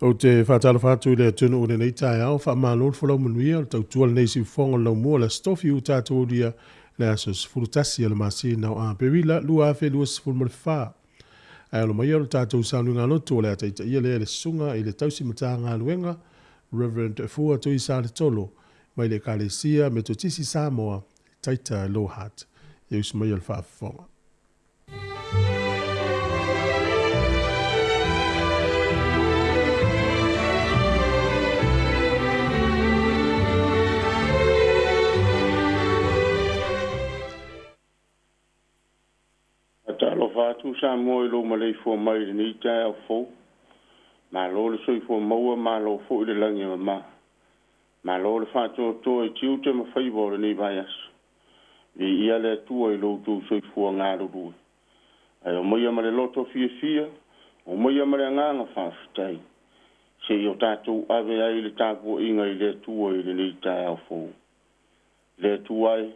Ou te faatalofa atu i le atunuu i lenei taeao, faamalo le folau manuia, o le tautua lenei i siufofoga o le laumua o le Aso Tofi ua tatou aulia le aso 11 o le masina o Aperila 2024. Ae alo maia o le tatou sauniga lotu o le a taitaia lea e le susuga i le tausi matagaluega Reverend Fua Tuisaletolo mai le Ekalesia Metotisi Samoa, Taita Lowhart. Ia usu maia le faafofoga. Faatalofa atu Samoa i lou maleifua mai i lenei taeao fou. Malo le soifua maua, malo foi le lagi e mama. Malo le faatoatoa i tiute ma faiva o lenei vaiaso. Viia le Atua i lo outou soifua galulue. Ae omaia ma le loto fiafia, omaia ma le agaga faafetai, se i o tatou ave ai le tapuaiga i le Atua i lenei taeao fou. Le Atua e,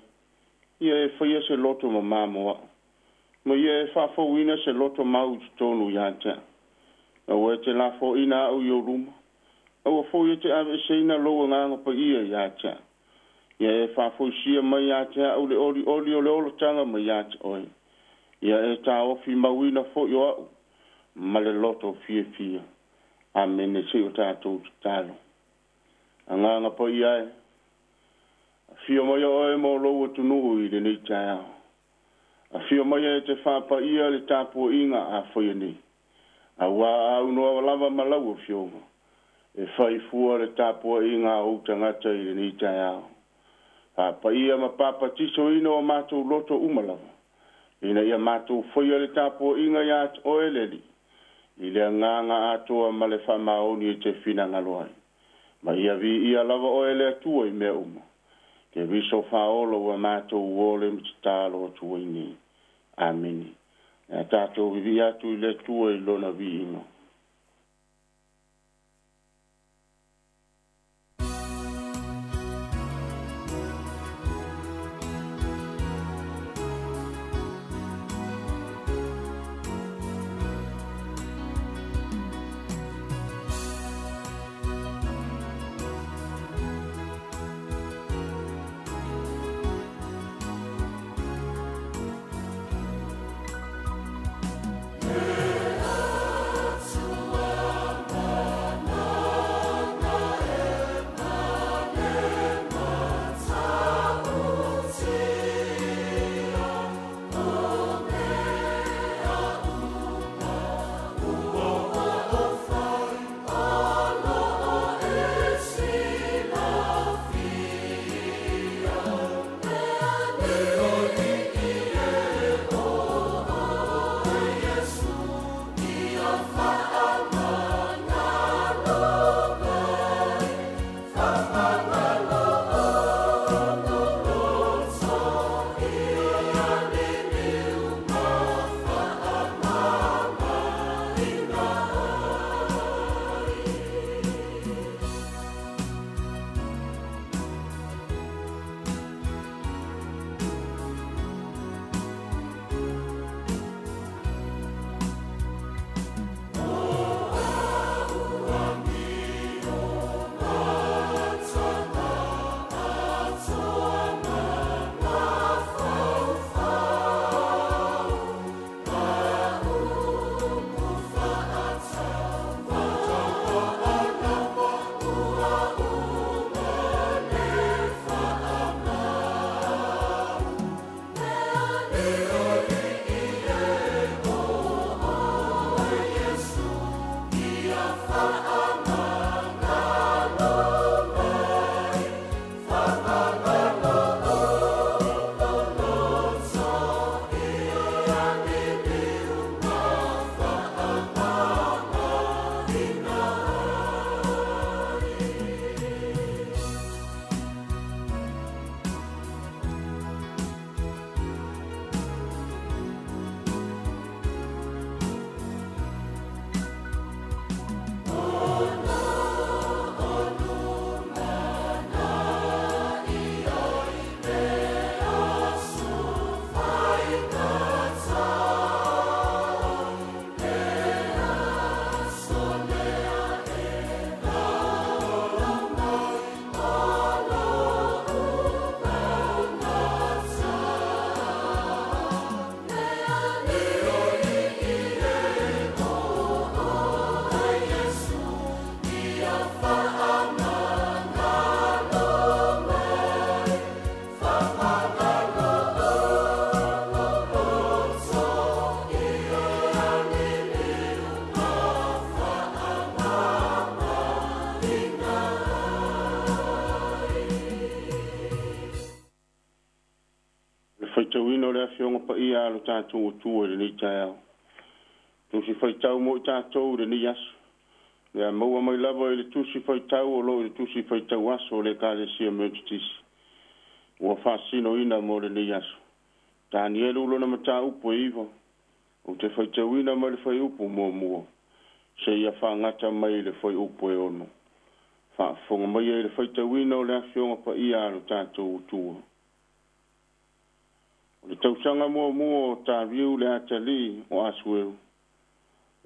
ia e faia se loto mama mo a'u, ma ia e faafouina se loto mau i totonu ia te a'u. Aua e te lafoaina a'u i ou luma, aua foi e te aveeseina lou Agaga Paia ia te a'u. Ia e faafoisia mai ia te a'u le olioli o le olataga mai ia te oe. Ia e taofi mauina foi o a'u ma le loto fiafia. Amene. Se i o tatou tatalo. Agaga Paia e, afio mai oe mo lou atunuu i lenei taeao. Afio mai e te faapaia le tapuaiga a faia nei. Auā a aunoa lava ma lau Afioga, e fai fua le tapuaiga a ou tagata i lenei taeao. Faapaia ma papatisoina o matou loto uma lava, ina ia matou faia le tapuaiga ia te oe le Alii, i le agaga atoa ma le faamaoni e te finagalo ai. Ma ia viia lava oe le Atua i mea uma. Keriso faaola ua matou ole ma tatalo atu ai nei. Amene. O le a tatou vivii atu i le Atua i Lona viiga. paia a lo tatou Atua i lenei taeao. Tusi faitau mo i tatou i lenei aso. Le a maua mai lava i le tusi faitau o lo o i le tusi faitau aso o le Ekalesia Metotisi ua faasinoina mo lenei aso. Tanielu lona mataupu e 9, ou te faitauina mai le fuaiupu 1, seia faagata mai le fuaiupu e 6. Faafofoga mai i le faitauina o le Afioga Paia a lo tatou Atua. O le tausaga muamua o Tariu le atalii o Asueu,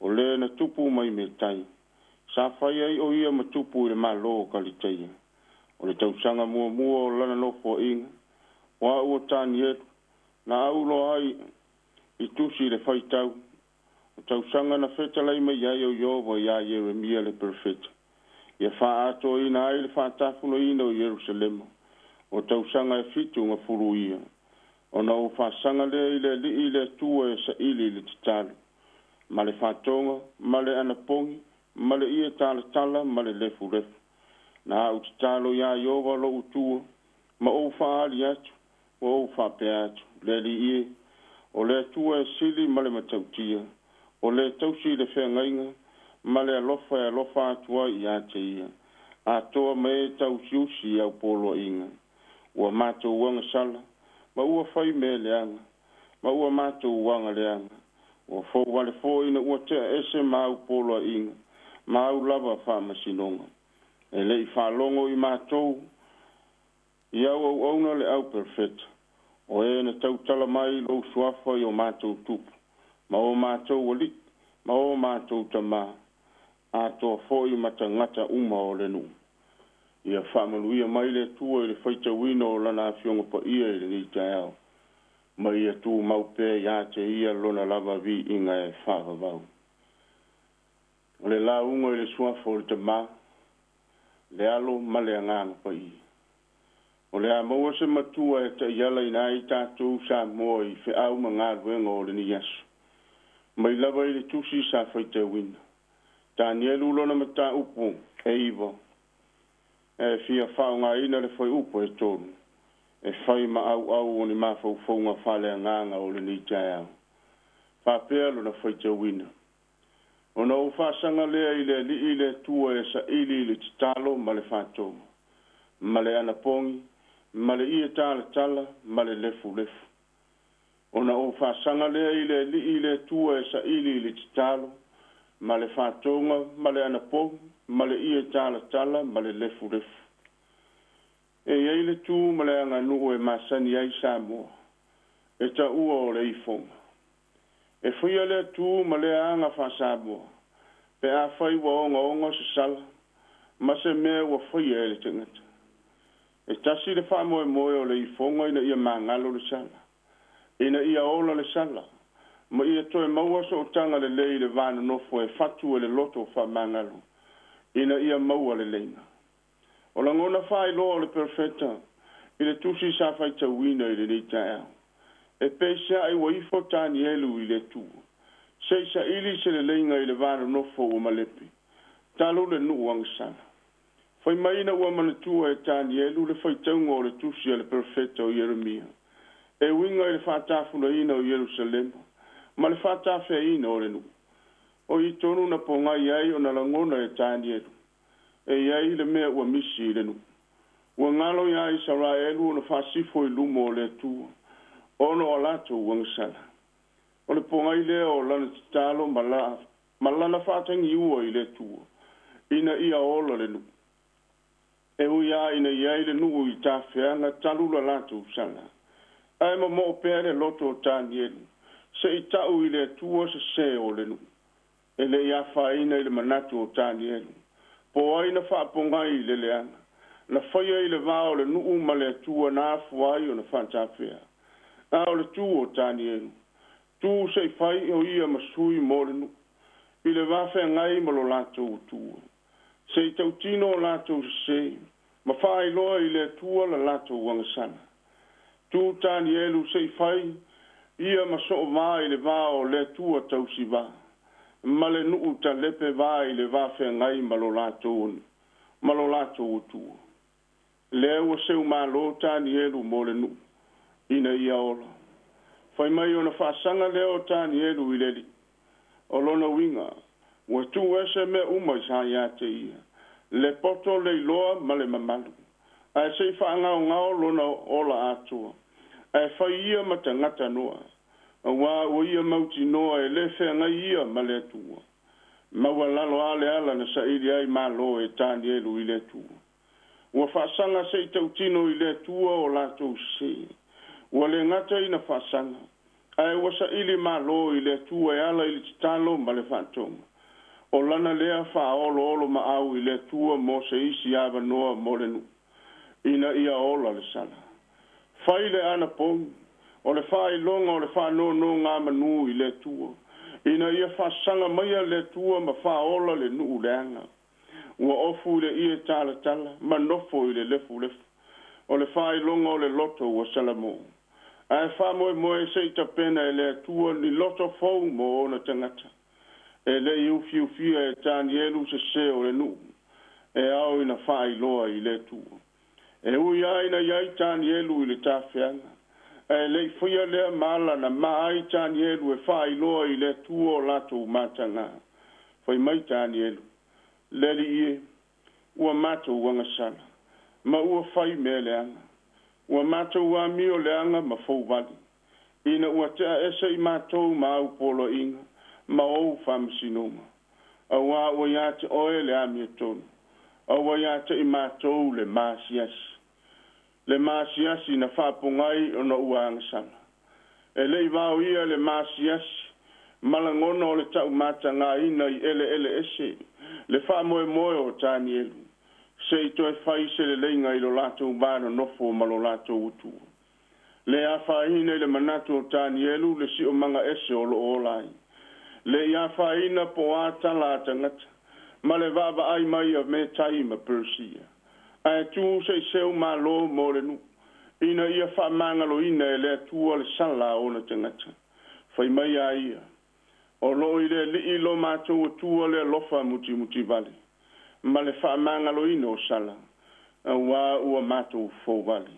o le na tupu mai Metai, sa fai ai o ia ma tupu i le Malo o Kaliteia. O le tausaga muamua o lana nofoaiga, o au o Tanielu, na auloa ai i tusi i le faitau, o tausaga na fetalai mai ai o Ieova iā Ieremia le perofeta, ia faaatoaina ai le faatafunaina o Ierusalema, o tausaga e 70 ia. Ona ou faasaga lea i le Alii i le Atua e saili i le tatalo, ma le faatoga, ma le anapogi, ma le ie talatala, ma le lefulefu. Na au tatalo iā Ieova lou Atua, ma ou faaali atu, ua ou faapea atu, le Alii e, o le Atua e sili ma le matautia, o le tausi i le feagaiga, ma le alofa e alofa atu ai ia te ia, atoa ma e tausiusi i au poloaiga. Ua matou agasala, ma ua fai mea leaga, ma ua matou aga leaga. Ua fouvale foi ina ua tea ese ma au poloaiga, ma au lava faamasinoga. E le'i faalogo i matou i au auauna le au perofeta, o e na tautala mai lou suafa i o matou tupu, ma o matou alii, ma o matou tamā, atoa foi ma tagata uma o le nuu. Ia faamanuia mai le Atua i le faitauina o lana Afioga Paia i lenei taeao, ma ia tumau pea ia te ia lona lava viiga e faavavau. O le lauga i le suafa o le Tamā, le Alo ma le Agaga Paia. O le a maua se matua e taiala ina ai tatou Samoa i feau ma galuega o lenei aso. Mai lava i le tusi sa faitauina. Tanielu lona mataupu e 9, e fia faaaogaina le fuaiupu e 3, e fai ma auau o ni mafaufauga faaleagaga o lenei taeao. Faapea lona faitauina. Ona ou faasaga lea i le Alii i le Atua e saili i le tatalo ma le faatoga, ma le anapogi, ma le ie talatala, ma le lefulefu. Ona ou faasaga lea i le Alii i le Atua e saili i le tatalo, ma le faatoga, ma le anapogi, ma le ie talatala, ma le lefulefu. E i ai le tu ma le aganuu e masani ai Samoa, e taua o le ifoga. E faia lea tu ma lea aga faa-Samoa, pe afai ua ogaoga se sala, ma se mea ua faia e le tagata. E tasi le faamoemoe o le ifoga ina ia magalo le sala, ina ia ola le sala, ma ia toe maua sootaga lelei i le va nonofo e fatu e le loto faamagalo, ina ia maua leleiga. O lagona faailoa o le perofeta i le tusi sa faitauina i lenei taeao. E peiseai ua ifo Tanielu i le Atua, se i saili se leleiga i le va nonofo ua malepe, talu le nuu agasala. Fai mai ina ua manatua e Tanielu le faitauga o le tusi a le perofeta o Ieremia, e uiga i le faatafulaina o Ierusalema ma le faatafeaina o le nuu. O i tonu na pogai ai ona lagona e Tanielu, e i ai le mea ua misi i le nuu. Ua galo iā Isaraelu ona faasifo i luma o le Atua, ona o latou agasala. O le pogai lea o lana tatalo ma lana faatagiua i le Atua, ina ia ola le nuu. E ui lava ina i ai le nuu i tafeaga talu la latou sala, ae momoo pea le loto o Tanielu, se i ta'u i le Atua sesē o le nuu. E le i afaina i le manatu o Tanielu, po ai na faapogai i le leaga, na faia i le va o le nuu ma le Atua na afua ai ona faatafea. A o le tu o Tanielu, tu se i fai o ia ma sui mo le nuu, i le va feagai ma lo latou Atua. Se i tautino o latou sesē, ma faailoa i le Atua la latou agasala. Tu Tanielu se i fai ia ma soovā i le va o le Atua tausivā, ma le nuu talepe va i le va feagai ma lo latou Atua. Lea ua seumālō Tanielu mo le nuu, ina ia ola. Fai mai ona faasaga lea o Tanielu i le Alii. O lona uiga, ua tuu ese mea uma sa ia te ia, le poto, le iloa ma le mamalu, ae se i faagaogao lona ola atoa, ae fai ia ma tagata noa, auā ua ia mautinoa e lē feagai ia ma le Atua. Maualalo a le ala na saili ai malo e Tanielu i le Atua. Ua faasaga se i tautino i le Atua o latou sesē. Ua le gata ina faasaga, ae ua saili malo i le Atua e ala i le tatalo ma le faatoga. O lana lea faaoloolomaau i le Atua mo se isi avanoa mo le nuu, ina ia ola le sala. Fai le anapogi, o le faailoga o le faanonogamanu i le Atua, ina ia faasaga maia le Atua ma faaola le nuu leaga. Ua ofu i le ie talatala ma nofo i le lefulefu. O le faailoga o le loto ua salamo. Ae faamoemoe se i tapena e le Atua ni loto fou mo ona tagata. E le i ufiufia e Tanielu sesē o le nuu, e ao ina faailoa i le Atua. E ui lava ina i ai Tanielu i le tafeaga, ae le i faia lea ma ala na ma ai Tanielu e faailoa i le Atua o latou matagā. Fai mai Tanielu, le Alii e, ua matou agasala, ma ua fai mea leaga. Ua matou amio leaga ma fouvale, ina ua tea ese i matou ma au poloaiga ma ou faamasinoga. Auā ua ia te oe le amiotonu, a ua ia te i matou le masiasi. Le masiasi na faapogai ona ua agasala. E le i vaoia le masiasi ma lagona o le taumatagaina i eleele ese le faamoemoe o Tanielu, se i toe fai se leleiga i lo latou va nonofo ma lo latou Atua. Le afaina i le manatu o Tanielu le siomaga ese o loo ola ai. Le i afaina po o a tala a tagata ma le vaavaai mai a Metai ma Peresia. Ae tu se i seu malo mo le nuu, ina ia faamagaloina e le Atua le sala a ona tagata. Fai mai a ia, o loo i le Alii lo matou Atua le alofa mutimutivale, ma le faamagaloina o sala, auā ua matou fouvale.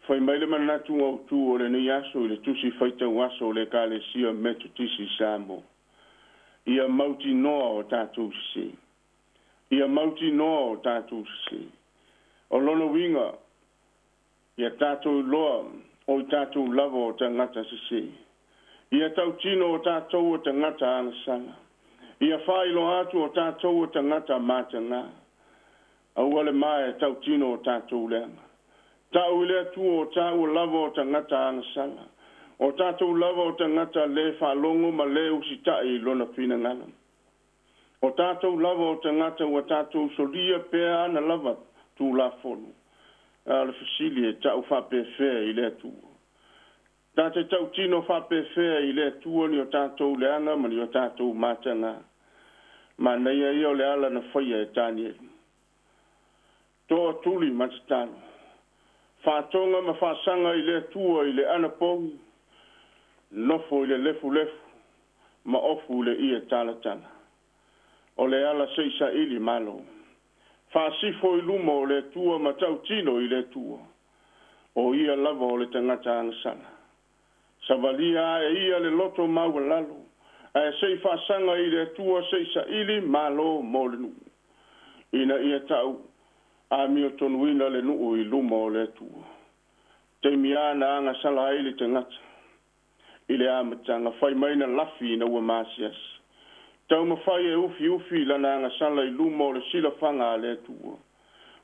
Fai mai le manatu autū o lenei aso i le tusi faitau aso o le Ekalesia Metotisi i Samoa. Ia mautinoa o tatou sesē. Ia mautinoa o tatou sesē. O lona uiga, ia tatou iloa o i tatou lava o tagata sesē. Ia tautino o tatou o tagata agasala. Ia faailoa atu o tatou o tagata matagā. Aua le ma e tautino o tatou leaga. Ta'u i le Atua o tāua lava o tagata agasala. O tatou lava o tagata lē faalogo ma lē usita'i i lona finagalo. O tatou lava o tagata ua tatou solia pea ana lava Tulafono. A o le fesili e ta'u faapefea i le Atua. Ta te tautino faapefea i le Atua ni o tatou leaga ma ni o tatou matagā. Manaia ia o le ala na faia e Tanielu. Toatuli ma tatalo. Faatoga ma faasaga i le Atua i le anapogi, nofo i le lefulefu ma ofu i le ie talatala. O le ala se i saili malo. Faasifo i luma o le Atua ma tautino i le Atua. O ia lava o le tagata agasala. Savalia ae ia le loto maualalo, ae se i faasaga i le Atua se i saili malo mo le nuu. Ina ia ta'u amiotonuina le nuu i luma o le Atua. Taimi a na agasala ai le tagata i le amataga, fai mai na lafi ina ua masiasi. Taumafai e ufiufi lana agasala i luma o le silafaga a le Atua.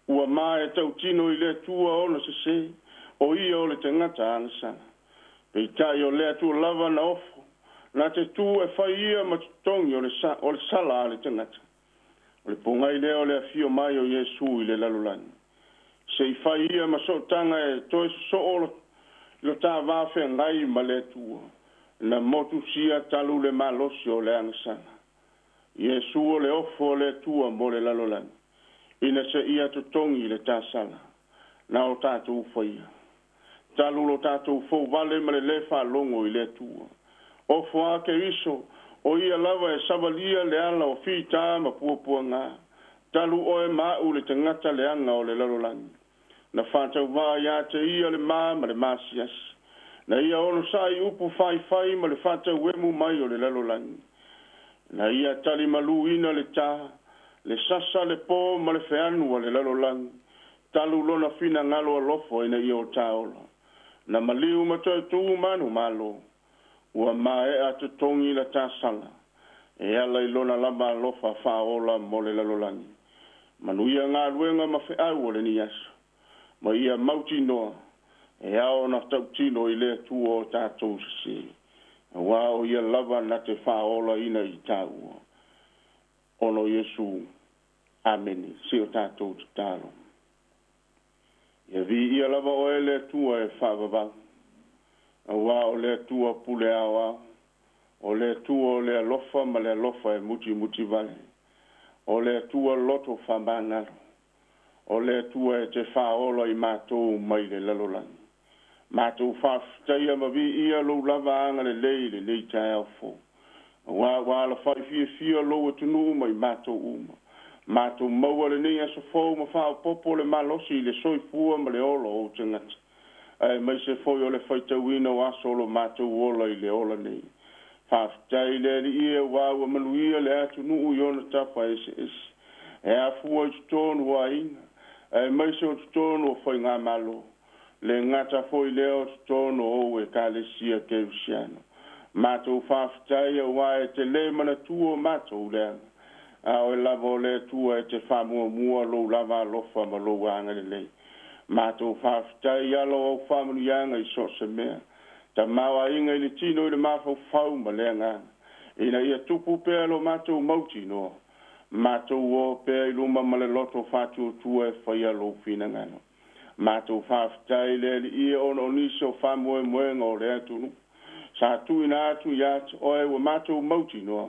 Ua ma e tautino i le Atua ona sesē, o ia o le tagata agasala. Peitai o le Atua lava na ofo, na te tu e fai ia ma totogi o le, sa, o le sala a le tagata. O le pogai lea o le afio mai o Iesu i le lalolagi. Se i fai ia ma sootaga e toe sosoo lo, lo ta va feagai ma le Atua. Na motusia talu le malosi o le agasala. Iesu o le ofo o le Atua mo le lalolagi. Ina se ia totogi le tasala. Na o tatou faia. Talu lo tatou fouvale ma le lē faalogo i le Atua. Ofo a Keriso, o ia lava e savalia le ala o fitā ma puapuagā. Talu oe ma a'u le tagata leaga o le lalolagi. Na faatauvā iā te ia le ma ma le masiasi. Na ia onosaʻi upu faifai ma le faatauemu mai o le lalolagi. Na ia talimaluina le tā, le sasa le pō ma le feanu a le lalolagi, talu lona finagalo alofa ina ia o tāola. Na maliu ma toe tū manu malo, ua mae'a totogi la tasala, e ala i lona lava alofa faaola mo le lalolagi. Manuia galuega ma feau o lenei aso, ma ia mautinoa, e ao ona tautino i le Atua o tatou sesē, auā o ia lava na te faaolaina i tāua. Ona o Iesu. Amene. Se o tatou tatalo. Ia viia lava oe le Atua e faavavau, auā o le Atua pule aoao, o le Atua o le alofa ma le alofa e mutimuti vale, o le Atua loto faamagalo, o le Atua e te faaola i matou mai le lalolagi. Matou faafetaia ma viia lou lava agalelei i lenei taeao fou, auā ua alafai fiafia lou atunuu ma i matou uma. Matou maua lenei aso fou ma faaopoopo le malosi i le soifua ma le ola o ou tagata, aemaise foi o le faitauina o aso o lo matou ola i le ola nei. Faafetai i le Alii e auā ua manuia le atunuu i ona tafa eseese, e afua i totonu o aiga, aemaise o totonu o faigamalo, le gata foi lea o totonu o ou Ekalesia Kerisiano. Matou faafetai auā e te lē manatua o matou leaga, a oe lava o le Atua e te faamuamua lou lava alofa ma lou agalelei. Matou faafetai i ala o au faamanuiaga i so o se mea, tamaoaiga i le tino i le mafaufau ma le agaga, ina ia tupu pea lo matou mautinoa, matou o pea i luma ma le loto faatuatua e faia lou finagalo. Matou faafetai i le Alii ona o nisi o faamoemoega o le atunuu sa tuuina atu ia te oe, ua matou mautinoa,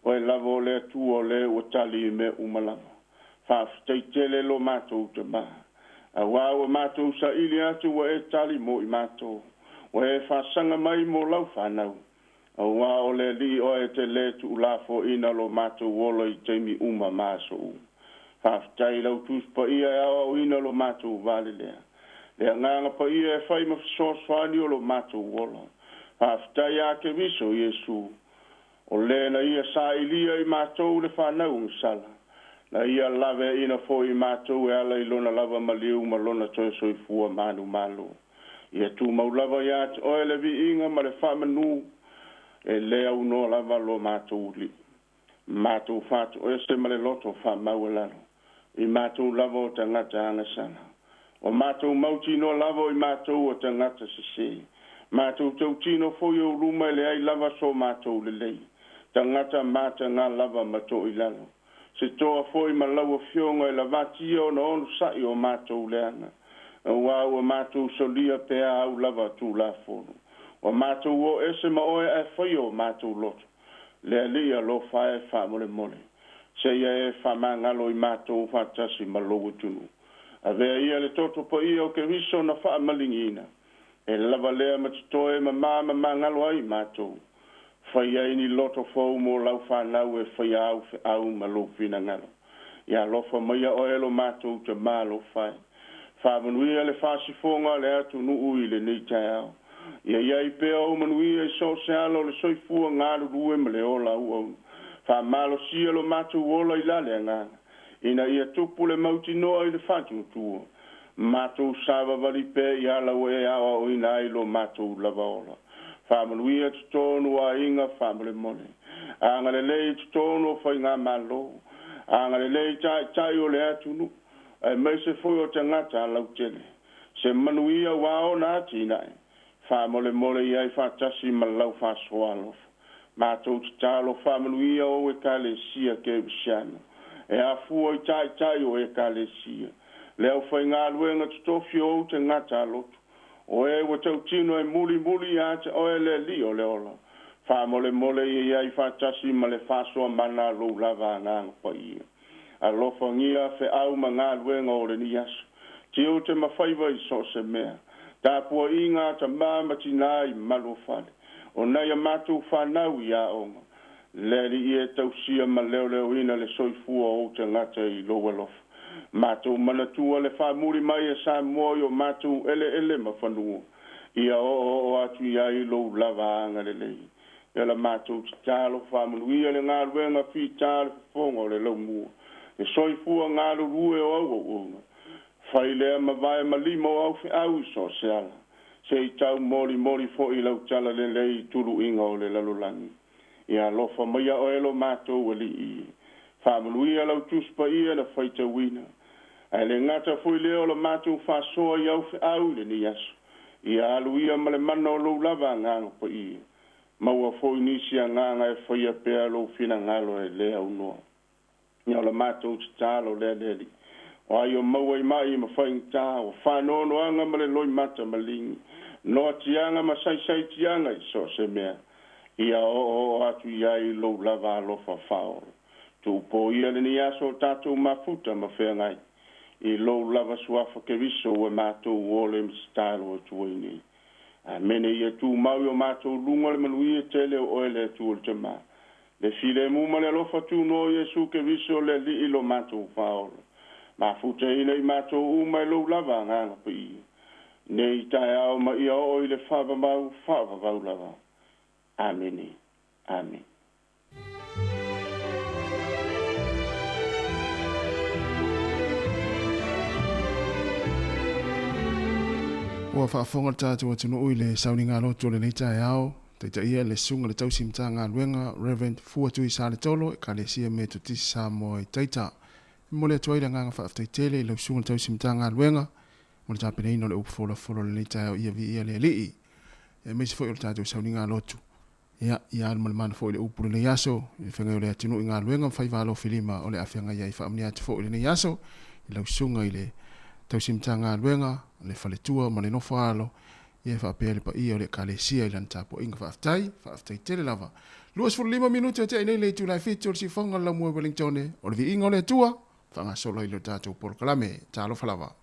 oe lava o le Atua o le ua tali i mea uma lava. Faafetai tele lo matou Tamā, auā ua matou saili atu ua e tali mo i matou, ua e faasaga mai mo lau fanau, auā o le Alii oe e te lē tuulafoaina lo matou ola i taimi uma ma aso uma. Faafetai i lau Tusi Paia e aoaoina lo matou valelea, le Agaga Paia e fai ma fesoasoani o lo matou ola. Faafetai ia Keriso Iesu, o lē na ia sailia i matou le fanau agasala, na ia laveaina foi i matou e ala i lona lava maliu ma lona toe soifua manumalo. Ia tumau lava ia te oe le viiga ma le faamanu, e lē aunoa lava lo matou alii. Matou faatoese ma le loto faamaualalo, i matou lava o tagata agasala. Ua matou mautinoa lava o i matou o tagata sesē, matou tautino foi i ou luma e leai lava so matou lelei, tagata mataga lava ma toilalo. Se toa foi ma lau Afioga e lavatia ona onosaʻi o matou leaga, auā ua matou solia pea au lava Tulafono. Ua matou o ese ma oe ae faia o matou loto. Le Alii alofa e faamolemole, seia e faamagalo i matou faatasi ma lou atunuu. Avea ia le toto paia o Keriso na faamaligiina, e lava lea ma totoe ma ma magalo ai matou. Faia ai ni loto fou mo lau fanau e faia au feau ma lou finagalo. Ia alofa maia oe lo matou Tamā alofa e. Faamanuia le faasifoga o le atunuu i lenei taeao. Ia iai pea ou manuia i so o se ala o le soifua galulue ma le ola auauna. Faamalosia lo matou ola i la le agaga, ina ia tupu le mautinoa i le faatuatua. Matou savavali pea i ala ua e aoaoina ai lo matou lava ola. Faamanuia totonu o aiga faamolemole. Agalelei totonu o faigamalo. Agalelei taitai o le atunuu, aemaise foi o tagata lautele. Se manuia ua ona atinae, faamolemole i ai faatasi ma lau faasoa alofa. Matou tatalo faamanuia ou Ekalesia Kerisiano, e afua i taitai o Ekalesia, le aufaigaluega totofi o ou tagata aloto, o e ua tautino e mulimuli ia te oe le Alii o le ola. Faamolemole ia i ai faatasi ma le faasoa mana a lou lava Agaga Paia. Alofagia feau ma galuega o lenei aso, tiute ma faiva i so o se mea, tapuaiga a tamā ma tinā i malu o fale, o nai a matou fanau i aoga. Le Alii e tausia ma leoleoina le soifua o ou tagata i lou alofa. Matou manatua le faamuli mai e Samoa i o matou eleele ma fanua. Ia oooo atu i ai lou lava agalelei. Ia la matou tatalo, faamanuia le galuega fita le fofoga o le laumua, le soifua galulue o au auauna. Fai lea ma vae ma lima o au feau i so o se ala, se i taumolimoli foi lau talalelei i tuluiga o le lalolagi. Ia alofa maia oe lo matou Alii. Faamanuia lau Tusi Paia na faitauina. Ae le gata foi lea o la matou faasoa i au feau i lenei aso. Ia alu ia ma le mana o lou lava Agaga Paia. Maua foi nisi agaga e faia pea lou finagalo e le aunoa. Ia o la matou tatalo lea le Alii. O ai o maua i mai ma faigata, o faanoanoaga ma le loimata maligi, noatiaga ma saisaitiaga i so o se mea, ia oooo atu i ai lou lava alofa faaola. Tuupoia lenei aso o tatou mafuta ma feagai i lou lava suafa Keriso ua matou ole ma tatalo atu ai nei. Amene. Ia tumau i o matou luga le manuia tele o oe le Atua le Tama, le filemu ma le alofa tunoa o Iesu Keriso le Alii lo matou Faaola. Mafutaina i matou uma e lou lava Agaga Paia nei taeao ma ia oo i le faavavau faavavau lava. Amene. Amene. Ua faafofoga le tatou atunuu i le sauniga lotu o lenei taeao, taitaia le Susuga i le Tausi Matagaluega Rev. Fuatui Saletolo, Ekalesia Metotisi Samoa i Taita. E momoli atu ai le agaga faafetai tele i lau Susuga i le Tausi Matagaluega mo le tapenaina o le upu folafolo i lenei taeao ia viia le Alii, aemaise foi o le tatou sauniga lotu. Ia, ia alu ma le mana foi le upu i lenei aso, i le feagai o le atunuu i galuega ma faiva alofilima o le a feagai ai. Faamanuia atu foi i lenei aso i lau susuga i le tausi Matagaluega, le faletua ma le nofo alo, ia faapea le paia o le Ekalesia i lana tapuaiga. Faafetai, faafetai tele lava. 25 minute o tea nei le itula e 7 o le siufofoga o le Laumua i Wellingtone, o le viiga o le Atua, faagasolo ai le tatou polokalame. Talofa lava.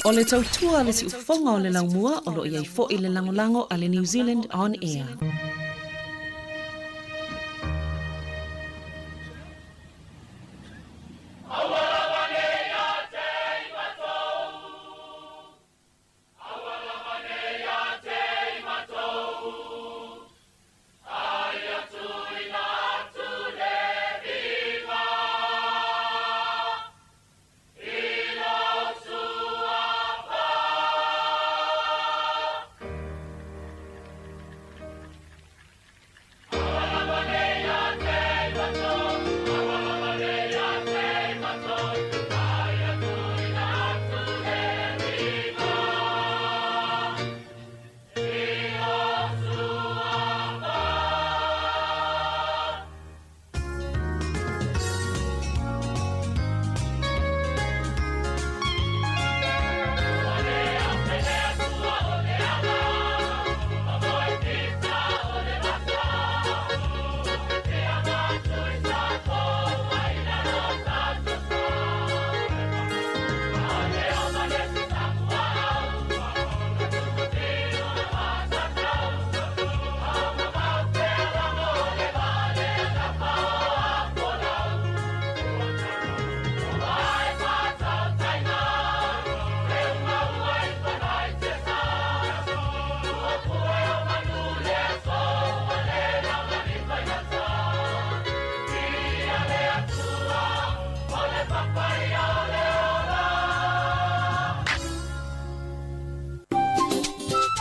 O le tautua a le siufofoga o le laumua o lo o i ai foi le lagolago a le New Zealand On Air.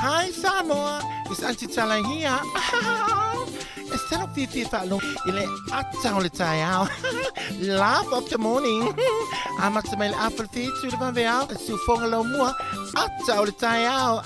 Hi Samoa, it's Auntie Tala here. E talo fifi whaalo i le ata o le taeao. Laugh of the morning. Amata mai le afa le fitu le vave ao. Siufoga lau mua. Ata o le taeao.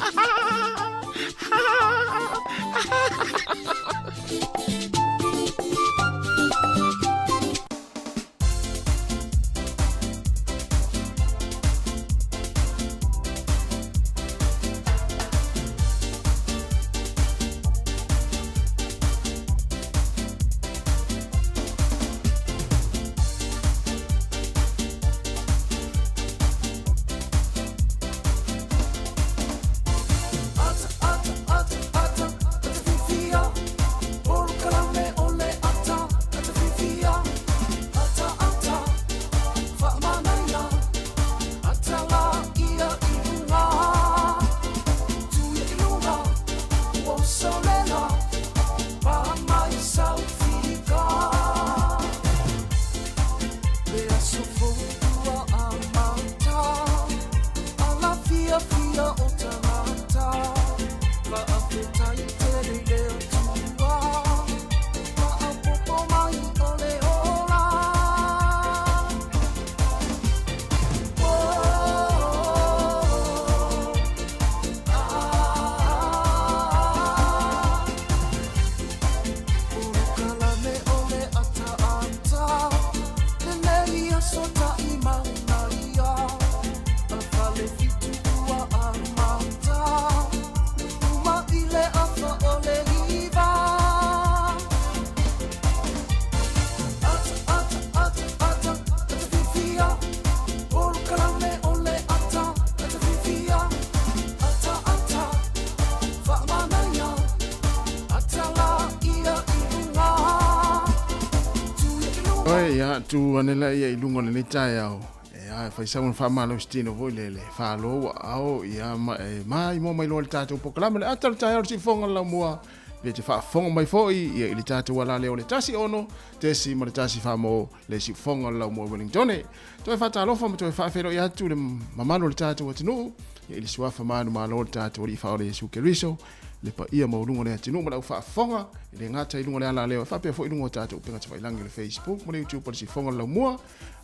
Oi, ia, tu ane la ia i lunga o lenei taeao. E a, fai sau na faamalositino foi le le faaloa ua ao, ia, ma e maimoa mai loa le tatou polokalame le ata o le taeao le siufofoga o le laumua. Pe te faafofoga mai foi ia i le tatou ala lea o le 16 tesi ma le 1 faa mo le siufofoga o le laumua Wellingtone. Toe faatalofa ma toe faafeiloai atu le mamalu o le tatou atunuu ia i le suafa manumalo o le tatou Alii Faaola Iesu Keriso, le paia maualuga o le atunuu ma le au faafofoga, e le gata i luga o le ala lea, e faapea foi i luga o tatou upega tafailagi o le Facebook ma le YouTube o le Siufofoga o le Laumua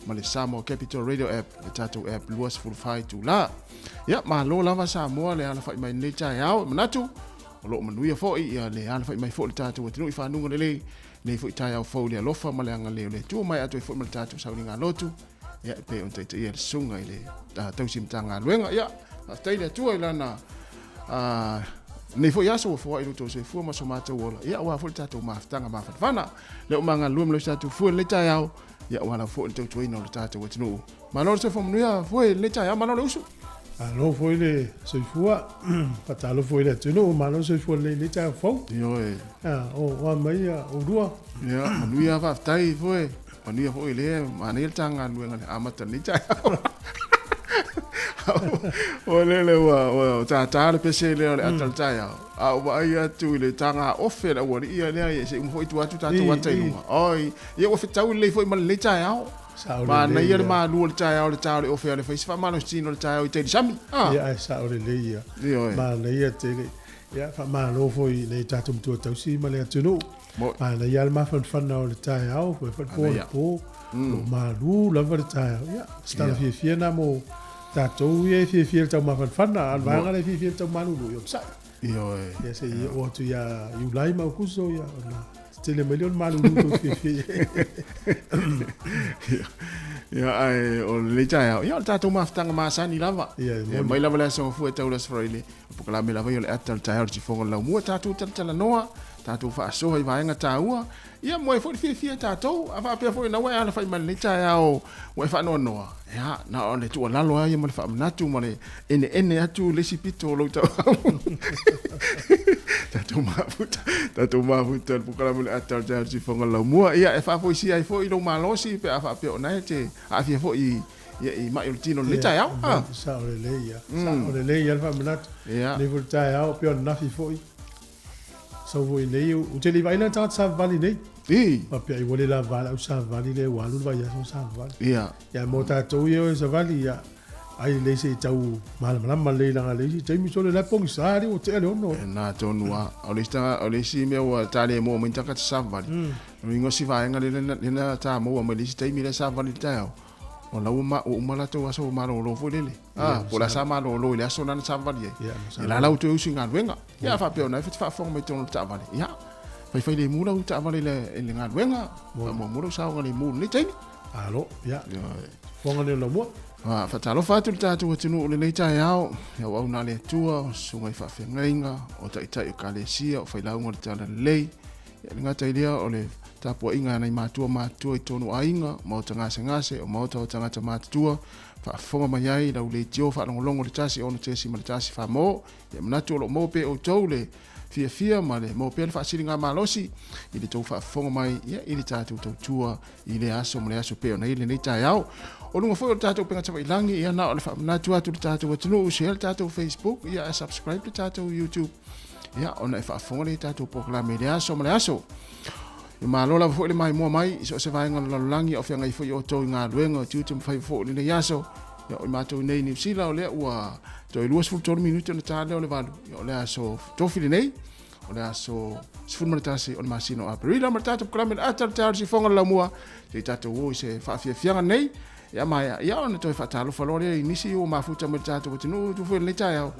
ma le Samoa Capital Radio App, le tatou app 24 itula. Ia, malo lava Samoa le alafai mai lenei taeao, e manatu o lo o manuia foi ia le alafai mai foi le tatou atunuu i fanuga lelei nei foi taeao fou i le alofa ma le agalelei o le Atua mai atu ai foi ma le tatou sauniga lotu ia e pei ona taitaia le susuga i le tausi Matagaluega. Ia, faafetai le Atua i lana nei foi aso ua foai lo tou soifua ma so matou ola. Ia, aua foi le tatou mafutaga mafanafana. Le o magalulue ma le tatou fue lenei taeao. Ia, aua lava foi le tautuaina o le tatou atunuu. Malo le soifua manuia fue lenei taeao, malo le usu. Malo foi le soifua, faatalofa foi i le atunuu, malo le soifua lelei i lenei taeao fou. Ioe. O a mai oulua? Ia, manuia faafetai foi. Manuia foi le manaia le ta galuega le amata lenei taeao. O le le ua ua tātā le pese lea o le ata o le taeao. A ou vaai atu i le taga ofe a le aualii ia lea, ia se i uma foi tua atu tatou ata i luga. Oi, ia ua fetau lelei foi ma lenei taeao. Sao lelei. Manaia le malu o le taeao le ta o le ofe a le fai se faamalositino o le taeao i tai i le sami. Ah. Ia, ae sao lelei ia. Ioe. Manaia tele. Ia, faamalo foi i nai tatou matua tausi ma le atunuu. Manaia lava le mafanafana o le taeao, foi foi le po le po. O lo o malu lava le taeao. Ia, se tala fiafia lena mo tatou ia e fiafia i le taumafanafana, a o le vaega lea e fiafia i le taumalulu, ia onosai. Ioe. Ia se i oo atu ia Iulai ma Aukuso, ia ona tetele mai lea o le malulu tou te fiafia i ai. Ia, ae o lenei taeao, ia o le tatou mafutaga masani lava. Ia, e moni. Mai lava le Aso Gafua e tau le Aso Faraile, o polokalame lava ia o le ata o le taeao o le tifoga o le laumua, tatou talatalanoa, tatou faasoa i vaega taua, ia mo ai foi le fiafia e tatou. A faapea foi na ua e alafai mai lenei taeao ua e faanoanoa, ia, na o le tuualalo lava ia ma le faamanatu ma le eneene atu le isi pito o lou tauau. Tatou mafuta, tatou mafuta i le polokalame o le ata o le taeao o le tifoga o le laumua. Ia, e faafoisia ai foi lou malosi pe a faapea o na e te aafia foi i ia i mai o le tino lenei taeao. Ah. Sao lelei ia. Sao lelei ia le faamanatu. Lenei foi le taeao, pei o ananafi foi. Sau foi nei, ou te le i vaai la i le tagata savavali nei. I. Faapea ai ua le lava le au savavali lea ua alu le vaiaso o savavali. Ia. Ia mo tatou ia o e savali, ia, ai lelei se i tau malamalama lelei leaga le isi taimi sole la e pogisa alii ua tea le 6. E na tonu a. O le isi o le isi mea ua ta le moa mai ni tagata savavali. O lona uiga o si vaega lea na ta maua mai le isi taimi lea savavali i le taeao. O la ua ma, ua uma latou aso ua malolo foi lele. Ah, po o le a sa malolo i le aso lena na savavali ai. Ia la la ua toe usu i galuega. Ia faapea ona e faafofoga mai totonu o le taavale. Ia, faifai lemu lau taavale i le, i le galuega. Faamuamua lou saogalemu i lenei taimi. Alo, ia. Fofoga lea o lau mua. Ah, faatalofa atu i le tatou atunuu i lenei taeao, i auauna a le Atua, o susuga i faafeagaiga, o taitai o ekalesia, o failauga o le Talalelei, Ia le gata i lea o le tapuaiga a nai matua matutua i totonu o aiga, maota gasegase, o maota o tagata matutua, faafofoga mai ai lau leitio faalogologo i le 1 6.1 famo. Ia manatu o lo o maua pea e outou le fiafia ma le maua pea le faasiligamalosi i le tou faafofoga mai ia i le tatou tautua i lea aso ma le aso pei ona i lenei taeao. O luga foi o le tatou upega tafailagi, ia na o le faamanatu atu i le tatou atunuu, share le tatou Facebook, ia ae subscribe le tatou YouTube. Ia, ona e faafofoga lea i tatou polokalame i le aso ma le aso. Ia malo lava foi le maimoa mai i so o se vaega o le lalolagi a o feagai foi outou i galuega o tiute ma faiva foi o lenei aso. Ia, o i matou nei i Niu Sila, o lea ua toe 23 minute ona ta lea o le 8. Ia, o le aso tofi lenei, o le aso 11 o le masina o Aperila ma le tatou polokalame le ata o le taeao i le sifoga o le laumua. Se i tatou o i se faafiafiaga nei. Ia maea, ia ona toe faatalofa loa lea i nisi ua mafuta mai le tatou atunuu tu foi lenei taeao.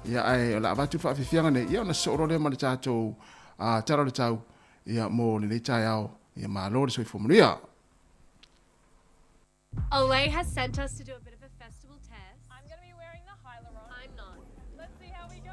Ia ae o le a avatu le faafiafiaga nei, ia ona sosoo loa lea ma le tatou Tala o le Tau ia mo lenei taeao. Ia malo le soifua manuia. Olay has sent us to do a bit of a festival test. I'm gonna be wearing the Hyaluron. I'm not. Let's see how we go.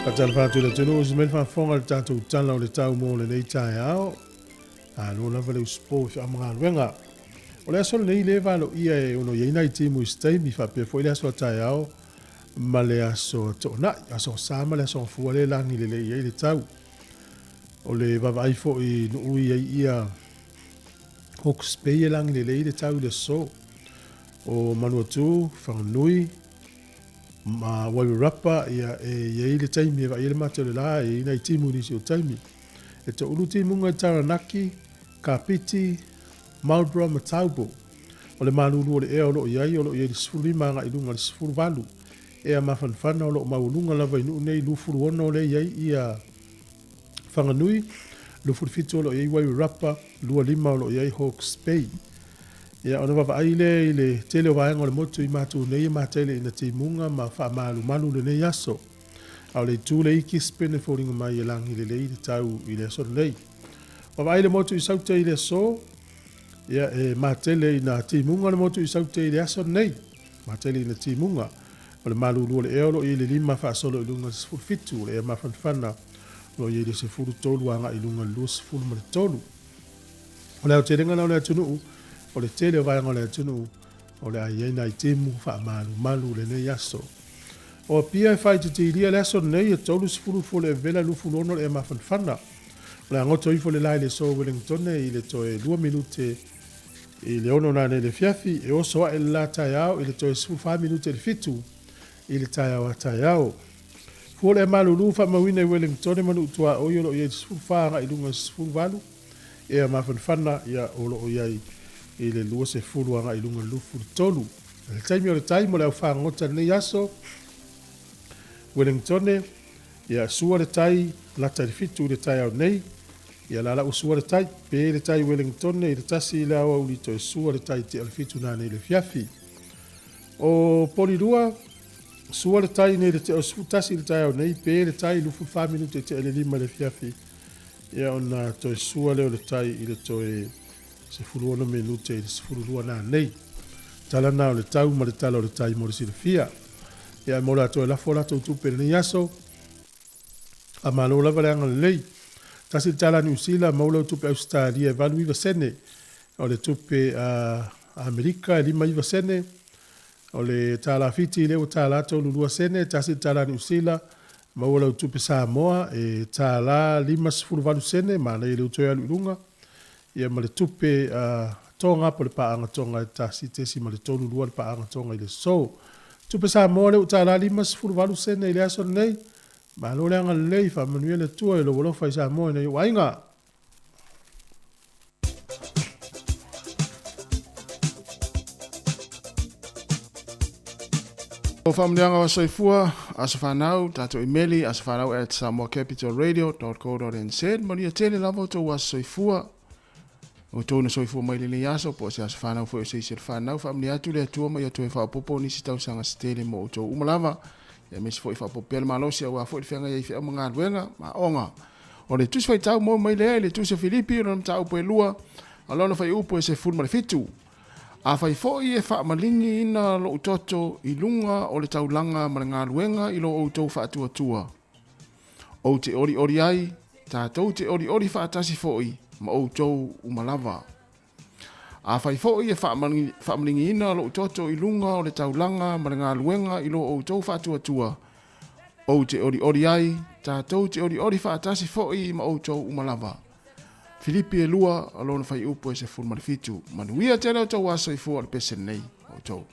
Faatalofa atu i le atunuu i se mea le faafofoga i le tatou Tala o le Tau mo lenei taeao. Malo lava le usupo i feaumagaluega. O le aso lenei lea e valoia e ono i ai nai timu i se taimi faapea foi le aso a taeao ma le aso a Toonai, aso Sa ma le aso Gafua lea e lagi lelei ai le tau. O le vaavaai foi i nuu i ai ia Hawke's Bay e lagi lelei le tau i le aso. O Manuatu, Whanganui, ma Wairarapa, ia, e i ai le taimi e vaai ai le mata o le la, e i ai nai timu i nisi o taimi. E toaulu timuga i Taranaki, Kapiti, Marlborough ma Taupo. O le malulu o le ea o lo o i ai, o lo o i ai le 15 agai i luga i le 18. Ea mafanafana o lo o maualuga lava i nuu nei, 26 lea e i ai ia Whanganui, 27 o lo o i ai Wairarapa, 25 o lo o i ai Hawke's Bay. Ia, ona vaavaai lea i le tele o vaega o le motu i matou nei e matele ina timuga ma faamalumalu lenei aso. A o le itu le i Gisborne e foliga mai e lagi lelei le tau i le aso lenei. Vaavaai le motu i Saute i le aso, ia e matele ina timuga le motu i Saute i le aso lenei. Matele ina timuga. O le malulu o le ea o lo o i ai le 5 faasolo i luga i le 17, o le ea mafanafana o lo o i ai le 13 agai i luga i le 23. O le aotelega la o le atunuu, o le tele o vaega o le atunuu, o le a i ai nai timu faamalumalu lenei aso. O Apia e faaitiitilia le aso lenei e 30 ifo le evela 26 le ea mafanafana. O le a goto ifo le la i le aso Wellingtone i le toe 2 minute i le 6 nanei i le afiafi, e oso ae le la taeao i le toe 14 minute i le 7 i le taeao a taeao. Fua le ea malulu faamauina i Wellingtone ma nuu tuaoi o lo o i ai le 14 agai i luga i le 18 ea mafanafana ia o lo o i ai i le 20 agai i luga i le 23. I le taimi o le tai mo le au fagota i lenei aso, Wellingtone, ia sua le tai lata i le 7 i le taeao nei, ia la la ua sua le tai, pe le tai Wellingtone i le 1 i le aoauli toe sua le tai tea o le 7 nanei i le afiafi. O Polirua, sua le tai nei i le tea o le 11 i le taeao nei, pe le tai 24 minute i tea i le 5 i le afiafi, ia ona toe sua lea o le tai i le toe 16 minute i le 12 nanei. Tala na o le tau ma le tala o le tai mo le silafia. Ia mo latou e lafo latou tupe i lenei aso, a malo lava le agalelei. Tasi le tala Niu Sila, maua lau tupe Ausetalia e 89 sene. O le tupe a Amerika e 59 sene. O le tala Fiti lea ua tala 32 sene. Tasi le tala Niu Sila, maua lau tupe Samoa e tala 58 sene, manaia le uto e alu i luga. Ia ma le tupe a Tonga po o le paaga Tonga e 1.32 le paaga Tonga i le aso. Tupe Samoa lea ua tala 58 sene i le aso lenei. Malo le agalelei, faamanuia le Atua i lou alofa i Samoa i nai ou aiga. O faamanuiaga o soifua, aso fanau, tatou imeli, asofanau@samoacapitalradio.co.nz. Manuia tele lava o tou aso soifua. O tou na soifua mai lenei aso, po o se aso fanau foi o se isi o le fanau. Faamanuia atu le Atua ma ia toe faaopoopo nisi tausaga se tele mo outou uma lava. Ia aemaise foi faaopoopo pea le malosi aua foi le feagai ai i feau ma galuega ma aoga. O le tusi faitau mo mai lea i le tusi o Filipi, o lona mataupu e 2, a lona fuaiupu e 17. Afai foi e faamaligiina lou toto i luga o le taulaga ma le galuega i lo outou faatuatua, ou te olioli ai, tatou te olioli faatasi foi ma outou uma lava. Afai foi e faamaligiina lou toto i luga o le taulaga ma le galuega i lo outou faatuatua, ou te olioli ai, tatou te olioli faatasi foi ma outou uma lava. Filipi e 2, o lona fuaiupu e 17. Manuia tele o tou aso soifua o le pese lenei, outou.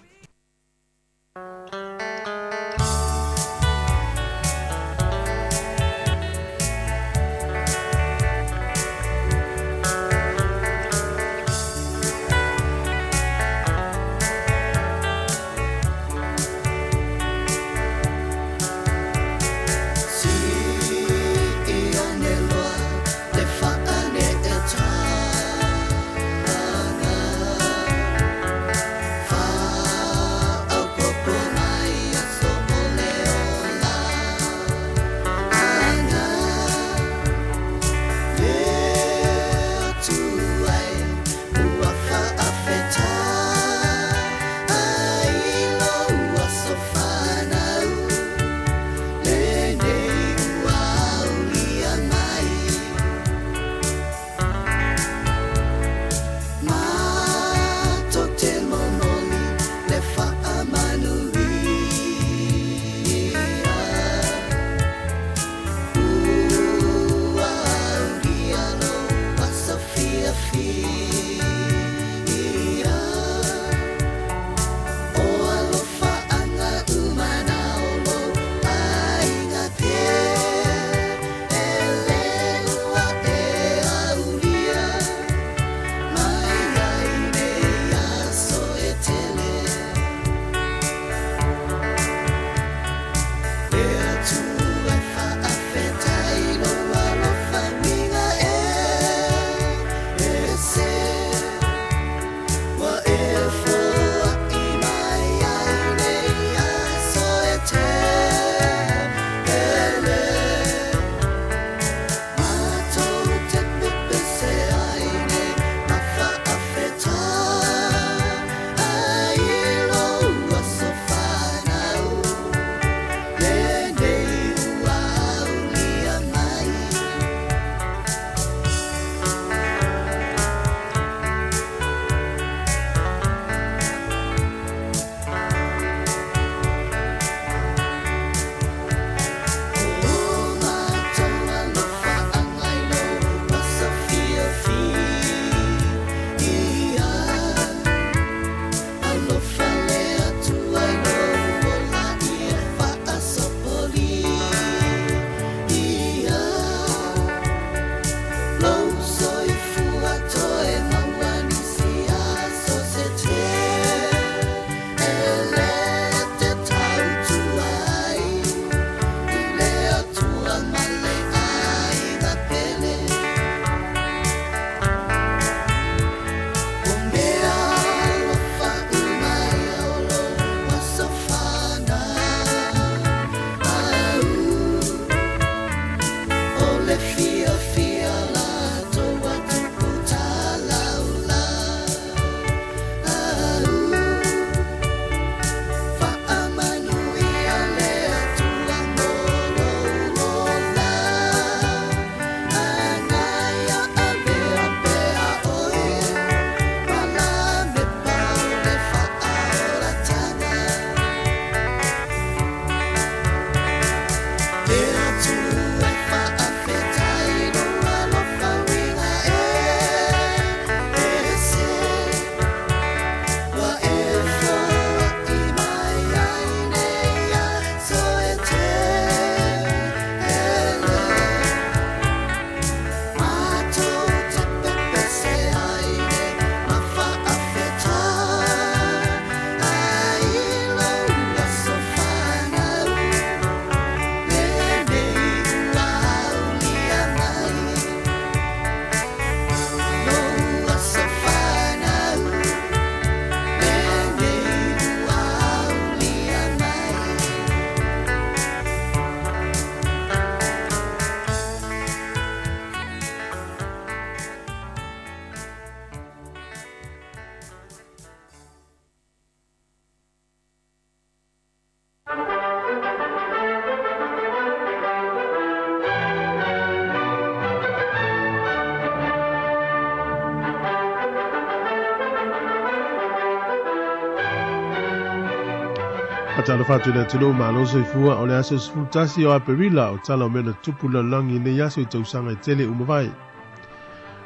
Faatalofa atu i le atunuu, malo soifua. O le aso 11 o Aperila, o tala o mea na tupu i le lalolagi i lenei aso i tausaga e tele ua mavae.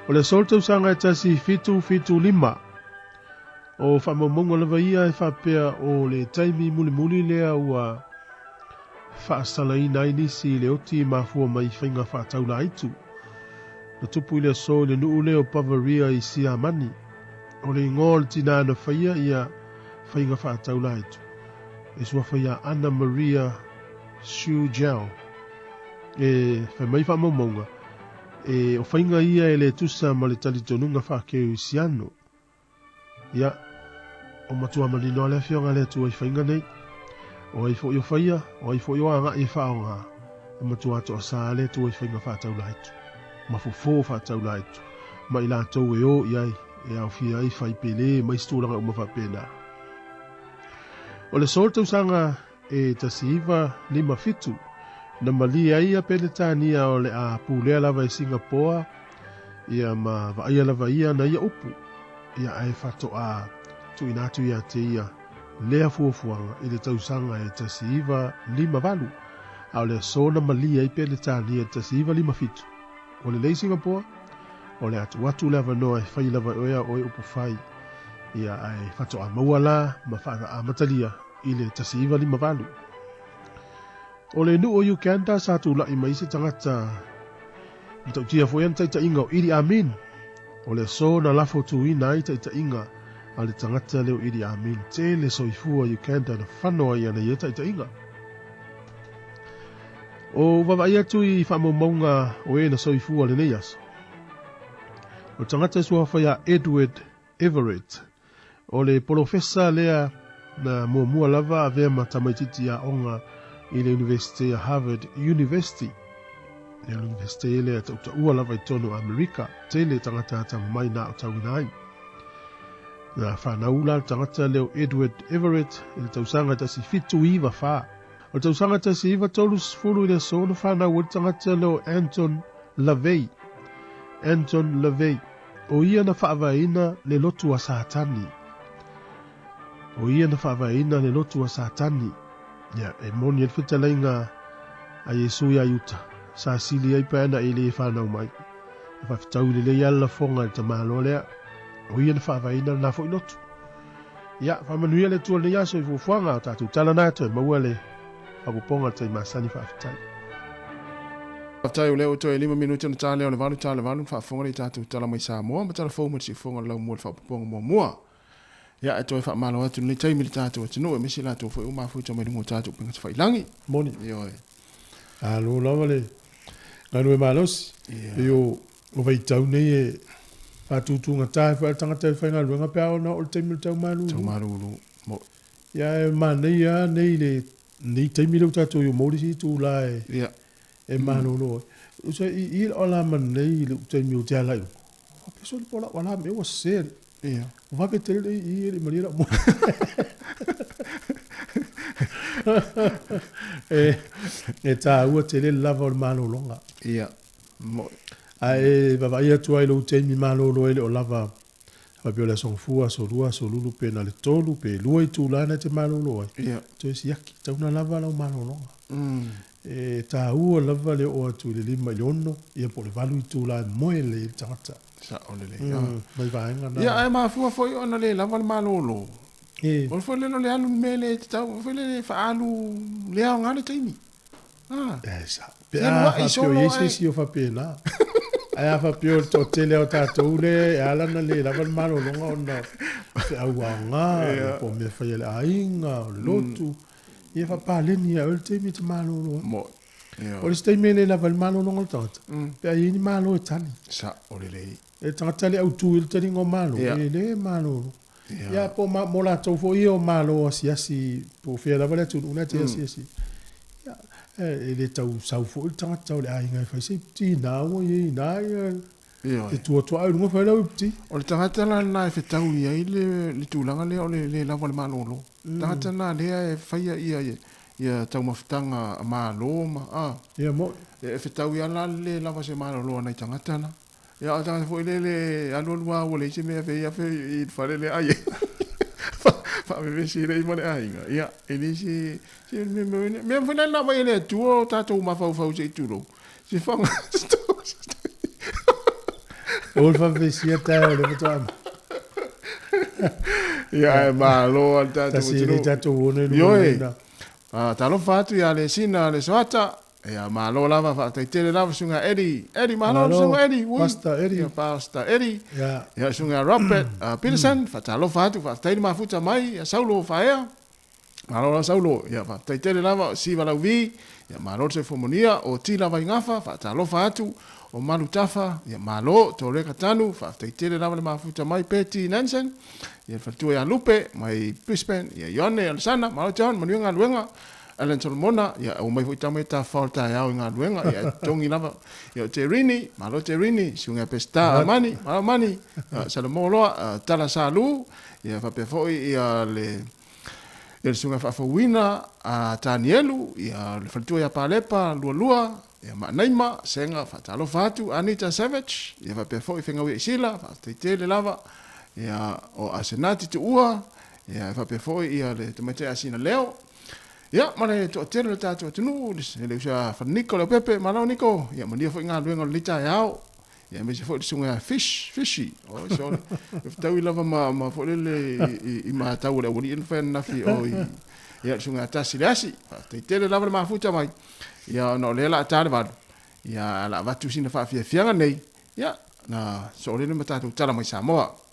O le aso o le tausaga e 1775, o faamaumauga lava ia e faapea o le taimi mulimuli lea ua faasalaina ai nisi i le oti e mafua mai i faiga faataulaaitu. Na tupu i le aso i le nuu lea o Bavaria i Siamani. O le igoa o le tinā na faia ia faiga faataulaaitu, e suafa ia Anna Maria Schugel. E fai mai faamaumauga, e o faiga ia e le tusa ma le talitonuga faakerisiano. Ia, o matua manino a le Afioga a le Atua i faiga nei. O ai foi o faia, o ai foi o agai e faaaoga, e matua toasā le Atua i faiga faataulaaitu, ma fofo faataulaaitu, ma i latou e o i ai, e aofia ai fai pele ma isi tulaga uma faapena. O le aso o le tausaga e 1957, na malie ai ia Peretania o le a pulea lava e Singapoa ia ma vaaia lava ia na ia upu, ia ae faatoa tuuina atu ia te ia lea fuafuaga i le tausaga e 1958, a o le aso na malie ai Peretania i le 1957, ua lelei Singapoa, o le a tuu atu le avanoa e fai lava e oe a oe upu fai, ia ae faatoa maua la ma faamatalia i le 1958. O le nuu o Uganda sa tulai mai se tagata matautia foi ana taitaiga o Idi Amin. O le aso na lafo tuina ai taitaiga a le tagata lea o Idi Amin. Tele soifua Uganda na fano ai ana ia taitaiga. O vaavaai atu i faamaumauga o e na soifua lenei aso. O le tagata e suafa ia Edward Everett. O le polofesa lea na muamua lava avea ma tamaitiiti aoga i le Yunivesite a Harvard University. Le Yunivesite lea tautaua lava i totonu o Amerika, tele tagata atamamai na aotauina ai. Na whanau la le tagata lea o Edward Everett i le tausaga 1794. O le tausaga 1930 i le aso na whanau ai le tagata lea o Anton LaVey. Anton LaVey. O ia na faavaeina le lotu a Satani. O ia na faavaeina le lotu a Satani. Ia, e moni ai le fetalaiga a Iesu iā Iuta, sa sili ai pe ana e le whanau mai. E faafetaui lelei lava le lafoga i le tamaloa lea. O ia na faavaeina lena foi lotu. Ia, faamanuia le Atua i lenei aso i fuafuaga o tatou tala na toe maua le faaopoopoga o le taimi masani faafetai. Faafetai o lea ua toe 5 minute ona ta lea o le 8 ta le 8 ona faafofoga lea i tatou tala mai Samoa ma tala fou mai le siufofoga o le laumua i le faaopoopoga muamua. Ia e toe faamalo atu i lenei taimi i le tatou atunuu aemaise i latou foi ua mafuta mai luga o tatou upega tafailagi. Moni. Ioe. Alo lava le galue malosi. Ia. Pei o o vaitau nei e faatutugata ai foi le tagata i le faigaluega pe a ona oo i le taimi o le tau malulu. Tau malulu. Mo. Ia e manaia lava nei le nei taimi lea ua tatou i o maua le isi itula e Ia. e malolo ai. Usa i i le alama nei i lou taimi ou te ala i uka, faapea sole po o lau alama ea ua sese alii. Ia. Ua vave tele le i e le i malie lau moe. E, e taua tele le lava o le malologa. Ia. Mo. Ae vaavaai atu ai i lou taimi malolo e le o lava faapea o le aso gafua, aso lua, aso lulu pe na le tolu pe lua itula na e te malolo ai. Ia. Toe siaki, tatau ona lava lau malologa. E taua lava le oo atu i le 5 i le 6 ia po o le 8 itula e moe lelei ai le tagata. Sao lelei. Mai vaega na. Ia, ae mafua foi ona le lava le malolo. E. O le foi lele o le alu i le mea le tatau, foi lele faaalu le aoga le taimi. Ah. E sao. Pe a faapea o i ai se isi o faapena. Ae a faapea o le toatele o tatou le e ala ona le lava le malologa ona o feau aoga, po o mea fai a le aiga, o le lotu. Ia faapaleni ia oe le taimi e te malolo ai. Mo. Ia. O le isi taimi e le lava ai le malologa o le tagata, pe a i ai ni malo e tali. Sao lelei. E le tagata le autu i le taliga o malo, e le malolo. Ia po o mo latou foi ia o malo asiasi, po o fea lava le atunuu na e te asiasi. Ia, e le tau sau foi le tagata o le aiga e fai se iputi ina ua i ai ina ia Ioe. te tuatuaa i luga fai lau iputi. O le tagata la lena e fetaui ai le, le tulaga lea o le le lava o le malolo. Tagata lena lea e faia ia, ia taumafataga a malo ma, a. Ia mo'i. E fetaui lava la le le lava o se malolo a nai tagata la. Ia o le tagata foi lele e alualu lava ua leai se mea e fai i le fale lea ai. Faavevesi ai ma le aiga, ia, e le se, se mea mea, mea foi lea na aumai e le Atua o tatou mafaufau se i tulou, se faga. Ua le faavevesia taeao lea faatoa. Ia, ae malo lava le tatou Tasi e le atunuu. tatou ono e luma Ioe. nei na. Talofa atu ia Lesina le Soata. Ia, malo lava, faafetai tele lava susuga Eddie. Eddie, malo le susuga Malo, Eddie. Ui. Pastor Eddie. Ia, Pastor Eddie. Ia. Ia, susuga Robert Peterson, faatalofa atu, faafetai le mafuta mai, ia Saulo Faea. Malo lava Saulo. Ia, faafetai tele lava o Siva Lauvi. Ia, malo le soifua manuia. O Tila Vaigafa, faatalofa atu. O Malu Tafa, ia malo. Toreka Tanu, faafetai tele lava le mafuta mai. Betty Nansen, ia le faletua ia Lupe mai Brisbane. Ia, Ione Alesana, malo John, manuia galuega. Alan Solomona, ia omai foi tama ia tafafao le taeao i galuega, ia e totogi lava. Ia o Terini, malo Terini, susuga ia Peseta Amani, malo Amani, Salamo Loa, Tala Salu, ia faapea foi ia le ia le susuga faafouina a Tanielu, ia le faletua ia Palepa Lualua, ia Maanaima, Sega faatalofa atu, Anita Savage, ia faapea foi Fegauia Isila, faafetai tele lava, ia o Asenati Tuua, ia faapea foi ia le tamaitai Asina Leo. Ia, ma le toatele o le tatou atunuu, le uso a Niko Leaupepe, malo Niko, ia manuia foi galuega o lenei taeao. Ia aemaise foi le susuga ia Fish, Fishy, oi sole, e fetaui lava ma, ma foi lele i, i matau o le aualii na fai ananafi o i, ia le susuga ia Tasi le Asi, faafetai tele lava le mafuta mai. Ia ona o lea la a ta le 8, ia la avatu sina faafiafiaga nei, ia na soolele ma tatou tala mai Samoa.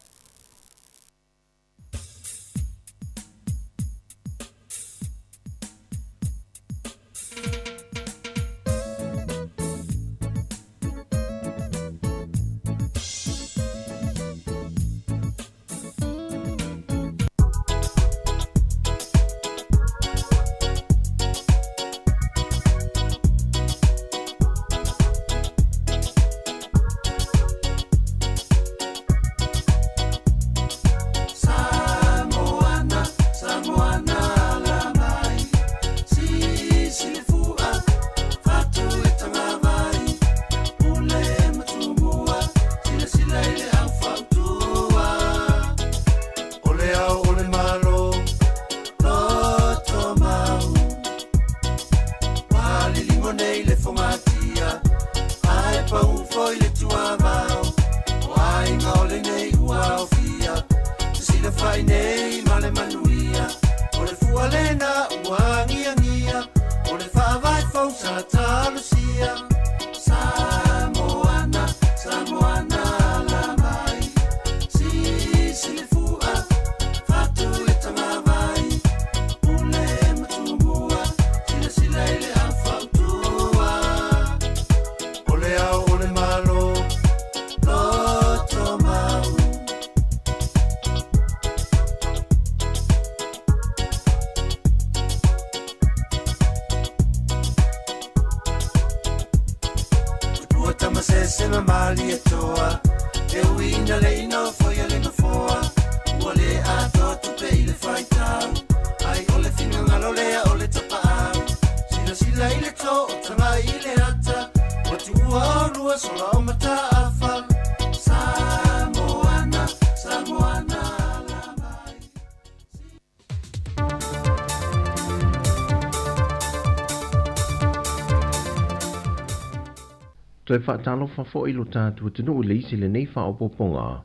Toe faatalofa foi lo tatou atunuu i le isi lenei faaopoopoga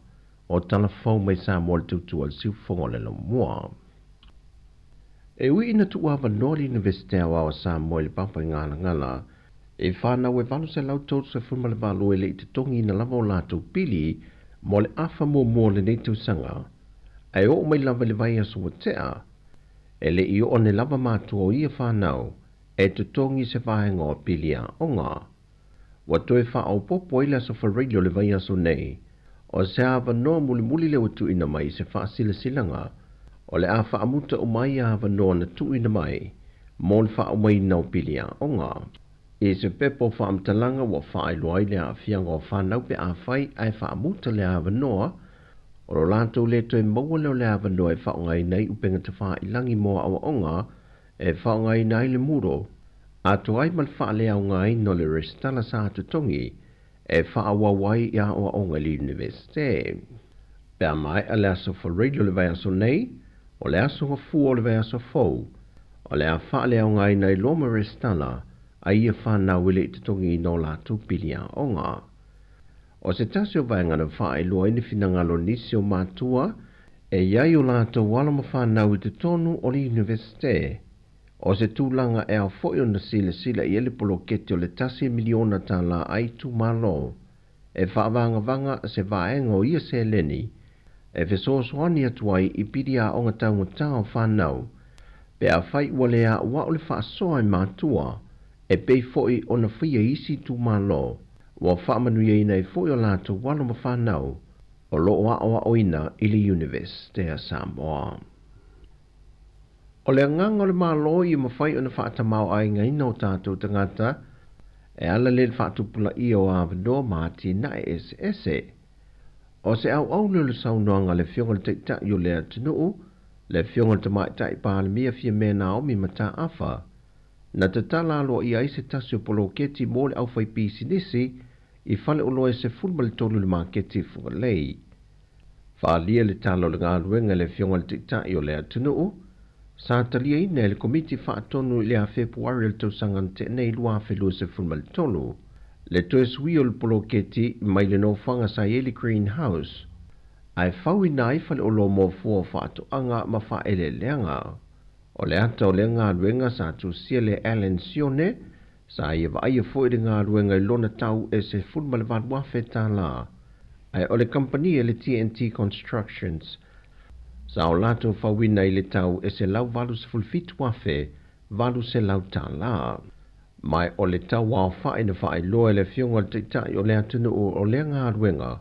o Tala Fou mai Samoa le Tautua i le Siufofoga o le Laumua. E ui ina tuuavanoa le Iunivesite Aoao a Samoa i le Papaigalagala i fanau e 838 e le i totogiina lava o latou pili mo le afa muamua o lenei tausaga, ae oo mai lava i le vaiaso ua tea, e le i oo ane lava matua o ia fanau e totogi se vaega o pili aoga. Ua toe faaopoopo ai le Aso Faraile o le vaiaso nei, o se avanoa mulimuli lea ua tuuina mai i se faasilasilaga o le a faamuta uma ai avanoa na tuuina mai mo le faaumaina o pili aoga. I se pepa o faamatalaga ua faailoa ai le aafiaga o fanau pe afai ae faamuta le avanoa, o lo latou le toe maua lea o le avanoa e faaaogaina ai upega tafailagi mo aoaoga e faaaogaina ai le Moodle, atoa ai ma le faaleaogaina o le resitala sa totogi e faaauau ai i aoaoga i le Iunivesite. Pe a maea le Aso Faraile o le vaiaso nei, O le aso gafua o le vaiaso fou, o le a faaleaogaina ai loa ma resitala ai ia fanau e le i totogiina o latou pili aoga. O se tasi o vaega na faailoa ai ni finagalo o nisi o matua e i ai o latou alo ma fanau i totonu o le Iunivesite, o se tulaga e ao foi ona silasila i ai le poloketi o le $1 miliona a itumalo e faavagavaga se vaega o ia seleni e fesoasoani atu ai i pili aoga taugata o fanau pe afai ua le a'oa'o le faasoa i matua e pei foi ona faia i isi itumalo ua faamanuiaina ai foi o latou alo ma fanau o loo aʻoaʻoina i le Iunivesite a Samoa. O le agaga o le Malo ia mafai ona faatamāo'aigaina o tatou tagata e ala lea i le faatupulaia o avanoa ma atinae eseese. O se auau lea o le saunoaga a le Afioga i le Taitai o le atunuu, le Afioga i le Tamaitai Palemia Fiamē Naomi Mataafa, na tatala aloaia ai se tasi o poloketi mo le aufaipisinisi i faleoloa e 13 i le maketi i Fugalei. Faaalia le tala o le galuega e le Afioga i le Taitai o le atunuu, sa taliaina e le Komiti Faatonu i le ia Fepuari o le tausaga na tea nei 2023, le toe suia o le poloketi mai le nofoaga sa i ai le Green House ae fauina ai faleoloa mo fua o faatoaga ma faaeleeleaga. O le ata o lea galuega sa tusia le Alan Sione, sa ia vaaia foi le galuega i lona tau e $18,000, ae o le kamupani a le TNT Constructions sa o latou fauina i le tau e $187,800. Ma o le tau aofa'i na faailoa e le Afioga i le Taitai o le atunuu o lea galuega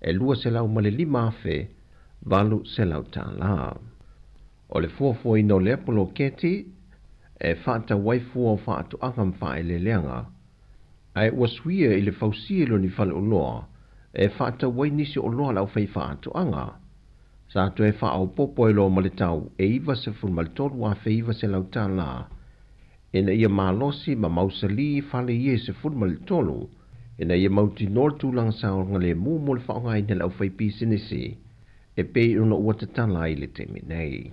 e $205,800. O le fuafuaina o lea poloketi e faatau ai fua o faatoaga ma faaeleeleaga, ae ua suia i le fausia i lona faleoloa e faatau ai nisi o oloa a le aufaifaatoaga. Sa toe faaopoopo ai loa ma le tau e $93,900 ina ia malosi ma mausali fale ia e 13 ina ia mautinoa le tulaga saogalemu mo le faaaogaina e le aufaipisinisi e pei ona ua tatala ai i le taimi nei.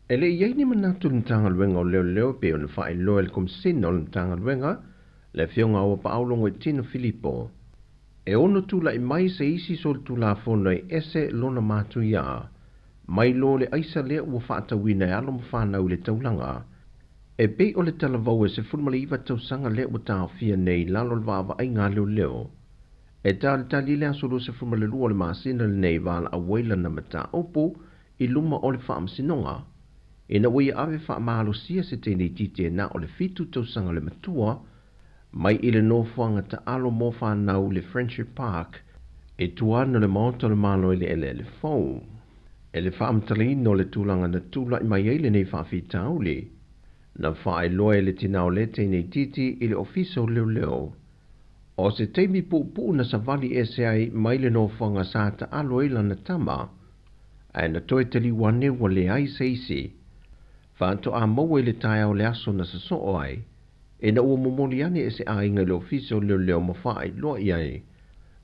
E le i ai ni manatu i le Matagaluega o Leoleo e pei ona faailoa e le Komesina o le Matagaluega, le Afioga ia Auapaau Logoitino Filipo, e ono tula'i mai se isi solitulafono e ese lona matuiā mai lo le aisa lea ua faatauina e alo ma fanau i le taulaga, e pei o le talavou e 19 tausaga lea ua taofia nei i lalo o le vaavaaiga a leoleo. E talitali i le aso 22 o le masina lenei valaau ai lana mataupu i luma o le Faamasinoga, ina ua ia ave faamalosia se teineitiiti e na o le 7 tausaga le matua mai i le nofoaga taalo mo fanau i le Friendship Park i tua ane o le Maota o le Malo i le eleele fou. I le faamatalaina o le tulaga na tula'i mai ai lenei faafitauli, na faailoa e le tinā o lea teineitiiti i le Ofisa o Leoleo, o se taimi puupuu na savali ese ai mai le nofoaga sa taalo ai lana tama, ae na toe taliu ane ua leai se isi. Faatoa maua i le taeao o le aso na sosoo ai, ina ua momoli ane e se aiga i le Ofisa o Leoleo ma faailoa i ai,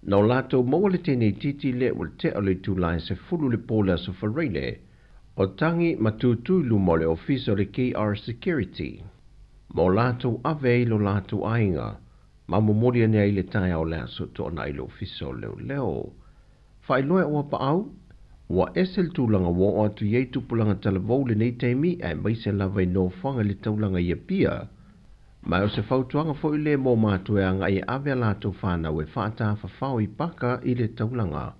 na o latou maua le teineitiiti lea ua tea o le itula e 10 i le po o le aso Faraile, o tagi ma tūtū i luma o le ofisa o le KR Security, ma o latou ave ai lo latou aiga ma momoli ane ai i le taeao o le aso Toonai i le ofisa o leoleo. Faailoa e Auapaau, ua ese le tulaga ua oo atu i ai tupulaga talavou i lenei taimi aemaise lava i nofoaga i le taulaga i Apia. Ma o se fautuaga foi lea mo matua e agai e ave a latou fanau e faatafafao i paka i le taulaga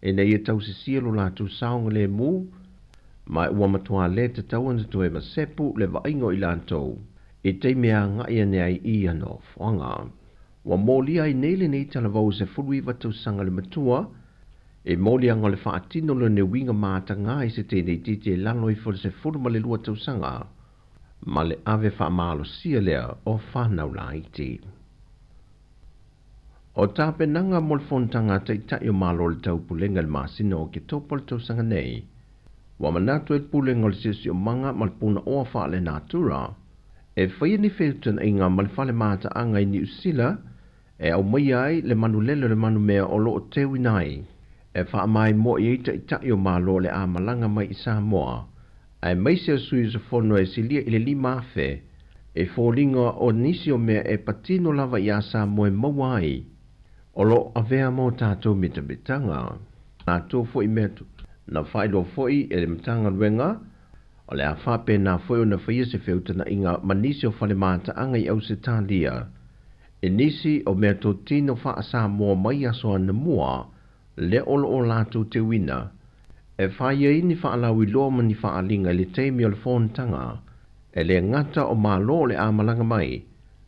ina ia tausisia lo latou saogalemu, ma ua matuā le tatau ona toe masepu le vaaiga o i latou i taimi e agai ane ai i ia nofoaga. Ua molia ai nei lenei talavou e 19 tausaga le matua i moliaga o le faatino o lona uiga matagā i se teineitiiti e lalo ifo i le 12 tausaga ma le ave faamalosia lea o fanau laiti. O tapenaga mo le fonotaga a Taitai o Malo o le Taupulega i le masina o Oketopa o le tausaga nei, ua manatu ai le Pulega o le Siosiomaga ma le Punaoa Faalenatura e faia ni feutagaiga ma le fale mataaga i Niu Sila e aumaia ai le manulele o le manumea o loo teuina ai E faamaimoa i ai Taitai o Malo o le a malaga mai i Samoa, aemaise o sui usufono e silia i le 5,000, e foliga o nisi o mea e patino lava iā Samoa e maua ai, o lo o avea mo tatou mitamitaga. Latou foi mea na faailoa foi e le Matagaluega, o le a faapena foi ona faia se feutagaiga ma nisi o fale mataaga i Ausetalia, i nisi o meatotino faa-Samoa mai aso anamua lea o lo o latou teuina, e fai ai ni faalauiloa ma ni faaaliga i le taimi o le fonotaga, e le gata o Malo o le a malaga mai,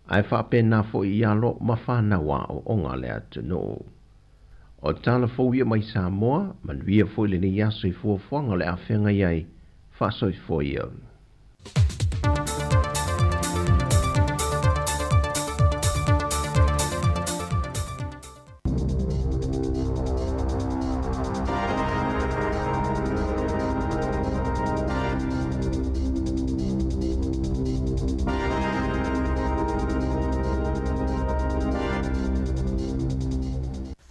ae faapena foi i alo ma fanau aoaoga a le atunuu. O tala fou ia mai Samoa, manuia foi lenei aso i fuafuaga o le a feagai ai, faasoifua ia.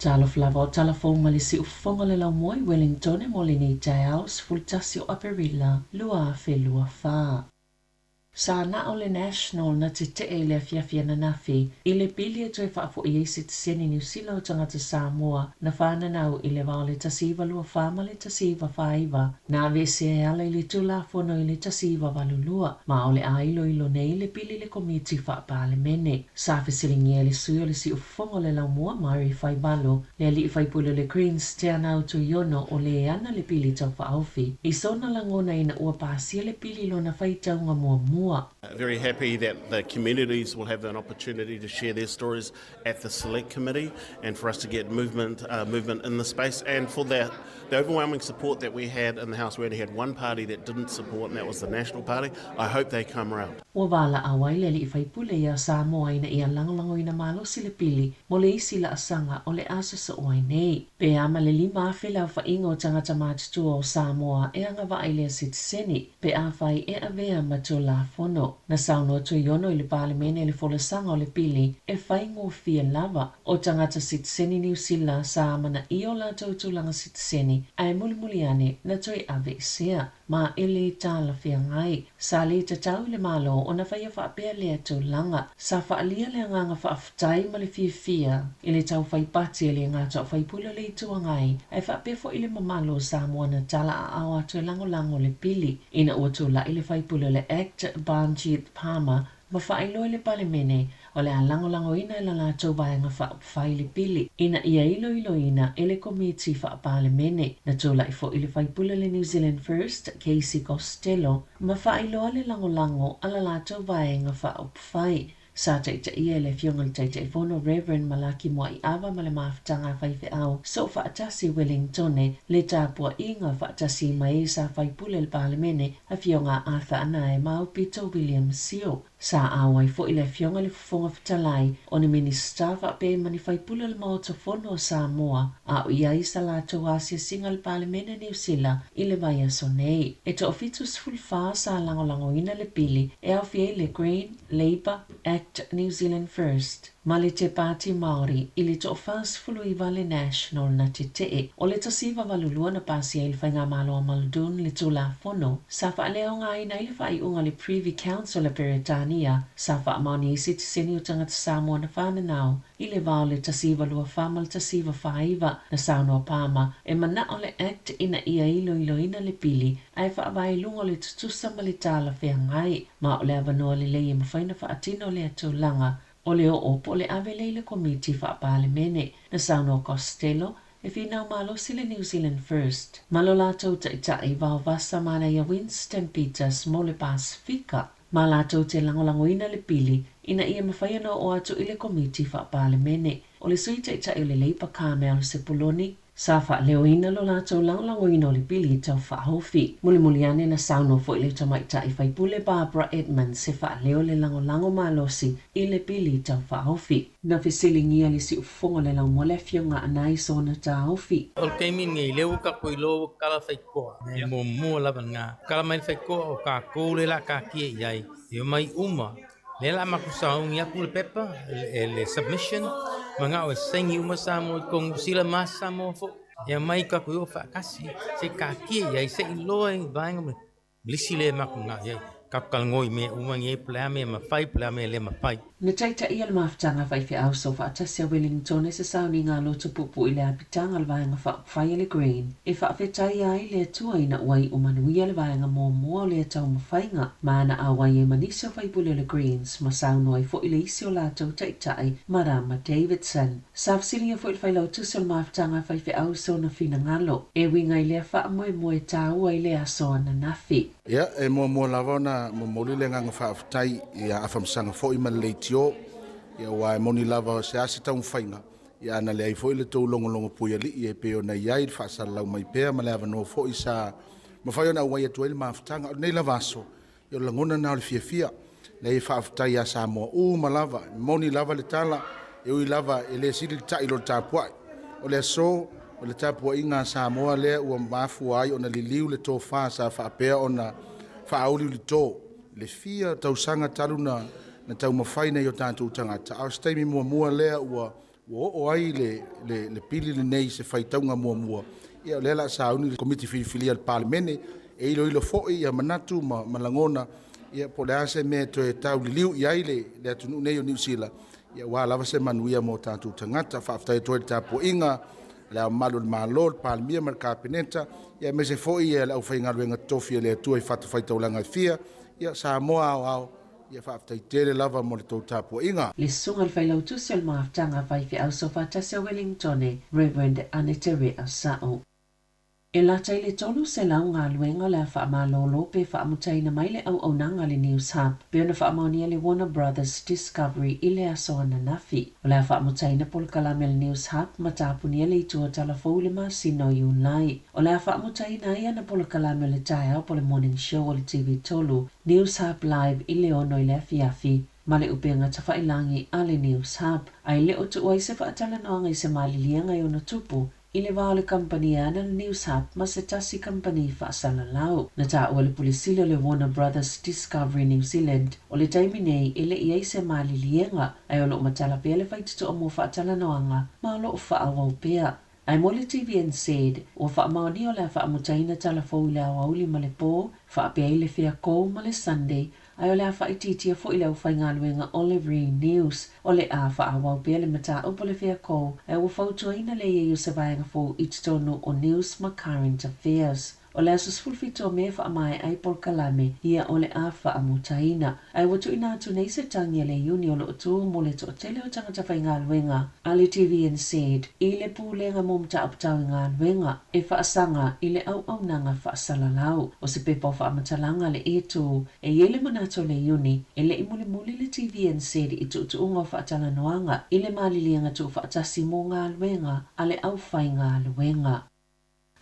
Talofa lava o tala fou ma le siufofoga o le laumua i Wellingtone mo lenei taeao 11 o Aperila 2024. Sa na o le National na tetee i le afiafi ananafi i le pili e toe faafo'i ai sitiseni Niu Sila o tagata Samoa na fananau i le va o le 1924 ma le 1949, na aveesea e ala i le Tulafono i le 1982, ma o le a iloilo nei le pili i le Komiti Faa-Palemene. Sa fesiligia e le sui o le Siufofoga o le Laumua, Murray Faivalo, le alii faipule o le Greens, Teanau Tuiono, o le ana le pili taufaaofi i sona lagona ina ua pasia le pili i lona faitauga muamua. Very happy that the communities will have an opportunity to share their stories at the select committee and for us to get movement, movement in the space and for that the overwhelming support that we had in the House. We only had one party that didn't support and that was the National Party. I hope they come round. Ua valaau ai le alii faipule iā Samoa ina ia lagolagoina malosi le pili mo le isi laasaga o le a sosoo ai nei. Pe a ma le 5,000 le aofaiga o tagata matutua o Samoa e agavaa i lea sitiseni, pe afai e avea ma Tulafono. Na saunoa Tuiono i le Palemene i le folasaga o le pili e faigofie lava o tagata sitiseni Niu Sila sa amanaia o latou tulaga sitiseni ae mulimuli ane na toe aveesea. Ma e le talafeagai. Sa le tatau i le Malo ona faia faapea lea tulaga. Sa faaalia le agaga faafetai ma le fiafia i le taufai pati e le gata o faipule o le Itu Agai ae faapea foi le mamalu o Samoa na tala aao atu e lagolago le pili ina ua tulai le faipule o le Act Banjit Palmer ma faailoa i le Palemene o le a lagolagoina e la latou Vaega Faaupufai le pili ina ia iloiloina e le Komiti Faa-Palemene. Na tulai foi le faipule o le New Zealand First, Casey Costello, ma faailoa le lagolago a la latou Vaega Faaupufai. Sa taitaia e le Afioga i le Taitaifono Rev. Malaki Moaiava ma le mafutaga a faifeau soofaatasi Wellingtone le tapuaiga faatasi ma e sa faipule i le Palemene, Afioga Arthur Anae ma Aupito William Sio. Sa auai foi le Afioga i le Fofoga Fetalai, o ni Minisita faapea ma ni faipule o le Maota Fono o Samoa, a o i ai sa latou asiasiga i le Palemene Niu Sila i le vaiaso nei. E toafitusefulufa sa lagolagoina le pili e aofia ai le Green, Labour, Act, New Zealand First, ma le Te Pāti Māori i le toafaasefuluiva le National na tetee. O le 1982 na pasia ai le Faigamalo a Muldoon le Tulafono sa faaleaogaina ai le faaiuga a le Privy Council a Peretania sa faamaonia ai sitiseni o tagata Samoa na fananau i le va o le 1924 ma le 1949. Na saunoa Palmer e manao le Act ina ia iloiloina le pili ae faavae i luga o le tutusa ma le talafeagai, ma o le avanoa lelei e mafai ona faatino lea tulaga o le oo po o le ave lea i le Komiti Faa-Palemene. Na saunoa Costello, e finau malosi le New Zealand First ma lo latou taitai Vaovasa Manaia Winston Peters mo le Pasefika, ma latou te lagolagoina le pili ina ia mafai ona oo atu i le Komiti Faa-Palemene. O le Sui Taitai o le Leipa Carmel Sepuloni, Sa faaleoina lo latou lagolagoina o le pili tau faaofi. Mulimuli ane na saunoa foi le tamaitai faipule Barbara Edmonds e faaleo le lagolago malosi i le pili tau faaofi. Na fesiligia le siufofoga o le laumua le afioga a Anae sona taofi. O le taimi lenei, lea ua tatou iloa ua tatala faitotoa, e muamua lava lena. Tatala mai le faitotoa o tatou lea o le a taatia i ai, e omai uma. Lea o le a matou sauni atu le pepa, le submission, manao e saini uma Samoa i totonu, Niu Sila ma Samoa foi. E aumai tatou i o faatasi se i taatia i ai se i iloa i vaega ma lisi lea e matou manao i ai. Tatou talanoa i mea uma nei po o le a mea e mafai po o le a mea e le mafai. Na taitaia le mafutaga faifeau soofaatasi a Wellington e se sauniga loto puupuu i le apitaga o le Vaega Faaupufai a le Green e faafetaia ai le Atua ina ua iu manuia le vaega muamua o lea taumafaiga ma na auai ai ma nisi o faipule o le Greens ma saunoa ai foi le isi o latou taitai Marama Davidson. Sa fesiligia foi le Failautusi o le mafutaga faifeau sona finagalo e uiga i lea faamoemoe taua i le aso ananafi. Ia, e muamua lava ona momoli le agaga faafetai i Afamasaga foi ma le leitio, ia aua e moni lava o se a se taumafaiga, ia ana leai foi le tou logologo puialii e pei ona i ai le faasalalau mai pea ma le avanoa foi sa mafai ona auai atu ai le mafutaga. O lenei lava aso, ia o le lagona lena o le fiafia. Leai e faafetai ia Samoa uma lava, e moni lava le tala, e ui lava e le sili le ta'i i lo le tapuai. O le aso, o le tapuaiga a Samoa lea ua mafua ai ona liliu le tofa sa faapea ona faauliulito le fia tausaga talu na taumafai nai o tatou tagata, a o se taimi muamua lea ua oo ai le pili lenei i se faitauga muamua. Ia o lea o le a sauni le Komiti Filifilia a le Palemene e iloilo foi ia manatu ma lagona, ia po o le a se mea e toe tauliliu i ai le atunuu nei o Niu Sila, ia aua lava se manuia mo tatou tagata. Faafetai atu ai i le tapuaiga a Le Ao Mamalu o le Malo, le Palemia ma le Kapeneta, ia aemaise foi le aufaigaluega totofi a le Atua i fatafaitaulaga e fia, ia Samoa aoao, ia faafetai tele lava mo le tou tapuaiga. Le susuga i le Failautusi o le Mafutaga Faifeau Soofaatasi o Wellingtone, Rev. Anete Rea Sa'o. E lata i le 300 galuega o le a faamalolo pe faamutaina mai le auaunaga a le News Hub pei ona faamaonia le Warner Brothers Discovery i le aso ananafi. O le a faamutaina polokalame a le News Hub ma tapunia le itu o Talafou i le masina o Iulai. O le a faamutaina ai ana polokalame o le taeao po o le Morning Show o le TV3, News Hub Live i le 6 i le afiafi, ma le upega tafailagi a le News Hub, ae le o tuu ai se faatalanoaga i se maliliega e ono tupu i le va o le kamupani e ana le News Hub ma se tasi kamupani faasalalau. Na taua e le Pule Sili o le Warner Brothers Discovery New Zealand, o le taimi nei e le i ai se maliliega, ae o lo o matala pea le faitotoa mo faatalanoaga ma o lo o faaauau pea. Ae mo le TVNZ, ua faamaonia o le a faamutaina tala fou i le aoauli ma le po, faapea ai le Feakou ma le Sunday, ae o le a faaitiitia foi le aufaigaluega o le Re News. O le a faaauau pea le mataupu o le Feakou, ae ua fautuaina le i ai o se vaega fou i totonu o News ma Current Affairs. O le aso 17 o Me e faamaea ai polokalame ia o le a faamutaina. Ae ua tuuina atu nei se tagi a le Iuni o lo o tu mo le toatele o tagata faigaluega a le TVNZ i le Pulega mo Mataupu Tau i Galuega e faasaga i le auaunaga faasalalau. O se pepa o faamatalaga a le E2 e i ai le manatu o le Iuni e le i mulimuli le TVNZ i tuutuuga o faatalanoaga i le maliliega tuufaatasi mo galuega a le aufaigaluega.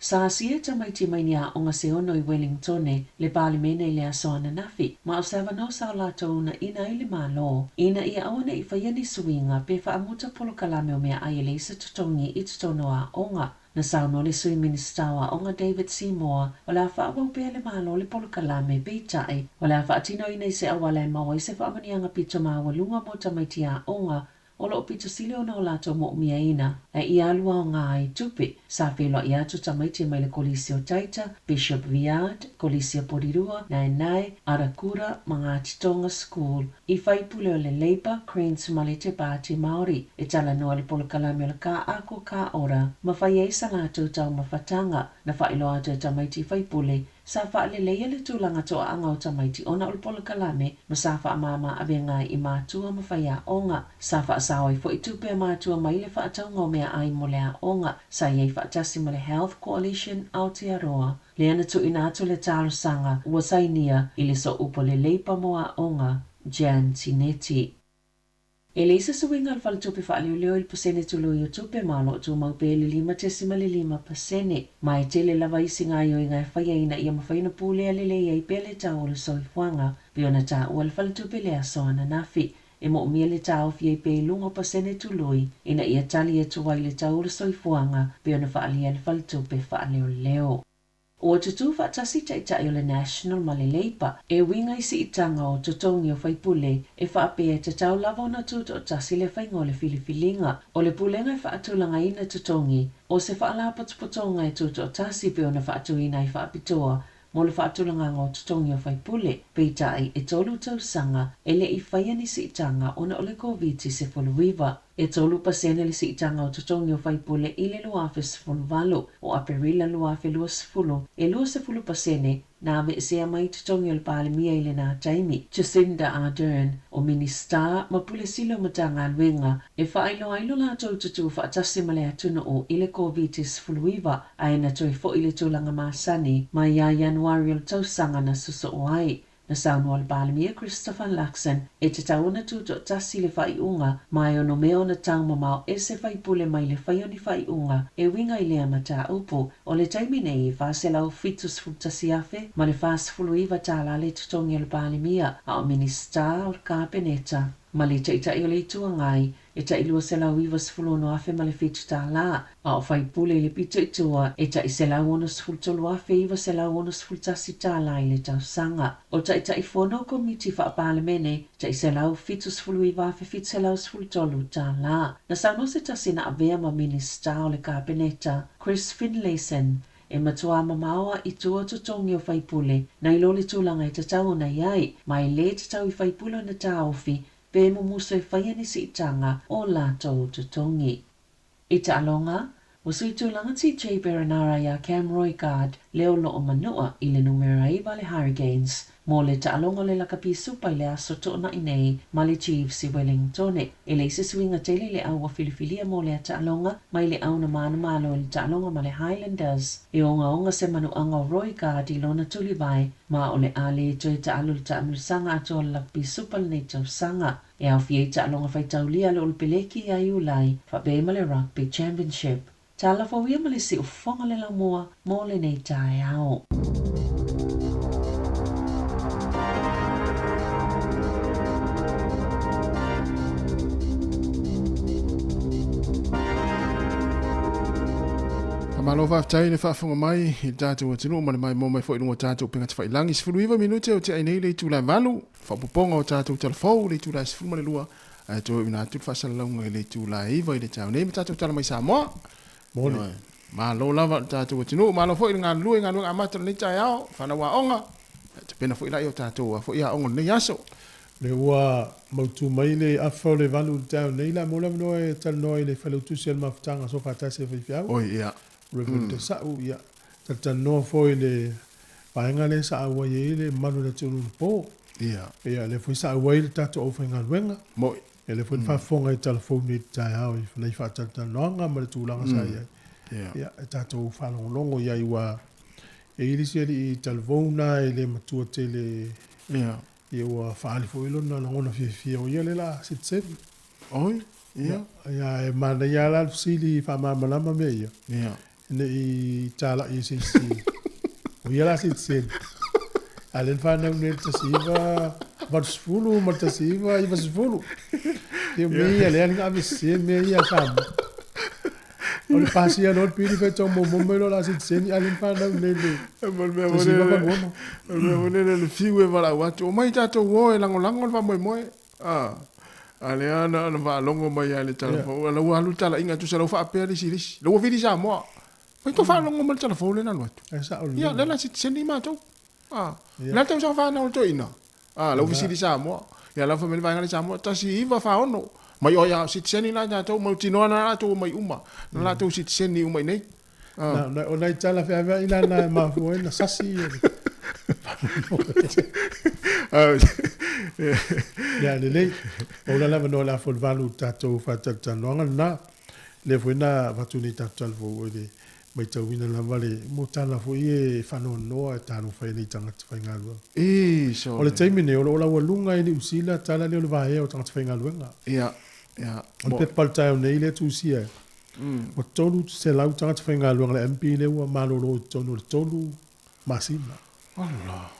Sa asia e tamaiti mai ni aoga se ono i Wellingtone le Palemene i le aso ananafi, ma o se avanoa sa o latou uunaina ai le Malo ina ia aua ne i faia ni suiga pe faamuta polokalame o meaai e leai se totogi i totonu o aoga. Na saunoa le Sui Minisita o Aoga David Seymour o le a faaauau pea le Malo le polokalame, peitai, o le a faatinoina i se auala e maua ai se faamanuiaga pito maualuga mo tamaiti aoga o lo o pito sili ona o latou moomiaina ae ia alu aoga ai tupe. Sa feiloai atu tamaiti mai le Kolisi o Taita, Bishop Viard, Kolisi o Porirua, Naenae, Arakura ma Ngāti Tonga School i faipule o le Labour, Greens ma le Te Pāti Māori e talanoa le polokalame o le Ka Ako Ka Ora ma fai ai sa latou taumafataga. Na faailoa atu e tamaiti faipule Sa faaleleia le tulaga toaaga o tamaiti ona o le polokalame ma sa faamāmā avega ai i matua ma faiaoga. Sa faasao ai foi tupe a matua mai le faatauga o meaai mo le aoga. Sa i ai faatasi ma le Health Coalition Aotearoa. Lea na tuuina atu le talosaga ua sainia i le Sooupu o le Leipa mo Aoga, Jan Tinetti. E leai se suiga a le Faletupe Faaleoleo i le pasene tului o tupe ma o lo o tumau pea i le 5.5%. Ma e tele lava isi gaoioiga e faia ina ia mafai ona pulea lelei ai pea le tau o le soifuaga, pei ona taua le Faletupe i le aso ananafi. E moomia le taofi ai pea i luga o pasene tului ina ia tali atu ai le tau o le soifuaga, pei ona faaalia e le Faletupe Faaleoleo. Ua tutū faatasi taitai o le National ma le Labour e uiga i siitaga o totogi o faipule e faapea e tatau lava ona tutoatasi le faiga o le filifiliga. O le pulega e faatulagaina totogi o se faalapotopotoga e tutoatasi pei ona faatuina ai faapitoa mo le faatulagaga o totogi o faipule, peitai e tolu tausaga e le i faia ni siitaga ona o le Koviti-19. E 3% le siitaga o totogi o faipule i le 2018. O Aperila 2020, e 20% na aveesea mai totogi o le Palemia i lena taimi, Jacinda Ardern, o Minisita ma Pule Sili o Matagaluega, e faailoa ai lo latou tutū faatasi ma le atunuu i le Koviti-19, ae na toe foi i le tulaga masani mai ia Ianuari o le tausaga na sosoo ai. Na saunoa le Palemia Christopher Luxon e tatau ona tutoatasi le faaiuga ma e onomea ona taumamao ese faipule mai le fai o ni faaiuga e uiga i lea mataupu. O le taimi nei e $471,049 tala le totogi o le Palemia, a o Minisita o le Kapeneta ma le Taitai o le Itu Agai e tai $296,007, a o faipule i le pito i tua e tai $163,961 i le tausaga. O Taitaifono o Komiti Faa-Palemene, tai $179,713. Na saunoa se tasi na avea ma Minisita o le Kapeneta, Chris Finlayson, e matuā mamao i tua totogi o faipule nai lo le tulaga e tatau ona i ai, ma e lē tatau i faipule ona taofi pe mumusu e faia ni siitaga o latou totogi. I taaloga, ua sui tulaga TJ Perenara iā Cam Roigard le o loo manua i le numera 9 a le Hurricanes mo le taaloga o le Lakapi Supa i le aso Toonai nei ma le Chiefs i Wellingtone. E leai se suiga tele i le au ua filifilia mo lea taaloga mai le au na manumalo i le taaloga ma le Highlanders. E ogaoga se manuaga o Roigard i lona tulivae ma o le a le toe taalo i le taamilosaga atoa o le Lakapi Supa lenei tausaga. E aofia ai taaloga faitaulia a le Olopeleki ia Iulai faapea ai ma le Rugby Championship. Tala fou ia ma le siufofoga le laumua mo lenei taeao. Faamalo faafetai le faafofoga mai i le tatou atunuu ma le maimoa mai foi i luga o tatou upega tafailagi. 19 minute o tea ai nei le itula e 8, faaopoopoga o tatou talafou i le itula e 12, ae toe uina atu le faasalalauga i le itula e 9 i le taeao nei ma tatou tala mai Samoa. Moni. Malo lava le tatou atunuu, malo foi le galulue i galuega amata o lenei taeao, fanau aoga, tapena foi laia o tatou foi aoga o lenei aso. Lea ua mautu mai le afa o le 8 i le taeao nei, la mo le avanoa e talanoa i le Failautusi o le Mafutaga Soofaatasi a Faifeau. Oi, ia. Reverend Tasau, ia. Talatalanoa foi i le vaega lea sa auai ai le mamalu o le atunuu i le po. Ia. Ia, lea foi sa auai le tatou aufaigaluega. Moi. Ia, lea foi na faafofoga i tala fou nei i le taeao i nai faatalatalanoaga ma le tulaga sa i ai. Ia. Ia, e tatou faalogologo i ai ua e i ai le isi alii talavou na e le matua tele. Ia. Ia ua faaali foi lona lagona fiafia o ia lea la citizen. Oi, ia. Ia, e manaia lava la le fesili faamalamalama mea ia. Ia. Ne i talai e se isi o ia la citizen. A lea na fanau nei i le 1980 ma le 1990. Ia mea ia lea na avesese mea ia a Samoa. O le pasia loa le pili faitau momomo mai loa la citizen a lea na fanau nei i le 1986. O le mea foi lele le fiu e valaau atu, omai tatou o e lagolago le faamoemoe. A, a lea na, na faalogo mai lava i le tala fou, la ua alu le talaiga, tusa la ua faapea le isi i le isi, la ua vili Samoa. Mai tou faalogo mai le tala fou lea na alu atu. E sao lelei. Ia, lea la sitiseni matou. A, le a le tausaga fanau a le toeaina? A, la ua fesili Samoa. Ia, la ua fai mai le vaega lea Samoa, 1946. Mai oi a sitiseni la tatou, mautinoa na latou omai uma, na latou sitiseni uma i inei. Na, na, o nai tala feaveai la na e mafua ai na sasi ia le Ia, lelei. O la lava no le afa o le 8 i le tatou faatalatalanoaga lena. Lea foi na avatu nei tatou tala fou i le matauina lava le mo tala foi e faanoanoa e talofa ai nei tagata faigaluega. E, O le taimi nei, o lo o laualuga i Niu Sila tala lea o le vaea o tagata faigaluega. Ia, ia. O le pepa o le taeao nei lea e tusia ai, Ua 300 tagata faigaluega a le MP lea ua malolo i totonu o le tolu masina. Allah.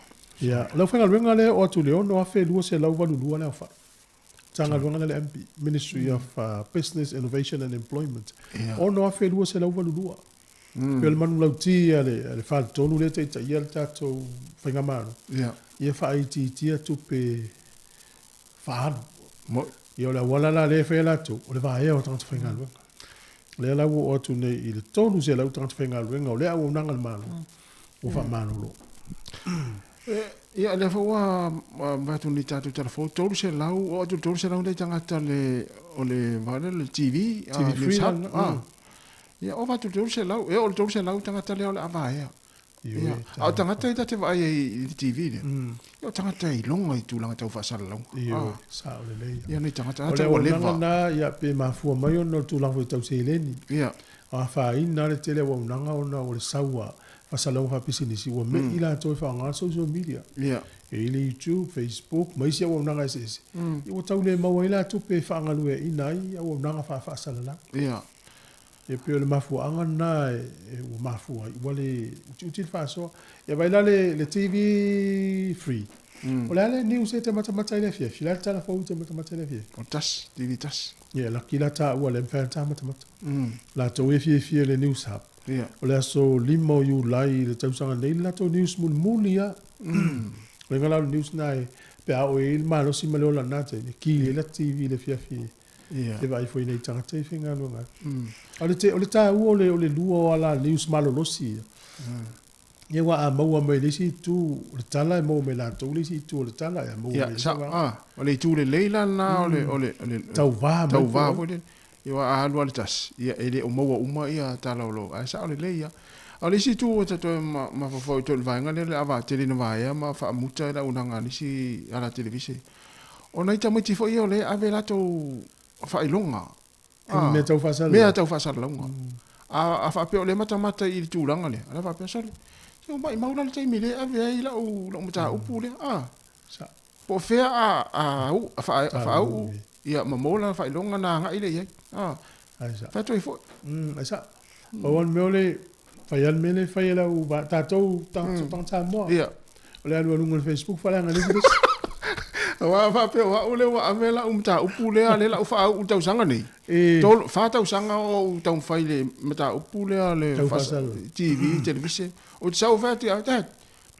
Ia, o le aufaigaluega lea e oo atu i le 6,282 le aofai. Matagaluega lea a le MP, Ministry of Business, Innovation and Employment. Ia. 6,282. Pei o le manulauti a le faletolu lea e taitaia le tatou faigamalo, ia faaitiitia tupe faaalu. Ia o le auala la lea e faia e latou, o le vaea o tagata faigaluega. Lea la ua oo atu nei i le 300 tagata faigaluega o lea auaunaga a le Malo ua faamalolo. Ia, lea foi ua vaai atu nei i tatou tala fou, 300, oo atu i le 300 nai tagata o le, vaai lea, le TV, TV Free News Hub. Ia ova atu i le 300, e oo i le 300 tagata lea o le a vaea. Ia, a o tagata ia ta te vaai ai i le TV lea, ia o tagata e iloga i tulaga tau faasalalauga. Ioe, sao lelei. Ia nai tagata, O le auaunaga lena, ia, pe mafua mai ona o le tulaga foi tau seleni. Ia. Afaina le tele o auaunaga ona o le sau a faasalalauga faapisinisi, ua me'i latou e faaaoga le social media. Ia. E i ai le YouTube, Facebook ma isi auaunaga eseese, ia ua tau le maua ai la tupe e faagalueaiina ai auaunaga faafaasalalau. Ia. E pei o le mafuaaga lena e ua mafua ai ua le utiuti le faasoa. Ia vaai la le TV free. O le a le news e te matamata i le afiafi? O le a le tala fou e te matamata i le afiafi? O le tasi, TV tasi. Ia, laki la taua lea e mafai ona ta matamata. Latou e fiafia i le News Hub. Ia. O le aso 5 o Iulai i le tausaga nei le latou news mulimuli lava. O le uiga la o le news lena e, pe a oo i ai le malosi ma le ola i lena taimi, e ki ai la TV i le afiafi e vaai foi i nai tagata ia e faigaluega ai. A o le taua o le lua o ala news malolosi ia, ia aua a maua mai le isi itu o le tala e maua mai e latou le isi itu o le tala, e maua mai le isi vaega. O le itu lelei la lena o le tauva mai tauva foi lele. Ia aua a alu lava le tasi, ia e le o maua uma ia tala o lo o, ae sao lelei lava. A o le isi itu ua ta toe mafaufau i le vaega lea o le a tele ina vaea ma faamuta i le auaunaga a nisi ala televise. O nai tamaiti foi ia o lea e ave latou faailoga. I mea tau faasalalauga. Mea tau faasalalauga. A faapea o lea e matamata i le tulaga lea, a faapea, sole, se ua maimau la le taimi lea e ave ai lau mataupu lea. A, po o fea a faauu ia ma maua lana faailoga ona agai lea i ai. A, fai atu ai foi. Ai sao. Pau lava le mea o le fai lava le mea lea e fai e lau tatou tagata Samoa. Ia. O le alu aluga o le Facebook faaleaga le isi le isi. Aua a faapea o au lea ua ave lau mataupu lea, lea la u faauu i le tausaga nei. Fa tausaga o ou taumafai i le mataupu lea le TV, televise. Ou te sau fai atu ia, Dad,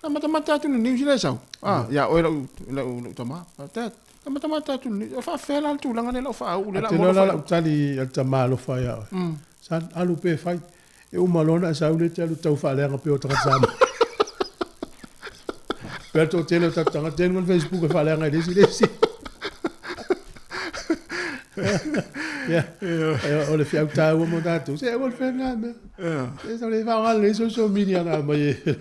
na matamata atu i le news lea e sau. Ah, ia oe lau lau tama. Dad, na matamata atu i le news. E faafefea la le tulaga lea la u faauu lea la. A te iloa la lau tali a le tama alofa ia oe. Son, alu pea e fai. E uma loa ona e sau lea e te alu tau faaleaga pea o tagata Samoa. Pea le toatele o tatou tagata te alu i le Facebook e faaleaga i le isi le isi. Ia, o le feau taua mo tatou. Se aua le faia lena mea. Se tau le faaaoga lelei social media na aumai e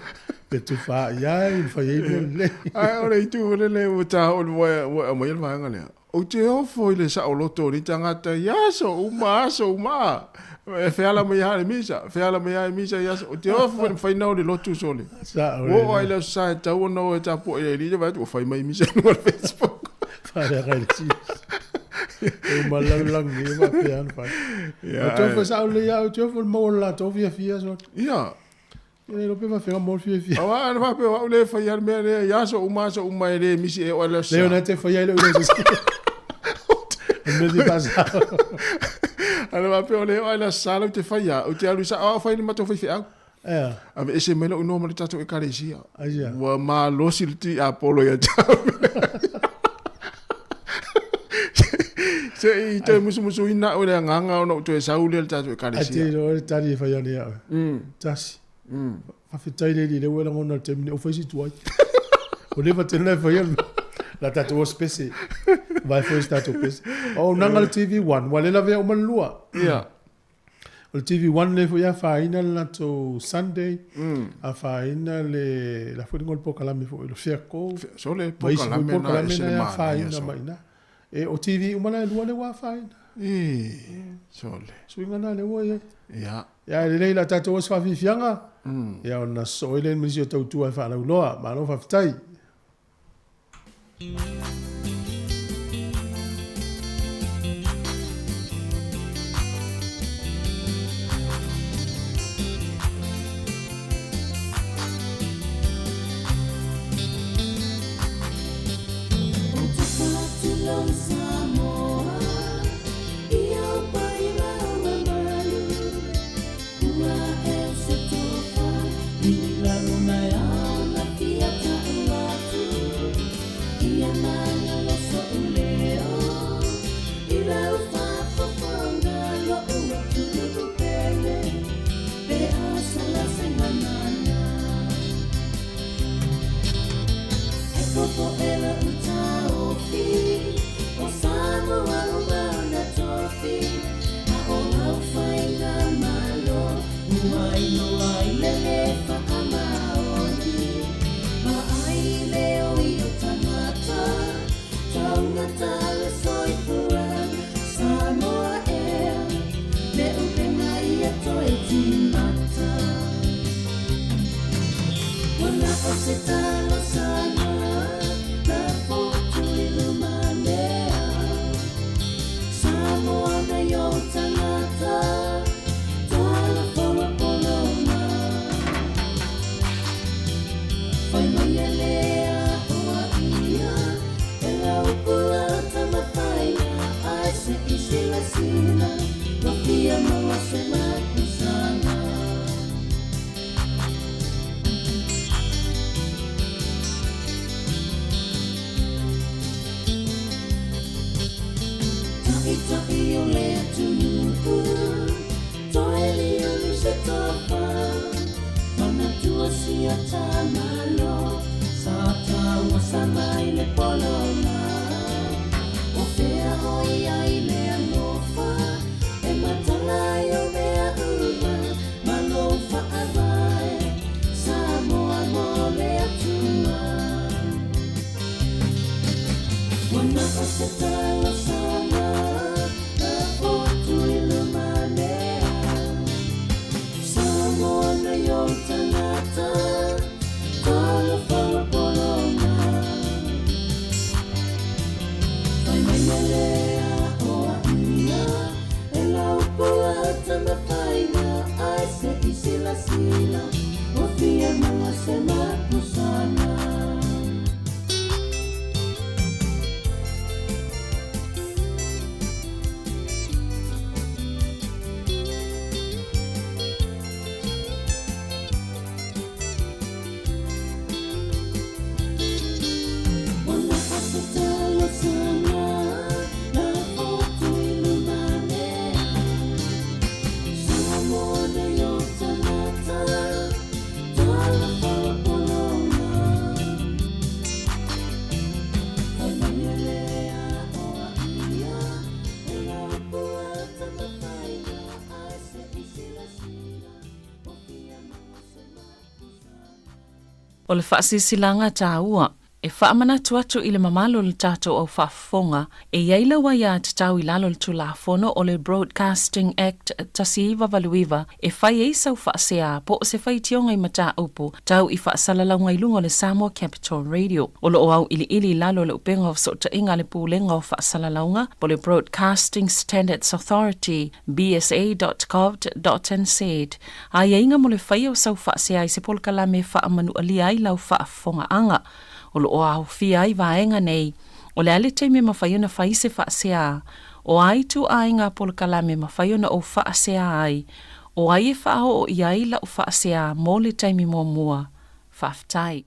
e tufa i ai, fai ai mea lelei. Ae o le itu foi lele ua ta oo ua aumaia le vaega lea. Ou te ofo i le saoloto o nei tagata i aso uma, aso uma. E feala mai lava i le misa, feala mai lava i misa i aso. Ou te ofo i le mafai ona o i le lotu sole. Ua oo lava i le Aso Sa e tatau ona o e tapuai i le alii, vaai atu ua fai mai misa i luga o le Facebook. Faaleaga i le sis. E uma le lalolagi nei e faapea ona fai. Ia, Ou te ofo sao lelei lava, ou te ofo i le maua o le latou fiafia sole. Ia. E le iloa pe faafefea ona maua le fiafia. Aua ana faapea o au lea e faia le mea lea i aso uma aso uma e le misi e oo i le aso Sa. Lea ona e te faia ai lou iloa se isi. O le mea fia faasao. Ana faapea o lea e oo i le aso Sa lea ou te faia, ou te alu sao lava fai le matou faifeau. Ea. Aveese mai lou igoa ma le tatou ekalesia. Aisea? Ua malosi le tiapolo ia te au. Se i toe musumusuina au e le agaga ona ou toe sau lea i le tatou ekalesia. Ae te iloa le tali e fai ane ia oe. Tasi. Faafetai le Alii lea ua e lagona i le taimi nei, ou fai si tuai. Ua leva tele ona e faia le la tatou osi pese. Vae foi si tatou pese. O auaunaga le TV One, ua le lavea uma le lua. Ia. O le TV One lea foi e afaina le latou Sunday, afaina le la foi le igoa o le polokalame foi o le Fiaco. Sole Ma isi foi polokalame na polokalame ese na le e manaia afaina sole. mai i ina. E, o TV uma la e lua lea ua afaina. E, sole. Suiga na lea ua i ai. Ia. Ia, e lelei la tatou osi faafiafiaga, ia ona sosoo ai lea ma nisi o tautua e faalauiloa. Malo faafetai. O le faasilasilaga taua e faamanatu atu i le mamalu o le tatou au faafofoga e i ai lau aiatatau i lalo o le Tulafono o le Broadcasting Act 1989 e fai ai sau faasea po o se faitioga i mataupu tau i faasalalauga i luga o le Samoa Capital Radio. O lo o auiliili i lalo o le upega o fesootaiga a le Pulega o Faasalalauga po o le Broadcasting Standards Authority, bsa.govt.nz, aiaiga mo le faia o sau faasea i se polokalame e faamanualia ai lau faafofogaaga. O lo o aofia ai vaega nei, o le a le taimi e mafai ona fai se faasea, o a ituaiga polokalame e mafai ona ou faasea ai, o ai e faaoo i ai lau faasea mo le taimi muamua. Faafetai.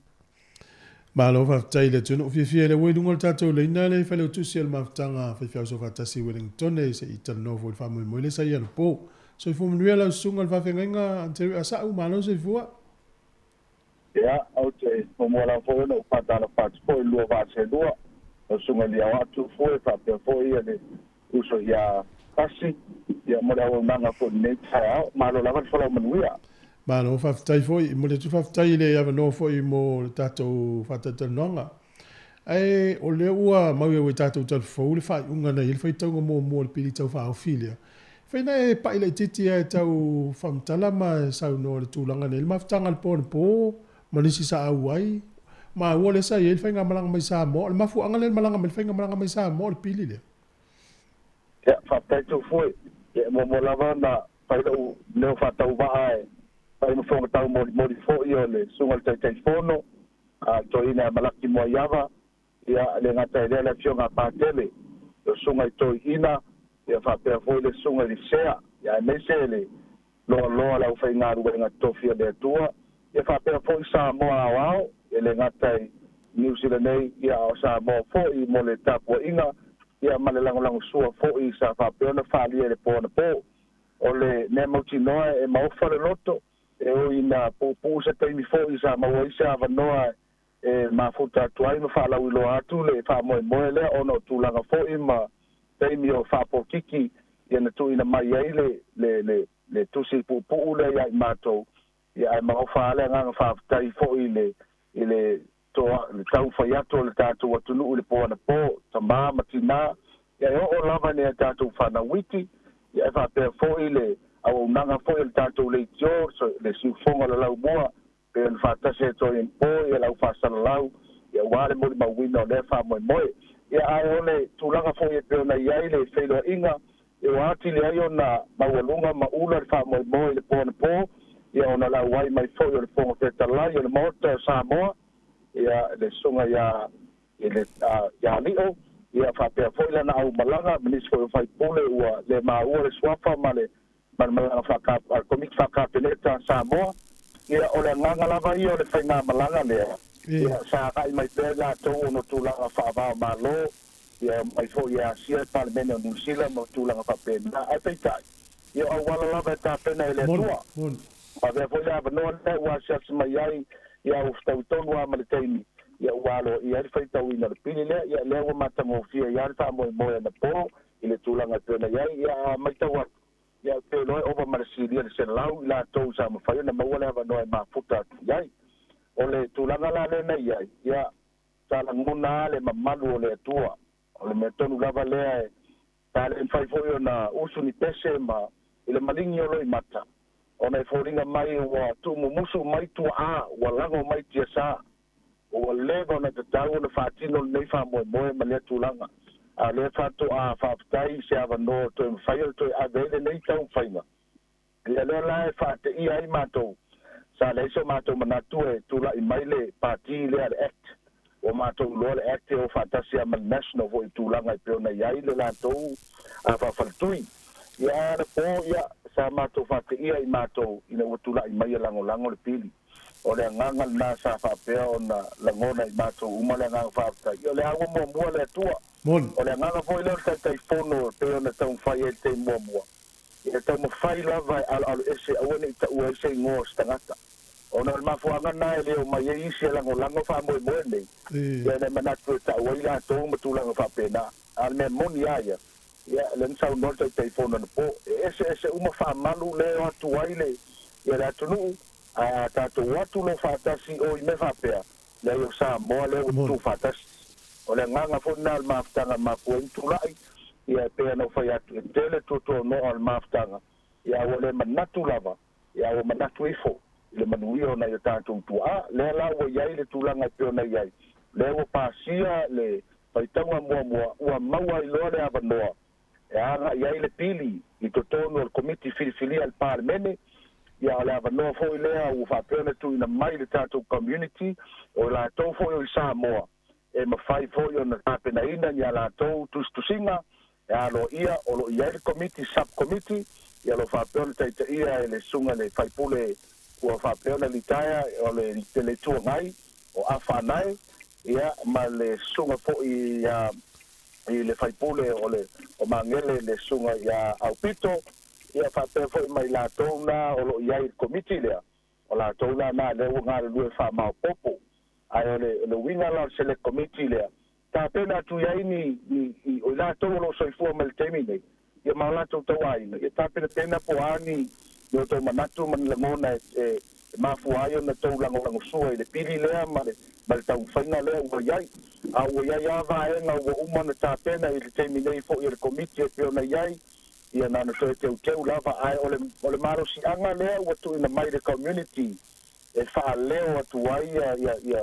Malo faafetai i le atunuu fiafia i le ua i luga o le tatou laina le Failautusi o le Mafutaga Faifeau Soofaatasi i Wellingtone se i talanoa foi i le faamoemoe lea sa i anapo. Soifua manuia lau susuga i le faafeagaiga Terry Asau, malo le soifua. Ia, ou te muamua lava foi ona ou faatalofa atu foi i le lua vaa selua, lau susuga i le Aoatu Fue faapea foi le uso ia Pasi, ia mo le auaunaga foi i lenei taeao. Malo lava le folau manuia. Malo faafetai foi. E momoli atu le faafetai i le avanoa foi mo le tatou faatalatalanoaga. Ae o lea ua mau i tatou talafou le faaiuga na i ai le faitauga muamua o le pili tau faaofi lea. Fai na e pai laitiiti lava e tau faamatala ma saunoa i le tulaga na i ai le mafutaga a le po anapo ma nisi sa auai. Maua lea sa i ai le faigamalaga mai Samoa. O le mafuaaga lea o le malaga mai le faigamalaga mai Samoa o le pili lea. Ia, faafetai Tufue. Ia, e muamua lava ona fai lou leo faatauvaa e fai ma fofoga taumolimoli foi o le Susuga i le Taitaifono, a le Toeaina ia Malaki Moaiava, ia, e le gata i lea le Afioga a Patele, le Susuga i Toeaina, ia faapea foi le Susuga i le Sea, ia aemaise le loaloa o le aufaigaluega totofi a le Atua, ia faapea foi Samoa aoao, e le gata i Niu Sila nei, ia a o Samoa foi mo le tapuaiga, ia ma le lagolagosua foi sa faapea ona faaalia i le po anapo. O le mea mautinoa e maofa le loto, e ui ina puupuu se taimi foi sa maua ai se avanoa e mafuta atu ai ma faalauiloa atu le faamoemoe lea ona o tulaga foi ma taimi o faapolokiki ia na tuuina mai ai le, le, le, le tusi puupuu lea ia i matou. Ia ae maofa lava le agaga faafetai foi i le i le toa le taumafai atu o le tatou atunuu i le po anapo, tama ma tina, ia e oo lava i nai a tatou fanau iti, ia e faapea foi le auaunaga foi a le tatou leitio, le siufofoga o le laumua, pei ona faatasi ai Toeaina Po, ia le au faasalalau, ia aua le molimauina o lea faamoemoe. Ia ae o le tulaga foi e pei ona i ai le feiloaiga, ia ua atili ai ona maualuga ma ula le faamoemoe i le po anapo, ia ona o le auai mai foi o le Fofoga Fetalai o le Maota o Samoa, ia le Susuga ia i le ia Lio, ia faapea foi lana aumalaga ma nisi foi o faipule ua le maua le suafa ma le ma le malaga faaka a le Komiti Faa-Kapeneta a Samoa. Ia, o le agaga lava ia o le faigamalaga lea, ia, sa agai mai pea i latou ona o tulaga faava-o-Malo, ia, mai foi e asia le Palemene o Niu Sila ma tulaga faapena. Ae peitai, ia, o auala lava e tapena e le Atua. Avea foi le avanoa lea ua asiasi mai ai, ia, ua fetaui tonu lava ma le taimi, ia, ua aloaia ai le faitauina o le pili lea, ia, lea ua matagofie ai lava le faamoemoe anapo i le tulaga e pei ona i ai. Ia, a matau atu, ia, ou te iloa e ova ma le silia i le 100 i latou sa mafai ona maua le avanoa e mafuta atu i ai. O le tulaga la lea na i ai, ia, sa lagona lava le mamalu o le Atua. O le mea tonu lava lea e sa le mafai foi ona usu ni pese ma i le maligi o loimata, ona e foliga mai ua tuumumusu mai tuaa, ua lago mai tiasa. Ua leva ona tatau ona faatino lenei faamoemoe ma lea tulaga, a o lea faatoa faafetai i se avanoa toe mafai ona toe ave ai lenei taumafaiga. Ia lea la e faateia ai matou, sa leai so matou manatu e tulai mai le Pati lea le Act. Ua matou iloa le Act e o faatasi lava ma le National foi i tulaga e pei ona i ai le latou faafaletui. Ia ae anapo, ia, sa matou faateia i matou ina ua tulai mai e lagolago le pili. O le agaga lena sa faapea ona lagona i matou uma le agaga faafetai. Ia o le a ua muamua le Atua. Moni. O le agaga foi lea o le Taitaifono e pei ona taumafai ai i le taimi muamua. Ia taumafai lava e aloaloese aua ne i taua ai se igoa o se tagata. Ona o le mafuaaga lena e le omai ai isi e lagolago faamoemoe nei, ia ona e manatu e tau ai latou ma tulaga faapena. A o le mea moni lava ia, ia lea na saunoa le Taitaifono anapo, e eseese uma faamalu lea e o atu ai le ia le atunuu, ae a tatou o atu loa faatasi o i mea faapea, leai o Samoa lea ua tutu faatasi. O le agaga foi lena o le mafutaga a Mapua i Tulai, ia e pei ona ou fai atu, e tele tuatuanoa o le mafutaga, ia a ua le manatu lava, ia ua manatu ifo i le manuia o nai o tatou tuaa. Lea la ua i ai le tulaga e pei ona i ai, lea ua pasia le faitauga muamua, ua maua ai loa le avanoa e agai ai le pili i totonu o le Komiti Filifilia a le Palemene, ia o le avanoa foi lea ua faapea ona tuuina mai i le tatou community, o i latou foi o i Samoa, e mafai foi ona tapenaina ni a latou tusitusiga e aloaia, o lo o i ai le Komiti, Sub-Committee, ia o lo o faapea ona taitaia e le Susuga i le Faipule ua faapea ona litaea o le le Itu Agai o Afa Anae, ia ma le Susuga foi ia i le Faipule o le o Magele le Susuga ia Aupito, ia faapea foi ma i latou na o lo o i ai i le Komiti lea, o latou la na lea ua galulue faamaopoopo. Ae o le o le uiga la o le Select Committee lea, tapena atu i ai ni ni i o i latou o lo o soifua mai i le taimi nei, ia ma o latou tauaiga, ia tapenapena po o a ni ni o tou manatu ma ni lagona e e e mafua ai ona tou lagolagosua i le pili lea ma le ma le taumafaiga lea ua i ai. A ua i ai lava vaega ua uma ona tapena i le taimi nei foi e le Komiti e pei ona i ai, ia na ona toe teuteu lava, ae o le o le malosiaga lea ua tuuina mai i le community e faaleo atu ai ia ia ia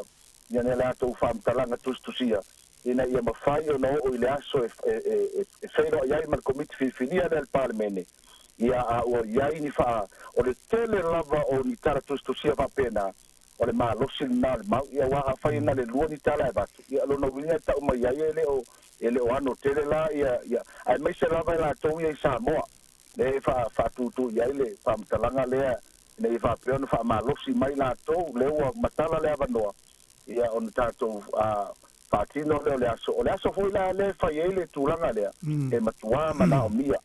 ia ni a latou faamatalaga tusitusia ina ia mafai ona oo i le aso e e e e feiloai ai ma le Komiti Filifilia lea a le Palemene, ia a ua i ai ni faa o le tele lava o ni tala tusitusia faapena, o le malosi lena o le mau. Ia aua afai na le lua ni tala e avatu, ia o lona uiga e tau mai ai e le o e le o ano tele la ia ia aemaise lava e latou ia i Samoa lea e faa faatūtū i ai le faamatalaga lea ina ia faapea ona faamalosi mai latou lea ua matala le avanoa ia ona tatou faatino lea o le aso. O le aso foi la lea e fai ai le tulaga lea, e matuā manaomia,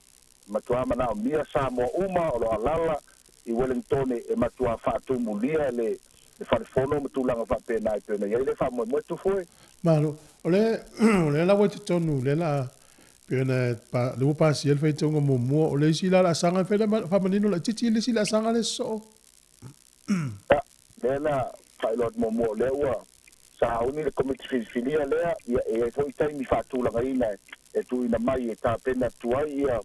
matuā manaomia Samoa uma o lo o alaala i Wellingtone e matuā faatumulia le le fale fono ma tulaga faapena e pei ona i ai le faamoemoe. Tufue. Malo. O le o lea la ua i totonu lea la pei ona pa lea ua pasia le faitauga muamua o le isi la laasaga e fai le faamanino laitiiti le isi laasaga le sosoo. Ia, lea na faailoa atu muamua o lea ua sauni le Komiti Filifilia lea, ia e i ai foi taimi faatulagaina e tuuina mai e tapena atu ai ia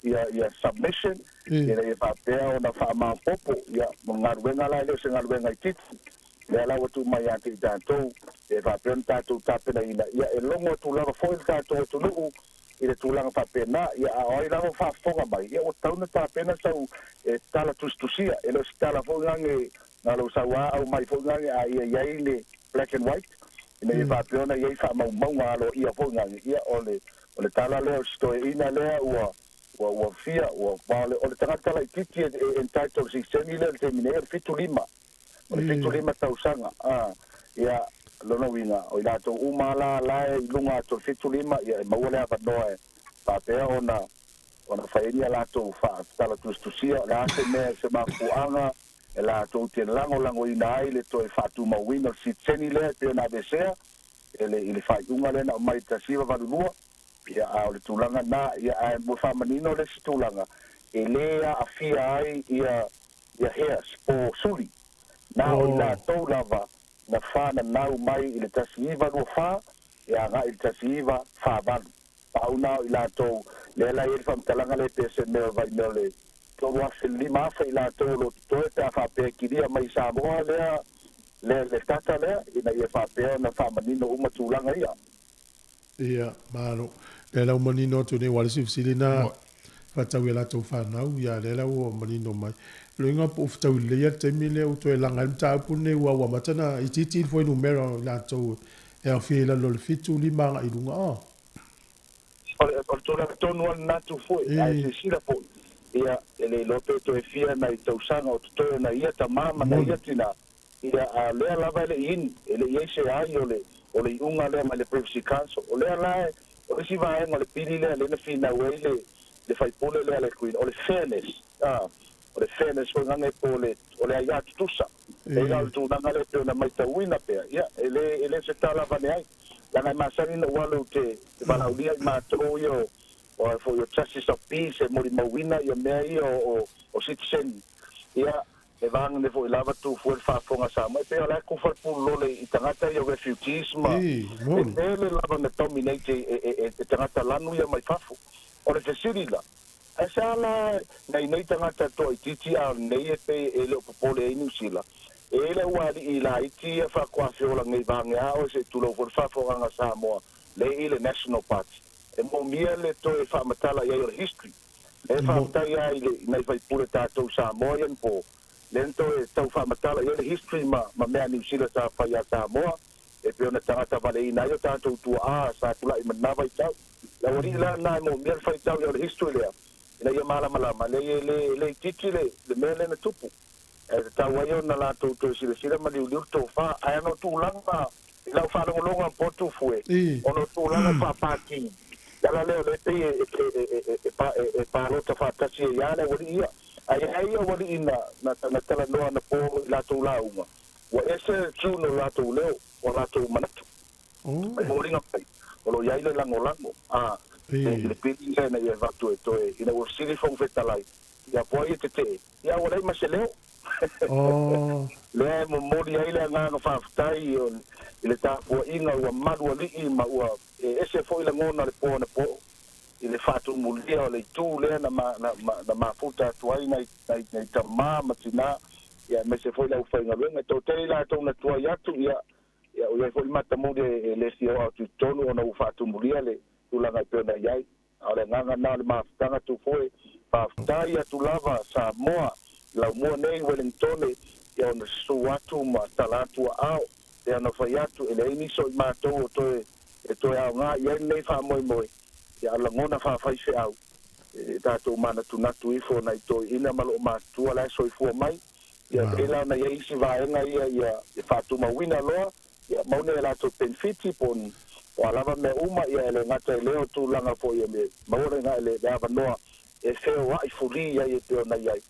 ia ia submission ina ia faapea ona faamaopoopo. Ia mo galuega la e le o se galuega itiiti lea la ua tuu mai ia te i tatou e faapea ona tatou tapenaina. Ia e logo atu lava foi le tatou atunuu i le tulaga faapena. Ia a o ai lava o faafofoga mai, ia ua tatau ona tapena sau tala tusitusia. E le o se tala foi gage na lou sauā aumai foi gage, a ia i ai le black and white ina ia faapea ona i ai faamaumauga aloaia foi gage. Ia o le o le tala lea o si toeaina lea ua ua ua fia ua ma o le tagata laitiiti e entitled i le sitiseni lea i le taimi nei o le 75, o le 75 tausaga. A ia lona uiga o i latou uma la la e i luga atu o le 75, ia e maua le avanoa e faapea ona ona fai ai ni a latou tala tusitusia, o le a se mea se mafuaaga e latou te lagolagoina ai le toe faatumauina o le sitiseni lea e pei ona aveesea e le i le faaiuga lea na aumai i le 1982. Ia, a o le tulaga lena, ia, ae mo le faamanino le isi tulaga, e lē aafia ai ia ia heirs po suli, na o i latou lava na fananau mai i le 1924 e agai i le 1948. Pau na o i latou lea la e i ai le faamatalaga lea pe se mea o vaimea o le 3,000 5,000 i latou o lo o totoe pe a faapea e kilia mai i Samoa lea le le data lea ina ia faapea ona faamanino uma tulaga ia. Ia, malo. Lea la ua manino atu nei, aua o le isi fesili na faatau i a latou fanau, ia lea la ua manino mai. O le uiga po o fetaui lelei lava le taimi lea ua toe laga ai le mataupu lenei, aua ua amata ona itiiti le fuainumera o i latou e aofia i lalo o le 7, 5 agai i luga. Oh. O le o le tulaga tonu lava lena Tufue, ae silasila foi, ia, e le iloa pe toe fia nai tausaga o totoe o nai ia tama ma nai ia tina, ia, a o lea lava e le i ini, e le i i ai se ai o le, o le iuga lea mai le Privacy Council. O lea la, o le isi vaega o le pili lea lea na finau ai le, le faipule lea a le Queen, o le fairness, a, o le fairness foi gage po o le, o le aia tutusa. E la o le tulaga lea e pei ona maitauina pea, ia, e le, e le o se tala avane ai. Leaga e masani ona ou alu ou te valaaulia i matou ia o, o a foi o Justice of Peace e molimauina ia mea ia o, o, o citizen. Ia, e vagane foi lava tu fua le faafofoga a Samoa, e pei o la e kufa le pululole i tagata ia refugees ma e tele lava na dominate e, e, e, e tagata lanu ia mai fafo. O le fesili la, ae sa la nai nei tagata toaitiiti a o lenei e pei e le o popole ai Niu Sila, e i ai le aualii laiti ia faatoa feola nei vagea oe se i tulou foi le faafofogaaga a Samoa le i le National Party. E moomia le toe faamatala i ai o le history. Lea e faafetai lava i le i nai faipule tatou Samoa ia na po, lea na toe tau faamatala i ai le history ma ma mea a Niu Sila sa fai ia Samoa, e pei ona tagata valeina ai o tatou tuaa sa tulai ma lena vaitau. Le aualii la lena e moomia le faitau i ai o le history lea, ina ia malamalama, leai e le e le itiiti le le mea lea na tupu. E tatau ai ona latou toe silasila ma liuliu le tofa. Ae ona o tulaga i lau faalogologo a potu fue, ona o tulaga faa-Pati, le ala lea o lea e pei e palota faatasi ai lava le aualii ia. Ae i ai aualii na talanoa anapo i latou lauga, ua ese le tune o latou leo, o latou manatu. E foliga mai, o lo o i ai le lagolago a i le pili lea ina ia avatu e toe, ina ua fesili Fofoga Fetalai, ia po ai e tetee, ia ua leai ma se leo. Lea e momoli ai le agaga faafetai i le tapuaiga ua malu alii ma ua e ese foi lagona o le po anapo i le faatumulia o le itu lea na na mafuta atu ai nai nai tama ma tinā, ia aemaise foi le aufaigaluega. E toatele i latou na tuai atu, ia Ia, ua i ai foi le matamuli e le fia oo atu i totonu ona ua faatumulia le tulaga e pei ona i ai. A o le agaga lena o le mafutaga Tufue, faafetai atu lava Samoa i laumua nei i Wellingtone, ia ona susu atu ma tala atu aao, pei ona fai atu, e leai nisi o i matou o toe e toe aoga i ai lenei faamoemoe, ia a o lagona faafaifeau, e tatou manatunatu ifo nai toeaiina ma loo matutua la e soifua mai. Ia pei la ona i ai isi vaega ia ia faatumauina loa, ia maua nai a latou penefiti po o a lava mea uma, ia e le gata i lea o tulaga foi e maua le le avanoa e feoai fulī ai e pei ona i ai.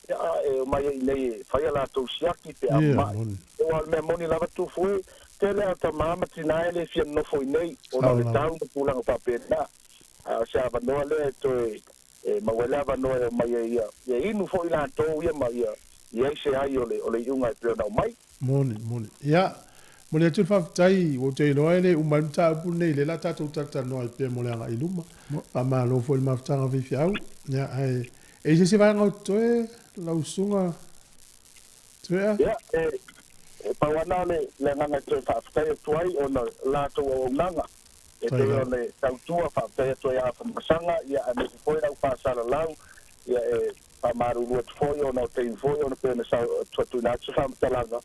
Ia a e omai ai i inei e fai a latou siaki pe a ma'i. Aua o le mea moni lava Tufue, tele a tama ma tina e le fia nonofo i inei ona o le tau ma tulaga faapena. A o se avanoa lea e toe e maua ai le avanoa e omai ai ia inu foi latou ia ma ia i ai se ai o le o le iuga e pei ona aumai. Moni, moni. Ia, momoli atu le faafetai, ua ou te iloa e le uma ai le mataupu lenei, lea o le a tatou talatalanoa ai pea mo le agai i luma. Faamalo foi i le mafutaga faifeau. Ia, ae e i ai se isi vaega o totoe lau susuga Tuea? Ia, e, e pau lava na o le, le agaga e toe faafetai atu ai ona o latou auaunaga e pei o le tautua, faafetai atu ai ia Afamasaga, ia aemaise foi lau faasalalau, ia e faamalulu atu foi ona o taimi foi ona pei ona tuuina atu se faamatalaga,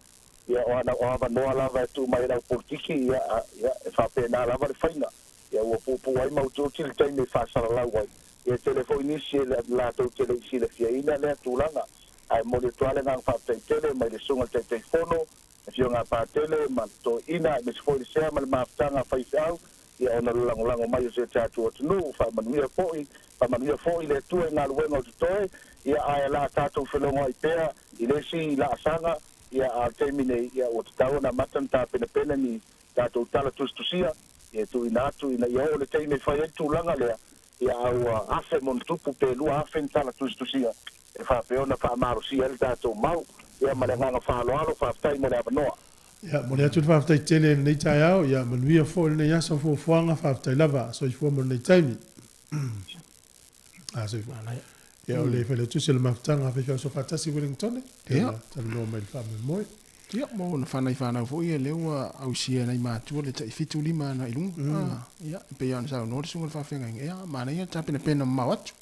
ia o ana o avanoa lava e tuu mai e le au polokiki, ia, ia e faapena lava le faiga. Ia ua puupuu ai ma utiuti le taimi e faasalalau ai. Ia e tele foi nisi e latou te le i silafiaina lea tulaga. Ae momoli atu lava le agaga faafetai tele mai le Susuga i le Taitaifono, le Afioga a Patele ma le Toeaina aemaise foi le sea ma le mafutaga a faifeau, ia ona le lagolago mai o si o tatou atunuu. Faamanuia foi, faamanuia foi le Atua i galuega o totoe, ia ae o le a tatou felogoai pea i le isi laasaga, ia a o le taimi nei, ia ua tatau ona amata ona tapenapena ni tatou tala tusitusia, ia e tuuina atu ina ia oo le taimi e fai ai le tulaga lea, ia a ua 1000+ pe 2000 ni tala tusitusia e faapea ona faamalosia ai le tatou mau. Ia ma le agaga faaaloalo, faafetai mo le avanoa. Ia, momoli atu le faafetai tele i lenei taeao, ia manuia foi lenei aso fuafuaga, faafetai lava, soifua mo lenei taimi. A, soifua. Ia, o le Failautusi o le Mafutaga Faifeau Soofaatasi Wellingtone, ia talanoa mai i le faamoemoe. Ia, mo ona fanai fanau foi ia lea ua ausia e nai matua le tai 75 agai i luga. Ia, e pei lava ona saunoa le susuga i le faafeagaiga, ia, manaia le tapenapena mamao atu.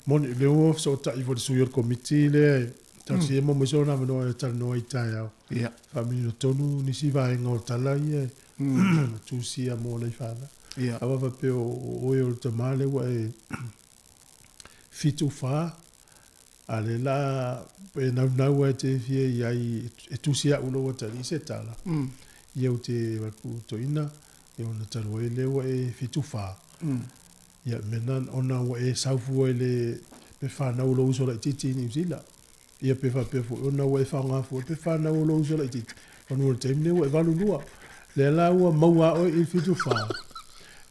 Moni, lea ua fesootai foi le sui o le Komiti lea e talosia mo maua sona avanoa e talanoa ai i taeao. Ia. Faamanino tonu nisi vaega o tala ia e tusia mo nai fanau. Ia. Aua faapea o oe o le tama lea ua e 74, A lea la e naunau ai te fia i ai e tusi a'u lou atalii se tala, ia ou te vaku toeaina, ia ona talu ai lea ua e 74. Ia mea na ona ua e sau fua i le pe fanau o lou uso laitiiti i Niu Sila. Ia pe faapea foi ona ua e faaaoga fua pe fanau o lou uso laitiiti, ona o le taimi lenei ua e 82. Lea la ua maua a oe i le 74.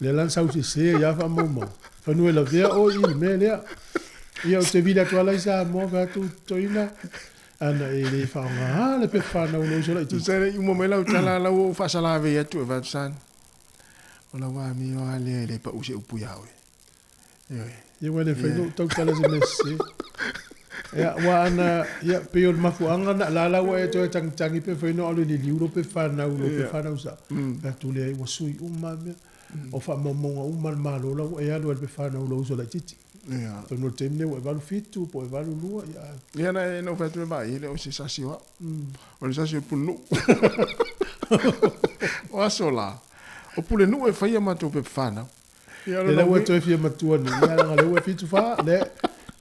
Lea la na sau sese ai lava faamaumauga. Fanua e lavea oe i le mea lea. Ia ou te vili atu lava la i Samoa fai atu toeaina ana e le faaaoga a le pepa fanau o lou uso laitiiti. Tusa le i uma mai lau tala la ua ou faasalavei atu e fai atu son, o lau amio lava lea e le pau se upu ia oe. Ioe. Ia ua le fai lou tautala se mea sese. Ia, ua ana, ia, pei o le mafuaaga na la la ua e toe tagitagi pe fai no alu i liliu lo pe fanau lo pe fanau sa. Fai atu lea ua sui uma mea. O faamaumauga uma a le Malo la ua e alu ai le pe fanau lo uso laitiiti. Ia. Atonu o le taimi lenei ua e 87 po o e 82, ia. Ia na na ou fai atu e vaai e le o se sasi o au. O le sasi o Pulenuu. O aso la, o Pulenuu e faia matou pepa fanau. Ia lea ua toe fia matua nei, ia leaga lea ua 74, lea,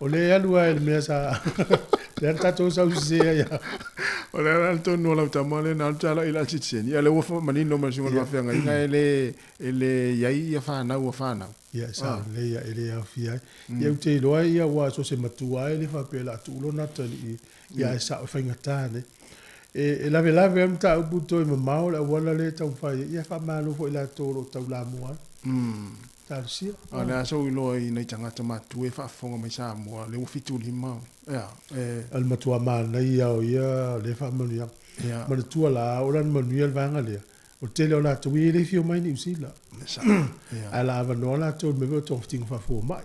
o lea e alu lava i le mea sa, lea na tatou sau sese ai lava. O le ala tonu o lau tama lea na alu tala i le citizen, ia lea ua manino mai le susuga i le faafeagaiga e le, e le i ai ia fanau a fanau. Ia, sa lelei ia, e le aofia ai. Ia ou te iloa ia aua so o se matua lava e le faapea o le a tuu lona atalii, ia ae sao e faigata nei. E, e lavelave ai le mataupu toe mamao le auala lea e taumafai ai, ia faamalo foi i latou o lo o taulamua ai. Talosia. A o le a sou iloa i nai tagata matutua e faafofoga mai Samoa, lea ua 75, ia, e. O le matua manaia o ia lea faamanuiaga. Ia. Manatua la, o lana manuia le vaega lea, o le tele o latou ia e le fia omai i Niu Sila. Ia. Ae la avanoa latou i le mea foi o togafitiga faafomai.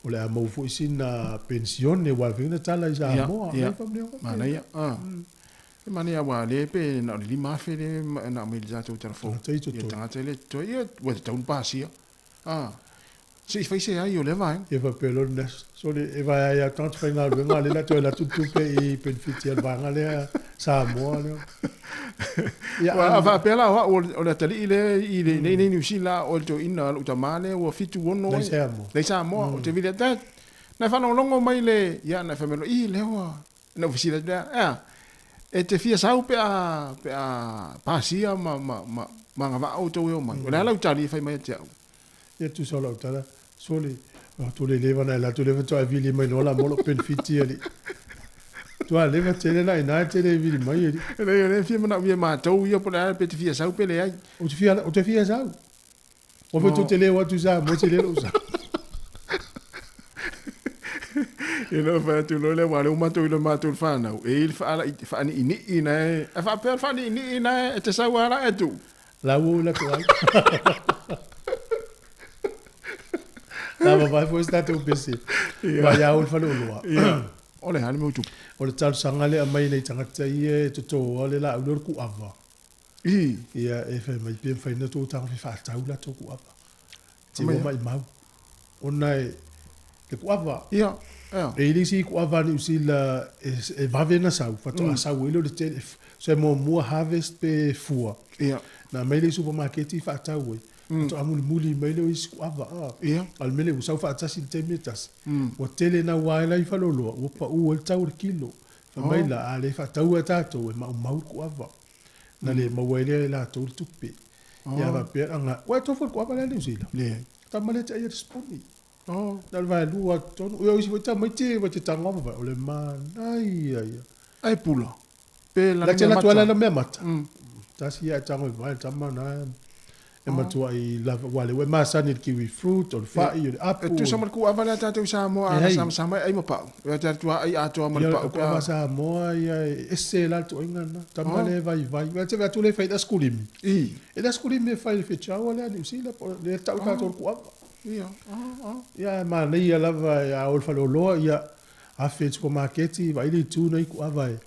O le a maua foi sina penisione aua e mafai ona tala i Samoa. Ia, ia. Manaia. E manaia aua lea pe na o le 5,000 lea na aumai i le tatou tala fou. Tagata i totoe. Ia tagata e le totoe. Ia ua tatau ona pasia. Se i fai se ai o lea vaega. Ia faapea loa le nurse, sole e vae ai lava tagata faigaluega lea o le a toe alu atu le tupe i penefiti a le vaega lea Samoa lea. Ia, a faapea la o au o le atalii lea i le nei nei Niu Sila o le toeaina a lou tama lea ua 76 Lea i Samoa. Lea i Samoa, ou te vili atu, Dad, na e faalogologo mai le, ia na e fai mai loa, ih lea ua, na ou fesili atu lea, ea, e te fia sau pe a, pe a pasia ma, ma, ma, ma agavaa outou e omai. O le a lau tali e fai mai ia te au? Ia tusa o lau tala, sole, tu le leva na e latou lea faatoa e vili mai loa la mo lou penefiti alii. Tua leva tele la ina e tele e vili mai alii. E leai, o lea e fia manaomia e matou ia po o le a pe te fia sau pe leai. Ou te fia, ou te fia sau. Ua foi tou te le o atu i Samoa tele lou sau. Ia na ou fai atu loa lea, aua o lea ua matou iloa e matou le fanau, e i ai le faaniinii na e, a faapea o le faaniinii na e te sau lava la e tuu. La ua ula atu ai. La vavae foi se tatou pese. Ia. Ia o le faleoloa. Ia. O le a le mea ua tupu? O le talosaga lea e aumai nai tagata ia e totoa le laau lea o le kuava. I. Ia e fai mai pe mafai ona tou tagofi faatau latou kuava. Te ua maimau. Ona e le kuava. Ia. Ia. E i ai le isi kuava a Niu Sila e vave ona sau, faatoa sau ai lea o le tele. So e muamua harvest pe fua. Ia. Na aumai lea i supamaketi faatau ai. Faatoa mulimuli mai lea o isi kuava. Ia. A o le mea lea ua sau faatasi i le taimi e tasi. Ua tele naua ai la i faleoloa, ua pau ai le tau o le kilo. Fai mai la, a le faataua e tatou, e maumau le kuava. Na le maua ai lea e latou le tupe. Ia faapea, aga, ua e tofu i le kuava lea Niu Sila? Leai. Tama lea te ai e le sipuni. Na o le vaelua atu tonu. Ia o isi foi tamaiti e te tago lava, o le manaia ia. Ai pula. Pe lana mea mata. La te alu atu lana mea mata. Tasi ia e tago i vai le tama na e matuai lava ua le ua e masani i le kiwi fruit o le fai o le apu. E tusa ma le kuava lea tatou i Samoa a na samasama e ai ma pau. E te atu a ai atoa ma le pau. Ia kuava Samoa ia e ese la le tuaiga lena. Tama lea e vaivai. Ua te vaai atu lea e fai i le asikulimi. E le asikulimi e fai i le fetau lea a Niu Sila po o lea e tau tatou le kuava. Ia, Ia e manaia lava a o le faleoloa ia afe i le supamaketi vaai le itu na i kuava e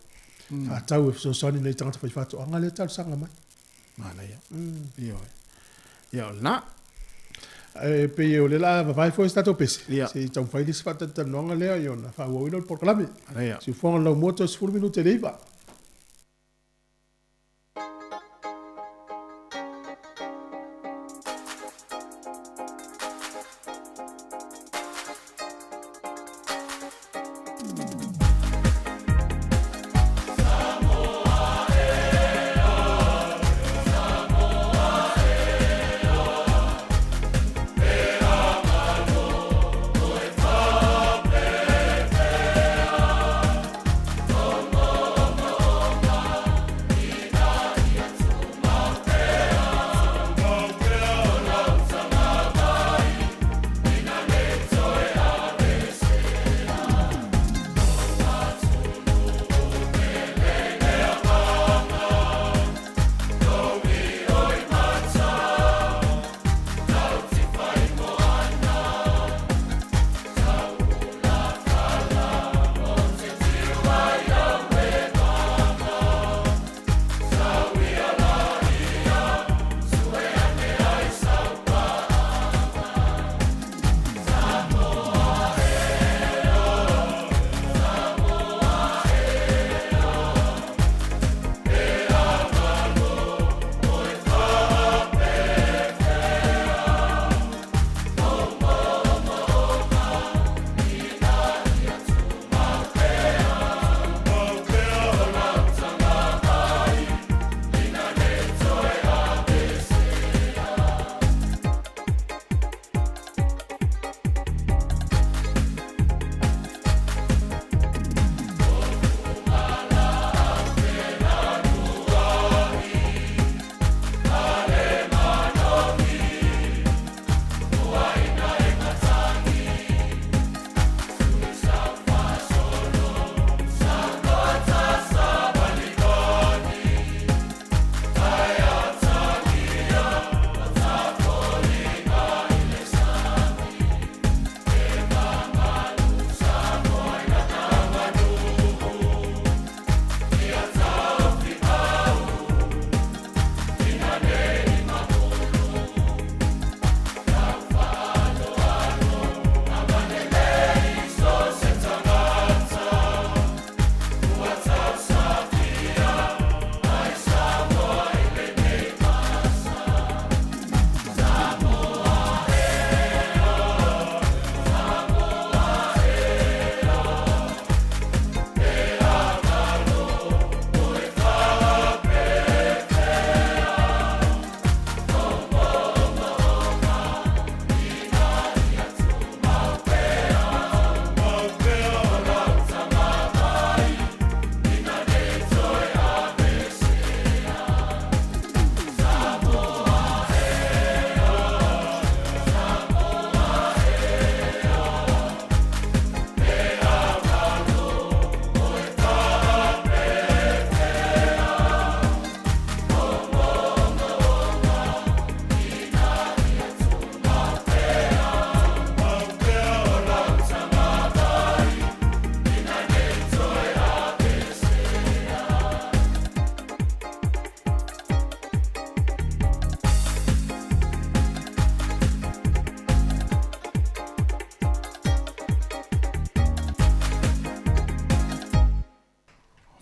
faatau e fesoasoani nai tagata faifaatoaga lea e talosaga mai. Manaia. Ioe. Ia o lena. E pei o lea o le a vavae foi se tatou pese, se i taumafai le isi faatalatalanoaga lea ia ona faaauauina o le polokalame. Manaia. Siufofoga o le laumua toe 10 minute i le 9.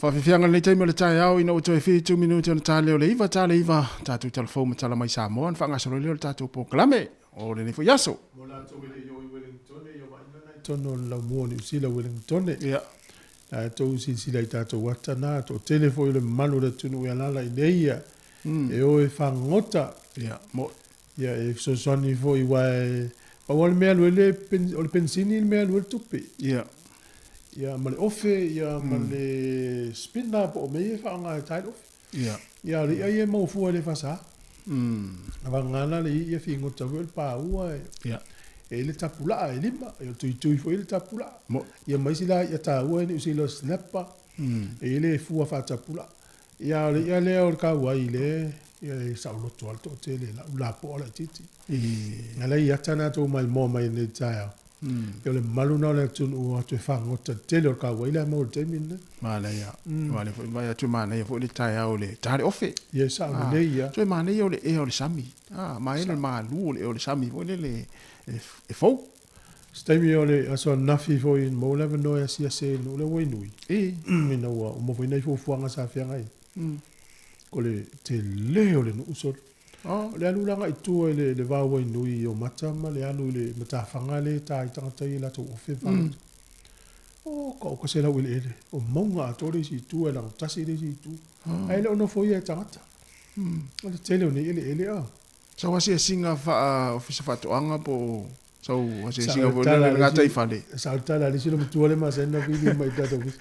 Faafiafiaga lenei taimi o le taeao ina ua toe 7 minute ona ta lea o le 9 ta le 9 tatou talafou ma tala mai Samoa ona faagasolo ai lea o le tatou polokalame o lenei foi aso. Mo latou e le i oo i Wellingtone, ia vaaiga na i totonu o le laumua o Niu Sila Wellingtone. Ia. La e tou silasila i tatou ata na, toatele foi o le mamalu o le atunuu e alaala i inei ia, e o e fagota. Ia, mo. Ia, e fesoasoani foi aua e pau lava le mea e alu ai le o le penisini le mea e alu ai le tupe. Ia. Ia, ma le ofe, ia, ma le spinner po o mea ia e faaaoga e ta ai le ofe. Ia. Ia, o le i'a ia e maua fua e le faasa. A vagana la le i'a figota foi o le paua e, Ia. e i ai le tapulaa e lima, ia o le tuitui foi le tapulaa. Mo. Ia ma isi la i'a taua e Niu Sila o le snapper, e i ai le fua faatapulaa. Ia, o le i'a lea o le kauai le, ia e saoloto lava le toatele i lau lapoa laitiiti. Ia la i ata na tou maimoa mai nei i le taeao. Ia o le mamalu lena o le atunuu o atu e fagota i le tele o le kauai la e maua i le taimi lenei. Manaia. Aua o lea foi e vaai atu e manaia foi le taeao i le ta le ofe. Ia e sao lelei ia. Toe manaia o le ea o le sami. Manaia le malu o le ea o le sami foi lele e fou. Se taimi o le aso ananafi foi na maua le avanoa e asiasi ai i le nuu lea ua inui. Ina ua uma foi nai fuafuaga sa feagai ai. Ko le tele o le nuu solo. O le alu la agai i tua i le vao Wainui i Omata ma le alu i le matafaga lea e ta ai tagata ia i latou ofe ma fagota. O, ka oka se laueleele, o mauga atoa le isi itu ae lagotasi le isi itu. Ae le o nofoia e tagata. O le tele o nei eleele a. Sau asiasiga faa-Ofisa Faatoaga po o Sau asiasiga foi lele i le gataifale. Sa o le tala a le isi loomatua lea e masani ona vili mai i le tatou ofisa.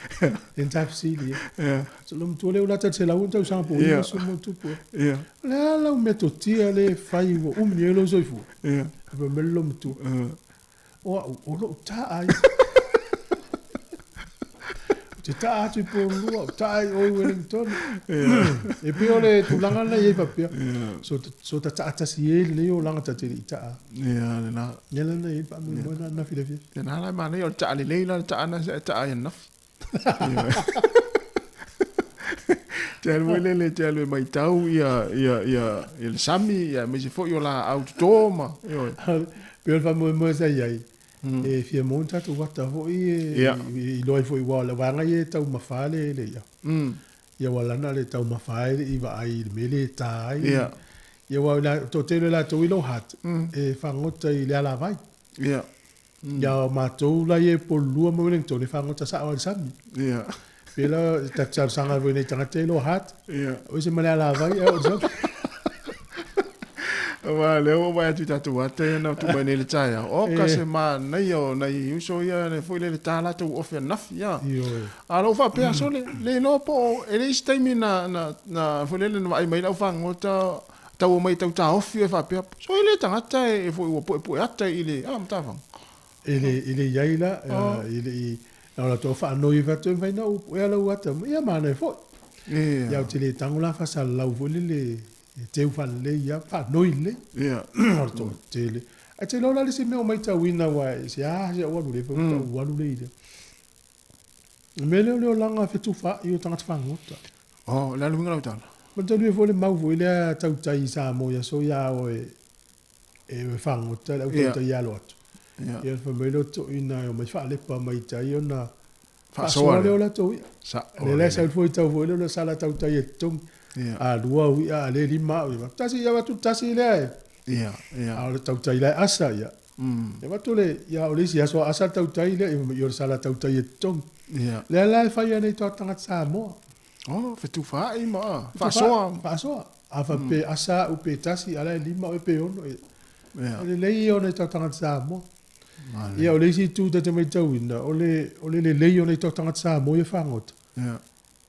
Lea na ta fesili ai. So loomatua lea ua lata i le 100 tausaga po o 90 ma ona tupu ea. O le a lau metotia lea e fai ua umi nei ai lou soifua? Ae fai mai le loomatua, O au, o lou taa ia. Ou te taa atu i Porirua, ou taa i o i Wellington. E pei o le tulaga lena e i ai faapea. So, so ta taa tasi ai lenei olaga ta te le i taa. Ia, lena. Ia la lena e i ai le faamoemoe lena ananafi i le afiafi. Lena la e manaia o le taa lelei la le taa lena sa e taa ai ananafi. Te alu foi lele, te alu e matau ia, ia, ia, ia le sami, ia aemaise foi o laau toto ma, ioe. Pei o le faamoemoe sa i ai, e fia maua ni tatou ata foi e iloa ai foi aua o le vaega ia e taumafa le le i'a. Ia ua lana le taumafa ai le i vaai i le mea lea e ta ai. Ia aua o le toatele o latou i low heart, e fagota i le alavai. Ia o matou la ia i Porirua ma Wellington e fagota sao lava i le sami. Pei la ta te talosaga ai foi i nai tagata ia i low heart, o ese ma le alavai ae oo i le sami. Aua o lea ua ou vaai atu i tatou ata ia na tuu mai nei i le taeao, oka se manaia o nai uso ia foi lele ta latou ofe ananafi, ia. Ioe. A o lou faapea, sole, le iloa po o, e leai se taimi na, na, na foi lele na vaai mai ai le aufagota tau omai e tau taofi oe faapea, so e le tagata e foi ua puepue ata i le, a, matafaga. E le, e le i ai la, e le i, na o latou faanoi ai faapea, e mafai ona ou puea lau ata, ia manaia foi. Ia ou te le tago la faasalalau foi lele E teu faalelei ia, faanoi lelei. O le toatele. Ae te iloa la le isi mea o matauina aua e se a se au alu lea foi mm. alu lea i lea. O mea lea o le olaga fetufaai o tagata fagota. Oh, le alu lau tala. Ma te foi le mau foi lea tautai i Samoa i aso ia oe e fagota le au tautai e alo atu. Ia fai mai lea o toeaiina e omai faalepa mai tai ona Faasoa lea o latou i'a. Lea la e sau foi tau foi lea o le sala tautai e totogi. A lua au i'a, a lea e lima au ia. Tasi ia avatu le tasi lea e. A o le tautai la e asa ia. E avatu le, ia o le isi aso a asa le tautai lea, ia o le sala tautai e totogi. Lea la e fai ai nei tagata Samoa. Oh, fetufaai ma faasoa. Faasoa. A faapea asa au pe tasi, a la e lima oe pe ono. O le lelei ia o nai tagata Samoa. Ia, o le isi itu ta te matauina, o le, o le lelei o nai tagata Samoa ia fagota.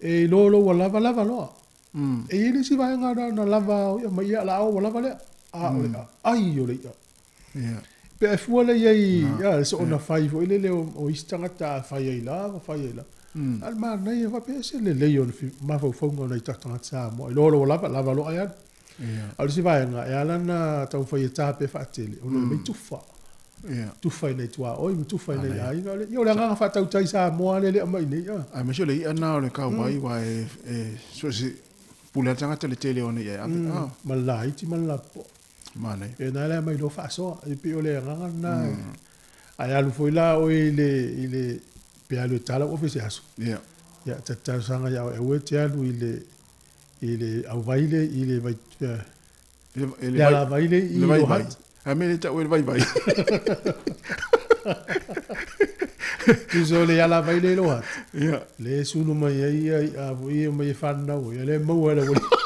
E iloa loa ua lava, lava loa. E i ai le isi vaega na ona lava o ia ma ia la ua lava lea. A o le aai o le i'a. Pe a e fua lea i ai, ia, le soona fai foi lele o isi tagata a fai ai lava, fai ai lava. A o le manaia faapea e ese le lelei o le mafaufauga o nai tagata Samoa. Iloa loa ua lava, lava loa ae alu. A o le isi vaega, e ala ona taumafai e tape faatele, ona e omai tufa. Tufa i nai tuaoi ma tufa i nai aiga. Ia o le agaga faatautai Samoa lea e aumai i inei. Aemaise o le i'a lena o le kauai, aua e so o se pule lava le tagata i le tele o ana i'a e ave. Ma le laiti ma le lapopoa. Manaia. E na la mai loa faasoa. E pei o le agaga lena. Ae alu foi la oe i le, i le, pe alu e tala ua ofe i se aso. Ia ta talosaga ia oe aua e te alu i le i le auvaile i le vai I le alavai le i le vaivai. Hat. A me le tau e le vaivai. Tusa o le alavai le i lo hat. Ia. Le sulu mai ai ia i'a foi e omai e fanau ai, ia le maua e le aualii.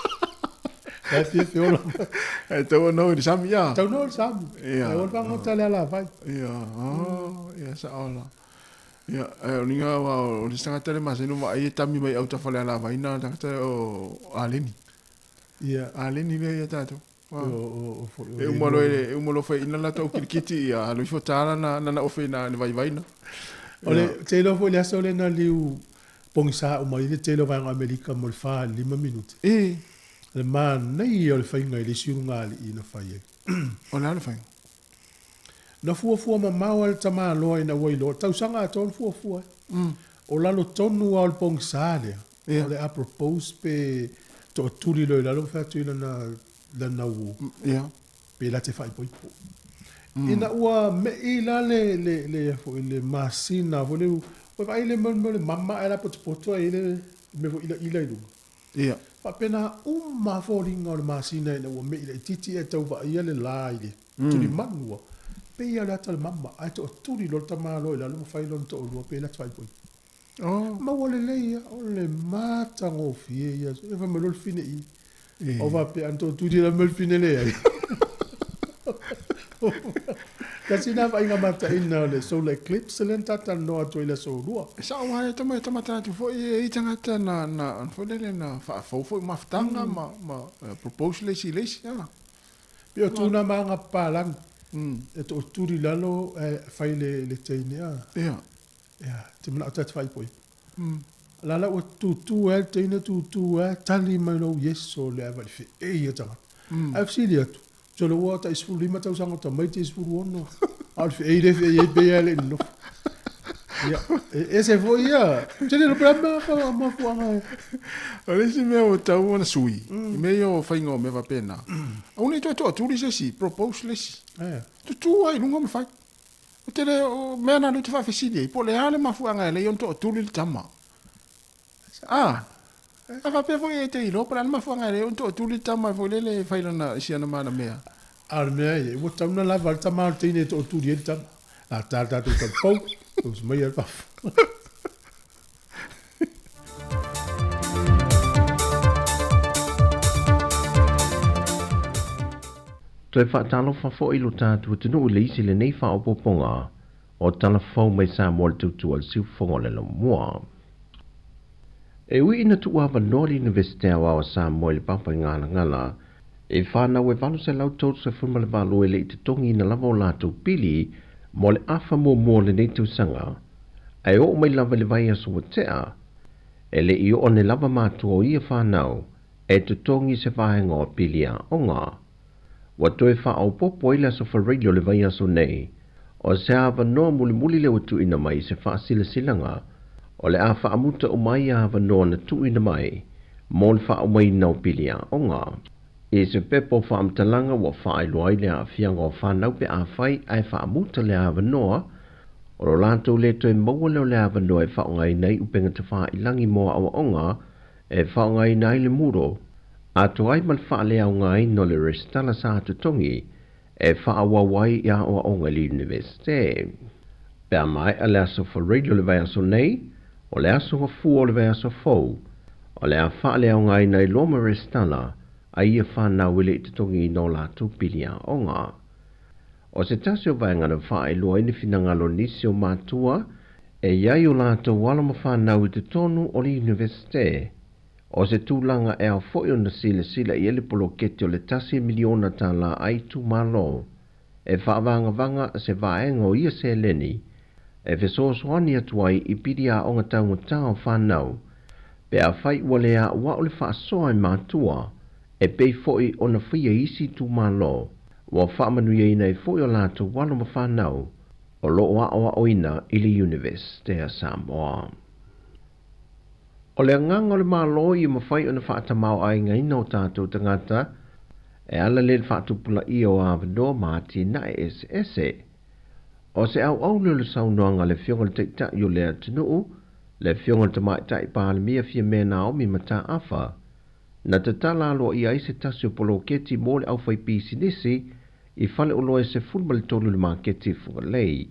La e fiafia ola mai. E tau ona o i le sami ia. Tau noa i le sami. Ia. Ae ua le fagota le alavai. Ia. Oh, ia sao la. Ia, ae o liga aua o le isi tagata le masani ona vaai e tami mai autafa o le alavai na o le tagata o Aleni. Ia. Aleni lea ia tatou. O, o, o, foi, o E uma loa e uma loa faiaina le latou kilikiti ia alu ifo ta lana lana ofe ina le vaivai na. O le te iloa foi le aso lea na liu pogisa uma ai le tele o vaega o Amerika mo le 4 i le 5 minute. E. Le manaia o le faiga i le isi ulugalii na fai ai. O le a le faiga? Na fuafua mamao lava le tamaloa ina ua iloa, tausaga atoa na fuafua ai. O lalo tonu lava o le pogisa lea, o le a propose pe toatuli loa i lalo ma fai atu i lana, lana uo, pe la te faaipoipo. Ina ua me'i la le, le, le, foi le masina foi le, ua vaai le mea o le mama ae la potopoto ai le mea foi ilaila i luga. Faapena uma lava foliga o le masina ina ua me'i laitiiti ae tau vaaia le la i le tulimanu a pei lava o le ata o le mama ae toatuli loa le tamaloa i lalo ma fai lona toalua pe lata faaipoipo. Maua lelei lava, o le matagofie ia. E fai mai loa le fine i i. O faapea ana toatuli la mai le fine leai. Tasi lena vaaiga mataina o le solar eclipse lea na ta talanoa atu ai i le aso Lua. E sao lava e tama e tamata atu foi e i tagata na na foi lele na faafou foi mafutaga ma ma propose le isi i le isi a. Pei o tuna ma aga papalagi e toatuli i lalo ae fai le le teine a. Ia. Ia, te manao ta te faaipoipo. La la ua tutu ai le teine tutu ai tali mai lou Ieso le ava i le feei a tagata. Ae fesili atu, solo ua tai 15 tausaga o tamaiti e 16, a o le feei lea e feei ai pei lava e le i nonofo. Ia, e ese foi ia, ou te le iloa pe o le a le mafuaaga e. O le isi mea ua tatau ona sui, i mea ia o faiga o mea faapena, aua ne i toe toatuli se isi, propose le isi. Tutu lava i luga ma fai. Ou te le, o mea na lea ou te faafesili ai, po o le a le mafuaaga e ala ai ona toatuli le tama. A, a faapea foi e te iloa po o le a le mafuaaga e ala ai ona toatuli le tama foi lele e fai lana, si ana mana mea. A o le mea ia, ua tatau ona lava le tama o le teine e toatuli ai le tama. La ta le tatou taupou, usu mai ai fafo. Toe faatalofa foi lo tatou atunuu i le isi lenei faaopoopoga o Tala Fou mai Samoa le tautua a le Siufofoga o le Laumua. E ui ina tuuavanoa le Iunivesite Aoao a Samoa i le Papaigalagala i fanau e 838 e le i totogiina lava o latou pili mo le afa muamua o lenei tausaga, ae oo mai lava i le vaiaso ua tea, e le i oo ane lava matua o ia fanau e totogi se vaega o pili aoga. Ua toe faaopoopo ai le aso Faraile o le vaiaso nei, o se avanoa mulimuli lea ua tuuina mai i se faasilasilaga o le a faamuta uma ai avanoa na tuuina mai mo le faaumaina o pili aoga. I se pepa o faamatalaga ua faailoa ai le aafiaga o fanau pe afai ae faamuta le avanoa, o lo latou le toe maua lea o le avanoa e faaaogaina ai upega tafailagi mo aoaoga e faaaogaina ai le Moodle, atoa ai ma le faaleaogaina o le resitala sa totogi e faaauau ai i aoaoga i le Iunivesite. Pe a maea le aso Faraile o le vaiaso nei, o le aso Gafua o le vaiaso fou, o le a faaleaogaina ai loa ma resitala a ia fanau e le i totogiina o latou pili aoga. O se tasi o vaega na faailoa ai le finagalo o nisi o matua e i ai o latou alo ma fanau i totonu o le Iunivesite, O se tulaga e ao foi ona silasila i ai le poloketi o le $1 miliona a itumalo e faavagavaga se vaega o ia seleni e fesoasoani atu ai i pili aoga taugata o fanau pe afai ua le aoao le faasoa e matua e pei foi ona faia i isi itumalo ua faamanuiaina ai foi o latou alo ma fanau o lo o aoaoina i le Iunivesite a Samoa. O le agaga o le Malo ia mafai ona faatamaoaigaina o tatou tagata e ala lea i le faatupulaia o avanoa ma atinae eseese. O se auau lea o le saunoaga a le Afioga i le Taitai o le atunuu, Le Afioga i le Tamaitai Palemia Fiamē Naomi Mataafa, na tatala aloaia ai se tasi o poloketi mo le aufaipisinisi i faleoloa e 13 i le maketi i Fugalei.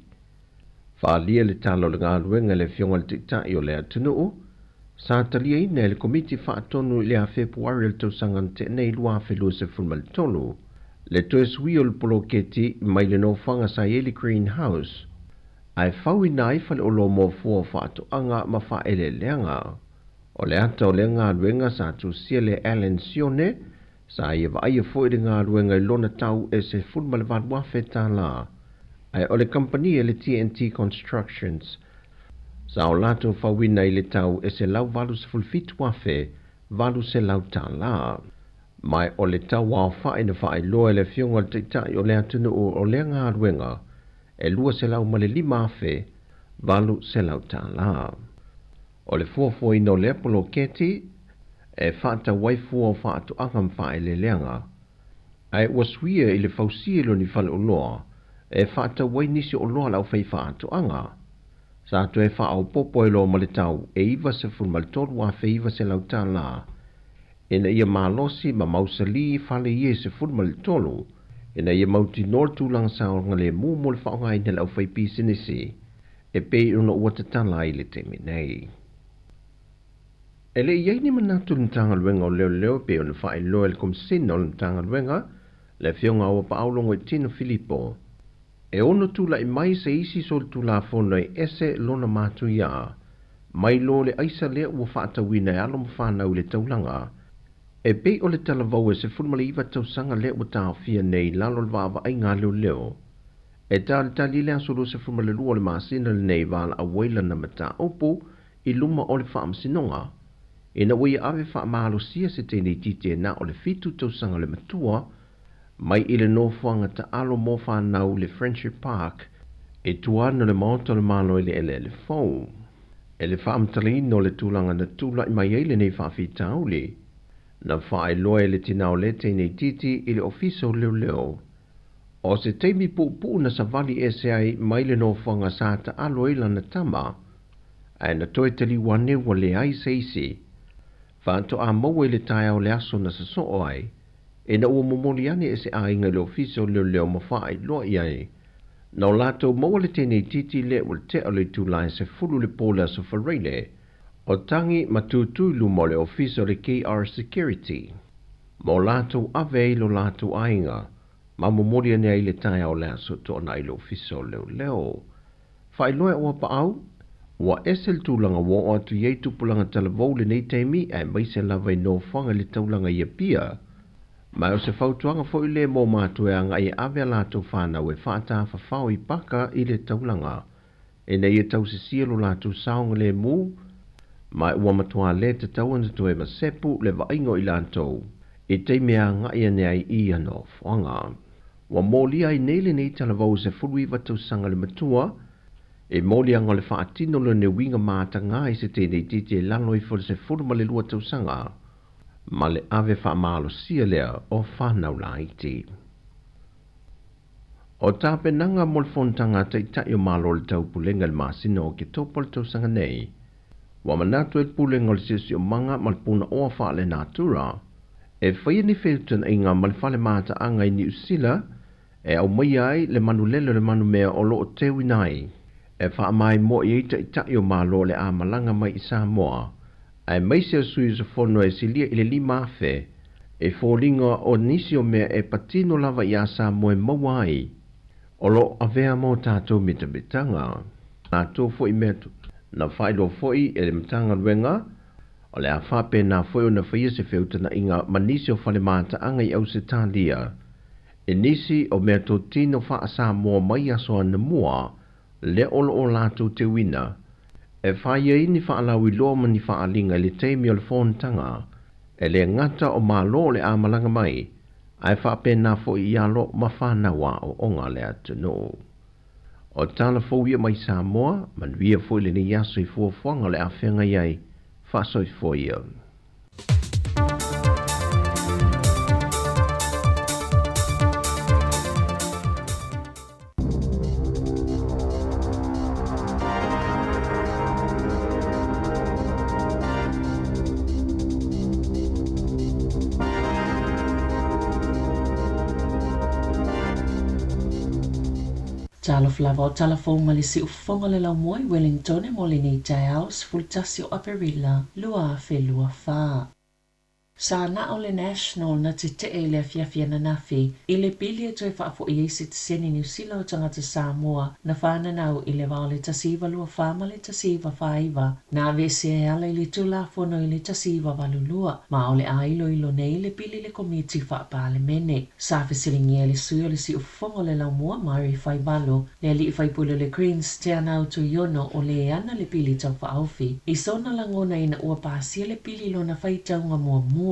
Faaalia le tala o le galuega e le Afioga i le Taitai o le atunuu, sa taliaina e le Komiti Faatonu i le a Fepuari o le tausaga na tea nei 2023, le toe suia o le poloketi mai le nofoaga sa i ai le Green House ae fauina ai faleoloa mo fua o faatoaga ma faaeleeleaga. O le ata o lea galuega sa tusia le Alan Sione, sa ia vaaia foi le galuega i lona tau e $18,000, ae o le kamupani a le TNT Constructions sa o latou fauina i le tau e $187,800. Ma o le tau aofa'i na faailoa e le Afioga i le Taitai o le atunuu o lea galuega e $205,800. O le fuafuaina o lea poloketi e faatau ai fua o faatoaga ma faaeleeleaga, ae ua suia i le fausia i lona faleoloa e faatau ai nisi o oloa a le aufaifaatoaga. Sa toe faaopoopo ai loa ma le tau e $93,900 ina ia malosi ma mausali fale ia e 13 ina ia mautinoa le tulaga saogalemu mo le faaaogaina e le aufaipisinisi e pei ona ua tatala ai i le taimi nei. E le i i ai ni manatu i le Matagaluega o Leoleo e pei ona faailoa e le Komesina o le Matagaluega, le Afioga Auapaau Logoitino Filipo, e ono tulai mai se isi solitulafono e ese lona matuiā mai lo le aisa lea ua faatauina e alo ma fanau i le taulaga, e pei o le talavou e 19 tausaga lea ua taofia nei i lalo o le vaavaaiga a leoleo. E talitali le aso 22 o le masina lenei valaau ai lana mataupu i luma o le Faamasinoga, ina ua ia ave faamalosia se teineitiiti e na o le fitu tausaga le matua mai i le nofoaga taalo mo fanau i le Friendship Park i tua ane o le Maota o le Malo i le eleele fou. E le faamatalaina o le tulaga na tulai mai ai lenei faafitauli, na faailoa e le tina o lea teineitiiti i le Ofisa o Leoleo O se taimi puupuu na savali ese ai mai le nofoaga sa taalo ai lana tama, ae na toe taliu ane ua leai se isi. Faatoa maua i le taeao o le aso na sosoo ai, ina ua momoli ane e se aiga i le ofisa o leoleo ma faailoa i ai, na o latou maua le teneititi lea ua tea o le itula e 10 le po le aso Faraile, o tagi ma tutū i luma o le ofisa o le KR Security. Ma o latou ave ai lo latou aiga, ma momoli ane ai le taeao o le aso toanai i le ofisa o leoleo. Faailoa e Auapaau, ua ese le tulaga ua oo atu i ai tupulaga talavou i lenei taimi aemaise lava i nofoaga i le taulaga i Apia. Ma o se fautuaga foi lea mo matou e agai e ave a latou fanau e faatafafao i paka i le taulaga ina ia tausisia lo latou saogalemu, ma ua matua le tatau ona toe masepu le vaaiga o i latou i taimi e agai ane ai i ia nofoaga. Ua molia ai nei lenei talavou e 19 tausaga le matua, e moliaga o le faatino lona uiga matagā i se teineitiiti e lalo ifo i le 12 tausaga, ma le ave faamalosia lea o fanau laiti. O tapenaga mo le Fonotaga a Taitai o Malo o le Taupulega i le masina o Oketopa o le tausaga nei, ua manatu ai le Pulega o le Siosiomaga ma le Punaoa Faalenatura e faia ni feutagaiga ma le fale mataaga i Niu Sila e aumaia ai le manulele o le manumea o lo o teuina ai e faamaimoa i ai Taitai o Malo o le a malaga mai i Samoa aemaise o sui usufono e silia i le 5,000 e foliga o nisi o mea e patino lava iā Samoa e maua ai o lo o avea mo tatou mitamitaga. Latou foi mea na faailoa foi e le Matagaluega o le a faapena foi ona faia se feutagaiga ma nisi o fale mataaga i Ausetalia i nisi o mea totino faa-Samoa mai aso anamua lea o lo o latou teuina e fai ai ni faalauiloa ma ni faaaliga i le taimi o le fonotaga, e le gata o Malo o le a malaga mai, ae faapena foi i alo ma fanau aoaoga a le atunuu. O tala fou ia mai Samoa, manuia foi lenei aso i fuafuaga o le a feagai ai, faasoifua ia. Talofa lava o tala fou mai le siufofoga o le laumua i Wellingtone mo lenei taeao 11 o Aperila 2024. Sa na o le National na tete'e i le afiafi ananafi i le pili e toe faafo'i ai sitiseni Niu Sila o tagata Samoa na fananau i le va o le 1924 ma le 1949 na aveesea e ala i le Tulafono i le 1982 ma o le a iloilo nei le pili i le Komiti Faa-Palemene. Sa fesiligia e le sui o le Siufofoga o le Laumua Murray Faivalo le alii faipule o le Greens Teanau Tuiono o le ana le pili taufaaofi i sona lagona ina ua pasia le pili i lona faitauga muamua.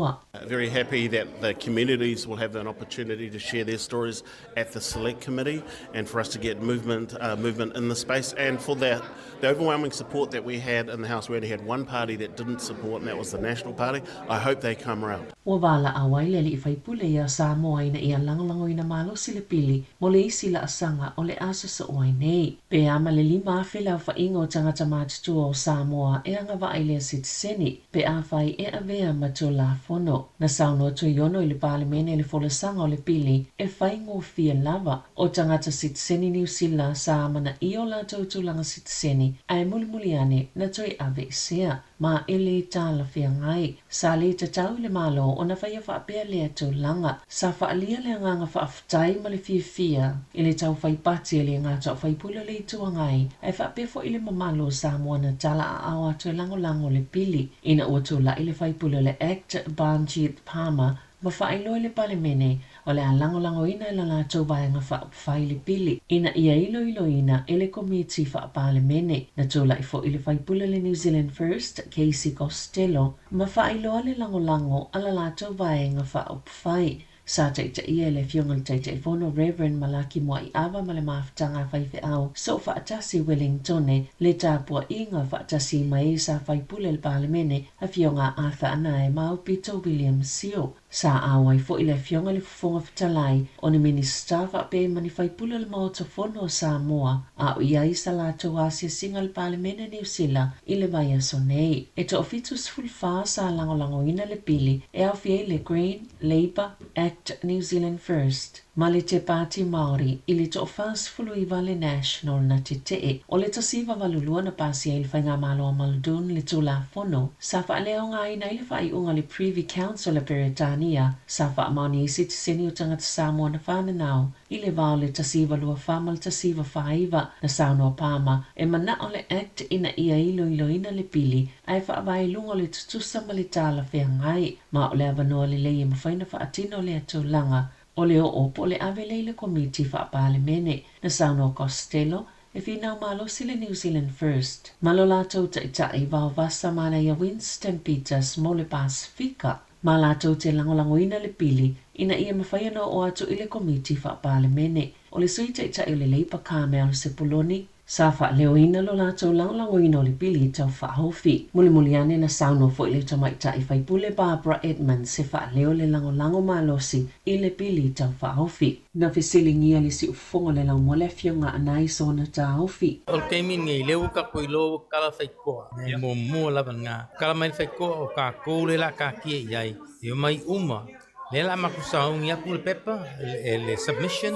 Very happy that the communities will have an opportunity to share their stories at the select committee and for us to get movement movement in the space and for the the overwhelming support that we had in the house we only had one party that didn't support and that was the National Party I hope they come round. Ua valaau ai le alii faipule ia Samoa ina ia lagolagoina malosi le pili mo le isi laasaga o le a sosoo ai nei. Pe a ma le 5,000 le aofaiga o tagata matutua o Samoa e agavaa i lea sitiseni pe afai e avea ma Tulafono. Na saunoa Tuiono i le Palemene i le folasaga o le pili e faigofie lava o tagata sitiseni Niu Sila sa amanaia o latou tulaga sitiseni ae mulimuli ane na toe aveesea ma e lē talafeagai. Sa lē tatau i le Malo ona faia faapea lea tulaga. Sa faaalia le agaga faafetai ma le fiafia i le taufai pati e le gata o faipule o le Itu Agai ae faapea foi le mamalu o Samoa na talaaao atu e lagolago le pili ina ua tula'i le faipule o le ACT Banjit Palmer ma faailoa i le Palemene o le a lagolagoina e la latou Vaega Faaupufai le pili ina ia iloiloina e le Komiti Faa-Palemene. Na tula'i foi le faipule o le New Zealand First, Casey Costello, ma faailoa le lagolago a la latou Vaega Faaupufai. Sa taitaia e le Afioga i le Taitaifono Rev. Malaki Moaiava ma le mafutaga a faifeau Soofaatasi Wellingtone le tapuaiga faatasi ma e sa faipule i le Palemene, Afioga Arthur Anae ma Aupito William Sio. Sa auai foi le Afioga i le Fofoga Fetalai, o ni Minisita faapea ma ni faipule o le Maota Fono o Samoa, a o i ai sa latou asiasiga i le Palemene Niu Sila i le vaiaso nei. E toafitusefulufa sa lagolagoina le pili e aofia ai le Green, Labour, act, New Zealand First, ma le Te Pāti Māori i le toafaasefuluiva le National na tete'e. O le 1982 na pasia ai le Faigamalo a Muldoon le Tulafono sa faaleaogaina ai le faaiuga a le Privy Council a Peretania sa faamaonia ai sitiseni o tagata Samoa na fananau i le va o le 1924 ma le 1949. Na saunoa Palmer e mana'o le Act ina ia iloiloina le pili ae faavae i luga o le tutusa ma le talafeagai, ma o le avanoa lelei e mafai ona faatino lea tulaga o le oo po o le ave lea i le Komiti Faa-Palemene. Na saunoa Costello e finau malosi le New Zealand First ma lo latou taitai Vaovasa Manaia Winston Peters mo le Pasefika ma latou te lagolagoina le pili ina ia mafai ona oo atu i le Komiti Faa-Palemene. O le Sui Taitai o le Leipa Carmel Sepuloni Sa faaleoina lo latou lagolagoina o le pili taufaaofi. Mulimuli ane na saunoa foi le tamaitai faipule Barbara Edmonds e faaleo le lagolago malosi i le pili taufaaofi. Na fesiligia le siufofoga o le laumua le afioga Anae sona taofi. O le taimi lenei, lea ua tatou iloa ua kala faikoa, e muamua lava lena. Kala mai le faikoa o tatou lea o le a taatia i ai, e omai uma Lea la matou sauni atu le pepa, le submission,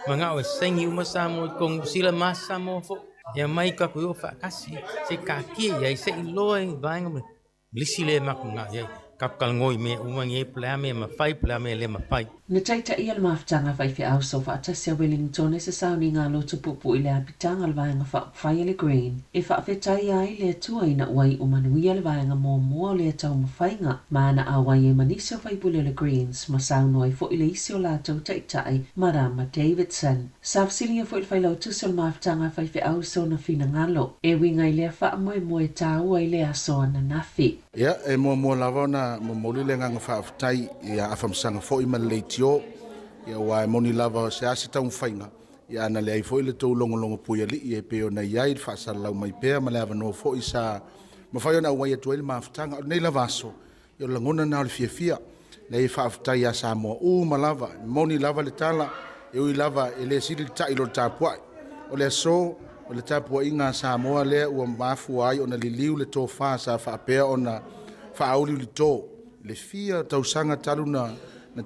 manao e saini uma Samoa i totonu, sila ma Samoa foi. E aumai tatou i o faatasi, se i taatia i ai, se i iloa i vaega ma lisi lea matou manao i ai. Tatou talanoa i mea uma nei, po o le a mea e mafai, po o le a mea e le mafai. Na taitaia le mafutaga faifeau soofaatasi a Wellington e se sauniga loto puupuu i le apitaga o le Vaega Faaupufai a le Green e faafetaia ai le Atua ina ua iu manuia le vaega muamua o lea taumafaiga ma ana auai ai ma nisi o faipule o le Greens ma saunoa ai foi le isi o latou taitai Marama Davidson. Sa fesiligia foi le Failautusi o le mafutaga faifeau sona finagalo e uiga i lea faamoemoe taua i le aso ananafi. Ia, e muamua lava ona momoli le agaga faafetai ia Afamasaga foi ma le leitio, ia aua e moni lava se a se taumafaiga, ia ana leai foi le tou logologo puialii e pei ona i ai le faasalalau mai pea ma le avanoa foi sa mafai ona auai atu ai le mafutaga. O lenei lava aso, ia o le lagona lena o le fiafia, leai e faafetai ia Samoa uma lava, e moni lava le tala, e ui lava e le sili le ta'i i lo le tapuai. O le aso, o le tapuaiga a Samoa lea ua mafua ai ona liliu le tofa sa faapea ona faauliulito le fia tausaga talu na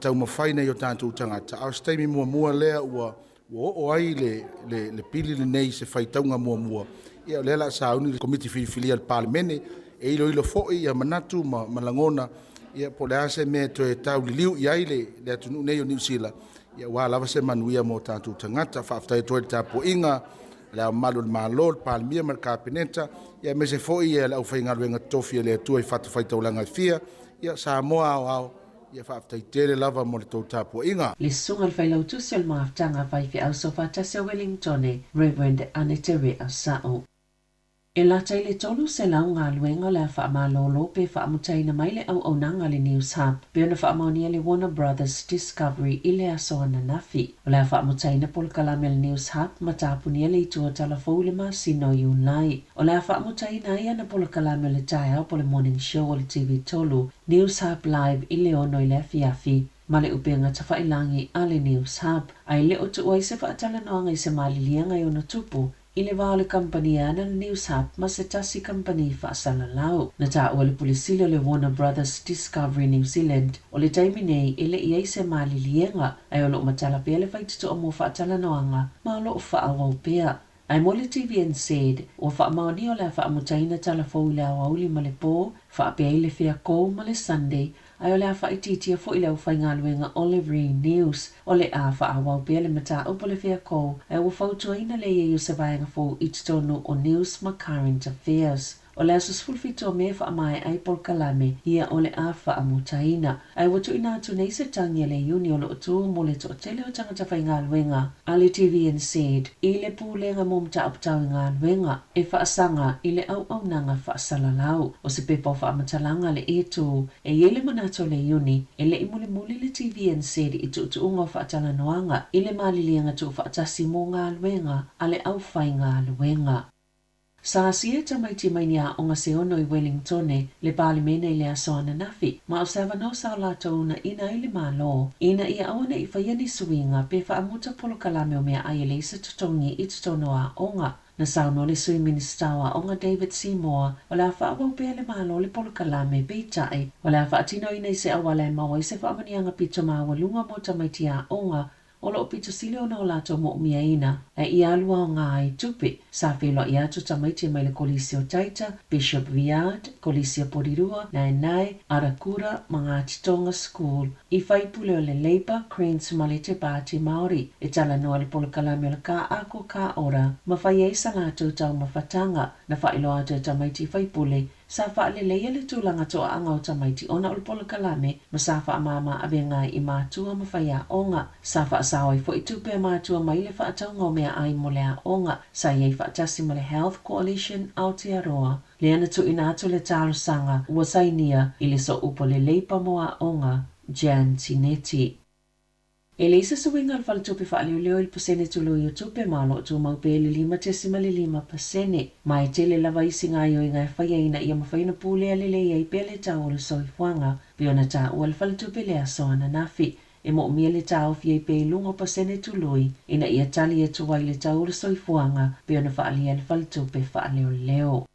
taumafai nai o tatou tagata, a o se taimi muamua lea ua Ua oo ai le pili lenei se faitauga muamua, ia o lea o le a sauni le Komiti Filifilia a le Palemene e iloilo foi ia manatu ma lagona, ia po o le a se mea e toe tauliliu i ai le atunuu nei o Niu Sila, ia aua lava se manuia mo tatou tagata. Faafetai atu ai i le tapuaiga a Le Ao Mamalu o le Malo, le Palemia ma le Kapeneta, ia aemaise foi le aufaigaluega totofi a le Atua i fatafaitaulaga e fia, ia Samoa aoao, ia faafetai tele lava mo le tou tapuaiga. Le susuga i le Failautusi o le Mafutaga Faifeau Soofaatasi o Wellingtone, Rev. Anete Rea Sa'o. E lata i le 300 galuega o le a faamalolo pe faamutaina mai le auaunaga a le News Hub pei ona faamaonia le Warner Brothers Discovery i le aso ananafi. O le a faamutaina polokalame a le News Hub ma tapunia le itu o Talafou i le masina o Iulai. O le a faamutaina ai ana polokalame o le taeao po o le Morning Show o le TV 3, News Hub Live i le 6 i le afiafi, ma le upega tafailagi a le News Hub, ae le o tuu ai se faatalanoaga i se maliliega e ono tupu i le va o le kamupani e ana le News Hub ma se tasi kamupani faasalalau. Na taua e le Pule Sili o le Warner Brothers Discovery New Zealand, o le taimi nei e le i ai se maliliega, ae o lo o matala pea le faitotoa mo faatalanoaga ma o lo o faaauau pea. Ae mo le TVNZ, ua faamaonia o le a faamutaina tala fou i le aoauli ma le po, faapea ai le Feakou ma le Sunday, ae o le a faaitiitia foi le aufaigaluega o le Re News. O le a faaauau pea le mataupu o le Feakou, ae ua fautuaina le i ai o se vaega fou i totonu o News ma Current Affairs. O le aso 17 o Me e faamaea ai polokalame ia o le a faamutaina. Ae ua tuuina atu nei se tagi a le Iuni o lo o tu mo le toatele o tagata faigaluega a le TVNZ i le Pulega mo Mataupu Tau i Galuega e faasaga i le auaunaga faasalalau. O se pepa o faamatalaga a le E2 e i ai le manatu o le Iuni e le i mulimuli le TVNZ i tuutuuga o faatalanoaga i le maliliega tuufaatasi mo galuega a le aufaigaluega. Sa asia e tamaiti mai ni aoga se ono i Wellingtone le Palemene i le aso ananafi, ma o se avanoa sa o latou uunaina ai le Malo ina ia aua ne i faia ni suiga pe faamuta polokalame o meaai e leai se totogi i totonu o aoga. Na saunoa le Sui Minisita o Aoga David Seymour o le a faaauau pea le Malo le polokalame, peitai, o le a faatinoina i se auala e maua ai se faamanuiaga pito maualuga mo tamaiti aoga o lo o pito sili ona o latou moomiaina ae ia alu aoga ai tupe. Sa feiloai atu tamaiti mai le Kolisi o Taita, Bishop Viard, Kolisi o Porirua, Naenae, Arakura ma Ngāti Tonga School i faipule o le Labour, Greens ma le Te Pāti Māori e talanoa le polokalame o le Ka Ako Ka Ora ma fai ai sa latou taumafataga. Na faailoa atu e tamaiti faipule Sa faaleleia le tulaga toaaga o tamaiti ona o le polokalame ma sa faamāmā avega ai i matua ma faiaoga. Sa faasao ai foi tupe a matua mai le faatauga o meaai mo le aoga. Sa i ai faatasi ma le Health Coalition Aotearoa. Lea na tuuina atu le talosaga ua sainia i le Sooupu o le Leipa mo Aoga, Jan Tinetti. E leai se suiga o le faletupe faaleoleo i le pasene tului o tupe ma o lo o tumau pea i le 5.5%. Ma e tele lava isi gaoioiga e faia ina ia mafai ona pulea lelei ai pea le tau o le soifuaga, pei ona taua le faletupe i le aso ananafi. E moomia le taofi ai pea i luga o pasene tului ina ia tali atu ai le tau o le soifuaga, pei ona faaalia e le faletupe faaleoleo.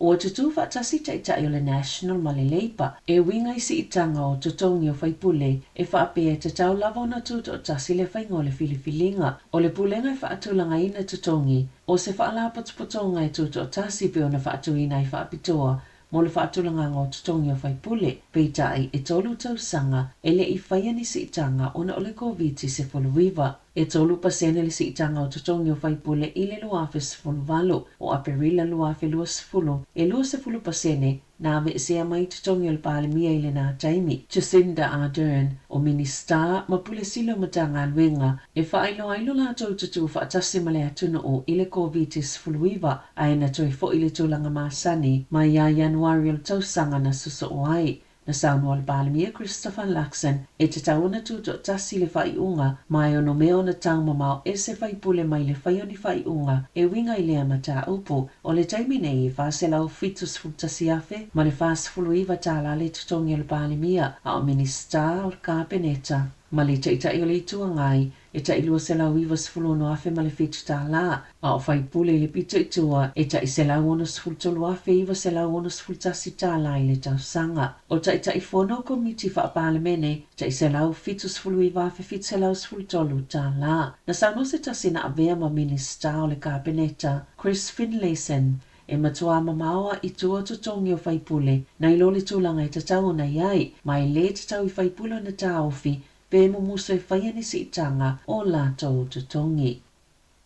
Ua tutū faatasi taitai o le National ma le Labour e uiga i siitaga o totogi o faipule e faapea e tatau lava ona tutoatasi le faiga o le filifiliga. O le pulega e faatulagaina totogi o se faalapotopotoga e tutoatasi pei ona faatuina ai faapitoa mo le faatulagaga o totogi o faipule, peitai e tolu tausaga e le i faia ni siitaga ona o le Koviti-19. E 3% le siitaga o totogi o faipule i le 2018. O Aperila 2020, e 20% na aveesea mai totogi o le Palemia i lena taimi, Jacinda Ardern, o Minisita ma Pule Sili o Matagaluega, e faailoa ai lo latou tutū faatasi ma le atunuu i le Koviti-19, ae na toe foi le tulaga masani mai ia Ianuari o le tausaga na sosoo ai. Na saunoa le Palemia Christopher Luxon e tatau ona tutoatasi le faaiuga ma e ono mea ona taumamao ese faipule mai le fai o ni faaiuga e uiga i lea mataupu. O le taimi nei e $471,000 ma le $49 le totogi o le Palemia, a o Minisita o le Kapeneta. Ma le Taitai o le Itu Agai, e tai $296,007, a o faipule i le pito i tua, e tai $163,961 i le tausaga. O Taitaifono o Komiti Faa-Palemene, tai $179,713. Na saunoa se tasi na avea ma Minisita o le Kapeneta, Chris Finlayson, e matuā mamao i tua o totogi o faipule, nai lo le tulaga e tatau ona i ai, ma e lē tatau i faipule ona taofi pe mumusu e faia ni siitaga o latou totogi.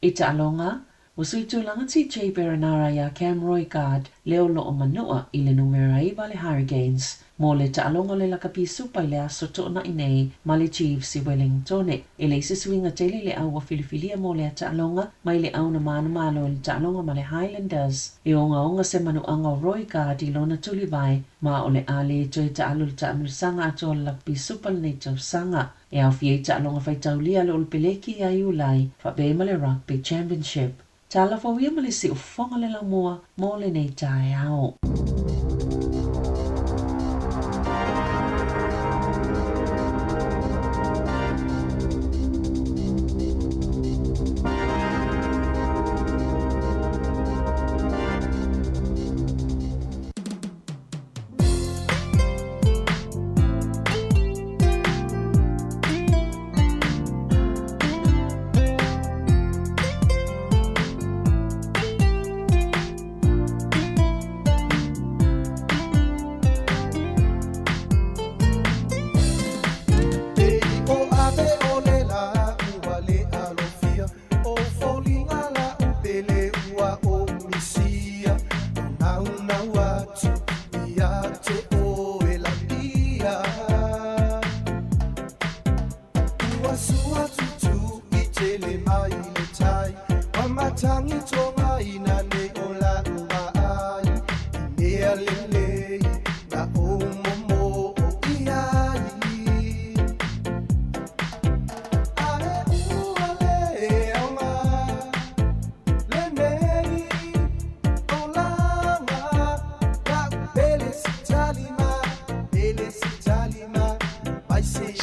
I taaloga, ua sui tulaga TJ Perenara iā Cam Roigard le o loo manua i le numera 9 a le Hurricanes mo le taaloga o le Lakapi Supa i le aso Toonai nei ma le Chiefs i Wellingtone. E leai se suiga tele i le au ua filifilia mo lea taaloga mai le au na manumalo i le taaloga ma le Highlanders. E ogaoga se manuaga o Roigard i lona tulivae ma o le a le toe taalo i le taamilosaga atoa o le Lakapi Supa lenei tausaga. E aofia ai taaloga faitaulia a le Olopeleki ia Iulai faapea ai ma le Rugby Championship. Talofa ia ma le siufofoga o le laumua mo lenei taeao.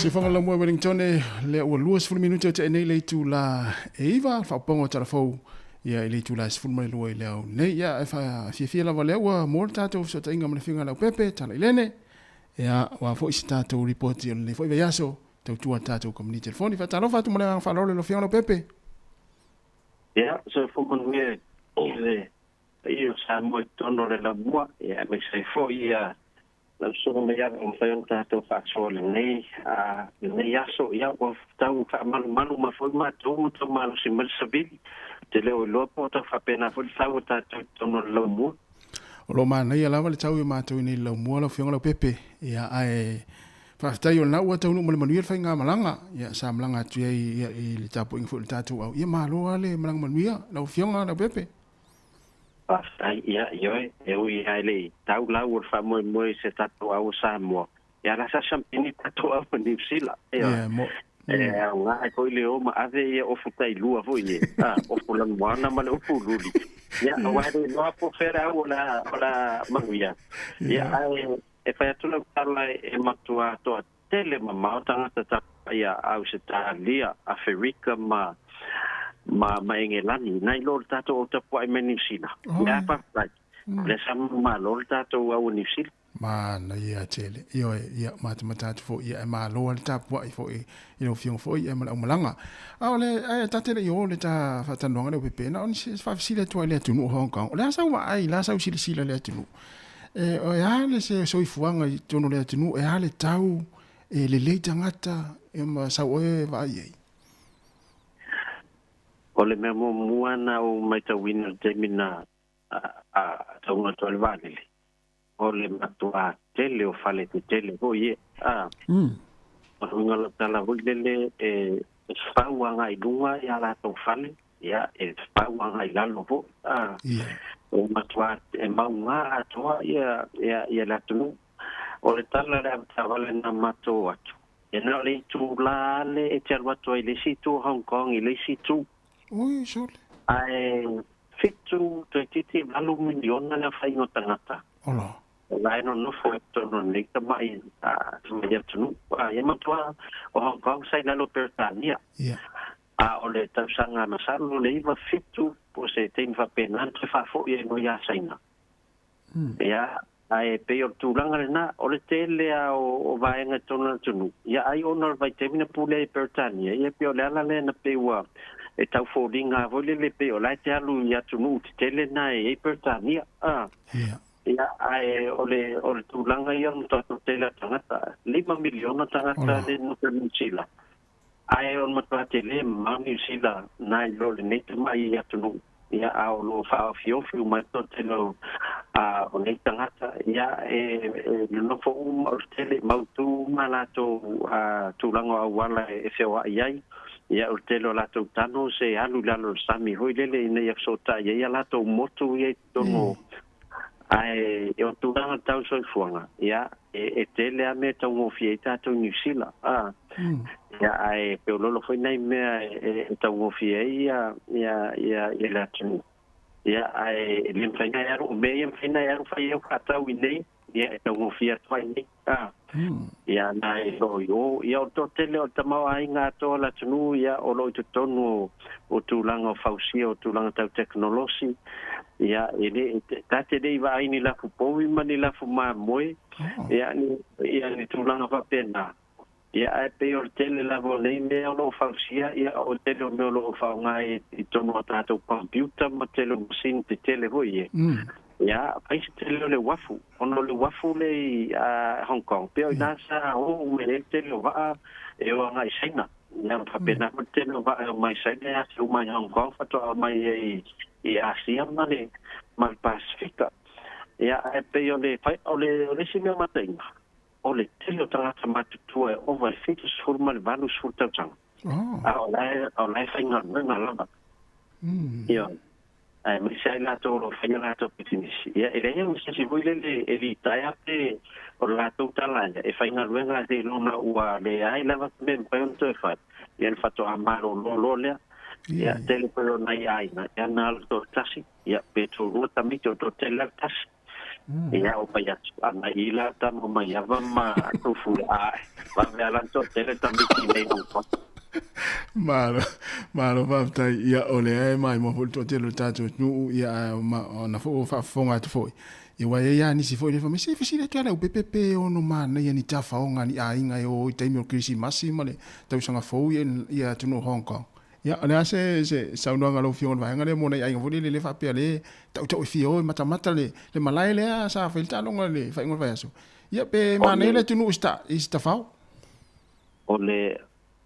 Siufofoga o le Laumua i Wellingtone, lea ua 20 minute o tea nei le itula e 9, le faaopoopoga o tala fou ia i le itula e 12 i le ao nei. Ia, e faafiafia lava lea ua maua le tatou fesootaiga ma le Afioga ia Leaupepe, Tala Ilene, ia, aua foi se tatou lipoti o lenei foi vaiaso, tautua le tatou kamupani telefoni. Faatalofa atu ma le agaga faaaloalo i lau Afioga Leaupepe. Ia, soifua manuia i le paia o Samoa i totonu o le laumua, ia, aemaise ai foi ia lau susuga Maiava ua mafai ona tatou faasoa lenei, lenei aso. Ia, ua tau faamalumalu mai foi matou ua tau malosi mai le savili. Ou te le o iloa po o tau faapena foi le tau o tatou i totonu o le laumua. O lo o manaia lava le tau i matou i nei i le laumua lau Afioga Leaupepe. Ia, ae faafetai o lena ua taunuu ma le manuia le faigamalaga. Ia, sa malaga atu ai i le tapuaiga foi o le tatou au. Ia, malo lava le malaga manuia lau Afioga Leaupepe. Faafetai, ia, ioe, e ui lava e le i tau lau o le faamoemoe i se tatou au o Samoa, ia la sa siampini tatou au o Niu Sila, ioe. Yeah, mo, mm. E aoga ai foi le o ma ave ia ofu tailua foi e, a, ofu lanumoana ma le ofu luli. Ia, aua e le iloa po o fea le au o le a, o le a manuia. Ia, ae e fai atu lau tala e matua toatele mamao tagata tapuai a Ausetalia, Aferika ma ma ma Engelani, nai lo le tatou au tapuai mai Niu Sila. Oh. Ia faafetai. Mm. Lea sa malo le tatou au o Niu Sila. Manaia tele. Ioe, ia, matamata atu foi, ia, e malo lava le tapuai foi i lau Afioga foi, ia, ma le aumalaga. A o le, ae ta te le i o le ta faatalanoaga lea o Pepe, na o ni faafesili atu lava i le atunuu o Hong Kong, o le a sau vaai, o le a sau silasila i le atunuu? E, o e a le se soifuaga i totonu o le atunuu, e a le tau, e lelei tagata, e ma sau oe e vaai ai? O le mea muamua na ou matauina i le taimi na tauga atu ai le vaalele, o le matua tele o fale tetele foi e. A, o le uiga o lau tala foi lele, e fau agai i luga i a latou fale, ia, e fau agai i lalo foi. A, e matua e mauga atoa ia, ia, ia le atunuu. O le tala a le avetaavale na matou atu, e na o le itula le e te alu atu ai i le isi itu o Hong Kong i le isi itu. Oi, sole. Ae 7 toeitiiti 8 miliona le aofaiga o tagata. Ola. O la e nonofo i totonu o lenei tamai tamai atunuu. Ia matua o Hong Kong sa i lalo o Peretania. A o le tausaga masalo le 97 po o se taimi faapena na toe faafoi ai loa ia Saina. Ia, ae pei o le tulaga lena, o le tele lava o vaega i totonu o le atunuu, ia ai ona o le vaitaimi na pule ai e Peretania, ia pei o le ala lea na pei ua e tau foliga foi lele pei o la e te alu i atunuu tetele na e i ai Peretania. Ia, ae o le, o le tulaga ia o le matua toatele o tagata, 5 miliona tagata le nofo i Niu Sila, ae o le matua tele mamao Niu Sila nai lo lenei tamai atunuu, ia, a o lo o faaofiofi uma ai le toatele o, a, o nei tagata, ia, e, e nonofo uma, o le tele, mautu uma latou a, tulaga o auala e feoai ai, ia, o le tele o latou tano se alu i lalo o le sami foi lele ina ia fesootai ai a latou motu ia i totonu o Ae o tulaga tau soifuaga, ia, e tele lava mea e taugofie ai tatou i Niu Sila. Ia, ae feoloolo foi nai mea e taugofie ai ia, ia, ia, ia le atunuu. Ia, ae e le mafai ona e alu, o mea ia e mafai ona e alu fai ai au faatau i inei, ia, e taugofie atu ai i inei. Ia, na e lo i o. Ia, o le toatele o le tamaoaiga atoa o le atunuu, ia, o lo o i totonu o tulaga o fausia, o tulaga tau tekonolosi. Ia, e le, ta te le i vaai ni lafu povi ma ni lafu mamoe, ia, ni, ia, ni tulaga faapena. Ia, ae pei o le tele lava o nei mea o lo o fausia, ia, o le tele o mea o lo o faaaoga i totonu o tatou computer ma tele o masini tetele foi ia. Ia, fai se tele o le uafu, ona o le uafu lea i Hong Kong, pei o i ina sa o uma i ai le tele o vaa e o agai i Saina. Ia, ma faapena foi le tele o vaa e omai i Saina e afe uma i Hong Kong faatoa omai ai i Asia ma le Pasefika. Ia, ae pei o le, o le isi mea mataina, o le tele o tagata matutua e ova i le 70 ma le 80 tausaga, a o la e, o la e faigaluega lava. Ioe. Aemaise ai latou o lo o faia latou pisinisi. Ia, e leai ma se isi foi lele e litaea pe o le latou tala ia, e faigaluega seiloga ua leai lava se mea e mafai ona toe fai, ia ona faatoa malolo loa lea. Ia, tele foi o nai aiga, ia na o le toatasi, ia pe toalua tamaiti, o le toatele lava le tasi. Ia o pai atu ana i la tama mai ava ma tofu a vave ala to tele tamiti nei no pa. Malo, malo faafetai. Ia, o lea e maimoa foi le toatele o le tatou atunuu, ia, ae ma, ona foi ua faafofoga atu foi. Ia, aua e i ai lava nisi foi lea e fai mai, se fesili atu lava le aupepe pe ono manaia ni tafaoga a ni aiga e o i taimi o le Kerisimasi ma le tausaga fou ia i atunuu o Hong Kong. Ia, o le a se, se saunoaga a lau Afioga i le vaega lea mo nai aiga foi lele lea faapea lea e tautau e fia o e matamata le, le malae lea sa fai le taaloga i le faaiuga o le vaiaso. Ia, pe manaia le atunuu i se ta, i se tafao? O le,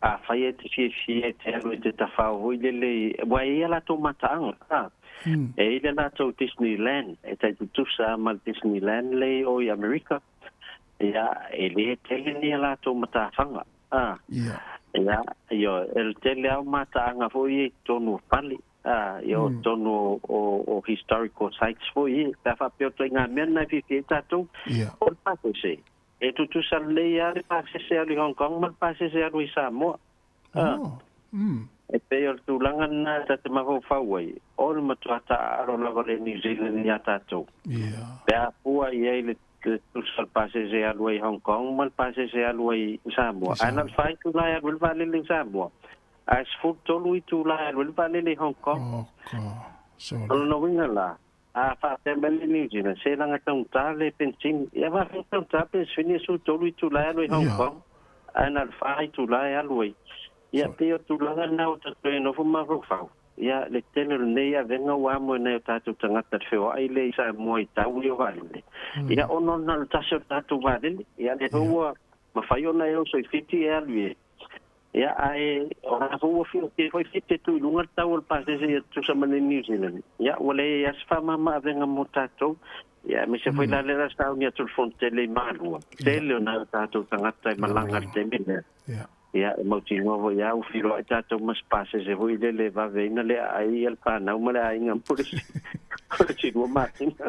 afai e te fiafia e te alu e te tafao foi lele i, aua e i ai a latou mataaga, a. E i ai le latou Disneyland, e tai tutusa lava ma le Disneyland lea i o i Amerika. Ia, e le tele ni a latou matafaga. A. Ia. Ia, ioe, e le tele lava o mataaga foi ia i totonu o fale, a, ia o totonu o, o, o historical sites foi ia, pe a faapea o ituaiga mea na e fiafia ai tatou. Ia. O le pasese, e tutusa lelei lava le pasese alu i Hong Kong ma le pasese alu i Samoa. A. Oh. E pei o le tulaga lena ta te mafaufau ai, o le matua taaalo lava le New Zealand iā tatou. Ia. Pe a fua i ai le le tusa o le pasese e alu ai i Hong Kong ma le pasese e alu ai i Samoa. Ae na o le 4 itula e alu ai le vaalele i Samoa, ae 13 itula e alu ai le vaalele i Hong Kong. Oka. Sole. O lona uiga la, a faapea mai le New Zealand, se laga taugata le penisini. Ia faapea taugata penisini e 13 itula e alu ai i Hong Kong, ae na o le 4 itula e alu ai. Ia, pei o tulaga na ua tatou i ai nofo mafaufau. Ia, le tele o lenei avega ua amo e nai o tatou tagata le feoai lea i Samoa i tau ia o vaalele. Ia, ona o le na o le tasi o le tatou vaalele, ia, lea foi ua mafai ona e oso i Fiti e alu i ai. Ia, ae o la foi ua fiafia foi Fiti e tuu i luga le tau o le pasese ia tutusa ma le New Zealand. Ia, ua leai lava se faamama avega mo tatou. Ia, aemaise foi la lea la sauni atu le Fonotele i Malua. Tele o nai o tatou tagata e malaga i le taimi lea. Ia, e mautinoa foi lava ua feiloai tatou ma se pasese foi lele e vave ai ona le aai ia le fanau ma le aiga mo le isi 2 masina.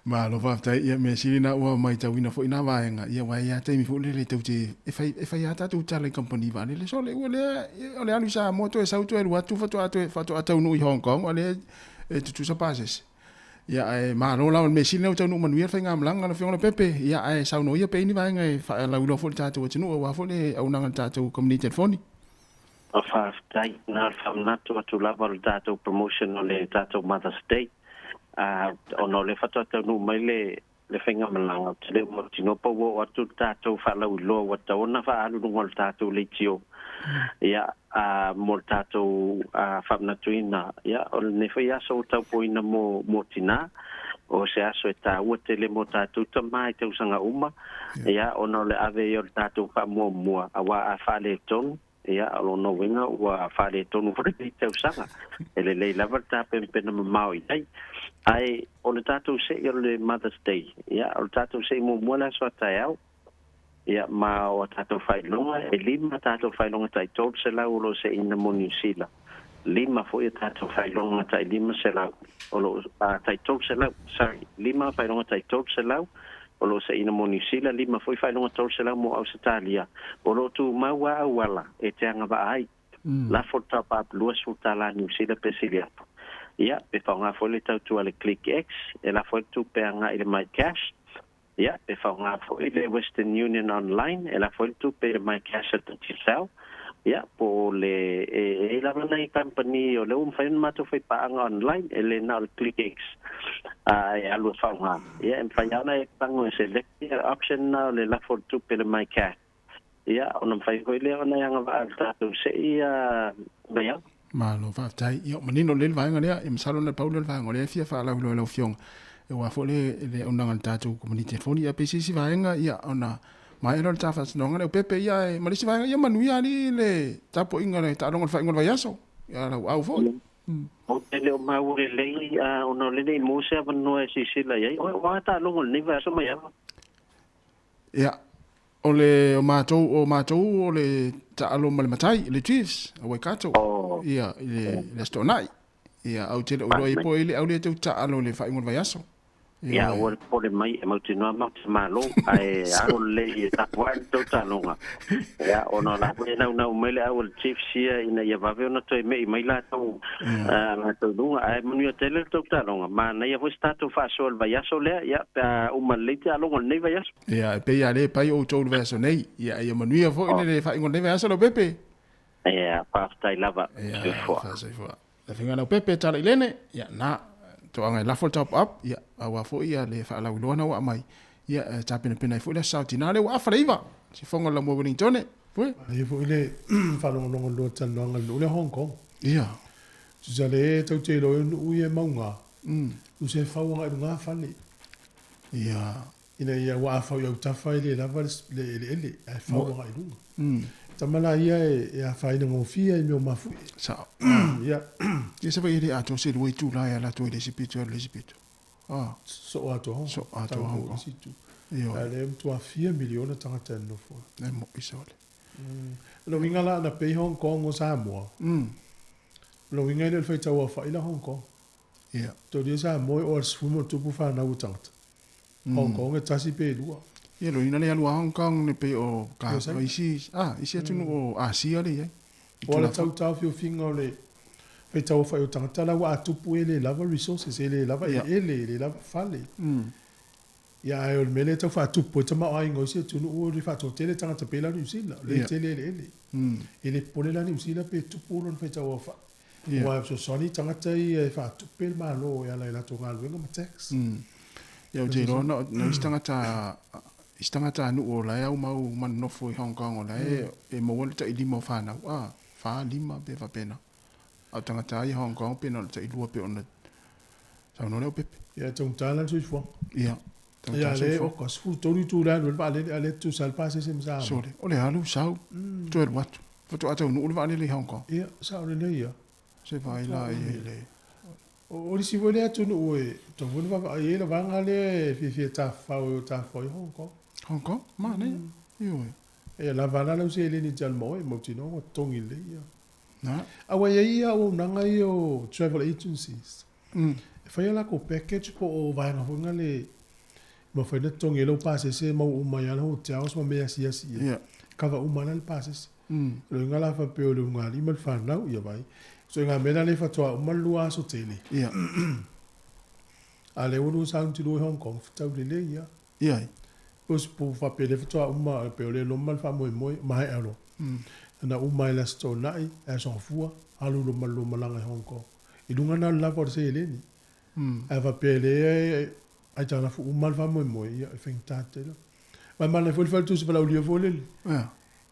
Malo faafetai. Ia, mea sili na ua maitauina foi na vaega, ia aua e i ai lava taimi foi lele tou te, e fai, e fai lava tatou tala i kamupani vaalele. Sole, ua lea, o le alu i Samoa toe sau toe alu atu faatoa toe, faatoa taunuu i Hong Kong, o lea e tutusa pasese. Ia, ae malo lava, o le mea sili lena ua taunuu manuia le faigamalaga lau Afioga Leaupepe. Ia, ae saunoa ia pe i ai ni vaega e faalauiloa foi i le tatou atunuu aua foi le auaunaga a le tatou kamupani telefoni. Faafetai. Na o le faamanatu atu lava o le tatou promotion o le tatou Mother's Day, ona o lea faatoa taunuu mai le le faigamalaga, ou te le o mautinoa po ua oo atu le tatou faalauiloa ua tatau ona faaalu i luga o le tatou leitio, ia, a, mo le tatou faamanatuina, ia, o lenei foi aso ua taupoina mo, mo tinā, o se aso e taua tele mo tatou tamā i tausaga uma, ia, ona o le ave ai o le tatou faamuamua, aua a faaletonu, Ia, o lona uiga ua faaletonu foi lenei tausaga. E lelei lava le tapenapena mamao i ai. Ae o le tatou se'i o le Mother's Day, ia, o le tatou se'i muamua le aso a taeao. Ia, ma o a tatou faailoga, e lima a tatou faailoga tai 300 o lo o se'iina mo Niu Sila. Lima foi a tatou faailoga tai 500 o lo o, a, tai 300, sorry, lima faailoga tai 300 o lo o seina mo Niu Sila, lima foi faailoga 300 mo Ausetalia. O lo o tumau a auala e te agavaa ai. Lafo le top up 20 tala Niu Sila pe sili atu. Ia, pe faoga foi le tautua a le Click X, e lafo ai le tupe agai i le MyCash. Ia, pe faoga foi le Western Union Online, e lafo ai le tupe i le MyCash a le Digicel. Ia, po o le, e, e i ai lava nai kamupani o lea ua mafai ona matou faipaaga online, e le na o le ClickX, a e alu e faoga. Ia, e mafai lava ona e tago e select ia option na o le lafo o le tupe i le MyCash. Ia, ona mafai foi lea ona e agavaa i le tatou sei ia Maiau. Malo faafetai. Ia, ua manino lelei le vaega lea. Ia, masalo na pau lea o le vaega o lea e fia faalauiloa i lau Afioga, aua foi le, le auaunaga a le tatou kamupani telefoni. Ia, pe i se isi vaega, ia, ona maea lea o le ta faatalanoaga lea, Pepe, ia, ae ma le isi vaega, ia manuia alii le tapuaiga o le taaloga o le faaiuga o le vaiaso. Ia, lauau foi. Ou te le o maua lelei, ona o lea e le i maua se avanoa e silasila i ai. O a taaloga o lenei vaiaso Maiava? Ia, o le o matou, o matou o le taalo ma le matai, le Chiefs a Waikato. Oh. Ia, i le, le Aso Toonai. Ia, au te le o iloa ai po i le au le tau taalo le faaiuga o le vaiaso. Ia, aua le popole mai, e mautinoa matou te malo, ae alo lelei e tapuai le tou taaloga. Ia, ona o la foi e naunau mai le au a le Chiefs ia ina ia vave ona toe me'i mai latou, latou luga. Ae manuia tele le tou taaloga. Manaia foi se tatou faasoa i le vaiaso lea, ia, pe a uma lelei taaloga o lenei vaiaso. Ia, e pei lava le pai outou i le vaiaso nei. Ia, ia manuia foi le faaiuga o lenei vaiaso, Leaupepe. Ia, faafetai lava. Ia, soifua. Le afioga ia Leaupepe Talailene, ia na, toaga e lafo le top up, ia, aua foi ia le faalauiloa na ua aumai, ia, e tapenapena ai foi le Aso Sa o Tina lea ua afa le iva, sifoga o le Laumua Wellingtone, pue. Manaia foi le faalogologo i le lua talanoaga i le nuu lea o Hong Kong. Ia. Tusa le tau te iloa i nuu ia e mauga, tusa e fau agai i luga fale. Ia. Ina ia ua afau i autafa e le lava le eleele ae fau agai i luga. Tama la ia e afaina gofie ai i mea o mafuie. Sao. Ia. Ia se vai e le atoa se lua itula e ala atu ai le isi pito e alu i le isi pito. Ah. Soo atoa Hong Kong. Soo atoa Hong Kong. Ioe. A lea e matua fia miliona tagata e nonofo ai. E moʻi sole. O le uiga la ana pei Hong Kong o Samoa. O le uiga e le o le faitau aofai la Hong Kong. Ia. Tolia Samoa e oo a le 10 ma fanau o tagata. Hong Kong e tasi pe lua. Ia loina le alu a Hong Kong le pei o ka o isi ah isi atunuu o Asia le i ai. O le tau taofiofiga o le faitau aofai o tagata la ua a tupu e le lava resources, e le lava eleele, e le lava fale. Ia ae o le mea lea e tau faatupu ai tamaoaiga o isi atunuu o le faatoatele tagata pei la o Niu Sila, o lea e tele eleele. E le popole la Niu Sila pe tupu lona faitau aofai. Aua e fesoasoani i tagata ia e faatupe le Malo e ala i latou galuega ma tax. Ia ou te iloa na o isi tagata isi tagatanuu o la e aumau ma nonofo i Hong Kong o la e e maua le tai lima o fanau a, fa, lima pe faapena. A o tagata ia Hong Kong pe na o le tai lua pe ona saunoa lea o Pepe. Ia e taugata la le soifuaga. Ia. Ia le oka, 13 itula e alu ai le vaalele a o lea e tutusa ai le pasese ma Samoa. Sole, o le alu sau, toe alu atu. Faatoa taunuu le vaalele i Hong Kong. Ia, sao lelei ia. Se vaai la i ai le. O le isi foi lea atunuu e tatau foi ona vaavaai i ai le vaega lea e fiafia tafafao e o tafafao i Hong Kong. Hong Kong? Manaia. Ioe. E lava la lau seleni e te alu ma oe, mautinoa ua totogi lelei ia. Na. Aua e i ai ia auaunaga ia o travel agencies. E fai a latou package po o vaega foi na le mafai ona totogi ai lau pasese e maua uma ai lava le hotels ma mea asiasi i ai. Kava uma la le pasese. O le uiga la faapea o le ulugalii ma le fanau, ia vai. So i ngā mea la lea faatoa uma le lua aso tele. A lea ua lua sauni tilua i Hong Kong, fetau lelei lava. Ia ai. Po se po faapea lea faatoa uma pe o le loma le faamoemoe, maea loa. Na uma ai le Aso Toonai, le Aso Gafua, alu loa ma le lua malaga i Hong Kong. I luga lena o le lava o le seleni. Ae faapea e leai aitalafu uma le faamoemoe, ia e faigata tele. Ma e manaia foi le faletusi valaaulia foi lele.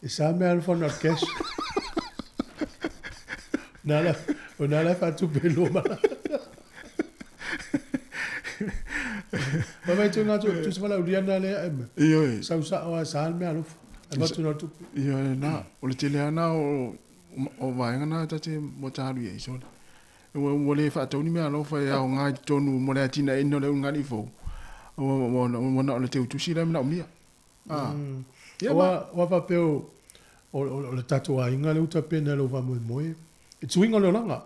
E sa mea alofa na o le cash. Na la, o na la e faatupe i lua malaga. Ma vai tu ngā tusi valaaulia na lea e me. Ioe. Sau sao a sa le mea alofa. E vatu na tupe. Ioe, na, o le tele ana o vaega na ta te mo ta alu i ai sole. Ua le faatau ni meaalofa e aoga i totonu mo le atinaeina o le ulugalii fou, ua na o le teutusi la e manaomia. Ia ma. Ua faapea o le tatou aiga lea ua tapena i lou faamoemoe, i suiga o le olaga.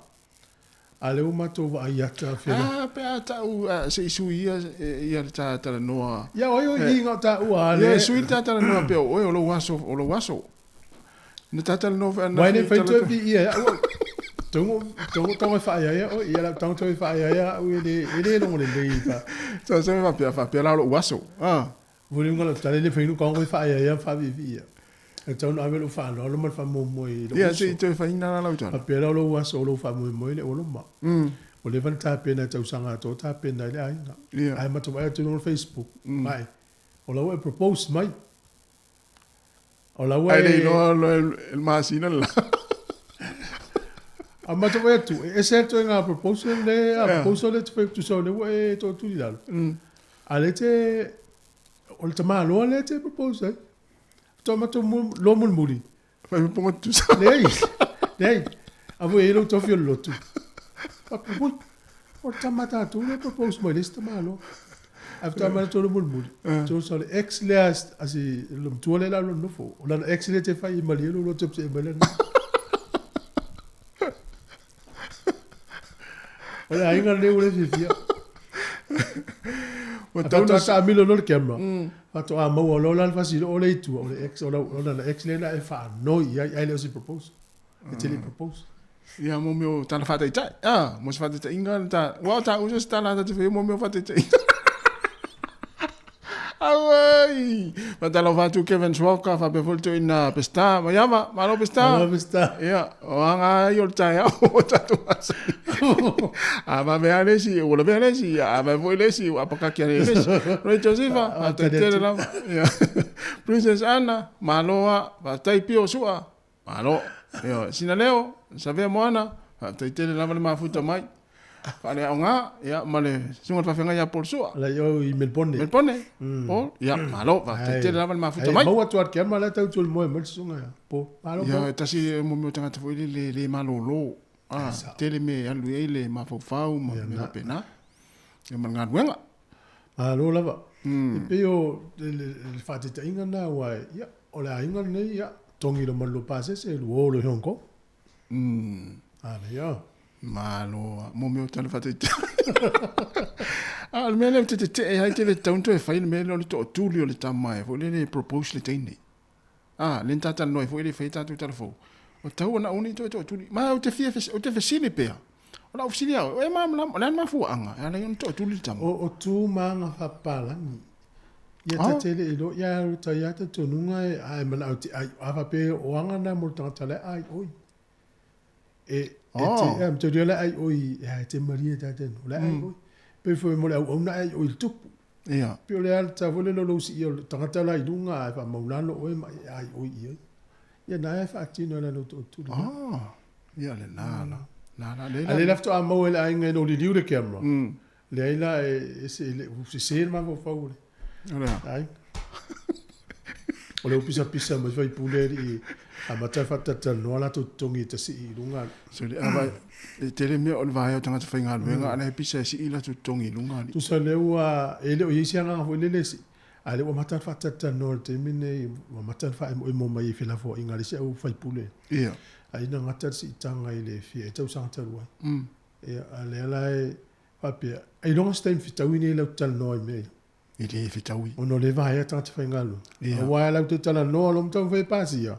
A lea ua matou vaai ata fela. A pe a tau se i sui ia ia le ta talanoa. Ia o ai o i nga o taua a le. Ia sui le ta talanoa pea o oe o lou aso o lou aso. Na ta talanoa foi ananafi. Wai le fai toe fi ia au. Tongo tongo tongo e whaia ia oi ia lau tongo toe whaia ia au e le e le longo le lei fa. So se fa pia fa pia la lou aso. Ah. Voli unga lau tale le whainu kaongo e whaia ia wha vi vi ia. E tau no ave lou whaaloalo ma le whamomoe i lou uso. Ia se i toe whaina la lau tala. Faapea la o lou aso o lou faamoemoe le olo ma. Ua leva na tapena i tausaga atoa tapena ai le aiga. Ae matou vaai atu i luga o le Facebook. Ae o la ua e propose mai. O la ua e. Ai le iloa le masina le la. A matou vaai atu, e ese atu e ngā proposal le, a proposal le te whai tusa o le ua e toatuli lalo. A le te, o le tamaloa le te propose ai. Faatoa matou loa mulimuli. Fai me ponga tusa. Leai, leai. A voi e lou tofi o le lotu. Faapea, ui, o le tama tatou lea propose mai le isi tamaloa. Ae faatoa matou loa mulimuli. Tusa o le ex lea a si le matua lea la lona nofo. O lana ex lea te fai i malie lo lotu e mai lana. O le aiga lenei ua le fiafia. Ua tau na taamilo loa le camera. Faatoa maua loa la le fasiloo lea i tua, o le ex, o lana ex lea na e faanoi i ai, ae le o se proposal. E te le propose. Ia, mo mea o tala faataitai. Ah, mo se faataitaiga, ta, ua o tāu se tala ta te whai mo mea o faataitaiga. Auai! Faatalofa atu Kevin Schwalka, faapea foi le toeaina Pesta Maiava. Malo Pesta! Malo Pesta! Ia, o aga ai o le taeao o tatou masani. A vave lava le isi, ua lavea le isi, a vave foi le isi, ua apakaki ane le isi. Ray Josefa, faafetai tele lava. Ia. Princess Anna, malo lava. Faafetai Pio Sua, Malo. Ioe. Sina leo, Savea Moana, faafetai tele lava le mafuta mai. Faaleaoga, ia, ma le susuga i le faafeagai ia Paul Sua. La i o i Melbourne. Melbourne. Paul, ia, malo, faafetai tele lava le mafuta mai. Maua atu a le kiama la tau tu le moe mai le susuga ia Paul. Malo Paul. Ia, tasi mo mea o tagata foi le le malolo. Ah, tele me alu i ai le mafaufau ma mea faapena. Ia ma le galuega. Malo lava. E pei o le faataitaiga lena aua ia, o le aiga lenei, ia, togi loa ma le lua pasese, lua o loa i Hong Kong. A lea ia. Malo lava. Mo mea o tala faataitai. A o le mea lea ou te tetee ai, te le tatau ona toe fai le mea lea o le tootuli o le tama e foi lele e propose le teine. A, lea na ta talanoa ai foi e le i faia tatou tala fou. Ua tatau ona aua ne i toe tootuli. Ma ou te fia, ou te fesili pea. O lau fesili ia oe, o e malamalama, o le a le mafuaaga e ala ai ona tootuli le tama? O tu ma aga faapapalagi. Ia ta te le iloa, ia alu ta ia talitonuga e, a e manao e te ai, a faapea o aga na mo le tagata la e ai oi. E, e te, e te ria la ai oi, e ai te marie ta te no, la ai oi. Pe foi mo le auauna ai oi le tupu. Ia. Pe o le ala ta foi le lolo si ia o le tagata la i lunga ae faamaulalo oe ma e ai oi i ai. Ia na e faatino e la lo tootuli. Ia le na la. Na la le. A le la faatoa maua e le aiga ina ua liliu le camera. Leai la e ese e le o sese le mafaufau o le. O le a? Aiga. O le upisapisa mai faipule alii amata faatalatalanoa latou totogi e tasii i luga. So le ava e tele mea o le vaea o tagata faigaluega a la e pisa e sii latou totogi i luga alii. Tusa lea ua e le o i ai se agaga foi lele e sii a lea ua amata ona faatalatalanoa i le taimi lenei ua amata ona faaemoemo mai i felafoaiga a le isi au faipule. Ia. Ai na gata le siitaga i le fia ea tausaga talu ai. Ia a lea la e faapea ailoga se taimi fetaui nei latou te talanoa i mea ia. E le fetaui. Ona o lea e vaea tagata faigaluega. Ia. Aua latou te talanoa loa ma taumafai e pasia.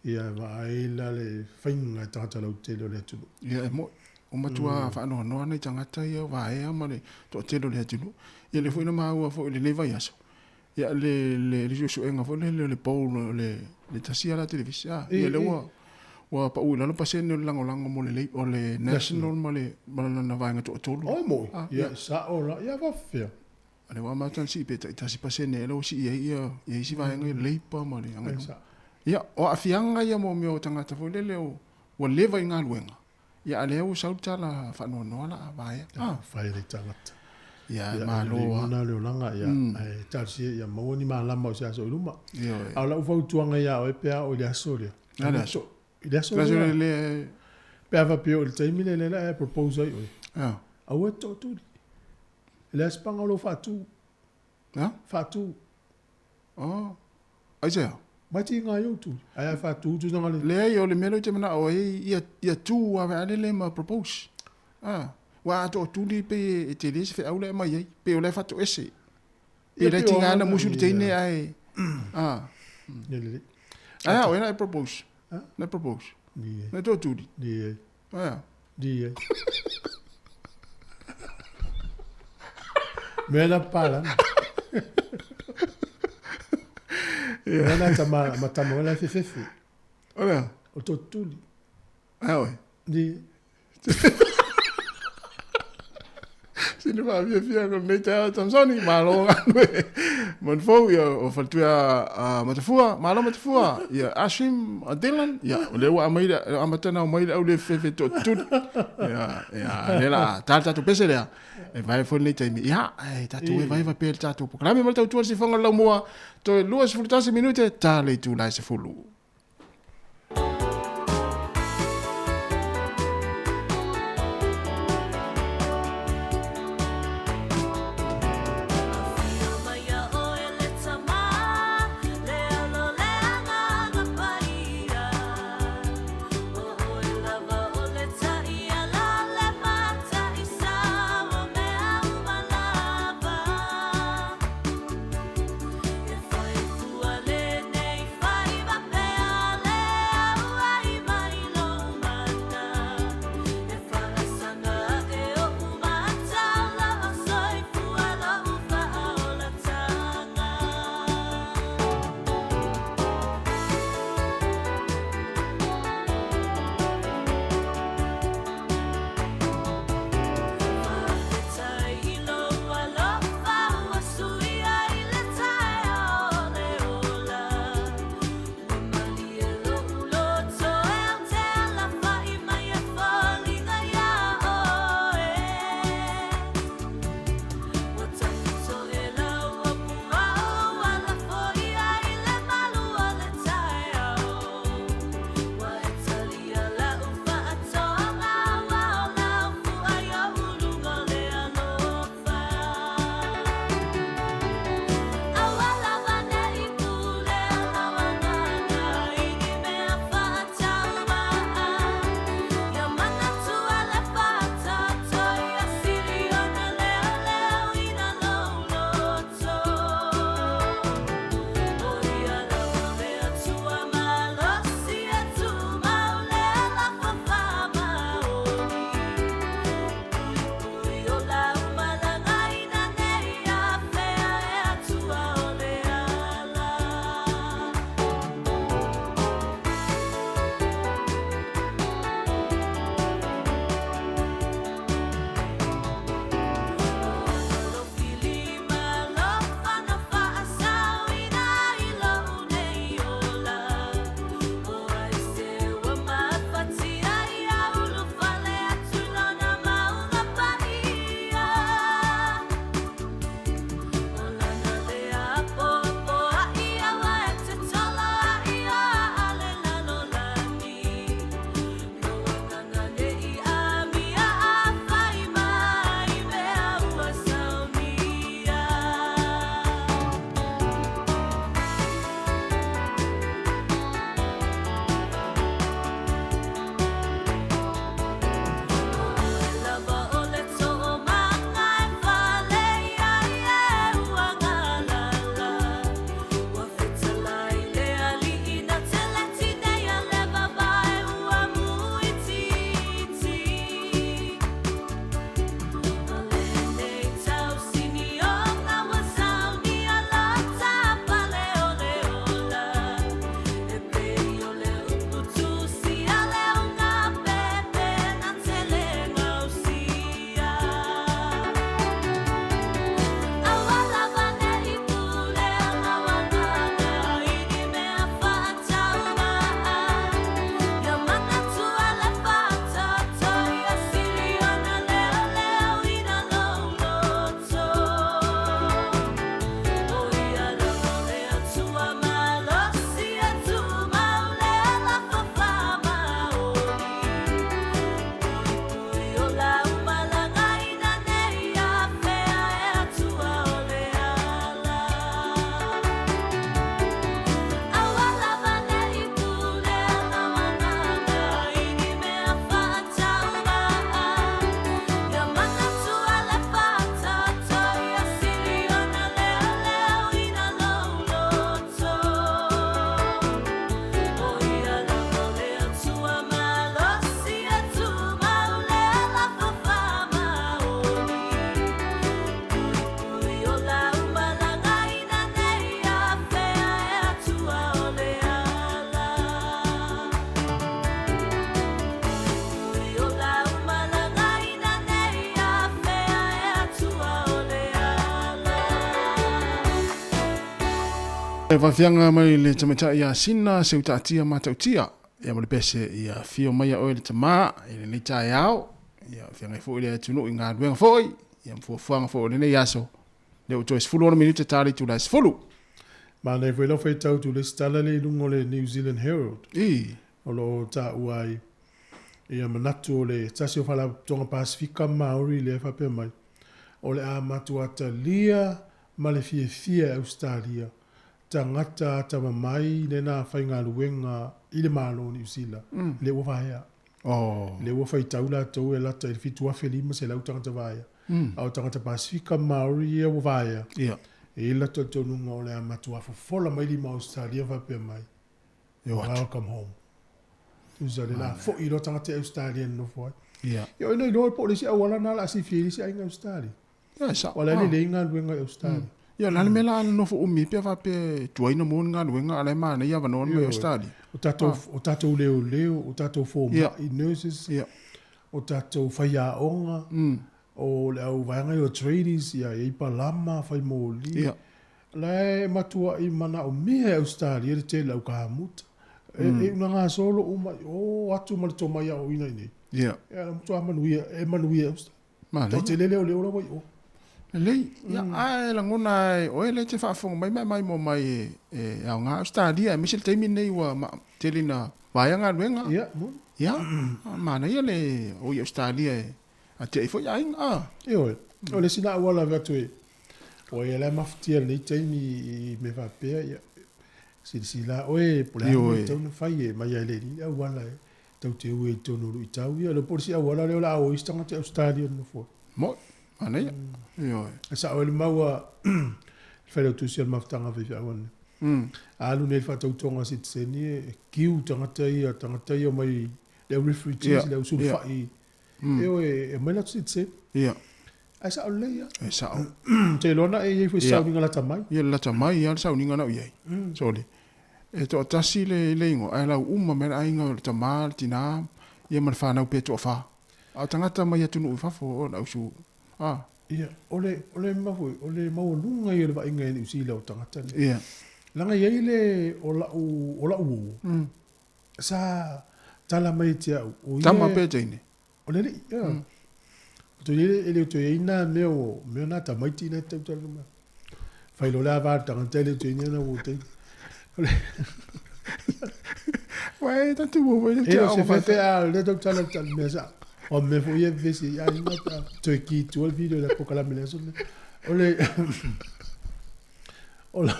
Ia e vaai la le faiga e tagata lautele o le atunuu. Ia e moi. Ua matua faanoanoa nai tagata ia vaea ma le toatele o le atunuu. Ia lea foi na maua foi i lenei vaiaso, ia le le le suesuega foi lele o le poll o le le tasi lava la televise, a, ia lea ua ua pau i lalo pasene o le lagolago mo le o le National ma le ma lana vaega toatolu. Oi moi, ia sao la, ia faafefea. A lea ua amata ona sii pe tai 1% ea lea ua sii ai ia ia isi vaega ia Labour ma le agai luma. Ia, o aafiaga ia mo mea o tagata foi lele ua leva i galuega, ia a lea ua sau le tala faanoanoa la a vaea. Ah, fai le tagata. Ia, e malo lava. Mona le olaga, ia, ae talosia ia maua ni malama o se aso i luma. A o lau fautuaga ia oe pe a oo i le aso lea. A le aso. I le aso lea. Le pe a faapea oo i le taimi lea lea e propose ai oe. Aua e te tootuli. E leai se paga o lou faatu. Ha? Faatu. Oh. Aisea? Mai tiga ai ou tuli. Ai a faatu tulaga le. Leai, o le mea lea ou te manao ai, ia, ia tu ave ale le ma propose. Ah. Ua a tootuli pe e tele se feau le aumai ai. Pe o la e faatoese. Pe la e tiga na musu le teine ae. Ah. Ia lelei. Ai a oe na e propose. Na e propose. Na e tootuli. Ia. Aia. Ia. Mea na pala. Mea na tama matama wala fefefe. Ora. O totuli. Aia oe. Ia. Sina faafiafia ko lenei taeao Samsoni, malo galue. Manufou ia o faletua a Matafua, malo Matafua. Ia Ashim a Dylan, ia o lea ua aumai le amata ona aumai le au le fefe tootuli. Ia ia lea la ta le tatou pese lea. E vae foi lenei taimi. Ia, e tatou e vaeva pea le tatou polokalame ma le tautua le sifoga o le laumua. Toe 21 minute ta le itula e 10. Faafiaga mai le tamaitai ia Sina Seutaatia Matautia ia ma le pese ia afio mai ia oe le tama i lenei taeao ia feagai foi le atunuu i galuega foi ia ma fuafuaga foi o lenei aso lea ua toe 16 minute ta le itula e 10. Manaia foi lau faitau atu i le isi tala lea i luga o le New Zealand Herald. I. O lo o taua ai ia manatu o le tasi o Faalapotopotoga Pasefika Maori lea e faapea mai, o le a matua talia ma le fiafia e Ausetalia tagata atamamai lena faigaluega i le Malo o Niu Sila, lea ua vaea. Lea ua faitau latou e lata i le 7,500 tagata vaea, a o tagata Pasefika Maori ia ua vaea, e i ai le latou talitonuga o le a matua fofola mai lima o Ausetalia faapea mai, Welcome home. Tusa le la foi loa tagata i Ausetalia e nonofo ai. Ia, o ina iloa po o le isi auala lena o le a sifia ai le isi aiga Ausetalia. Ia, e sao. Ua la e lelei galuega i Ausetalia. Ia, o le a le mea la nonofo umi ai pe a faapea e tuai ona maua ni galuega, a o la e manaia avanoa mai Ausetalia. O tatou, o tatou leoleo, o tatou fomai, nurses, o tatou faiaoga, o le au vaega ia o tradies, ia, e i ai palama, fai moli. La e matuai manaomia e Ausetalia le tele au kamuta. E e una gasolo uma i o atu ma le tomai aoaoina i inei. Ia, la matua manuia, e manuia e Ausetalia. Manaia. Toatele leoleo la ua i o. Lelei. Ia, ae lagona e oe lea e te faafofoga mai ma e maimoa mai e, e aoga Ausetalia, aemaise le taimi lenei ua ma, tele ina vaea galuega. Ia, moni. Ia, manaia le o i Ausetalia e atiae foi aiga. Ah. Ioe, o le isi na auala ave atu e, ua ia la e mafatia i lenei taimi i mea faapea, ia, silasila oe po o le a le mea e tatau ona fai e mai lava i le alii le auala e tau te ue i totonu o luitau ia. Le po o le isi auala lea o le a o ai isi tagata i Ausetalia e nonofo ai. Moni, manaia. Ioe. E sao ai le mau a le Failautusi o le Mafutaga a Faifeau ananei. A alu nei i le faatautoga a sitiseni e kiu tagata ia, tagata ia omai le au refugees, le au sulufai Ioe, e aumai latou sitiseni. Ia. Ae sao lelei lava. E sao. Ou te iloa na e i ai foi se sauniga lata mai. Ia, le lata mai lava le sauniga na ou i ai. Sole. E toatasi le le igoa, ae lau uma mai le aiga o le tama, le tina, ia ma le fanau pe toafa. A o tagata mai atunuu i fafo, o le ausu, a. Ia, o le, o le mea foi, o le maualuga ia o le vaaiga i Niu Sila o tagata nei. Ia. Leaga e i ai le, o lau, o lau uo, Sa tala mai ia te au, o ia... Tama pe teine? O le alii, ia. Toe i ai, e le o toe i ai nā mea o, mea nā tamaiti nā te tautala mai. Whai lo le a vā tangata e le o toe i ai nā wō teine. O le... Wai, tatu mo wai te ao. E o se whewhe a le tautala tala mea sa. O mea fo ia vesi i ai ngā ta. Toe ki tua le video la pokalame le aso le. O le... O la...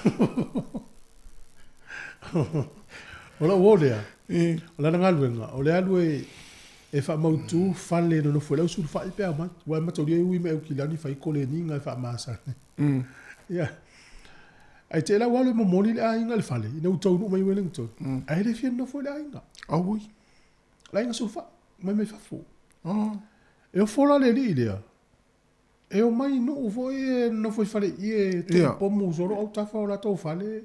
O lou uo lea, o lana galuega, o le alu e e faamautu fale e nonofo ai le au sulufai pe a omai. Aua e mataulia e ui mai Aukilani fai koleniga e faamasani. Ia. Ae te lau alu e momoli le aiga i le fale, ina ua taunuu mai i Wellington, ae le fia nonofo i le aiga. Auoi. Le aiga sulufai, mai mai fafo. E ofo la le alii lea, E omai nuu foi e nofo i faleie e tuu pomu solo autafa o latou fale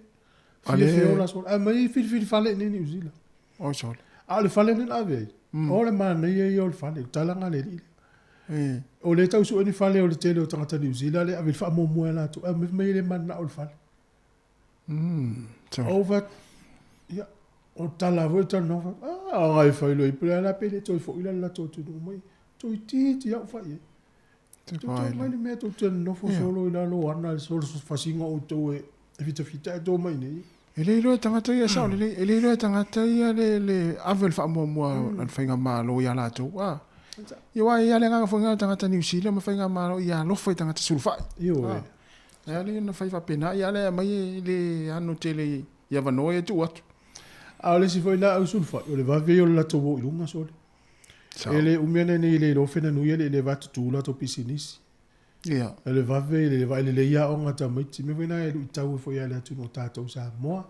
fia fia ola solo ae mai filifili fale i inei Niu Sila. Oi sole. A o le fale lea na ave ai, o le manaia ia o le fale, o le talaga a le alii lea. O lea e tau sue ni fale o le tele o tagata Niu Sila lea e ave i le faamuamua ia latou, ae omai fai mai e le mananao i le fale. Ou fai atu, ia, o le tala foi le talanoa, fai atu, ah, agai fai loa i pe la pe le toe foi la le latou atunuu mai, toeitiiti lava ou fai i ai. Tou te omai le mea tou te nonofo solo i lalo ana le solo fasiga o outou e fitafita e tou mai nei. E le iloa e tagata ia, e sao lelei, e le iloa e tagata ia le, le ave o le faamuamua a le faigamalo ia latou. A, ia aua e i ai lava le agaga foi lena o tagata Niu Sila ma faigamalo ia alofa i tagata sulufai. Ioe. E ala ona fai faapena, ia ala e aumai e le ano tele i avanoa ia e tuu atu. A o le isi foi la au sulufai, o le vave ia o le latou o i luga sole. E le umi ana nei le iloa fena nui ale le va tutu latou pisinisi. Ia. E le vave le vaai lelei aoga a tamaiti. Mea foi na e luitau ai foi le atunuu o tatou Samoa.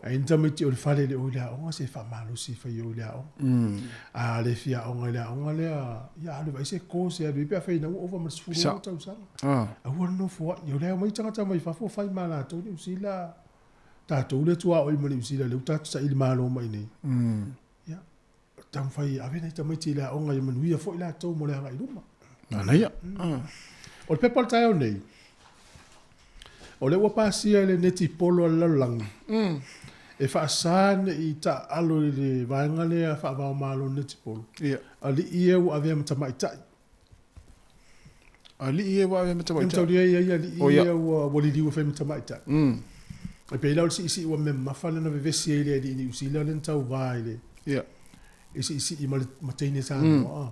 Ai ni tamaiti o le fale le o i le aoga se faamalosi fai o i le aoga. A le fia aoga i le aoga lea, ia alu e vaai se course e alu ai pe afai ina ua ova ma le 16 tausaga. Aua le nofo ai. O lea e omai tagata mai fafo fai ma latou Niu Sila. Tatou lea tuaoi ma Niu Sila lea ua tatou saili malo mai nei. Ia. Taumafai e ave nai tamaiti i le aoga ia manuia foi latou mo le agai i luma. Manaia. O le pepa o le taeao nei, O lea ua pasia e le netipolo a le lalolagi, e faasa ne i taaalo i le vaega lea faava-o-Malo netipolo, alii ia ua avea ma tamaitai. Alii ia ua avea ma tamaitai. Mataulia e i ai alii ia ua liliu e fai ma tamaitai. E pei la o le siisii ua mea mamafa lea na vevesi ai le alii Niu Sila lea na tauva i le i siisii ma le ma teine Samoa.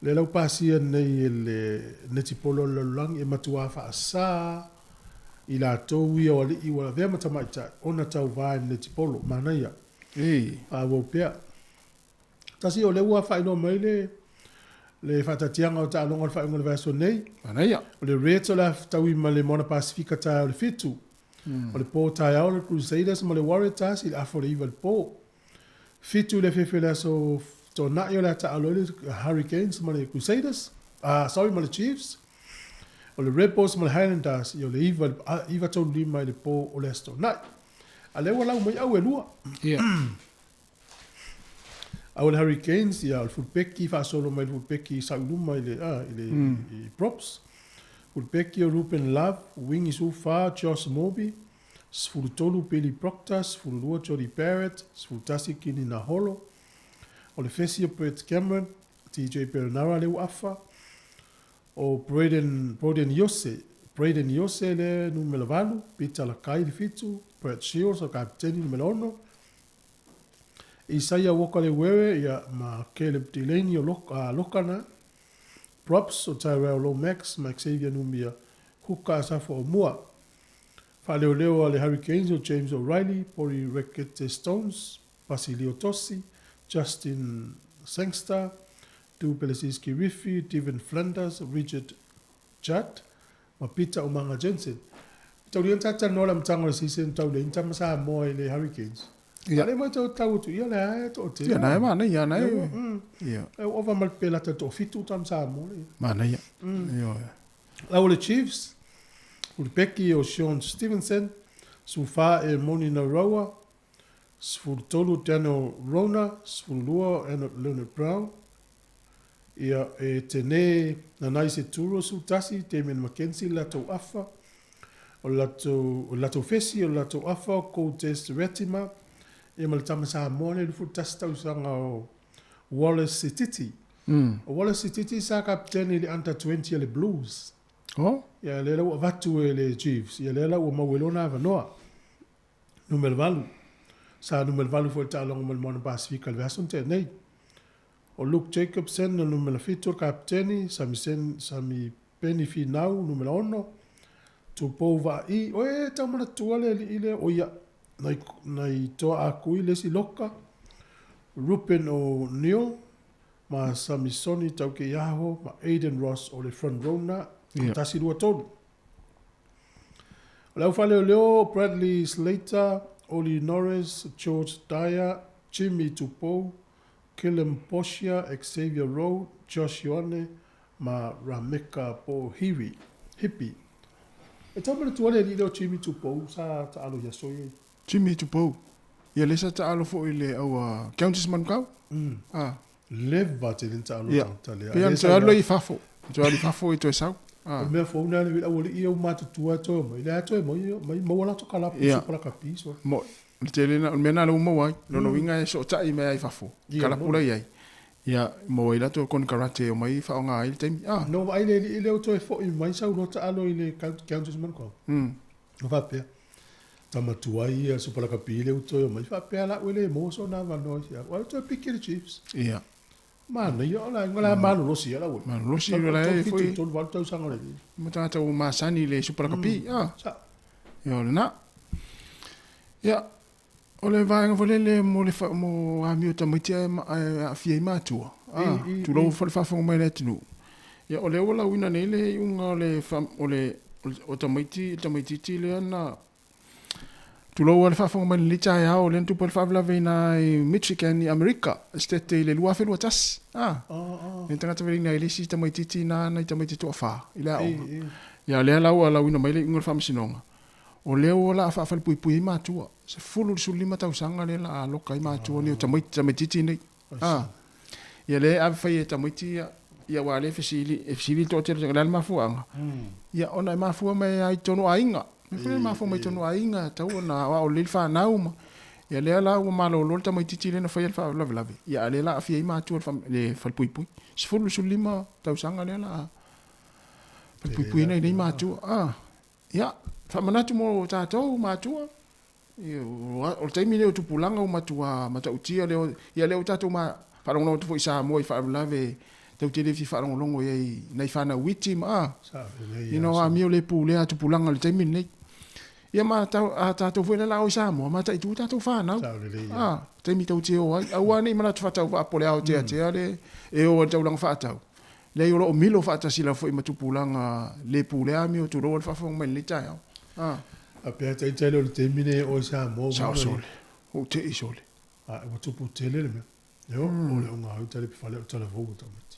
Lea la ua pasia nei e le netipolo a le lalolagi e matuā faasa i latou ia o alii ua avea ma tamaitai ona tauva i le netipolo. Manaia. Faaauau pea. Tasi o lea ua faailoa mai le le faataatiaga o taaloga o le faaiuga o le vaiaso nei. Manaia. O le Reds o le a fetaui ma le Moana Pasifika taeao i le 7. O le po taeao o le Crusaders ma le Waratahs i le afa o le 9 i le po. 7 i le afiafi o le aso Toonai o le a taaalo ai le Hurricanes ma le Crusaders, sorry ma le Chiefs. O le Rebels ma le Highlanders i o le 9 9:35 i le po o le aso Toonai. A lea ua lau mai au e lua. Ia. A o le Hurricanes, ia, o le fulupeki faasolo mai le fulupeki sau i luma i le, i le i props. Fulupeki o Ruben Love, wingi 14, Josh Moby, 13 Billy Proctor, 12 Jody Barrett, 11 Kini Naholo. O le fesi o Brett Cameron, TJ Perenara lea ua afa. O Brayden, Brayden Iose, Brayden Iose lea numera 8, Peter Lakai le 7, Brad Shields o le kapiteni numera 6, Isaia Walker Leuere ia ma Caleb Delaney o Loka na, Props o Tyrell Lomax ma Xavier Numia Huka Asafo Aumua. Faaleoleo a le Hurricanes o James O'Reilly, Pori Rekete Stones, Basilio Tosi, Justin Sangster, Du Pelesiski Riffy, Devin Flanders, Richard Judd ma Peter Umaga Jensen. Tau lia talanoa le amataga o le season tau leai ni tama Samoa i le Hurricanes. Ia. A le mai tau tau atu ia le ae toatele. Ia na e manaia na e. Ia. E ova ma le pelata toafitu tama Samoa le. Manaia. Ia. Lau o le Chiefs, Ulupeki o Shaun Stevenson, Sufa e Moni Nauraua, 13 Daniel Rona, 12 Enoch Leonard Brown, Ia, e tene nanai se turo su tasi, Damien McKenzie le latou afa, o le latou, o le latou fesi, o le latou afa, o Cortez Ratima, ia ma le tama Samoa lea i 21 tausaga o Wallace Sititi. O Wallace Sititi sa kapiteni i le Under 20 a le Blues. Oh? Ia, lea la ua avatu e le Chiefs, ia lea la ua maua ai lona avanoa. Numera 8. Sa numera 8 foi i le taaloga ma le Moana Pasifika i le vaiaso na tea nei. O Luke Jacobson o le numera 7 o le kapiteni, Sami Sen, Sami Peni Finau numera 6, Tupou Vaa'i, oe e tau manatua le alii lea, o ia, nai, nai toa akui le isi loka, Rupen O'Neill ma Samisoni Taukeiaho ma Aidan Ross o le front row na, Ia. 1, 2, 3. O le au faaleoleo, Bradley Slater, Ollie Norris, George Dyer, Jimmy Tupou, Kelem Portia, Xavier Rowe, Josh Ioane ma Rameka Pohiwi, Hippie. E tau manatua le alii lea o Jimmy Tupou sa taalo i aso ia. Jimmy Tupou. Ia lea sa taalo foi i le au a Countess Manukau. Ah. Leva tele na taalo Ia. tagata lea. Pei ona toe alu ai i fafo. Toe alu i fafo i toe sau. Ah. O le mea fou lena le aualii ia ua matutua e toe omai. Lea toe mai maua latou kalapu Ia. super lakapi so. Mo, o le tele na, o le mea na lea ua maua ai. Lona uiga e soosootai mai lava i fafo, Ia, kalapu moni. la i ai. Ia, maua ai latou konekarate e omai faaaoga ai le taimi. Ah. Na ou vaai le alii lea ua toe foi mai sau loa taalo i le Countess Manukau. Na faapea, tama tuai ia super lakapi lea ua toe omai. Faapea la au e le maua sona avanoa i si au. Ai ua toe piki le Chiefs. Ia. Manaia o le aiga la malolosi ia lau. Malolosi la e foi. 7 8 tausaga le. Ma tagata ua masani i le Super Lakapi. Ah. Sa. Ia o lena. Ia o le vaega foi lele mo le fa, mo amio tamaiti ae aafia ai matua. Ah, tulou foi le faafofoga mai le atunuu. Ia o lea ua lauina nei le iuga o le fa, o le o tamaiti tamaitiiti lea na Tulou a le faafofoga mai i lenei taeao, lea na tupu ai le faalavelave i ina i Michigan i Amerika, Setete i le 2021. Ah, lea na tagata veleina ai le isi tamaitiiti ina nai tamaiti toafa i le aoga. Ia, lea la ua lauina mai le iuga o le faamasinoga, o lea ua la faafalepuipui ai matua, 10 i le 15 tausaga lea la a loka ai matua nei o tamaiti, tamaitiiti nei. Ah, ia lea e ave fai e tamaiti ia, ia aua lea e fesili, e fesili le toatele o le a le mafuaaga. Ia ona e mafua mai lava i totonu o aiga. Mea foi mafua mai tonu aiga tau ona aoao lelei le fanau ma ia lea la ua malolo le tamaitiiti lea na faia le faalavelave ia a o lea la aafia ai matua le falepuipui. 10 15 tausaga lea la falepuipui ai nei matua. Ah, ia faamanatu mo tatou matua o le taimi lenei o tupulaga ua matua matautia lea ia lea ua tatou faalogologo atu foi i Samoa i faalavelave tou te le fia faalogologo i ai i nai fanau iti ma a ina o amio le pulea a tupulaga i le taimi lenei. Ia ma a tatou foi lea la o i Samoa, mataitu tatou fanau. A, taimi tou te o ai. Aua ne i manatu faatauvaa po o le aoteatea le e o ai i le taulaga faatau. Leai o lo o milo faatasi lava foi ma tupulaga le pulea amio tulou le faafofoga mai i lenei taeao. A. A pea taitai lea o le taimi lenei e o i Samoa. Sao sole. Ua ou tei sole. A, ua tupu tele le mea. Io, o le onga au tale fale o tala fou o tamaiti.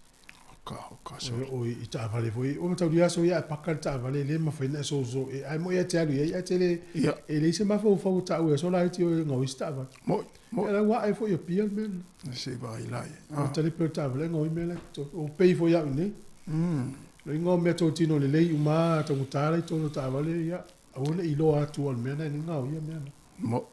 Ka, ka sole. O i taavale foi, o mataulia aso ia e paka le taavale le mafai na e soso e ai mo ia te alu i ai te le e leai se mafaufau o ta'u e aso laiti o e gaoi se taavale. Moi, moi. Ia la ua ae foi e pia le mea lena. Se i vaai la i ai. O tali pea o le taavale e gaoi mea la i totonu. O pei foi au i inei. O ingoa o mea totino lelei uma taugata la i totonu o taavale, ia aua ne i iloa atu o le mea lena e gaoia mea na. Moi.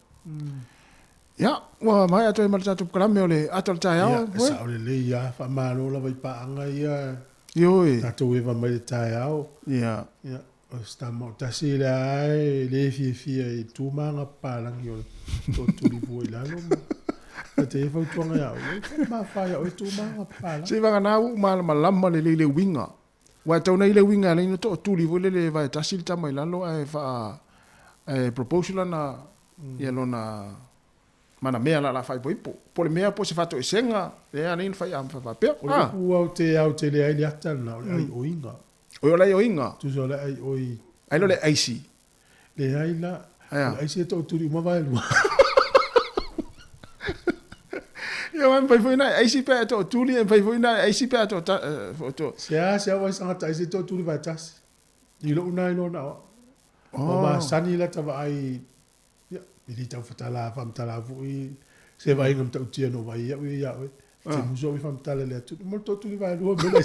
Ia, ua maea atu ai ma le tatou polokalame o le ata o le taeao. Ia, e sao lelei lava, faamalo lava i paaga ia. Ioe. Tatou eva mai le taeao. Ia. Ia, o se tama o tasi lea e le fiafia i tu ma aga papalagi o le tootuli fua i lalo. Ma te e fautuaga ia oe, e mafai ia oe tu ma aga papalagi. Se vagana ua ou malamalama lelei i le uiga. Aua e tau nei le uiga e ala ai ona tootuli foi lele e vae tasi le tama i lalo ae faa ae propose lana ia lona mana mea la la faaipoipo. Po o le mea po o se faatoesega lea e ala ai ona fai a faapea. O le upu au te au tele ai le ata lena o le aioiga. Oi o le aioiga. Tusa o le aioi. Ai le o le aisi. Leai la. O le aisi e tootuli uma vaelua. Ia aua e mafai foi ona e aisi pe a e tootuli, e mafai foi ona e aisi pe a e. Se a se au ai sangata aisi e tootuli vaetasi. I lou na iloa na o au. Ua masani la ta vaai, ia, e le tau fatala faamatala foi se vaaiga matautia na ou vaai ai au ia ia oe. E te musu au i faamatala i le atunuu, mo le tootuli vaelua mea le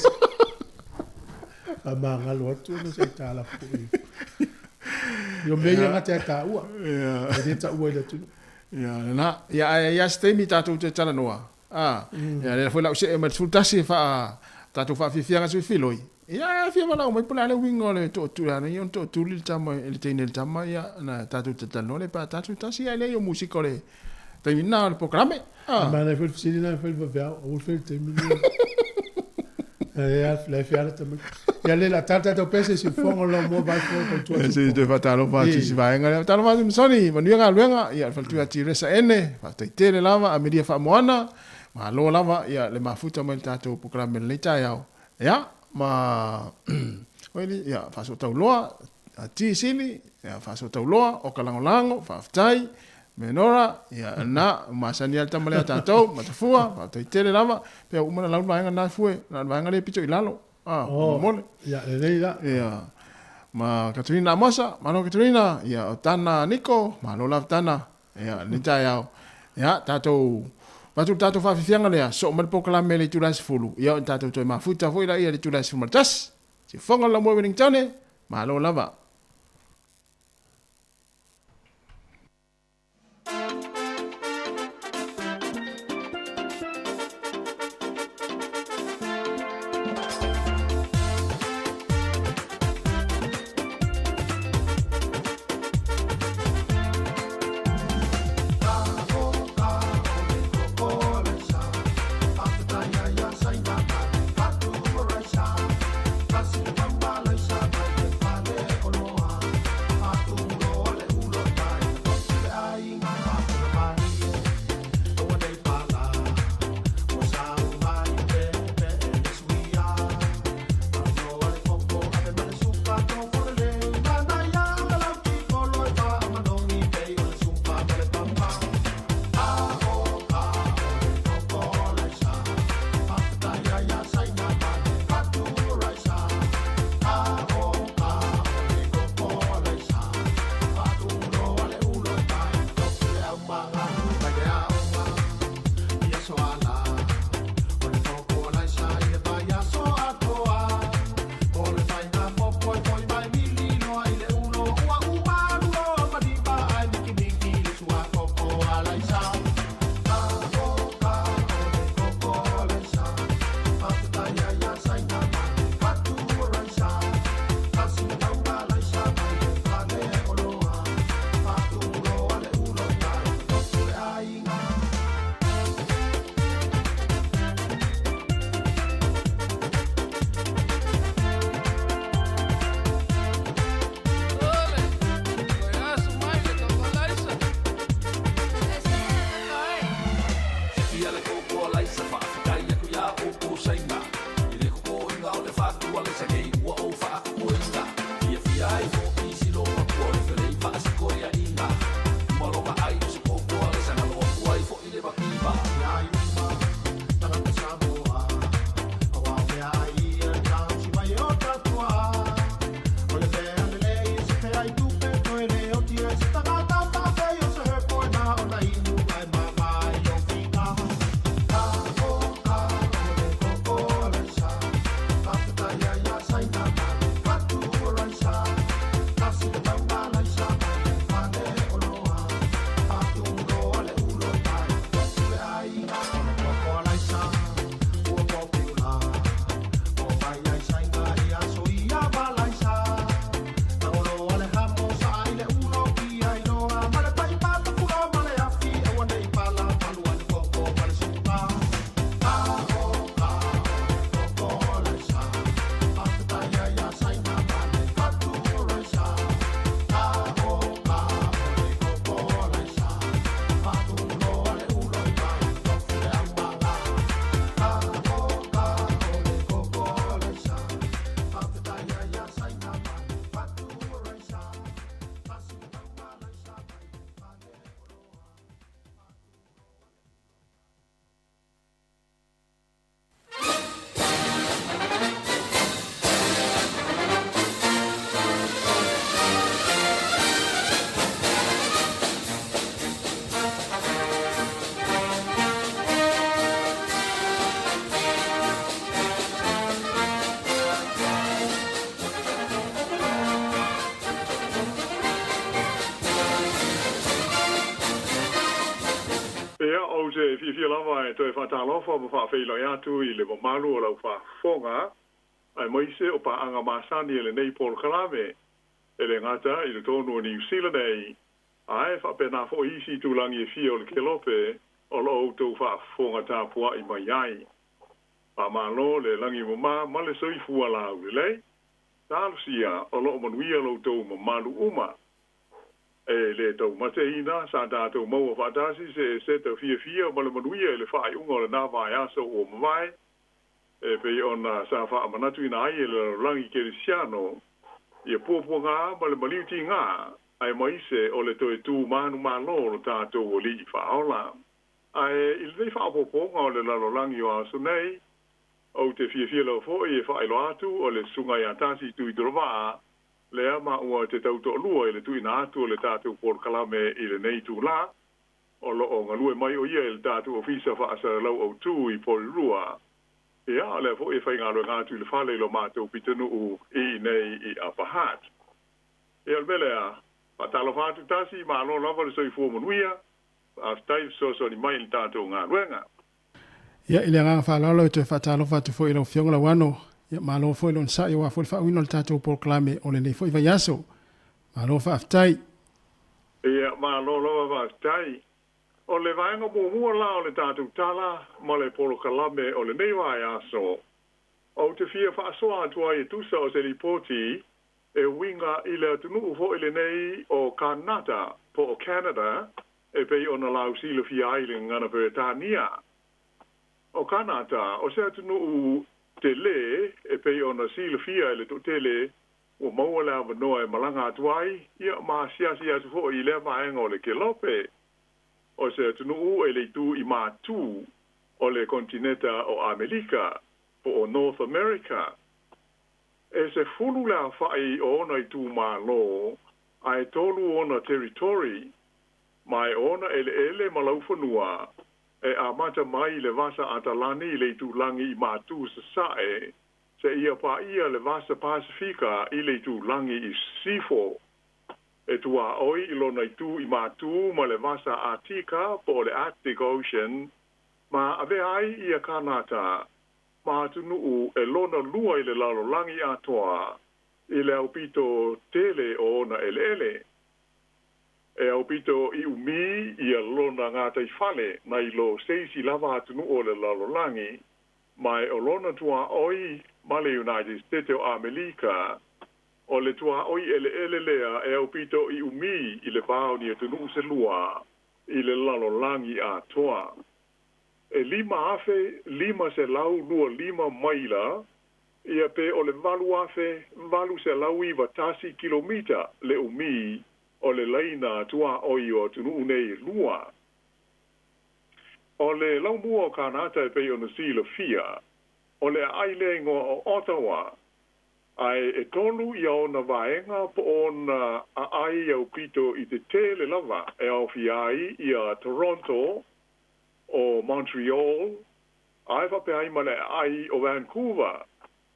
faamagalo atu ona se i talafo i. Ia o mea ia gata ia taua. E le taua i le atunuu. Ia, lena. Ia, ae i ai se taimi tatou te talanoa. A, ia, lea foi la ou see mai le 11 e faa, tatou faafiafiaga sui filoi. Ia, e fia valaau mai po o le a le uiga o le tootuli, a na ia ona tootuli le tama, le teine i le tama, ia, na tatou talatalanoa lea pe a tatou tasi, ae leai o musika o le taimi lena o le polokalame. A. Manaia foi le fesili lena e fai le vaveao, aua le fai le taimi lenei. La e fia ala tamaiti. Ia le la tala tatou pese si fofoga o lau moa vai fua tautua Ia, se i toe faatalofa atu i si vaega lea. Faatalofa atu Masoni, manuia galuega, ia le faletua ia Tiresa Ene, faafetai tele lava, Amelia Faamoana, malo lava, ia le mafuta mai le tatou polokalame i lenei taeao. Ia, ma oili, ia, faasootauloa, Ti Sili, ia, faasootauloa, o ka lagolago, faafetai, Menora, ia, na, masani lava le tama lea a tatou, Matafua, faafetai tele lava, pea ua uma ona lau le vaega lena fue, na o le vaega lea e pito i lalo, a, oh, momole. Ia, lelei la. Ia, ma Katerina Amosa, malo Katerina, ia, o Tana Niko, malo lava Tana, Ia, lenei taeao, ia, tatou, avatu le tatou faafiafiaga lea, soo mai le polokalame i le itula e 10, ia, ona tatou toe mafuta foi laia i le itula e 11. Siufofoga le Laumua Wellingtone, malo lava. Alaisa faafetai atu iā outou Saina i le totoina o le fatu alaisa nei ua ou faakokoina fiafia ai foʻi silomatua o le felei faasikoiaʻiga uma lona ai o se koko alaisa na lo atu ai foʻi le mativa. Ia, ou te fiafia lava e toe faatalofa ma faafeiloai atu i le mamalu o lau faafofoga, aemaise o paaga masani e lenei polokalame, e le gata i totonu o Niu Sila nei, ae faapena foi isi itulagi e fia o le kelope o lo o outou faafofoga tapuai mai ai. Faamalo le lagi mama ma le soifua laulelei. Talosia o lo o manuia lo outou mamalu uma. E le taumateina sa tatou maua faatasi se eseta fiafia ma le manuia i le faaiuga o lenā vaiaso ua mavae, e pei ona sa faamanatuina ai e le lalolagi kerisiano ia puapuagā ma le maliutigā, aemaise o le toe tu manumalo o lo tatou Alii Faaola. Ae i lenei faaopoopoga o le lalolagi o aso nei, ou te fiafia lava foi e faailoa atu o le Susuga ia Tasi Tuitolovaa lea ma ua te tau toalua i le tuuina atu o le tatou polokalame i lenei itulā, o lo o galue mai o ia i le tatou Ofisa Faasalalau Autu i Porirua. Ia, o lea foi e faigaluega atu i le fale i lo matou pitonuu i inei i Upper Hutt. Ia, o le mea lea, faatalofa atu Tasi, malo lava le soifua manuia, faafetai fesoasoani mai i le tatou galuega. Ia, i le agaga faaaloalo e toe faatalofa atu foi i lau Afioga Lauano. Ia, malo foi le onosai aua foi le faauiina o le tatou polokalame o lenei foi vaiaso. Malo faafetai. Ia, malo lava faafetai. O le vaega muamua la o le tatou tala ma le polokalame o lenei vaiaso, ou te fia faasoa atu ai e tusa o se lipoti e uiga i le atunuu foi lenei o Kanata po o Canada e pei ona lausilafia ai le gagana Peretania. O Kanata, o se atunuu telē e pei ona silafia e le toatele ua maua le avanoa e malaga atu ai, ia ma asiasi atu foi i lea vaega o le kelope. O se atunuu e le itu i matū o le konetineta o Amelika, po o North America. E 10 le aofai o ona itumalo, ae 3 ona territory, ma e ona eleele ma laufanua e amata mai i le Vasa Atalani i le itulagi i matū sasae seia paia le Vasa Pasifika i le itulagi i sisifo. E tuaoi i lona itu i matū ma le Vasa Atika po o le Arctic Ocean, ma avea ai ia Kanata ma atunuu e lona lua i le lalolagi atoa i le aupito tele o ona eleele. E aupito i umi ia lona gataifale nai lo se isi lava atunuu o le lalolagi, ma e o lona tuaoi ma le United States o Amelika, o le tuaoi eleele lea e aupito i umi i le va o ni atunuu se lua i le lalolagi atoa. e 5,525 maila ia pe o le 8,891 kilomita le umi o le laina tuaoi o atunuu nei e lua. O le laumua o Kanata e pei ona silafia, o le aai lea igoa o Ottawa, ae e tolu ia ona vaega po o ona aai aupito i tetele lava e aofia ai ia Toronto, o Montreal, ae faapea ai ma le aai o Vancouver,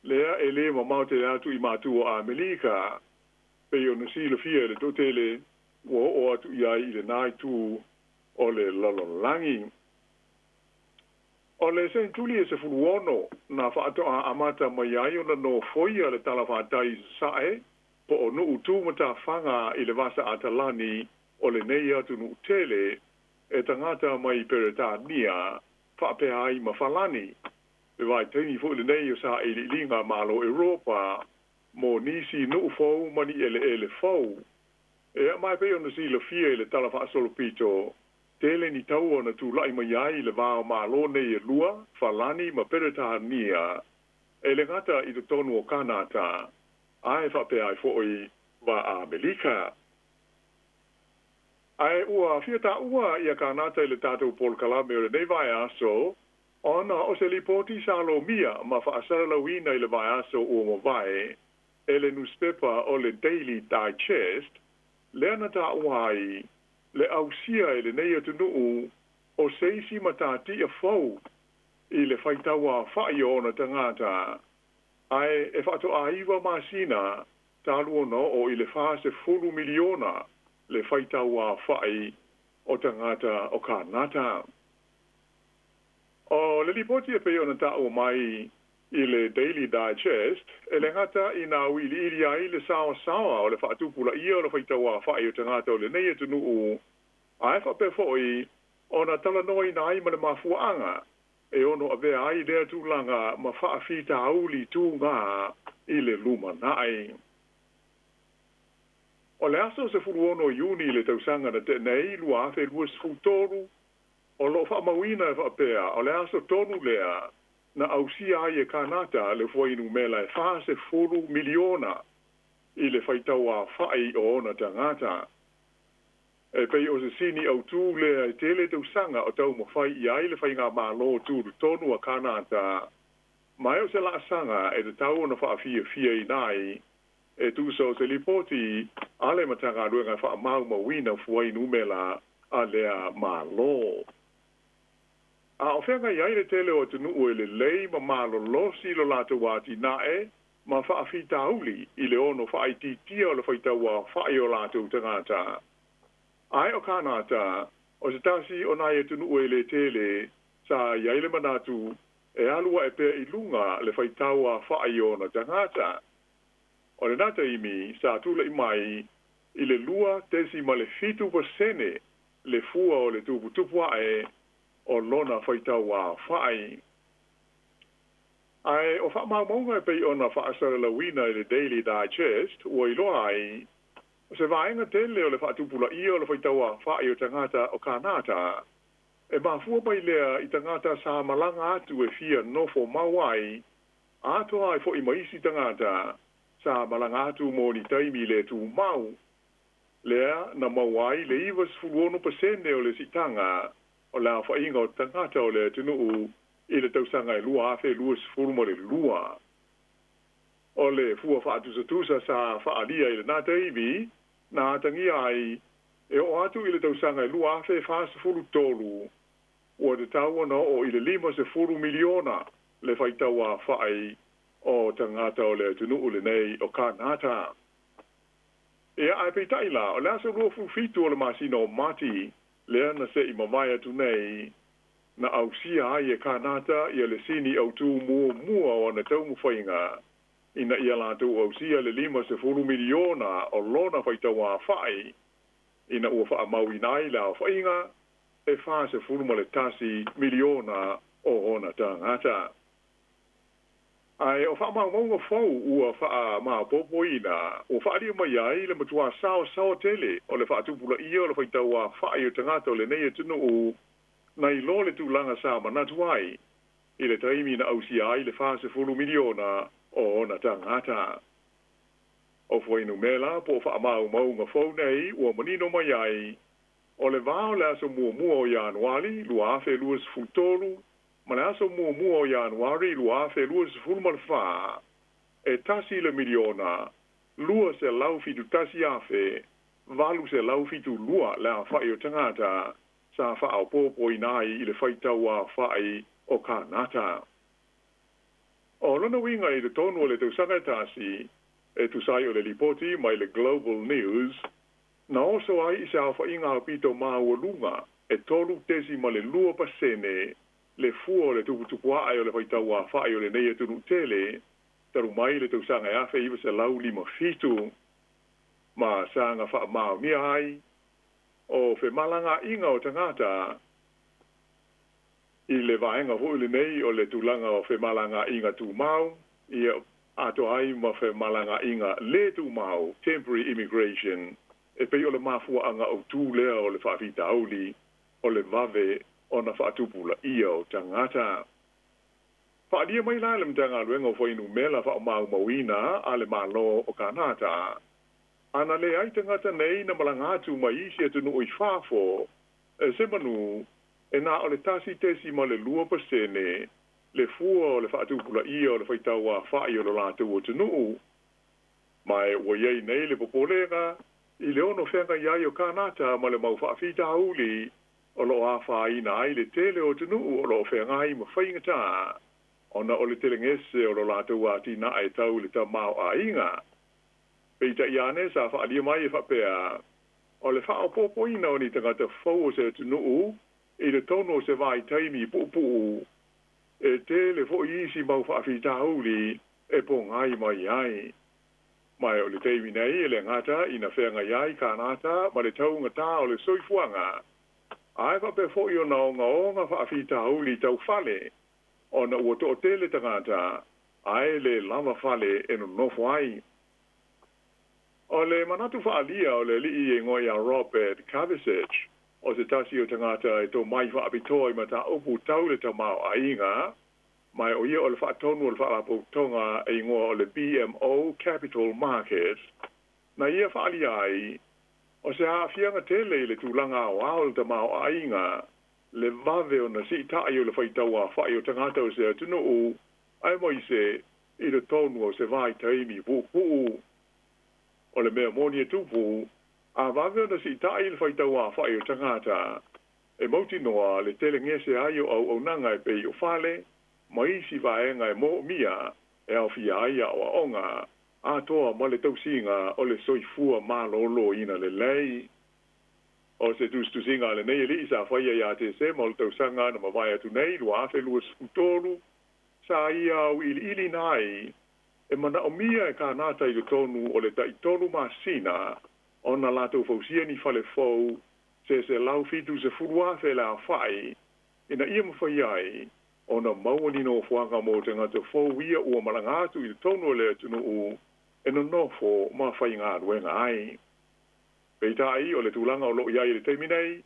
lea e lē mamao tele atu i matu o Amerika, pei ona silafia e le toatele ua oo atu i ai i lenā itu o le lalolagi. O le senetuli e 16 na faatoa amata mai ai ona nofoia le talafatai i sasae po o nuu tu matafaga i le Vasa Atalani o lenei atunuu tele e tagata mai Peretania faapea ai ma Falani, le vaitaimi foi lenei o sailiiliga a Malo Europa mo nisi nuu fou ma ni eleele fou. Ea ma e pei ona silafia i le tala faasolopito, tele ni taua na tula'i mai ai i le va o Malo nei e lua, Falani ma Peretania, e le gata i totonu o Kanata, ae faapea ai fo'i va Amerika. Ae ua fia taua ia Kanata i le tatou polokalame o lenei vaiaso, ona o se lipoti sa lomia ma faasalalauina i le vaiaso ua mavae e le nusipepa o le Daily Digest, lea na taua ai le ausia e lenei atunuu o se isi matatia fou i le faitauaofa'i o ona tagata, ae e faatoa 9 masina talu ona oo i le 40 miliona le faitauaofa'i o tagata o Kanata. O le lipoti e pei ona taua mai i le Daily Digest, e le gata ina auiliili ai le saoasaoa o le faatupulaia o le faitauaofa'i o tagata o lenei atunuu, ae faapea foi ona talanoaina ai ma le mafuaaga e ono avea ai lea tulaga ma faafitauli tugā i le lumanai. O le aso 16 Iuni i le tausaga na tea nei 2023, o loo faamauina e faapea o le aso tonu lea na ausia ai e Kanata le fuainumela e 40 miliona i le faitauaofa'i o ona tagata. E pei o se sini autū lea e tele tausaga o taumafai i ai le faigamālō tutotonu a Kanata, ma e o se laasaga e tatau ona faafiafiaina ai e tusa o se lipoti a le Matagaluega e faamaumauina fuainumela a lea Malo. A o feagai ai le tele o atunuu e lelei ma malolosi lo latou atinae ma faafitauli i le ono faaitiitia o le faitauaofa'i o latou tagata. Ae o Kanata, o se tasi o nai atunuu e le tele sa i ai le manatu e alu ae pea i luga le faitauaofa'i o ona tagata. O lenā taimi sa tula'i mai i le 2.7% le fua o le tuputupu ae o lona faitauaofa'i. Ae o faamaumauga e pei ona faasalalauina i le Daily Digest ua iloa ai, o se vaega tele o le faatupulaia o le faitauaofa'i o tagata o Kanata, e mafua mai lea i tagata sa malaga atu e fia nofo mau ai, atoa ai fo'i ma isi tagata sa malaga atu mo ni taimi le tumau, lea na maua ai le 96% o le siitaga o le aofaiga o tagata o le atunuu i le tausaga e 2022. O le fua faatusatusa sa faaalia i lenā taimi, na atagia ai e oo atu i le tausaga e 2043, ua tatau ona oo i le 50 miliona le faitauaofa'i o tagata o le atunuu lenei o Kanata. Ia, ae peitai la, o le aso 27 o le masina o Mati, lea na se i mavae atu nei, na ausia ai e Kanata ia le sini autū muamua o ana taumafaiga ina ia latou ausia le 50 miliona o lona faitauaofa'i, ina ua faamauina ai le aofaiga e 41 miliona o ona tagata. Ae o faamaumauga fou ua faamaopoopoina ua faaalia mai ai le matuā saoasaoa tele o le faatupulaia o le faitauaofa'i o tagata o lenei atunuu nai lo le tulaga sa manatu ai i le taimi na ausia ai le 40 miliona o ona tagata. O fuainumera po o faamaumauga fou nei ua manino mai ai o le vā o le aso 1 o Ianuari 2023 ma le aso 1 o Ianuari 2024 e 1 miliona 271,872 le aofa'i o tagata sa faaopoopoina ai i le faitau aofa'i o Kanata. O lona uiga i totonu o le tausaga e tasi, e tusa ai o le lipoti mai le Global News, na oso ai i se aofa'iga aupito maualuga e 3.2% le fua o le tuputupuaʻe o le faitau afaʻi o lenei atunuʻu tele talu mai le tausaga e 1957, ma saga faamaonia ai o femalagaʻiga o tagata i le vaega foʻi lenei o le tulaga o femalagaʻiga tumau ia atoa ai ma femalagaʻiga lē tumau, temporary immigration, e pei o le mafuaʻaga autū lea o le faafitauli o le vave ona faatupulaia o tagata. Faaalia mai la le Matagaluega o Fuainumela Faamaumauina a le Mālō o Kanata, ana leai tagata nei na malaga atu mai isi atunuu i fafo, e se manu e na o le 1.2% le fua o le faatupulaia o le faitau afaʻi o lo latou atunuu. Ma e ua iai nei le popolega i le ono feagai ai o Kanata ma le mau faafitauli o loo afaina ai le tele o atunuu o loo feagai ma faigatā ona o le telegese o lo latou atinae tau le tamaoaiga. Peitai ane sa faaalia mai e faapea o le faaopoopoina o ni tagata fou o se atunuu i le tonu o se vaitaimi puupuu e tele foʻi isi mau faafitauli e pogai mai ai. Ma o le taimi nei e le gata ina feagai ai Kanata ma le taugatā o le soifuaga, ae faapea foʻi ona ogaoga faafitauli tau fale ona ua toʻatele tagata ae le lava fale e nonofo ai. O le manatu faaalia o le alii e igoa ia Robert Cavicich, o se tasi o tagata e tomai faapitoa i mataupu tau le tamaoaiga, ma o ia o le faatonu o le faalapotopotoga e igoa o le BMO Capital Markets, na ia faaalia ai o se aafiaga tele i le tulaga aoao o le tamaoaiga le vave ona siitaʻi o le faitau afaʻi o tagata o se atunuu aemaise i le tonu o se vaitaimi puupuu. O le mea moni e tupu, a vave ona siitaʻi le faitau afaʻi o tagata, e mautinoa le telegese ai o auaunaga e pei o fale ma isi vaega e moomia e aofia ai aʻoaʻoga atoa ma le tausiga o le soifua malōlōina lelei. O se tusitusiga a lenei alii sa faia iā Tesema o le tausaga na mavae atu nei 2023 sa ia auiliiliina ai e manaʻomia e Kanata i totonu o le taʻitolu masina ona latou fausia ni fale fou se 170,000 le aofaʻi ina ia mafai ai ona maua ni nofoaga mo tagata fou ia ua malaga atu i totonu o le atunuu e nonofo ma faigaluega ai. Peitai o le tulaga o loo iai i le taimi nei,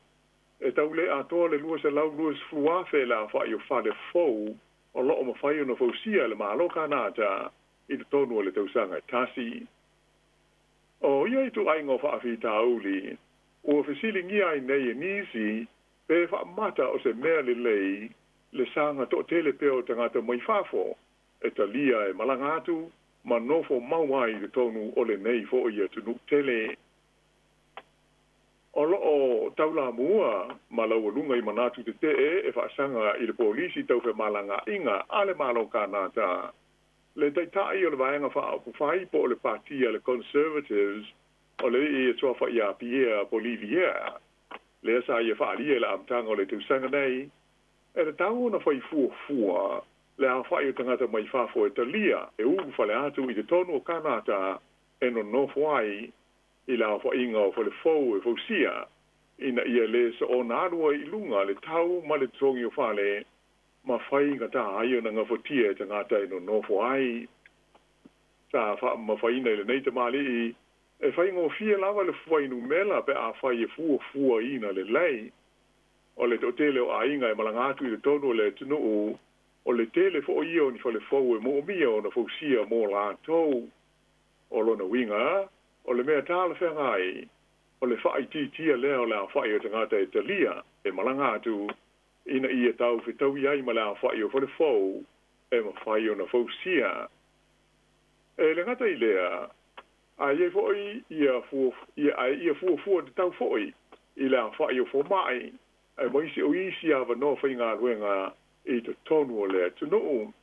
e tau le atoa le 220,000 le aofaʻi o fale fou o loo mafai ona fausia e le Mālō Kanata i totonu o le tausaga e tasi. O ia ituaiga o faafitauli ua fesiligia ai nei e nisi pe faamata o se mea lelei le saga toʻatele pea o tagata mai fafo e talia e malaga atu ma nofo mau ai i totonu o lenei foʻi atunuu tele. O loo taulamua ma laualuga i manatu tetee e faasaga i le polisi taufemalagaʻiga a le Mālō Kanata le taitaʻi o le vaega faaupufai po o le patia le Conservatives, o le alii e suafa ia Pierre Poilievre, lea sa ia faaalia i le amataga o le tausaga nei e tatau ona fai fuafua le aofaʻi o tagata mai fafo e talia e ulufale atu i totonu o Kanata e nonofo ai i le aofaʻiga o falefou e fausia ina ia lē soona alu ai i luga le tau ma le totogi o fale ma faigatā ai ona gafatia e tagata e nonofo ai. Sa faamamafaina i lenei tamalii e faigofie lava le fuainumela pe afai e fuafuaina lelei. O le toʻatele o aiga e malaga atu i totonu o le atunuu, o le tele foʻi ia o ni falefou e moʻomia ona fausia mo latou. O lona uiga, o le mea talafeagai, o le faaitiitia lea o le aofaʻi o tagata e talia e malaga atu ina ia taufetaui ai ma le aofaʻi o falefou e mafai ona fausia. E le gata i lea, ae iai foʻi ia fua ia ae ia fuafua tatau foʻi i le aofaʻi o fomaʻi aemaise o isi avanoa faigaluega i totonu o le atunuu.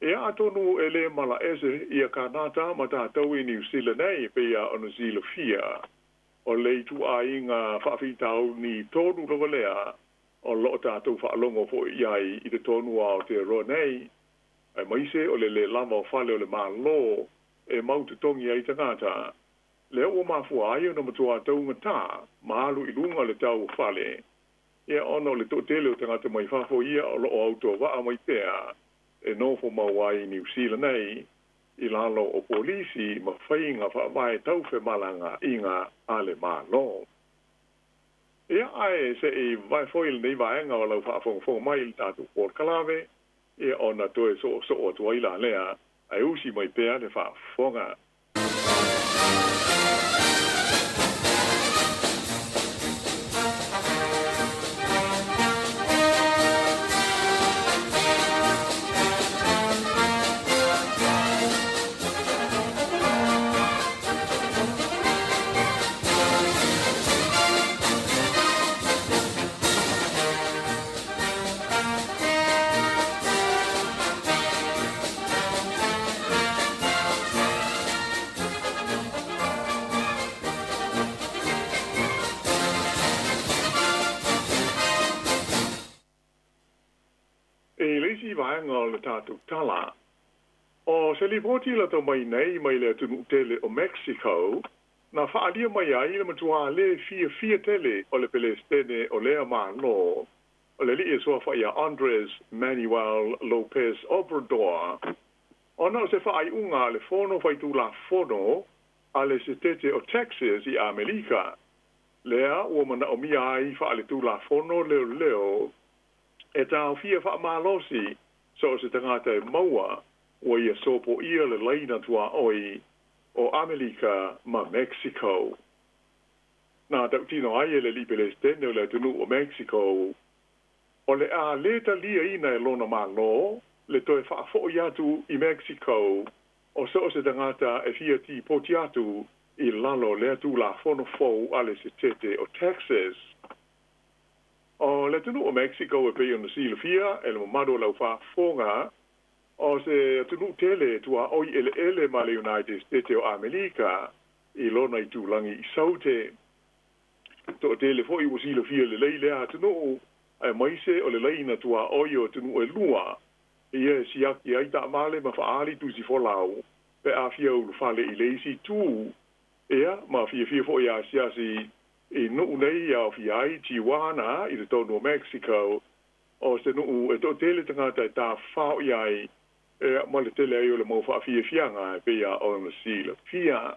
Ia atonu e lē malaese ia Kanata ma tatou i Niu Sila nei e pei a ona silafia, o le ituaiga faafitauli tonu lava lea o loo tatou faalogo foʻi i ai i totonu o Aotearoa nei, aemaise o le lē lava o fale o le Mālō e mau totogi ai tagata, lea ua mafua ai ona matuā taugatā ma alu i luga le tau o fale. Ia ona o le toʻatele o tagata mai fafo ia o loo autovaa mai pea e nofo mau ai i Niu Sila nei i lalo o polisi ma faiga faavae taufemalagaʻiga a le Mālō. Ia ae seʻi vavae foi lenei vaega o lau faafogafoga mai i le tatou polokalame, ia ona toe soosoo atu ai la lea, ae usi mai pea le faafofoga. I le isi vaega o le tatou tala, o se lipoti lata mai nei mai le atunuu tele o Mexico, na faaalia mai ai le matuā lē fiafia tele o le Pelesitene o lea Malo, o le alii e suafa ia Andrés Manuel López Obrador, ona o se faaiuga a le Fono Faitulafono a le Setete o Texas i Amelika, lea ua manaʻomia ai faaletulafono leoleo e taofia faamalosi so o se tagata e maua ua ia sopoia le laina tuaʻoi o Amelika ma Mexico. Na tautino ai e le alii Pelesitene o le atunuu o Mexico, o le a lē taliaina e lona Mālō le toe faafoʻi atu i Mexico o so o se tagata e fia tipoti atu i lalo o lea Tulafono fou a le Setete o Texas. O le atunuu o Mexico e pei ona silafia e le mamalu o lau faafofoga, o se atunuu tele e tuaʻoi ʻeleʻele ma le United States o Amelika i lona itulagi i Saute. Toʻatele foʻi ua silafia lelei lea atunuu, aemaise o le laina tuaʻoi o atunuu e lua, ia e siaki ai taavale ma faaali tusi folau pe a fia ulufale i le isi itu. Ia, ma fiafia foʻi e asiasi i nuu nei e aofia ai Tijuana i totonu o Mexico, o se nuu e toʻatele tagata e tafafao i ai, ia, ma le tele ai o le mau faafiafiaga e pei a ona silafia.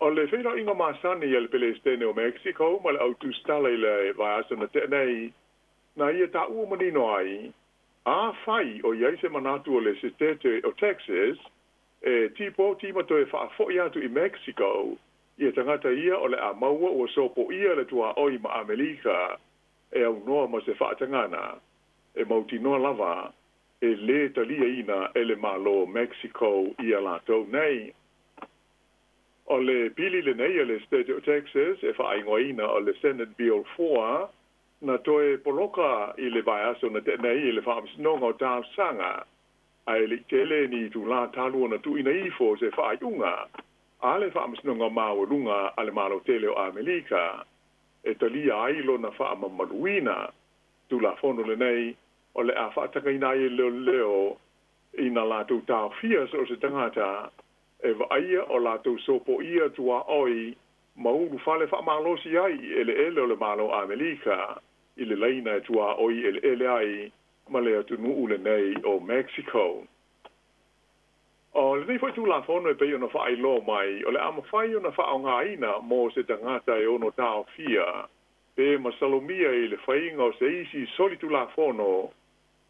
O le feiloaiga masani a le Pelesitene o Mexico ma le au tusitala i le vaiaso na tea nei, na ia taua manino ai, afai o i ai se manatu o le Setete o Texas e tipoti ma toe faafoʻi atu i Mexico ia tagata ia o le a maua ua sopoia le tuaʻoi ma Amelika e aunoa ma se faatagana e mautinoa lava e lē taliaina e le Mālō o Mexico ia latou nei. O le pili lenei a le State o Texas e faaigoaina o le Senate Bill 4 na toe poloka i le vaiaso na tea nei i le Faamasinoga o Talosaga, ae le i tele ni itulā talu ona tuuina ifo se faaiuga a le Faamasinoga Maualuga a le Malo Tele o Amelika e talia ai lona faamamaluina. Tulafono lenei o le a faatagaina ai e leoleo ina latou taofia so o se tagata e vaaia o latou sopoia tuaʻoi ma ulufale faamalosi ai i eleele o le Malo o Amelika i le laina e tuaʻoi eleele ai ma le atunuu lenei o Mexico. O lenei foʻi Tulafono e pei ona faailoa mai, o le a mafai ona faaaogaina mo se tagata e ono taofia Pe masalomia i le faiga o se isi solitulafono,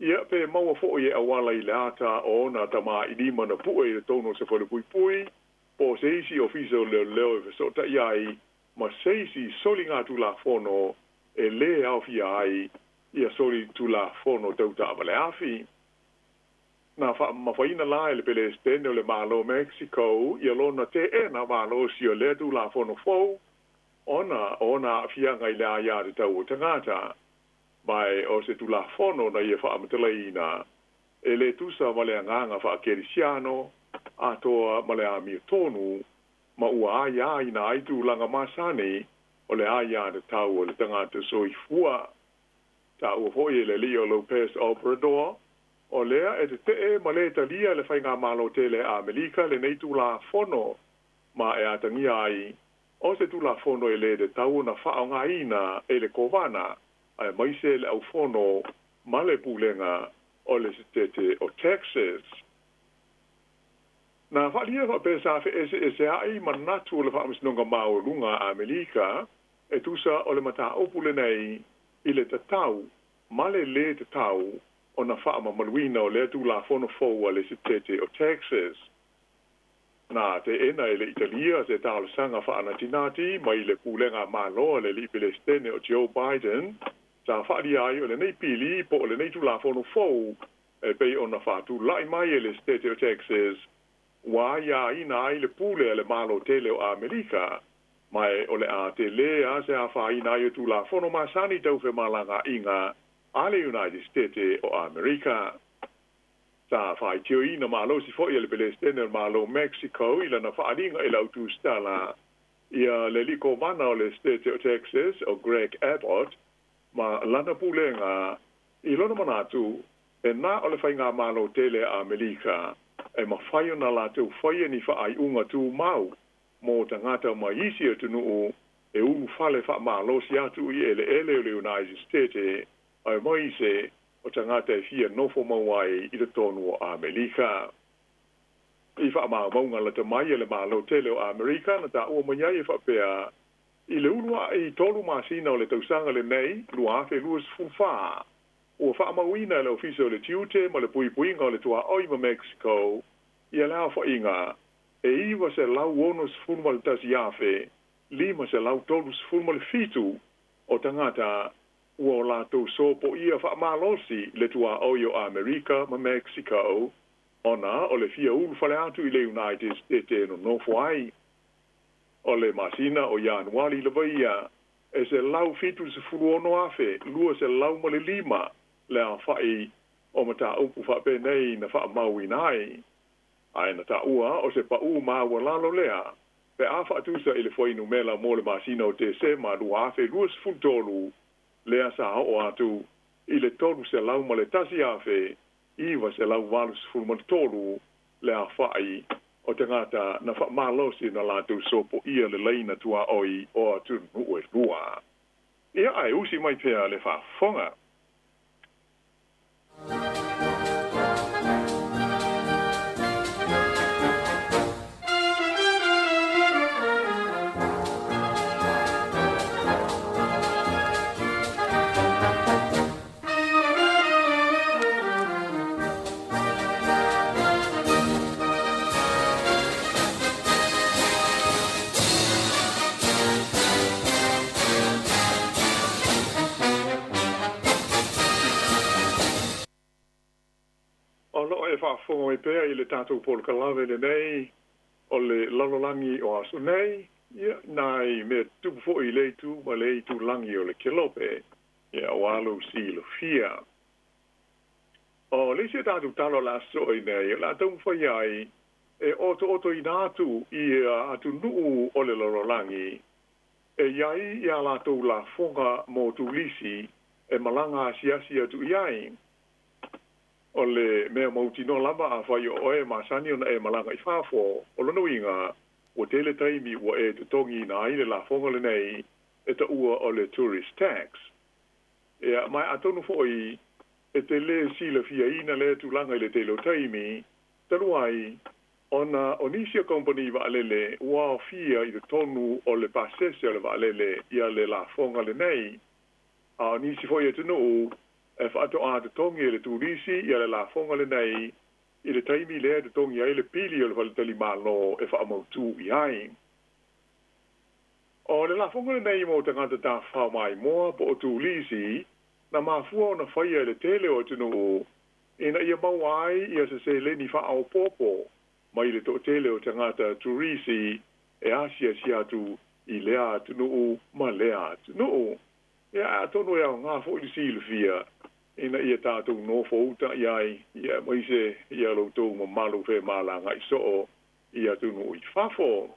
ia pe maua foʻi e auala i le ata o ona tamaʻilima na puʻe i totonu o se falepuipui po o se isi ofisa o leoleo e fesootaʻi ai ma se isi soligatulafono e lē aofia ai ia solitulafono tautaʻavaleafi. Na faamamafaina la e le Pelestene o le Malo Mexico ia lona teʻena malosi o lea tulafono fou ona o ona aafiaga i le aiā tatau o tagata, ma e o se tulafono na ia faamatalaina e lē tusa ma le agaga faakerisiano atoa ma le amiotonu ma ua aiāina ai tulaga masani o le aiā tatau o le tagata soifua. Taʻua foʻi e le alii o Lopez Obrador o lea e teteʻe ma lē talia le faigamālō tele Amelika lenei tulafono ma e atagia ai o se tulafono e lē tatau ona faaaogāina e le kovana aemaise le aufono ma le pulega o le setete o Texas. Na faaalia faapea sa feʻeseʻeseaʻi manatu o le Faamasinoga Maualuga a Amelika e tusa o le mataupu lenei i le tatau ma le lē tatau ona faamamaluina o lea tulafono fou a le setete o Texas. Na teʻena e le Italia se talosaga faanatinati mai le pulega mālō a le alii Pelestene o Joe Biden sa faaalia ai o lenei pili po o lenei tulafono fou e pei ona faatulaʻi mai e le setete o Texas ua aiāina ai le pule a le Mālō tele o Amelika, ma e o le a telē a se afaina ai o tulafono masani taufemalagaʻiga a le United States o Amerika. Sa faitioina malosi foʻi e le Pelestene o le Mālō Mexico i lana faaliga i le autusitala ia le alii kovana o le Setete o Texas o Greg Abbott ma lana pulega i lona manatu e na o le faigamālō tele a Amelika e mafai ona latou faia ni faaiuga tumau mo tagata ma isi atunuu e ulufale faamalosi atu i eleele o le United States aemaise o tagata e fia nofo mau ai i totonu o Amelika. I faamaumauga lata mai e le Mālō tele o Amerika na taʻua mai ai e faapea i le uluaʻi 3 masina o le tausaga lenei 2024 ua faamauina e le Ofisa o le Tiute ma le Puipuiga o le Tuaʻoi ma Mexico ia le aofaʻiga e 961,537 o tagata ua o latou sopoia faamalosi le tuaʻoi o Amerika ma Mexico ona o le fia ulufale atu i le United States e nonofo ai. O le masina o Ianuali lava ia e 176,205 le aofaʻi o mataupu faapenei na faamauina ai, ae na taʻua o se paʻū maualalo lea pe a faatusa i le fuainumela mo le masina o Tesema 2023 lea sa oo atu i le 301,983 le aofaʻi o tagata na faamalosi na latou sopoia le laina tuaʻoi o atunuu e lua. Ia ae usi mai pea le faafofoga. O loo e faafofoga mai pea i le tatou polokalame lenei o le lalolagi o aso nei, ia nai mea tutupu foʻi i le itu ma le itulagi o le kelope, ia auā lou silafia. O le isi a tatou tala o le a sosoo ai nei, o le a taumafai ai e otootoina atu ia atunuu o le lalolagi e i ai iā latou lafoga mo tulisi e malaga asiasi atu i ai. O le mea mautinoa lava afai o oe e masani ona e malaga i fafo, o lona uiga ua tele taimi ua e totogiina ai le lafoga lenei e taʻua o le tourist tax. Ia, ma atonu foʻi e te lē silafiaina lea tulaga i le tele o taimi, talu ai Ona o nisi o kamupani vaalele ua aofia i totonu o le pasese o le vaalele ia le lafoga lenei. A o nisi foi atunuu e faatoā totogi e le turisi ia le lafoga lenei i le taimi lea e totogi ai le pili o le faletalimalo e faamautū i ai. O le lafoga lenei mo tagata tafafao maimoa po o turisi na mafua ona faia e le tele o atunuu ina ia maua ai ia se seleni faaopoopo mai le toatele o tagata turisi e asiasi atu i lea atunuu ma lea atunuu. Ia atonu e aogā foʻi le silafia ina ia tatou nofo uta i ai ia aemaise ia loutou mamalu femalagaʻi soo i atunuu i fafo.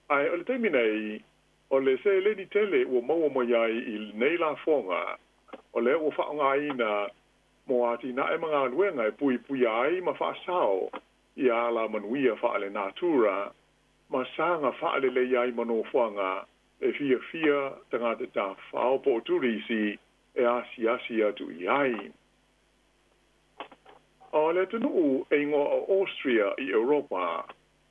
Ae o le taimi nei, o le seleni tele ua maua mai ai i lenei lafoga, o lea ua faaaogāina mo atinae ma galuega e puipuia ai ma faasao ia alamanuia faalenatura ma saga faalelei ai ma nofoaga e fiafia tagata tafafao po o turisi e asiasi atu i ai. O le atunuu e igoa o Austria i Europa,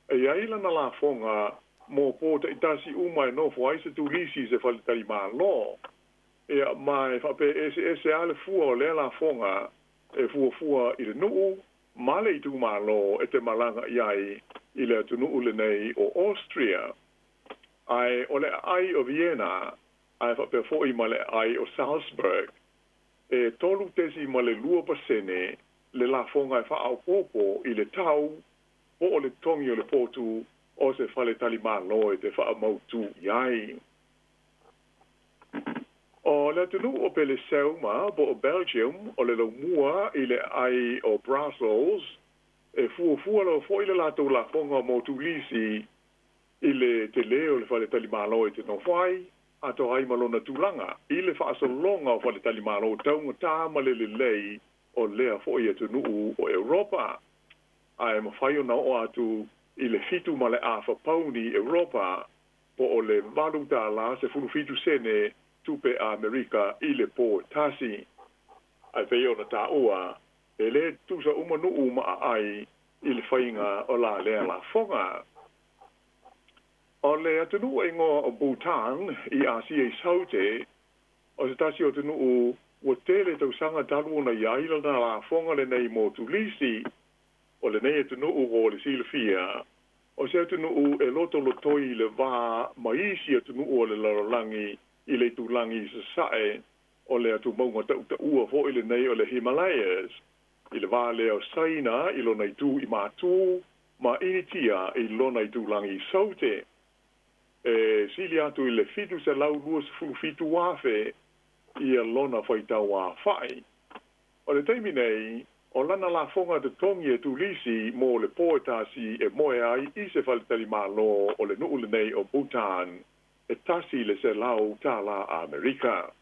e i ai lana lafoga mo pō taitasi uma e nofo ai se turisi i se faletalimalo. Ia, ma e faapea eseese lava le fua o lea lafoga e fuafua i le nuu ma le itumalo e te malaga i ai i le atunuu lenei o Austria. Ae o le aai o Vienna, ae faapea foi ma le aai o Salzburg, e 3.2% le lafoga e faaopoopo i le tau po o le totogi o le potu o se faletalimalo e te faamautū i ai. O le atunuu o Peleseuma po o Belgium o le laumua i le aai o Brussels, e fuafua lava foi le latou lafoga mo turisi i le telē o le faletalimalo e te nofo ai, atoa ai ma lona tulaga i le faasologa o faletalimalo taugatā ma le lelei o lea foi atunuu o Europa. Ae mafai ona oo atu i le 7.5 pauni Europa po o le $8 17 sene tupe Amerika i le pō e tasi. Ae pei ona taua, e lē tutusa uma nuu ma aai i le faiga o la lea lafoga. O le atunuu e igoa o Bhutan i Asia i Saute, o se tasi o atunuu ua tele tausaga talu ona i ai lana lafoga lenei mo turisi. O lenei atunuu mo le silafia, o se atunuu e lotolotoi i le va ma isi atunuu o le lalolagi i le itulagi i sasae o le atumauga tautaua foi lenei o le Himalayas, i le va lea o Saina i lona itu i matū ma Initia i lona itulagi i saute. E sili atu i le 727,000 ia lona faitau aofai. O le taimi nei, o lana lafoga totogi e turisi mo le pō e tasi e moe ai i se faletalimalo o le nuu lenei o Bhutan, e $100 Amerika.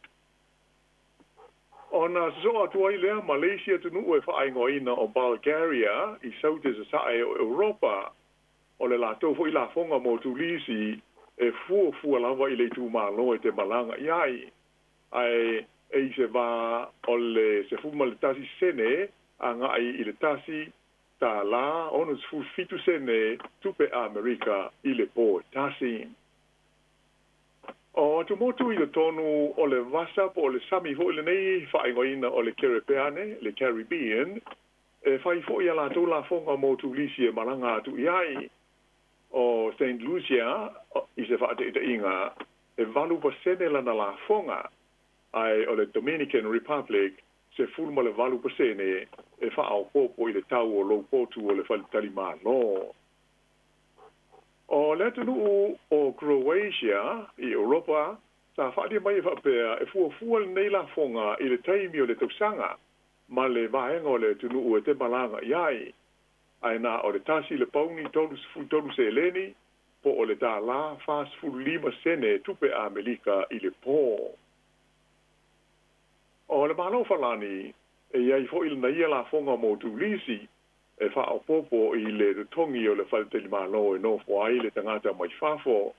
Ona sosoo atu ai lea ma le isi atunuu e faaigoaina o Bulgaria i saute sasae o Europa. O le latou foi lafoga mo turisi e fuafua lava i le itumalo e te malaga i ai. Ae e i se va o le 11 sene agai i le $1.67 tupe Amerika i le pō e tasi. O atumotu i totonu o le vasa po o le sami foi lenei faaigoaina o le Kerepeane, le Caribbean, e fai foi a latou lafoga mo turisi e malaga atu i ai. O St Lucia i se faataitaiga, e 8% lana lafoga, ae o le Dominican Republic 18% e faaopoopo i le tau o lou potu o le faletalimalo. O le atunuu o Croatia i Europa, sa faaalia mai e faapea e fuafua lenei lafoga i le taimi o le tausaga ma le vaega o le atunuu e te malaga i ai. Ae na o le £1.33 po o le $1.45 tupe Amerika i le pō. O le Malo o Falani, e i ai foi lana ia lafoga mo turisi e faaopoopo i le totogi o le faletalimalo e nofo ai le tagata mai fafo.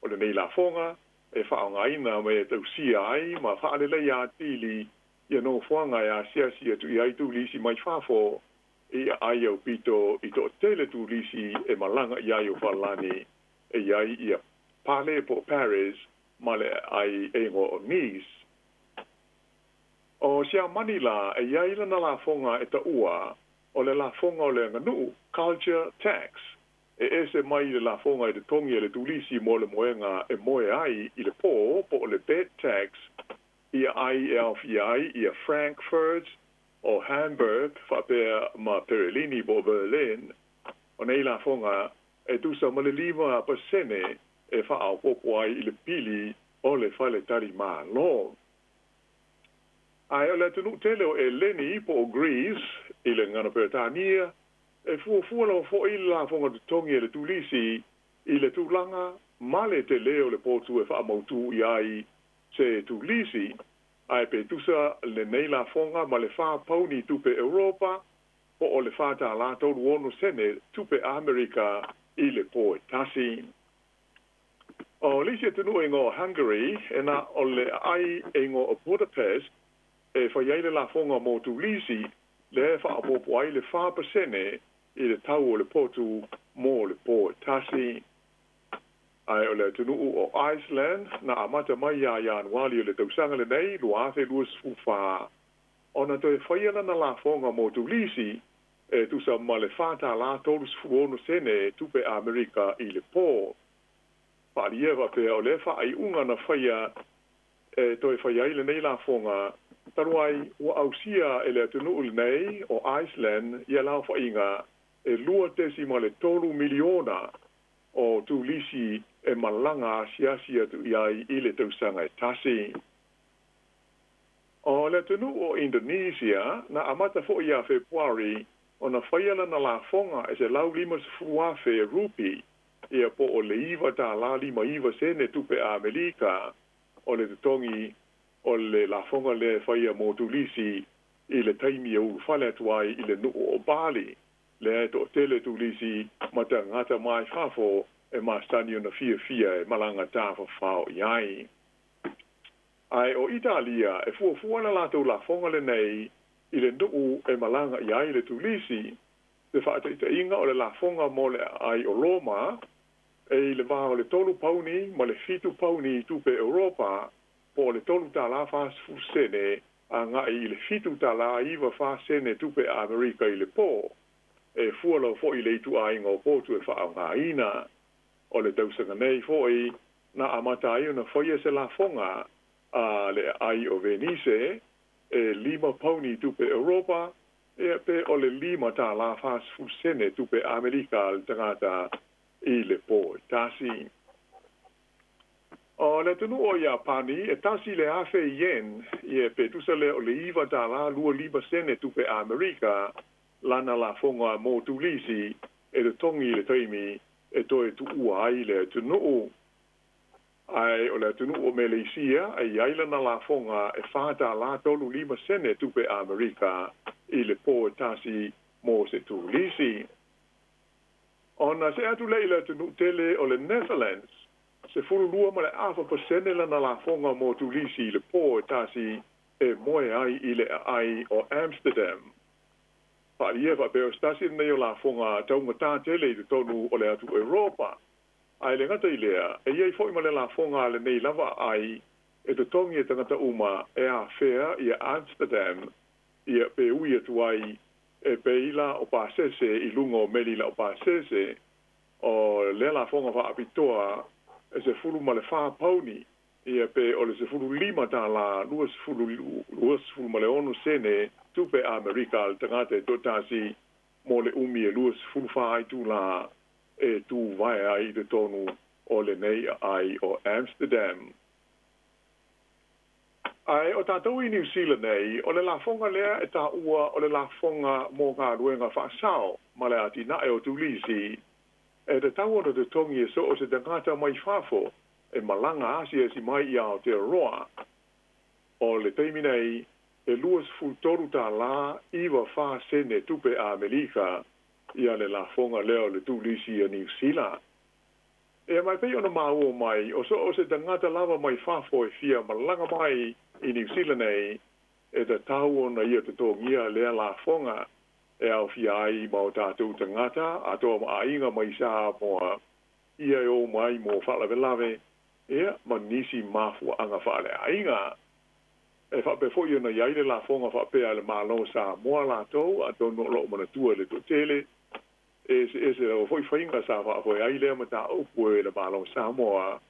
O lenei lafoga e faaaogaina ma e tausia ai ma faaleleia atili ia nofoaga e asiasi atu i ai turisi mai fafo i aai aupito i toʻatele tulisi e malaga i ai o falani e iai ia Pale po Paris ma le aai e igoa o Nice. O Siamani la e iai lana lafoga e taʻua o le lafoga o le aganuu, culture tax, e ese mai i le lafoga e totogi e le tulisi mo le moega e moe ai i le pō po o le bed tax i aai e aofia ai ia Frankfurt o Hamburg faapea ma Perelini po o Berlin. O nei lafoga e tusa ma le 5% e faaopoopo ai i le pili o le faletali Malo. Ae o le atunuu tele o Eleni po o Greece i le gagana Peretania e fuafua lava foʻi le lafoga totogi e le tulisi i le tulaga ma le telē o le potu e faamautū i ai se tulisi, ae pe tusa lenei lafoga ma le 4 pauni tupe Europa po o le $4.36 tupe Amerika i le pō e tasi. O le isi atunuu e igoa o Hungary e na o le aai e igoa o Budapest e fai ai le lafoga mo tulisi lea e faaopoopo ai le 4% i le tau o le potu mo le pō e tasi. Ae o le atunuu o Iceland na amata mai iā Ianuali o le tausaga lenei 2024 ona toe faia lana lafoga mo tulisi e tusa ma le $4.36 tupe Amerika i le pō. Faaalia faapea o lea faaiuga na faia e toe fai ai lenei lafoga talu ai ua ausia e le atunuu lenei o Iceland ia le aofaiga e 2.3 miliona o tulisi e malaga asiasi atu i ai i le tausaga e tasi. O le atunuu o Indonesia na amata foʻi iā Fepuari ona faia lana lafoga e 150,000 rupi ia po o le $9.59 tupe Amerika o le totogi o le lafoga lea e faia mo tulisi i le taimi e ulufale atu ai i le nuu o Bali lea e toʻatele tulisi ma tagata mai fafo e masani ona fiafia e malaga tafafao i ai. Ae o Italia e fuafua le latou lafoga lenei i le nuu e malaga i ai le tulisi. Se faataitaiga o le lafoga mo le aai o Roma e i le va o le 3 pauni ma le 7 pauni tupe Europa po o le $3.40 agai i le $7.94 tupe Amerika i le pō e fua lava foʻi le ituaiga o potu e faaaogāina. O le tausaga nei foʻi na amata ai ona faia se lafoga a le aai o Venise e 5 pauni tupe Europa ia pe o le $5.40 tupe Amerika a le tagata i le pō e tasi. O le atunuu o Iapani e 1,000 yen ia pe tusa lea o le $9.25 tupe Amerika lana lafoga mo tulisi e totogi i le taimi e toe tuua ai le atunuu. Ae o le atunuu o Meleisia e iai lana lafoga e $4.35 tupe Amerika i le pō e tasi mo se tulisi. Ona see atu lea i le atunuu tele o le Netherlands, 12.5% lana lafoga mo tulisi i le pō e tasi e moe ai i le aai o Amsterdam. Faaalia faapea o se tasi lenei o lafoga taugatā tele i totonu o le atu Europa. Ae le gata i lea, e iai foʻi ma le lafoga a lenei lava aai e totogi e tagata uma e afea ia Amsterdam ia pe ui atu ai e pei la o pasese i luga o meli laupasese. O lea lafoga faapitoa e 14 pauni ia pe o le $15.26 tupe Amerika a le tagata e toatasi mo le umi e 24 itulā e tuvae ai i totonu o lenei aai o Amsterdam. Ae o tatou i Niu Sila nei, o le lafoga lea e taua o le lafoga mo galuega faasao ma le atinae o tulisi e tatau ona totogi e so o se tagata mai fafo e malaga asiasi mai i Aotearoa. O le taimi nei e $23.94 tupe Amerika ia le lafoga lea o le tulisi a Niu Sila. E mai pei ona maua mai o so o se tagata lava mai fafo e fia malaga mai i Niu Sila nei e tatau ona ia totogia lea lafoga. E aofia ai ma o tatou tagata atoa ma aiga mai Samoa ia e o mai mo faalavelave ia ma nisi mafuaaga faaleaiga. E faapea foʻi ona iai le lafoga faapea a le Mālō Samoa latou atonu o loo manatua le toatele e eseese lava foʻi faiga sa faafoe ai lea mataupu e le Mālō Samoa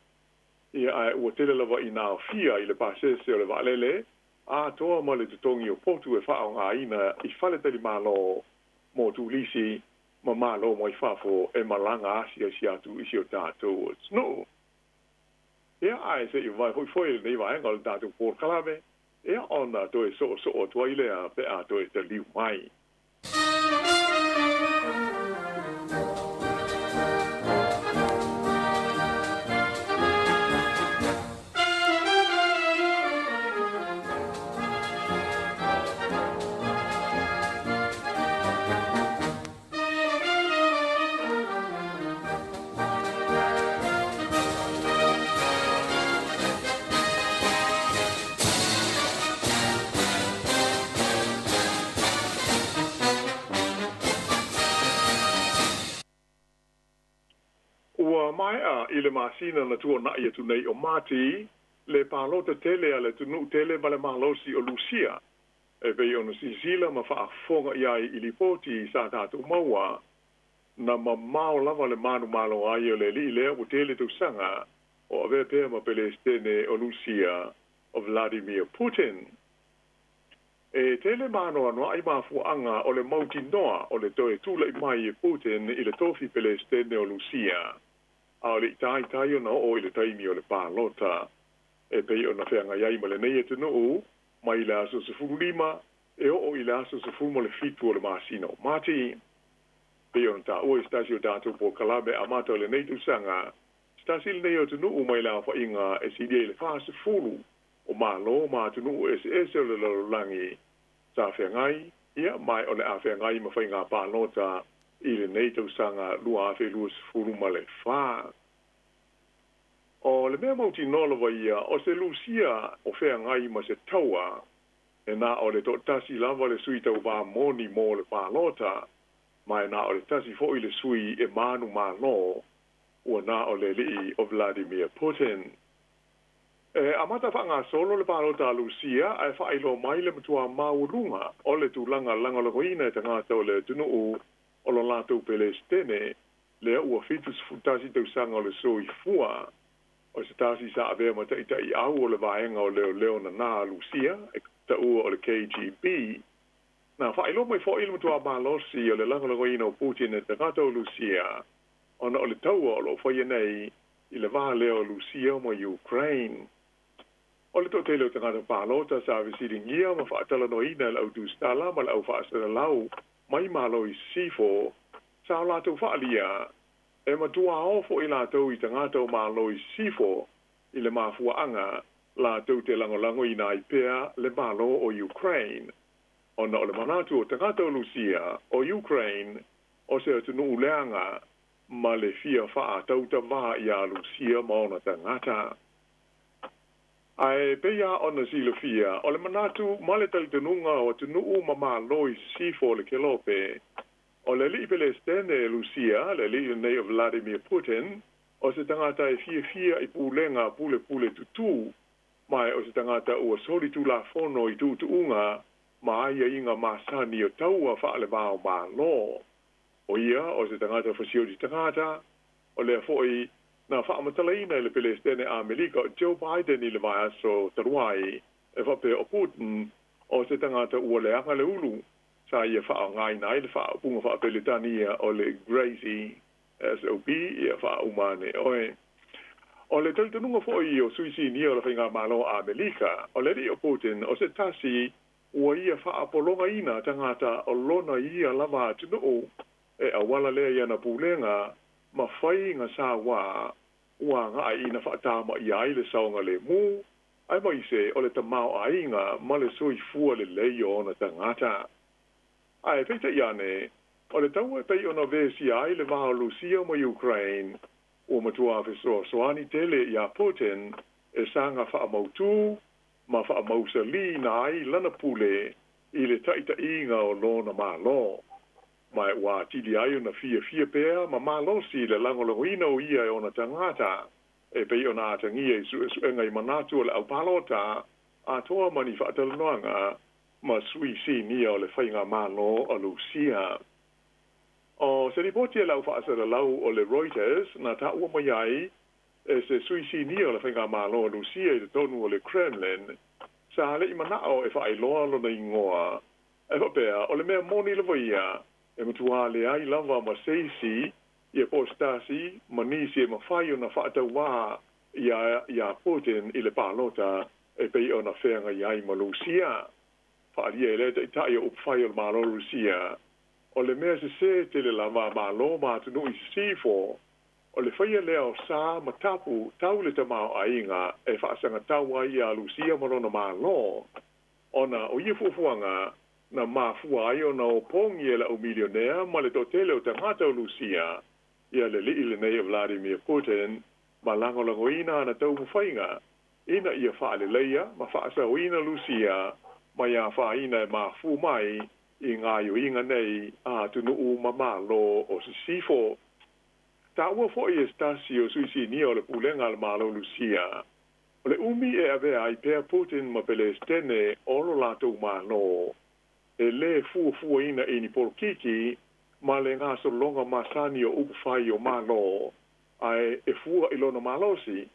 ia ae ua tele lava ina aofia i le pasese o le vaalele atoa ma le totogi o potu e faaaogāina i fale talimālō mo tulisi ma malo mai fafo e malaga asiasi atu i si o tatou atunuu. Ia ae seʻi vavae foʻifoʻi lenei vaega o le tatou polokalame ia ona toe soosoo atu ai lea pe a toe taliu mai. Ua maea i le masina na tuanaʻi atu nei o Mati le palota tele a le atunuu tele ma le malosi o Lusia e pei ona silasila ma faafofoga i ai i lipoti sa tatou maua. Na mamao lava le manumalo ai o le alii lea ua tele tausaga o avea pea ma Pelesitene o Lusia o Vladimir Putin. E tele maanoanoaʻi mafuaaga o le mautinoa o le toe tulaʻi mai e Putin i le tofi Pelesitene o Lusia, a o le i taitai ona oo i le taimi o le palota e pei ona feagai ai ma lenei atunuu mai le aso 15 e oo i le aso 17 o le masina o Mati. Pei ona taua i se tasi o tatou polokalame amata o lenei tausaga, se tasi lenei o atunuu mai le aofaiga e silia i le 40 o Malo ma atunuu eseese o le lalolagi sa feagai ia ma o le a feagai ma faiga palota i lenei tausaga 2024. O le mea mautinoa lava ia o se Lusia o feagai ma se taua e na o le toatasi lava le sui tauvā moni mo le palota ma e na o le tasi foʻi le sui e manumalo ua na o le alii o Vladimir Putin. E amata faagasolo le palota a Lusia ae faailoa mai le matuā maualuga o le tulaga lagolagoina e tagata o le atunuu o lo latou Pelesitene lea ua 71 tausaga o le soifua. O se tasi sa avea ma taʻitaʻiau o le vaega o leoleo nanā a Lusia e taua o le KGB. Na faailoa mai foʻi le matuā malosi o le lagolagoina o Putin e tagata o Lusia ona o le taua o loo faia nei i le va lea o Lusia ma Ukraine. O le toatele o tagata palota sa fesiligia ma faatalanoaina e le au tusitala ma le au faasalalau mai Malo i Sisifo sa o latou faaalia e matuā o foʻi latou i tagata o Malo i Sisifo i le mafuaaga latou te lagolagoina ai pea le Malo o Ukraine ona o le manatu o tagata o Lusia o Ukraine o se atunuu leaga ma le fia faatautavā iā Lusia ma ona tagata. Ae pei lava ona silafia, o le manatu ma le talitonuga o atunuu ma Malo i Sisifo o le Kelope, o le alii Pelesitene Lusia, le alii lenei o Vladimir Putin, o se tagata e fiafia i pulega pulepule tutū, ma o se tagata ua solitulafono i tuutuuga ma aiaiga masani o taua faalevā o Malo. O ia o se tagata fasioti tagata, o lea foʻi na faamatalaina e le Pelesitene Amerika o Joe Biden i le vaiaso talu ai e faapea o Putin o se tagata ua leaga le ulu sa ia faaaogāina ai le faaupuga faapeletania o le Gracie SOB ia faauma ane oe. O le talitonuga foʻi o sui sinia o le faigamālō a Amerika, o le alii o Putin o se tasi ua ia faapologaina tagata o lona ia lava atunuu e auala lea i ana pulega ma faiga sauā ua agaʻi ina faatamaia ai le saogalēmū aemaise o le tamaoaiga ma le soifua lelei o ona tagata. Ae peitai ane, o le taua e pei ona vesia ai le va o Lusia ma Ukraine ua matuā fesoasoani tele iā Putin e saga faamautū ma faamausalīina ai lana pule i le taʻitaʻiga o lona Mālō. Ma ua atili ai ona fiafia pea ma malosi le lagolagoina o ia e ona tagata e pei ona atagia i suesuega i manatu o le aupalota atoa ma ni faatalanoaga ma sui sinia o le faigamālō a Lusia. O se lipoti e lau faasalalau o le Reuters na taua mai ai e se sui sinia o le faigamālō a Lusia i totonu o le Kremlin sa le'i mana'o e faailoa lona igoa e faapea o le mea moni lava ia e matuā leai lava ma se isi ia po o se tasi ma nisi e mafai ona faatauvā iā Putin i le palota e pei ona feagai ai ma Lusia. Faaalia e lea taʻitaʻi o upufai o le Mālō Lusia o le mea sesē tele lava a Mālō ma atunuu i sisifo o le faia lea o sa ma tapu tau le tamaoaiga e faasagatau ai iā Lusia ma lona Mālō ona o ia fuafuaga na mafua ai ona opogi e le aumilionea ma le toatele o tagata o Lusia ia le aliʻi lenei o Vladimir Putin ma lagolagoina ana taumafaiga ina ia faaleleia ma faasaoina Lusia mai afaina e mafua mai i gaioiga nei a atunuu ma Mālō o sisifo. Taua foʻi e se tasi o sui sinia o le pulega a le Mālō Lusia o le umi e avea ai pea Putin ma Pelesetene o lo latou Mālō e lē fuafuaina i ni polokiki ma le gasologa masani o upufai o Mālō ae e fua i lona malosi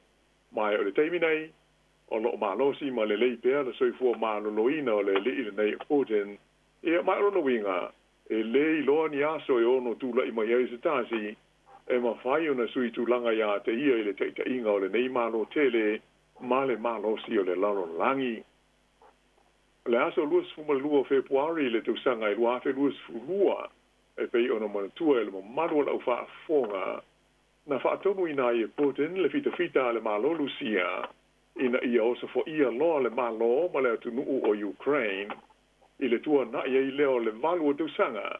ma o le taimi nei o loo malosi ma lelei pea le soifua malōlōina o le aliʻi lenei o Putin. Ia ma o lona uiga e lē iloa ni aso e ono tulaʻi mai ai se tasi e mafai ona sui tulaga iā te ia i le taʻitaʻiga o lenei Mālō tele ma le malosi o le lalolagi. O le aso 22 o Fepuari i le tausaga e 2022 e pei ona manatua e le mamalu o le aufaafofoga na faatonuina ai e Putin le fitafita a le Mālō Lusia ina ia osofoia loa le Mālō ma le atunuu o Ukraine i le tuanaʻi ai lea o le 8 o tausaga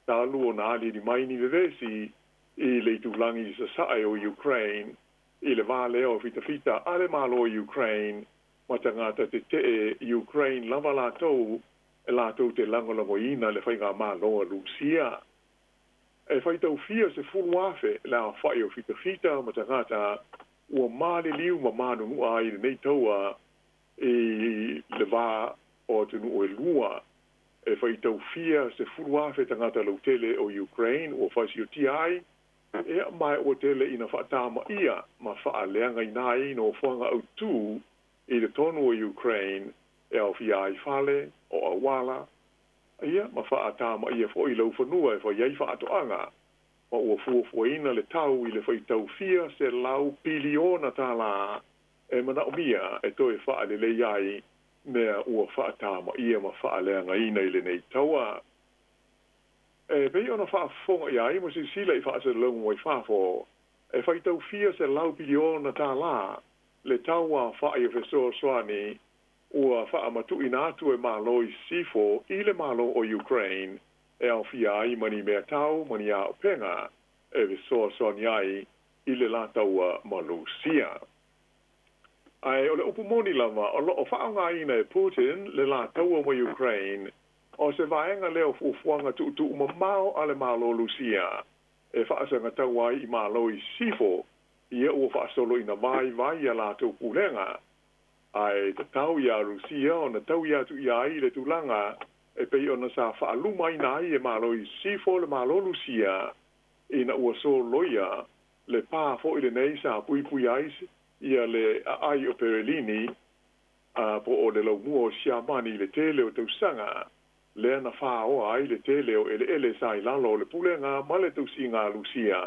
talu ona aliali mai ni vevesi i le itulagi i sasae o Ukraine i le vā lea o fitafita a le Mālō o Ukraine ma tagata tetee Ukraine lava latou e latou te lagolagoina le faigamālō a Lusia. E faitaufia 10,000 le aofaʻi o fitafita ma tagata ua maliliu ma manunuʻa ai lenei taua i le vā o atunuu e lua. E faitaufia 10,000 tagata lautele o Ukraine ua fasiotia ai ia ma ua tele ina faatamaia ma faaleagaina ai nofoaga autū i totonu o Ukraine e aofia ai fale o auala ia ma faatamaia foʻi laufanua e fai ai faatoaga ma ua fuafuaina le tau i le faitaufia 100 piliona tālā e manaʻomia e toe faalelei ai mea ua faatamaia ma faaleagaina i lenei taua. E pei ona faafofoga i ai ma silasila i faasalalauga mai fafo e faitaufia 100 piliona tālā le tau aofaʻi o fesoasoani ua faamatuʻuina atu e Mālō i sisifo i le Mālō o Ukraine e aofia ai ma ni mea tau ma ni aopega e fesoasoani ai i le lā taua ma Lusia. Ae o le upu moni lava o loo faaaogāina e Putin le lā taua ma Ukraine o se vaega lea o fuafuaga tuutuu mamao a le Mālō Lusia e faasagatau ai i Mālō i sisifo ia ua faasoloina vaivai ia latou pulega ae tatau iā Rusia ona taui atu ia ai le tulaga e pei ona sa faalumaina ai e Mālō i sisifo le Mālō Lusia ina ua soloia le pā foʻi lenei sa puipui ai ia le aai o Perelini a po o le laumua o Siamani i le tele o tausaga lea na fāoa ai le tele o eleele sa i lalo o le pulega ma le tausiga a Lusia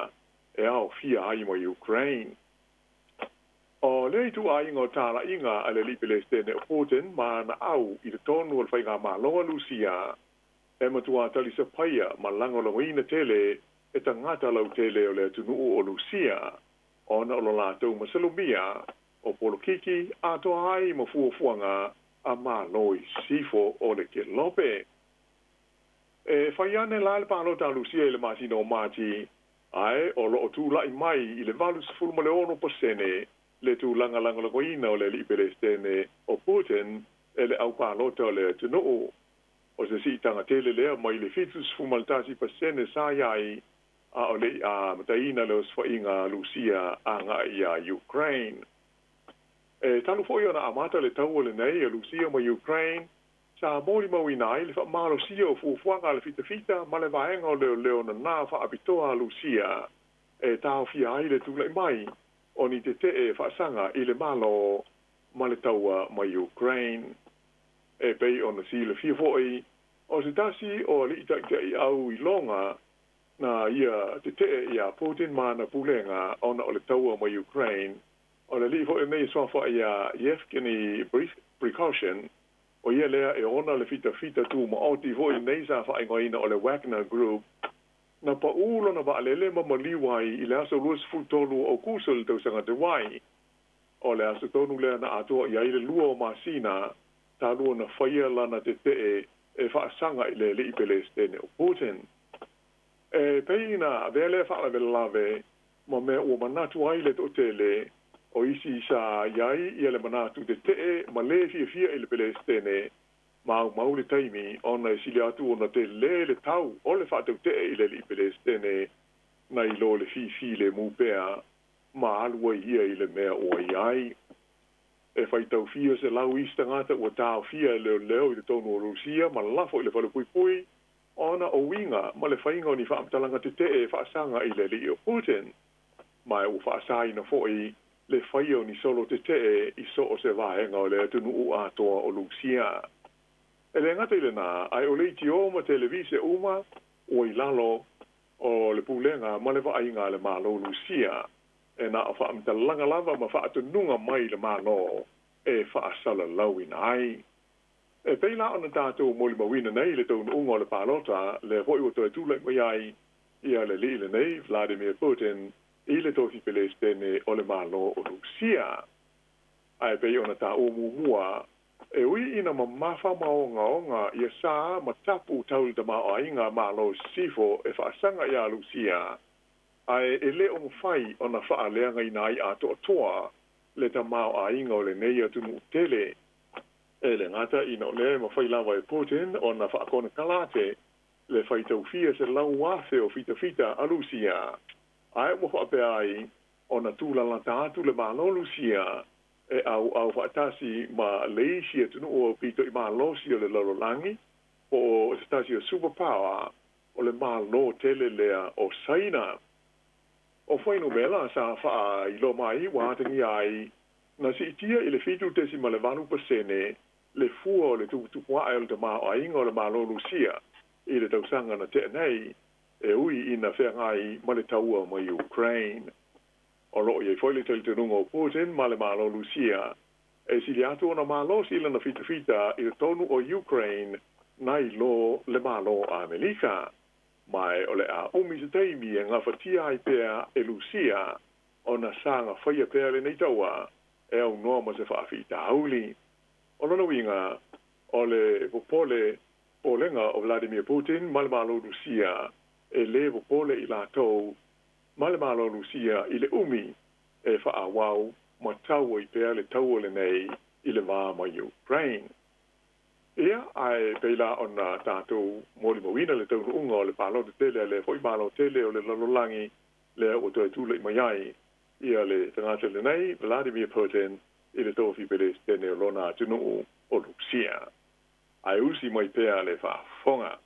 e aofia ai ma Ukraine. O le ituaiga o talaiga a le aliʻi Pelestene o Putin ma ana au i totonu o le faigamālō a Lusia e matuā talisapaia ma lagolagoina tele e tagata lautele o le atunuu o Lusia ona o lo latou masalomia o polokiki atoa ai ma fuafuaga a Mālō i sisifo o le Kelope. E fai ane la le palota a Lusia i le masina o Mati ae o loo tulaʻi mai i le 86% le tulaga lagolagoina o le aliʻi Pelestene o Putin e le aupalota o le atunuu. O se si'itaga tele lea mai le 71% sa iai a o le'i amataina le osofaiga a Lusia aga'i iā Ukraine. E talu fo'i ona amata le taua lenei a Lusia ma Ukraine, sa molimauina ai le fa'amalosia o fuafuaga a le fitafita ma le vaega o leoleo nanā fa'apitoa a Lusia e taofia ai le tula'i mai o ni tete'e fa'asaga i le Mālō ma le taua ma Ukraine. E pei ona silafia fo'i, o se tasi o ali'i ta'ita'i au iloga na ia tete'e iā Putin ma ana pulega ona o le taua ma Ukraine, o le ali'i fo'i lenei e suafa iā Yevgeny Prigozhin, o ia lea e ona le fitafita tumaoti fo'i lenei sa fa'aigoaina o le Wagner Group, na pa'ū lona va'alele ma maliu ai i le aso 23 o Aukuso i le tausaga teuai. O le aso tonu lea na atoa i ai le 2 o masina talu ona faia lana tete'e e fa'asaga i le ali'i Pelesitene o Putin. E pei na avea lea fa'alavelave ma mea ua manatu ai le to'atele o isi sa iai ia le manatu tete'e ma lē fiafia i le Pelesitene ma aumau le taimi ona e sili atu ona telē le tau o le fa'ataute'e i le ali'i Pelesitene nai lo le fifilemu pea ma alu ai ia i le mea ua iai. E faitaufia selau isi tagata ua taofia e leoleo i totonu o Lusia ma lafo i le falepuipui ona o uiga ma le faiga o ni fa'amatalaga tete'e e fa'asaga i le ali'i o Putin, ma e ua fa'asaina fo'i le faia o ni solo tete'e i so o se vaega o le atunu'u atoa o Lusia. E lē gata i lenā, ae o leitiō ma televise uma ua i lalo o le pulega ma le va'aiga a le Mālō Lusia, e na o fa'amatalaga lava ma fa'atonuga mai le Mālō e fa'asalalauina ai. E pei la ona tatou molimauina nei le taunu'uga o le palota, lea fo'i ua toe tula'i mai ai ia le ali'i lenei Vladimir Putin i le tofi Pelesitene o le Mālō o Lusia. Ae pei ona tāua muamua, e ui ina mamafa ma ogaoga ia sa ma tapu tau le tamaoaiga a Mālō Sisifo e fa'asaga iā Lusia, ae e lē o mafai ona fa'aleagaina ai atoatoa le tamaoaiga o lenei atunu'u tele. E lē gata ina o lea e mafai lava e Putin ona fa'akonekarate le faitaufia 100,000 o fitafita a Lusia, ae ua fa'apea ai ona tūlalata atu le Mālō Lusia e ʻauʻau fa'atasi ma le isi atunu'u aupito i malosi o le lalolagi po o se tasi o superpower o le Mālō tele lea o Saina. O fuainumera sa fa'ailoa mai ua atagia ai na si'itia i le 7.8% le fua o le tuputupu a'e o le tamaoaiga o le Mālō Lusia i le tausaga na te'a nei, e ui ina feagai ma le taua ma Ukraine. O lo'o i ai foi le talitonuga o Putin ma le Mālō Lusia e sili atu ona malosi lana fitafita i totonu o Ukraine nai lo le Mālō Amelika. Ma e o le a umi se taimi e gafatia ai pea e Lusia ona saga faia pea lenei taua e aunoa ma se fa'afitauli. O lona uiga, o le popole popolega o Vladimir Putin ma le Mālō Lusia, e lē popole i latou ma le Mālō Lusia i le umi e fa'aauau ma tau ai pea le taua lenei i le va ma Ukraine. Ia, ae pei la ona tatou molimauina le taunu'uga o le palota tele a lea fo'i Mālō tele o le lalolagi lea ua toe tula'i mai ai ia le tagata lenei Vladimir Putin i le tofi Pelesitene o lona atunu'u o Lusia. Ae usi mai pea le faafofoga.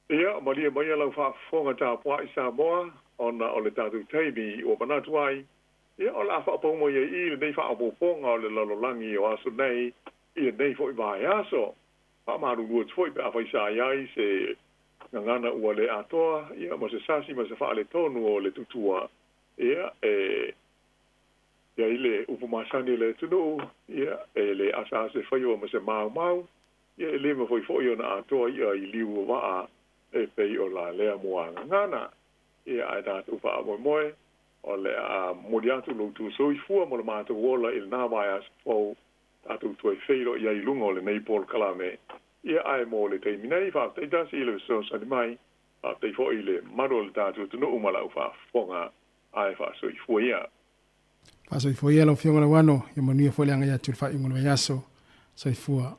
Ia, malie maia lau faafofoga tapua'i Samoa, ona o le tatou taimi ua manatu ai, ia o le a fa'apau mai ai i lenei fa'aopoopoga o le lalolagi o aso nei i lenei fo'i vaeaso. Fa'amalulu atu foi pe afai sa i ai se gagana ua lē atoa, ia ma se sasi ma se fa'aletonu o le tutua, ia e Ia i le upu masani o le atunuu, ia e le asa asa e faiva ma se maumau, ia e le mafai foi ona atoa i'a i liu o vaa e pei o la lea muagagana. Ia ae tatou faamoemoe o le a momoli atu lo outou soifua mo le matou ola i lenā vaiaso fou tatou toe feiloai ai i luga o lenei polokalame. Ia ae mo le taimi nei, faafetai tasi i le fesoasoani mai, faafetai foi i le mamalu o le tatou atunuu ma lau faafofoga, ae faasoifua ia. Faasoifua ia lau Afioga Lauano, ia manuia foi le agai atu i le faaiuga o le vaiaso. Soifua.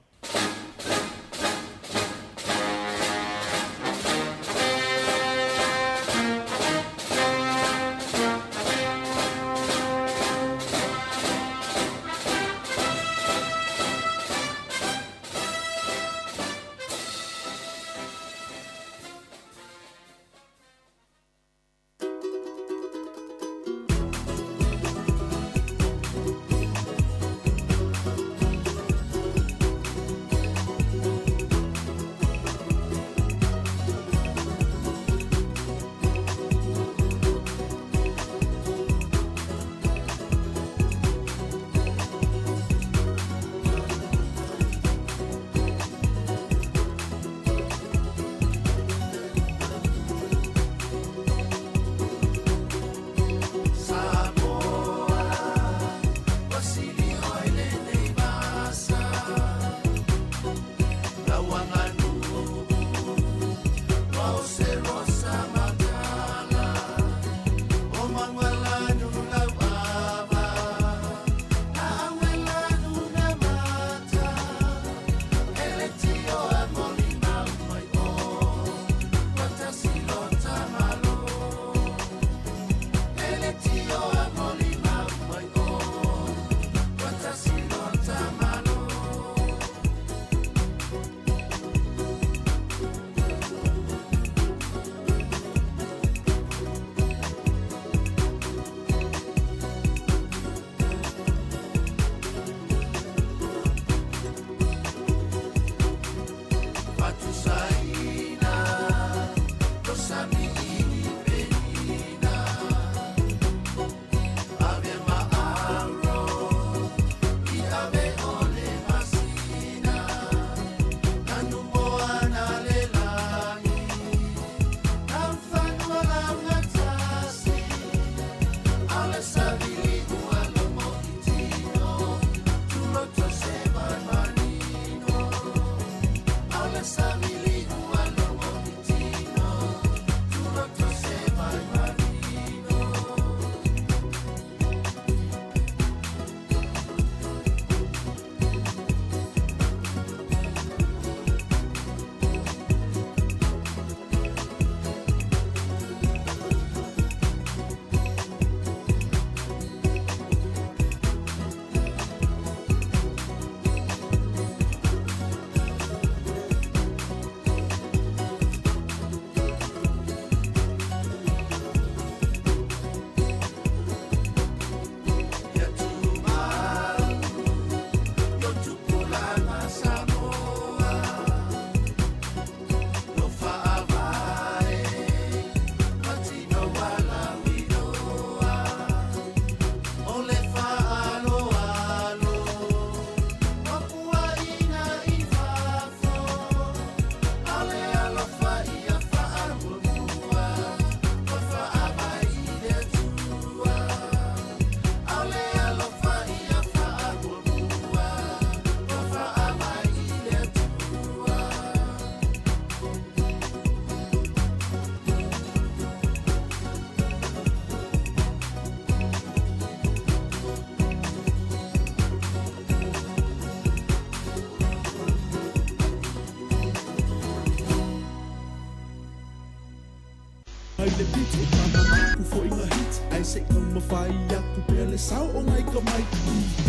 Mai le beat o tana mai ku foi nga hit ai se taumafai atu pea le sao o nai ka mai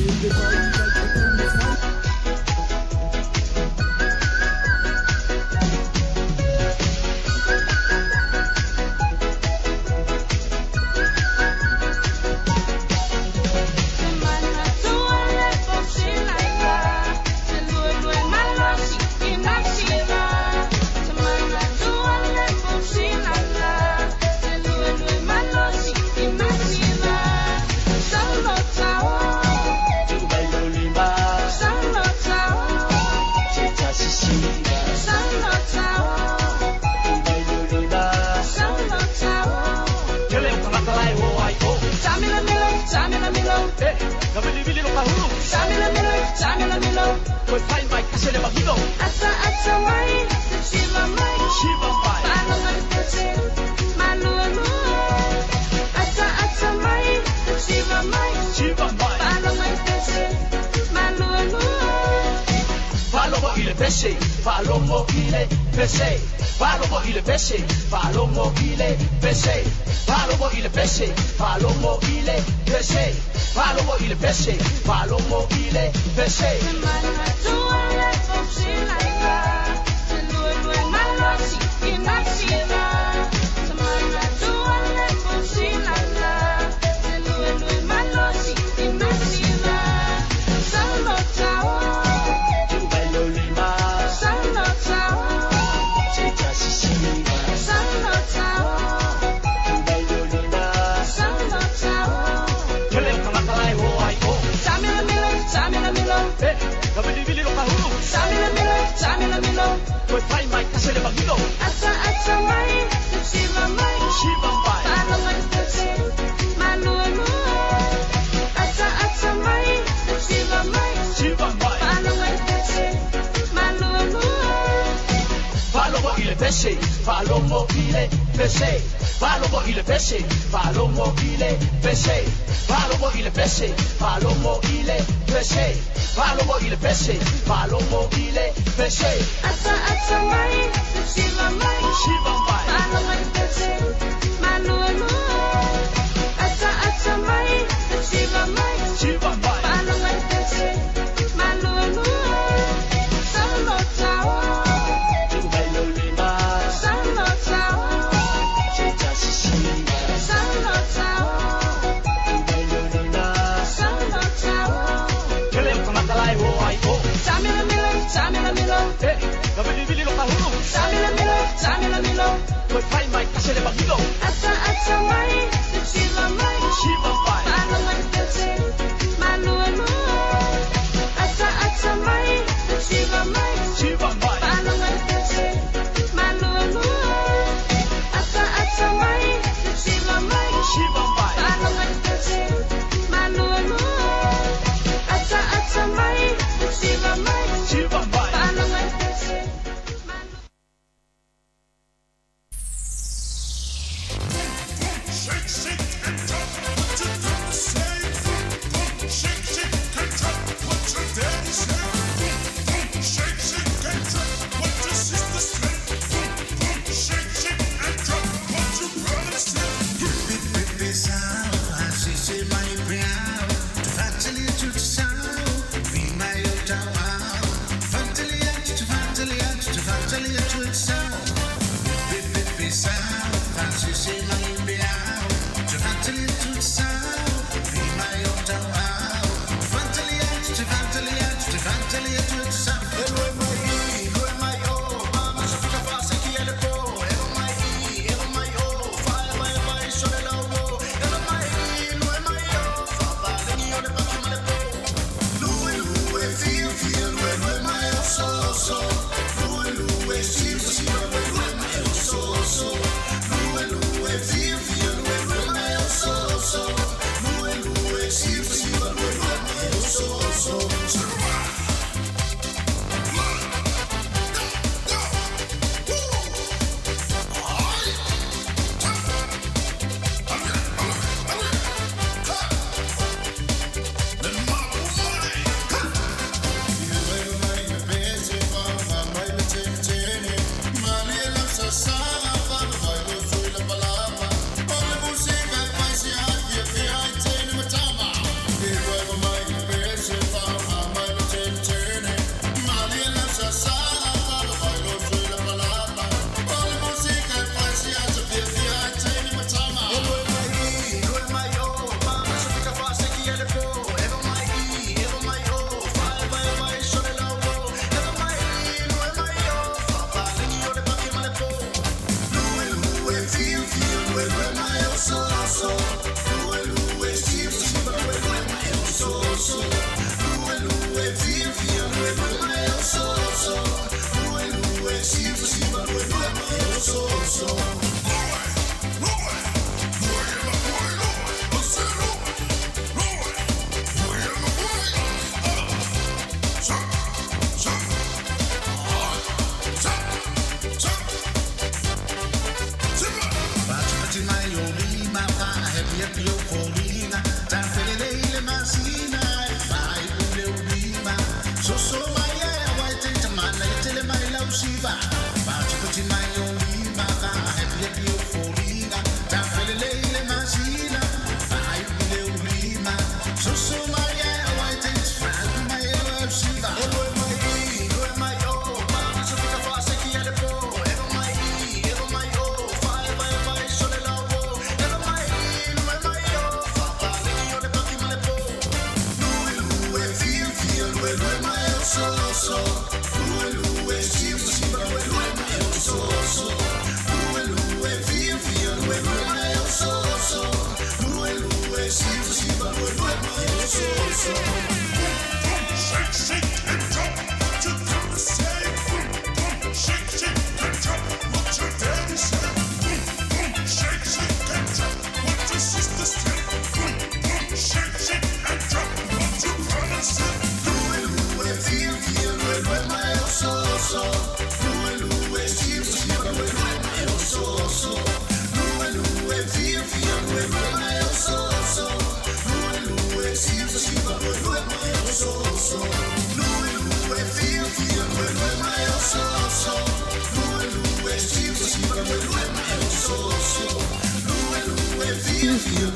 i le vai ai e taumafai. kasi le magilo. Ata ata mai, te tiva mai. Tiva mai. Faalogo i le pese, malualua. Ata ata mai, te tiva mai. Tiva mai. Faalogo i le pese, malualua. Faalogo i le pese, faalogo i le pese. Faalogo i le pese, faalogo i le pese. Faalogo i le pese, faalogo i le pese. Faalogo i le pese, faalogo i le pese. Te manatua le fausilaga, te luelue malosi ina siva. Te manatua le fausilaga, te luelue malosi ina siva. Salotao, Tuvailolima, salotao, Setasisiva. salotao, Tuvailolima, salotao. Kele kamakalai o ai o. Tamila milo, tamila milo, Eh, kabilibili lo kahulu. tamila milo, tamila milo. Toe fai mai kasi le magilo. Ata ata mai, te tiva mai. Tiva mai. Faalogo i le pese, malualua. Ata ata mai, te tiva mai. Tiva mai. Faalogo i le pese, malualua. Faalogo i le pese, faalogo i le pese. Faalogo i le pese, faalogo i le pese. Faalogo i le pese, faalogo i le pese. Faalogo i le pese, faalogo i le pese. Ata ata mai, te tiva mai. Tiva mai. Faalogo i le pese, malualua. Ata ata mai, te tiva mai. Tiva mai. Faalogo i le pese, malualua. Salotao, Tuvailolima, salotao, Setasisiva. salotao, Tuvailolima, salotao. Kele kamakalai o ai o. Tamila milo, tamila milo, Eh, kabilibili lo kahulu. tamila milo, tamila milo. Toe fai mai kasi le magilo. Ata ata mai, te tiva mai. Tiva mai. Faalogo i le pese, malualua. Ata ata mai, te tiva mai. Tiva mai. Faalogo i le pese, malualua. Ata ata mai, te tiva mai. Tiva mai. Faalogo i le pese, malualua. Ata ata mai, te tiva mai. Tiva mai. Faalogo i le pese.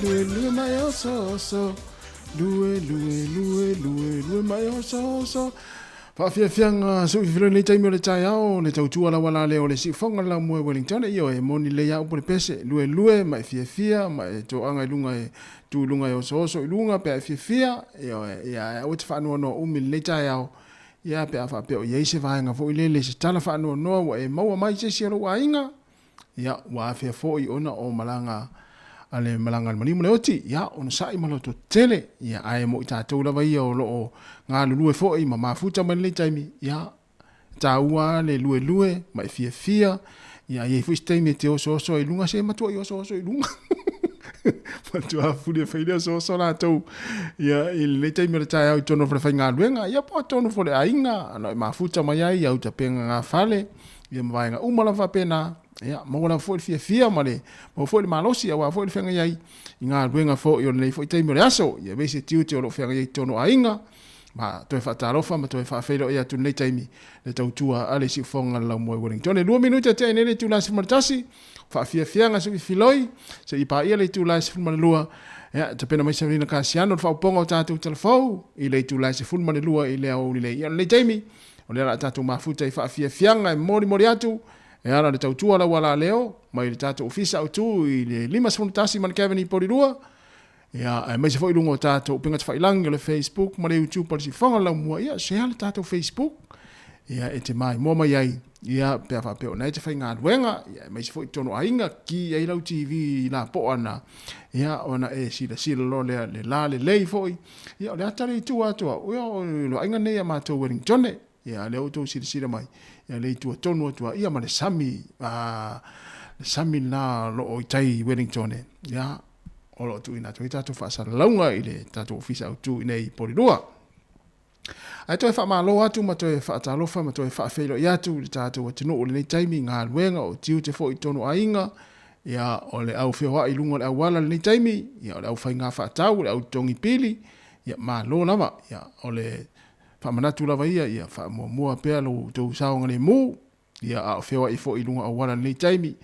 Lue lue mai osooso Lue lue lue lue lue mai osooso Faafiafiaga sou filoi lenei taimi o le taeao le tautua lava la lea o le siufoga le laumua i Wellington. Ioe, e moni lelei a upu le pese, luelue ma e fiafia ma e toaga i luga e tu i luga e osooso i luga pe a e fiafia. Ioe, ia ae aua e te faanoanoa umi i lenei taeao, ia pe a faapea o i ai se vaega foi lele se tala faanoanoa ua e maua mai se isi o lou aiga. Ia, ua afea foi ona o malaga a le malaga a le maliu ma le oti, ia, onosai ma loto tele, ia, ae mo i tatou lava ia o lo o galulue foi ma mafuta mai lenei taimi, ia, e taua le luelue ma e fiafia, ia, i ai foi se taimi e te osooso ai i luga, se matuai osooso i luga. Matua fuli e fai le osooso latou, ia, i lenei taimi o le taeao i totonu o le falefaigaluega, ia, po o totonu foi o le aiga, ana e mafuta mai ai ia utapenga gafale, ia ma vaega uma lava faapena, ia, maua lava foi le fiafia ma le maua foi le malosi aua foi le feagai ai i galuega foi o lenei foi taimi o le aso, ia aemaise tiute o lo o feagai ai i totonu o aiga, ma toe faatalofa ma toe faafeiloai atu i lenei taimi le tautua a le siufofoga le Laumua i Wellington. E 2 minute tea ai nei le itula 11, faafiafiaga sui filoi, se i paia le itula 12, ia, tapena mai Sabrina Kasiano le faaopoopoga o tatou talafou i le itula 12 i le aoauli nei. Ia, o lenei taimi, O lea la a tatou mafuta i faafiafiaga e molimoli atu e ala le tautua lau alaleo mai le tatou ofisa autu i le 51 Manukau i Porirua, ia, aemaise foi i luga o tatou upega tafailagi o le Facebook ma le YouTube o le Siufofoga o le Laumua. Ia, share le tatou Facebook, ia, e te maimoa mai ai, ia, pe a faapea o lena e te faigaluega, ia, aemaise foi i totonu o aiga, ki ai lau TV i lapoa na, ia, ona e silasila loa lea le la lelei foi, Ia, o le ata lea i tua atu au, ia, o le aiga nei a matou Wellingtone, ia, lea ua outou silasila mai, ia, le i tua tonu atu lava, ia, ma le sami, a, le sami lena o lo o i tai i Wellingtone, ia, o lo o tuuina atu ai tatou faasalalauga i le tatou ofisa autu i nei i Porirua. Ae toe faamalo atu ma toe faatalofa ma toe faafeiloai atu i le tatou atunuu i lenei taimi, galuega, o tiute foi i totonu o aiga, Ia, o le au feoai i luga o le auala i lenei taimi, ia, o le au faiga faatau, o le au totogi pili, ia, malo lava. Ia, o le faamanatu lava ia, ia faamuamua pea lo outou saogalemu, ia, a o feoai foi i luga o auala i lenei taimi,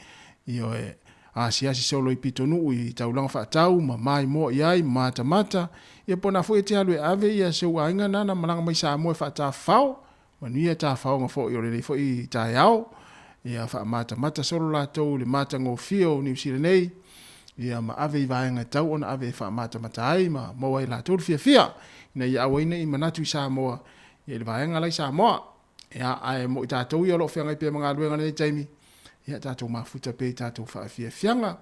ioe, asiasi solo i pitonuu i taulaga faatau ma maimoa i ai, ma matamata, ia, po o na foi e te alu e ave ia si ou aiga nana malaga mai Samoa e faatafafao, Manuia tafaoga foi o lenei foi taeao, ia faamatamata solo latou i le matagofie o Niu Sila nei, ia ma ave i vaega e tau ona ave e faamatamata ai ma maua ai latou le fiafia, ina ia aua ai ne i manatu i Samoa, ia i le vaega la i Samoa. Ia, ae mo i tatou ia o lo o feagai pea ma galuega i lenei taimi, ia tatou mafuta pea i tatou faafiafiaga.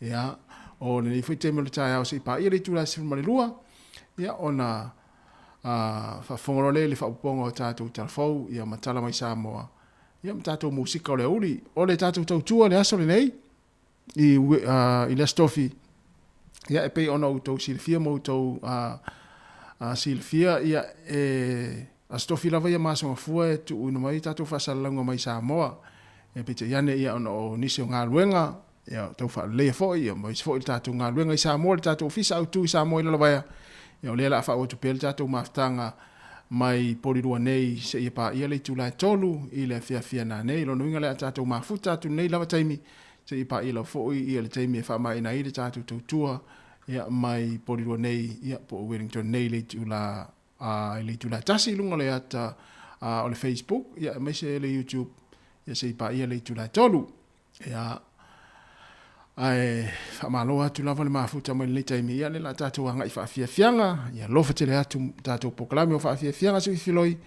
Ia, o lenei foi taimi o le taeao se i paia le itula e 12, ia ona Ā, faafofoga loa lea i le faaopoopoga o tatou talafou, ia ma tala mai Samoa, ia ma tatou musika o le aoauli. O le tatou tautua i le aso lenei, i, i le Aso Tofi, ia e pei ona outou silafia ma outou silafia, ia e Aso Tofi lava ia ma Aso Gafua e tuuina mai tatou faasalalauga mai Samoa. Ia peitai ane ia ona o nisi o galuega, ia tau faaleleia foi, ia ma isi foi le tatou galuega i Samoa, le tatou ofisa autu i Samoa i Lalovaea, ia o lea o le a faaauau atu pea le tatou mafutaga mai Porirua nei seia paia le itula e 3 i le afiafi a nanei. O lona uiga o le a tatou mafuta atu lenei lava taimi seia paia lava foi ia le taimi e faamaeaina ai le tatou tautua ia mai Porirua nei ia po o Wellington nei i le itula i le itula e 1 i luga o le ata o le Facebook ia aemaise le YouTube ia seia paia le itula e 3. Ia, ae faamalo atu lava le mafuta mai lenei taimi, ia, lea la tatou agai faafiafiaga, ia alofa tele atu tatou polokalame o faafiafiaga se filoi,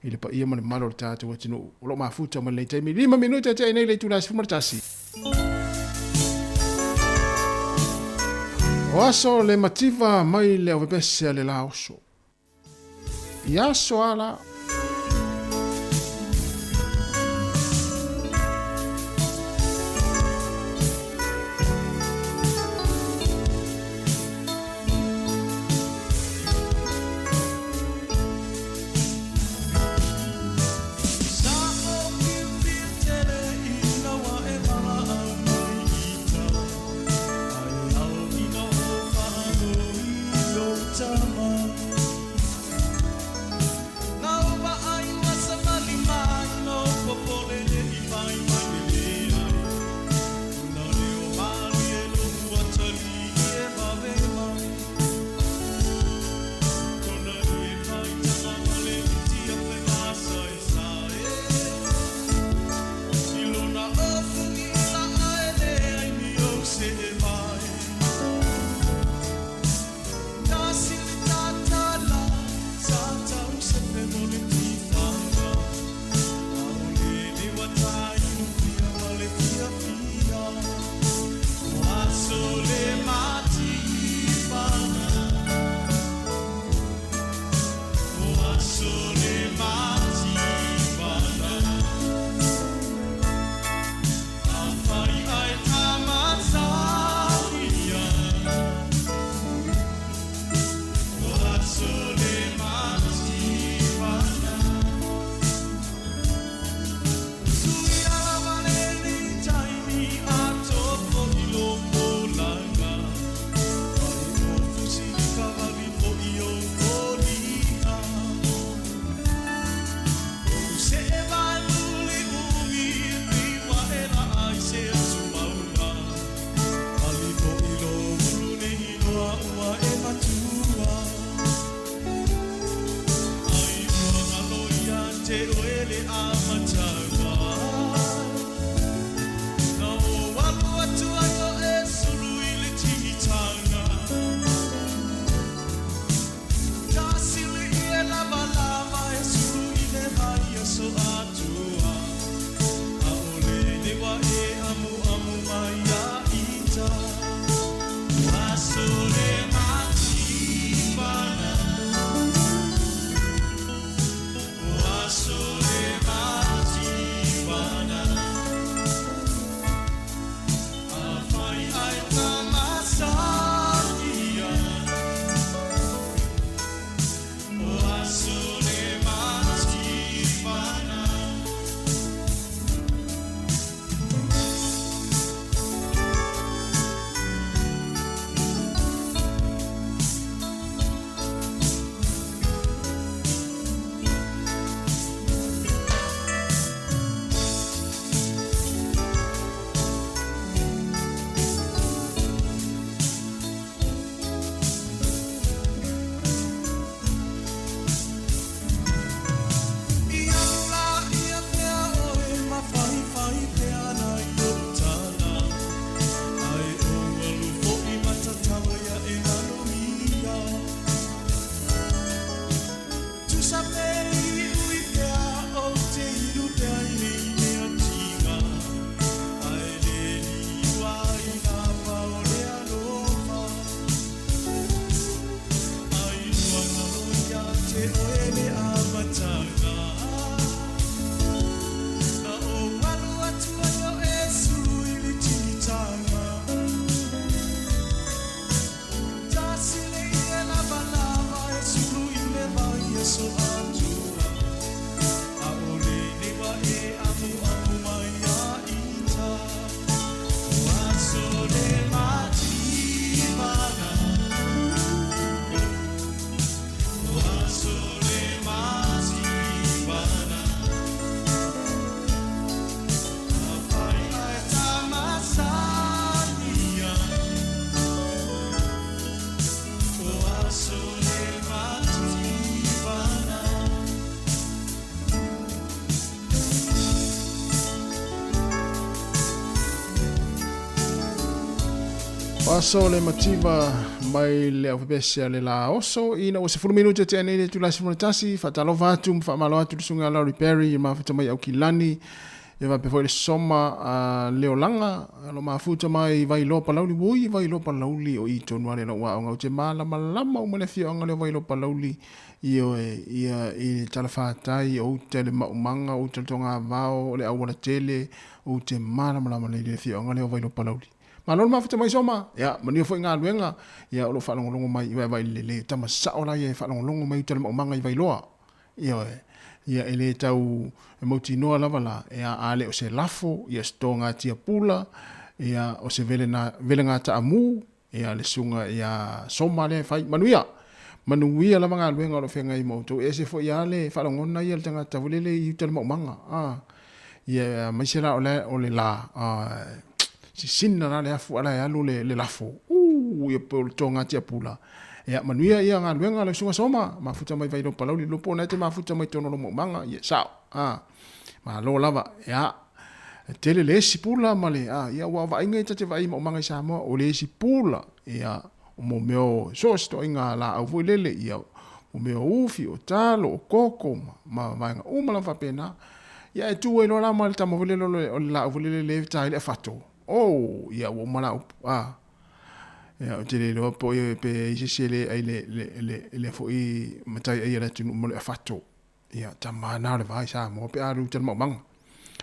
i le paia ma le mamalu o le tatou atunuu o lo o mafuta mai lenei taimi. 5 minute tea nei le itula 11. O aso le mativa mai le auvepese a le laoso. I aso ala. Aso le mativa mai le aufaipiasisi a le la oso ina ua 10 minute tea nei le itula 11. Faatalofa atu ma faamalo atu i le susuga ia Laurie Perry i le mafuta mai Aukilani, ia faapea foi le Soma a Leolaga o lo o mafuta mai i Vailoa Palauli. Ui, Vailoa Palauli o i tonu lava lea i lou aoga, ou te malamalama uma i le afioaga lea o Vailoa Palauli. Ioe, ia i le talafatai, o uta i le maumaga, o uta i le togavao, o le aualatele, ou te malamalama lelei i le afioaga lea o Vailoa Palauli. Malo le mafuta mai Soma, ia manuia foi galuega, ia o lo o faalogologo mai i vaevae i le lelei, o tama sao la ia e faalogologo mai uta i le maumaga i Vailoa. Ioe, ia e le tau e mautinoa lava la, ia a le o se lafo, ia se togatia pula, ia o se vele velega taamu, Ia le susuga ia Soma lea e fai. Manuia! Manuia lava galuega o lo o feagai ma outou. E ese foi lava le faalogona ia le tagata foi lele i uta i le maumaga. A, ia aemaise la o le, o le la, a, sisina la le afu a la e alu le, le lafo. Uu, ia po o le toga tiapula. Ia manuia ia galuega lau susuga Soma. Mafuta mai Vailoa Palauli, le po o na e te mafuta mai totonu o lou maumaga. Ia sao. A, malo lava. Ia. E tele le esi pula ma le, a, ia ua vaaiga ia ta te vaai i maumaga i Samoa, o le esi pula, ia, o mo mea o so o se toaiga laau foi lele, ia, o mea o ufi, o talo, o koko, ma, ma vaega uma lava faapena. Ia e tu ai loa la ma le tama foi lele o le, o le laau foi lele le ta ai le afato. Oh, ia ua uma la upu, a. Ia, ou te le iloa po o pe i ai se isi e le ai le, le, le, le foi matai ai a le atunuu ma le afato. Ia, tama na o le va i Samoa pe a alu i uta i le maumaga.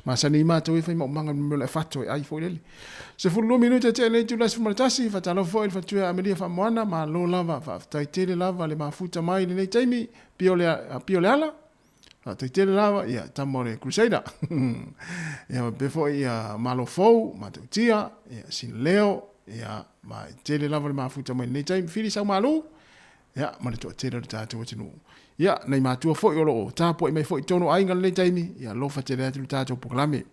Masani ai matou e fai maumaga i le mea o le afato e ai foi lele. 12 minute tea nei itula 11, faatalofa foi i le faletua ia Amelia Faamoana, malo lava, faafetai tele lava le mafuta mai i lenei taimi, pio le, pio le ala, faafetai tele lava, ia, tama o le Crusader. Ia, faapea foi ia Malo Fou, Matautia, ia, Sinaleo, ia, ma tele lava le mafuta mai i lenei taimi. Fili Saumalu, Ia, ma le toatele o le tatou atunuu. Ia, nai matua foi o lo o tapuai mai foi i totonu o aiga i lenei taimi, ia alofa tele atu le tatou polokalame.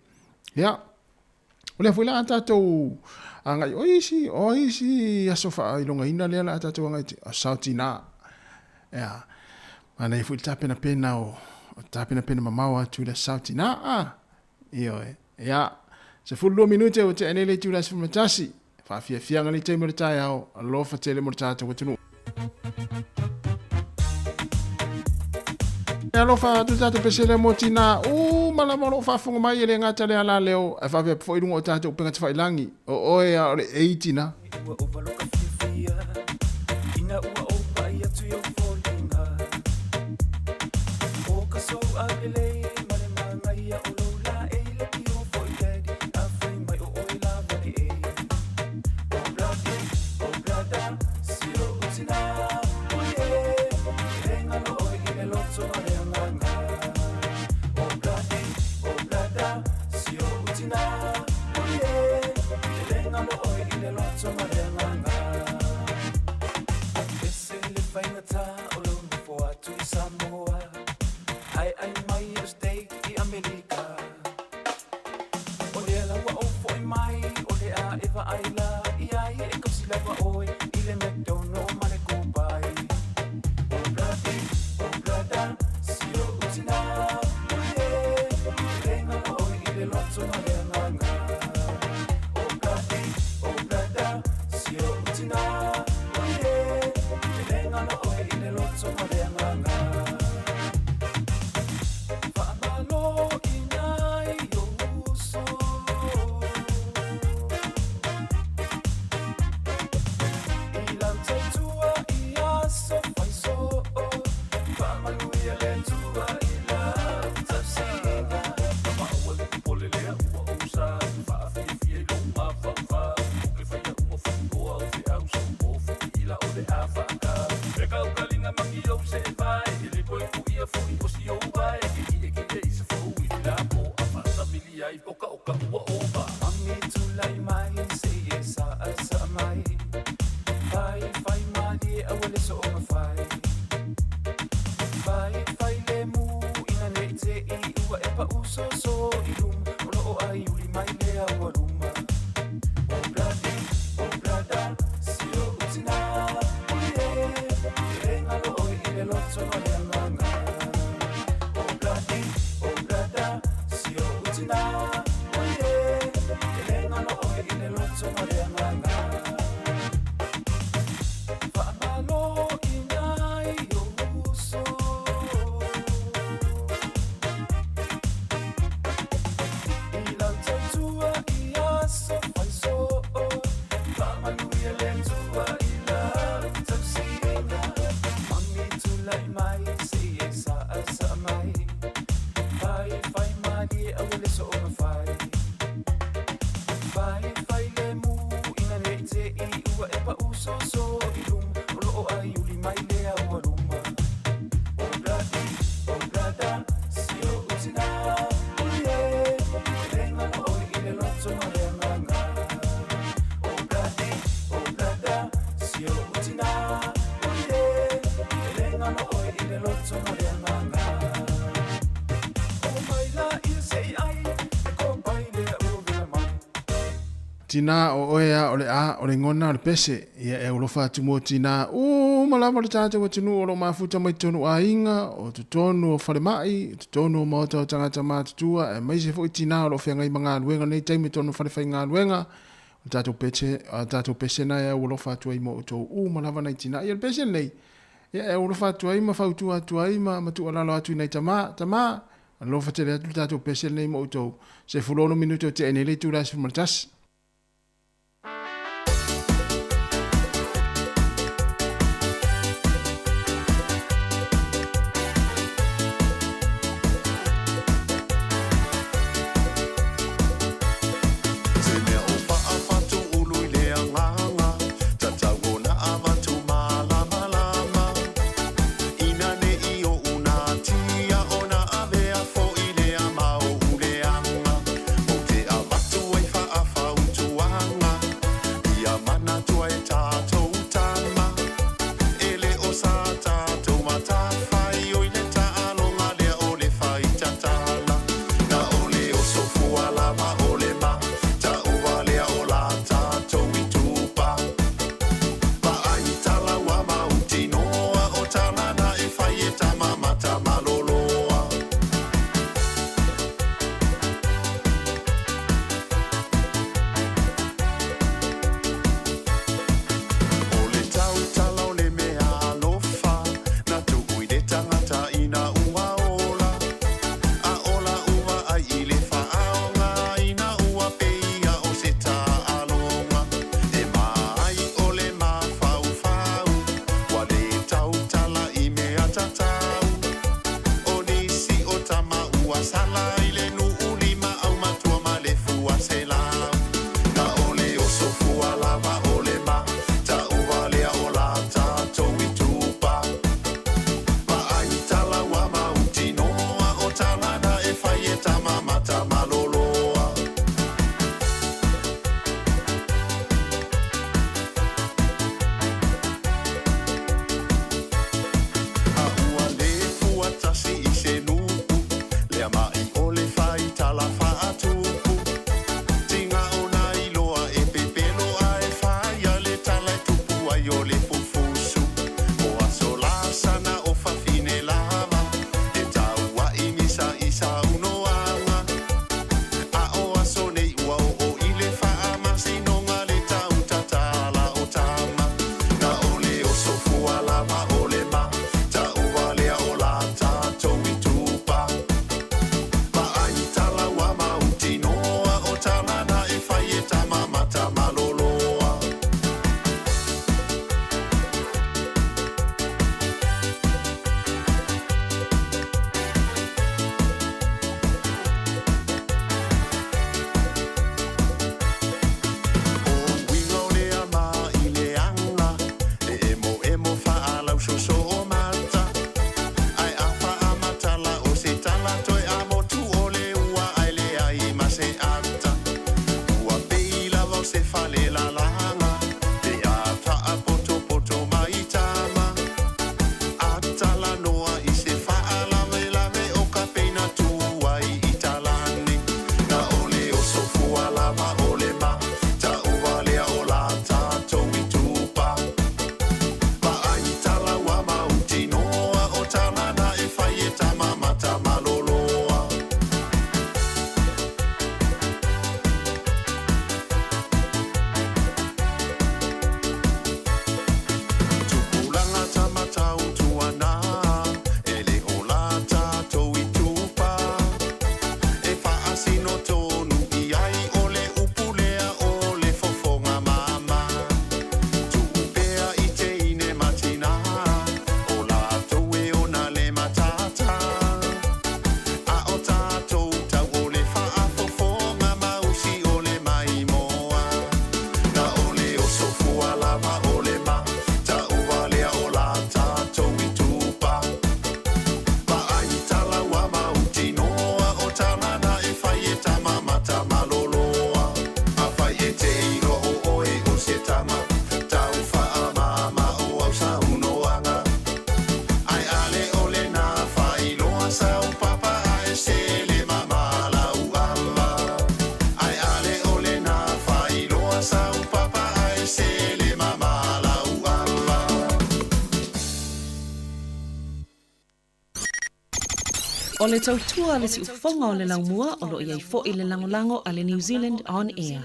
Ia, o lea foi la a tatou agai, o isi, o isi aso faailogaina lea la a tatou agai, o sao tina. Ia, manaia foi le tapenapena o, tapenapena mamao atu i le sao tina, a, Ioe. Ia, 12 minute ua tea nei le itula 11. Faafiafiaga le taimi o le taeao, alofa tele mo le tatou atunuu. E alofa atu le tatou pesele mo tina uma lava o lo o faafofoga mai e le gata le ala leo ae faapea foi i luga o tatou upega tafailagi. O oe a o le ei tina. Ua ova lou ka fiafia Ina ua ou pai atu i ou foliga O ka sou aulelei ma le magaia o lou laei Le pio foi daddy a fai mai o oe lava le ei Obladi, oblada, si o utina Ui e, e ngalo oe i le loto ma le agaga Obladi, oblada, si o utina Ui e, e le ngalo oe i le loto ma le agaga Ese le faigata o lou nofo atu i Samoa Ae ai mai o steak i Amerika O lea la ua ou foi mai o le a e vaai la i ai e kausi lava oe i le McDonald ma le Kopai Obladi, oblada, si o utina Ui e, e ngalo oe i le loto ma le agaga Obladi, oblada, si o utina Ui e, e ngalo oe i le loto ma le agaga Faamalo i nai ou uso I lau tautua i aso fai soo Faamanuia le Atua i lau tausiga Maua le popole lea ua ou sa Faafiafia i lou mafaufau O ke faia uma fukoa o feau So o fuki ila o le a faaka E kaukaliga maki ou se e vae E le koe kuia foi o si ou vae Ke kiʻekiʻe i se fou i le la po A faasamili ai o ka o ka ua ova. Mami tulai mai se i e saʻasaʻa mai Fai fai malie aua le soonga fai Fai fai le mu ina ne i te i ua e pau soso i luma O loo ai uli mai le au a luma Obladi, oblada, si o utina Ui e, e ngalo oe i le loto ma le agaga Obladi, oblada, si o utina Ui e, e ngalo oe i le loto ma le agaga. soona fai. Fai fai le mu ina nei te i ua e pa uso so i luma o loo ai uli mai lea ua luma. O bladi, o blada, si o utina, uye, lenga no oi i le loto ma le anganga. O bladi, o blada, si o utina, uye, lenga no oi i le loto ma le anganga. O mai la i se i ai, e ko pai lea ua vela mai. Tinā o oe a o le a o le gona o le pese ia e alofa atu mo tinā uma lava le tatou atunuu o loo mafuta mai totonu aiga o totonu o falemai o totonu o maota o tagata matutua aemaise foi tinā o loo feagai ma galuega nei taimi totonu o falefaigaluega o tatou pese a tatou pese na e aualofa atu ai mo outou uma lava nai tinā ia le pese lenei ia e aualofa atu ai ma fautua atu ai ma ma tuualalo atu i nai tamā tamā alofa tele atu le tatou pese lenei mo outou 16 minute o tea nei le itula e 11. Se mea o faafatu ulu i le agaga, tatau ona avatu malamalama. Ina ne i oʻu natia ona avea foʻi lea ma oʻu leaga. Ou te avatu ai faafautuaga, ia manatua e tatou tama. E le o sa tatou matafai oi le taaloga lea o le faitatala. Na o le oso fua lava o le ma, taua lea o la tatou itupa. Vaai tala ua mautinoa o tala na e fai e tama ma tamaloloa. O le tautala o le mea alofa, na tuu i le tagata ina ua ola. A ola ua ai i le faaaogaina ua peia o se taaloga. E maai o le mafaufau, ua le tautala i mea tatau. O nisi o tama ua sala i le nuu lima aumatua ma le fua selau. Na o le oso fua lava o le ma, taua lea o la tatou itupa. Vaai tala ua mautinoa o tala na e fai e tama ma tamaloloa. A ua le fua tasi i se nuu, lea mai o le O le tautua a le siufofoga o le laumua o lo o i ai foi le lagolago a le New Zealand On Air.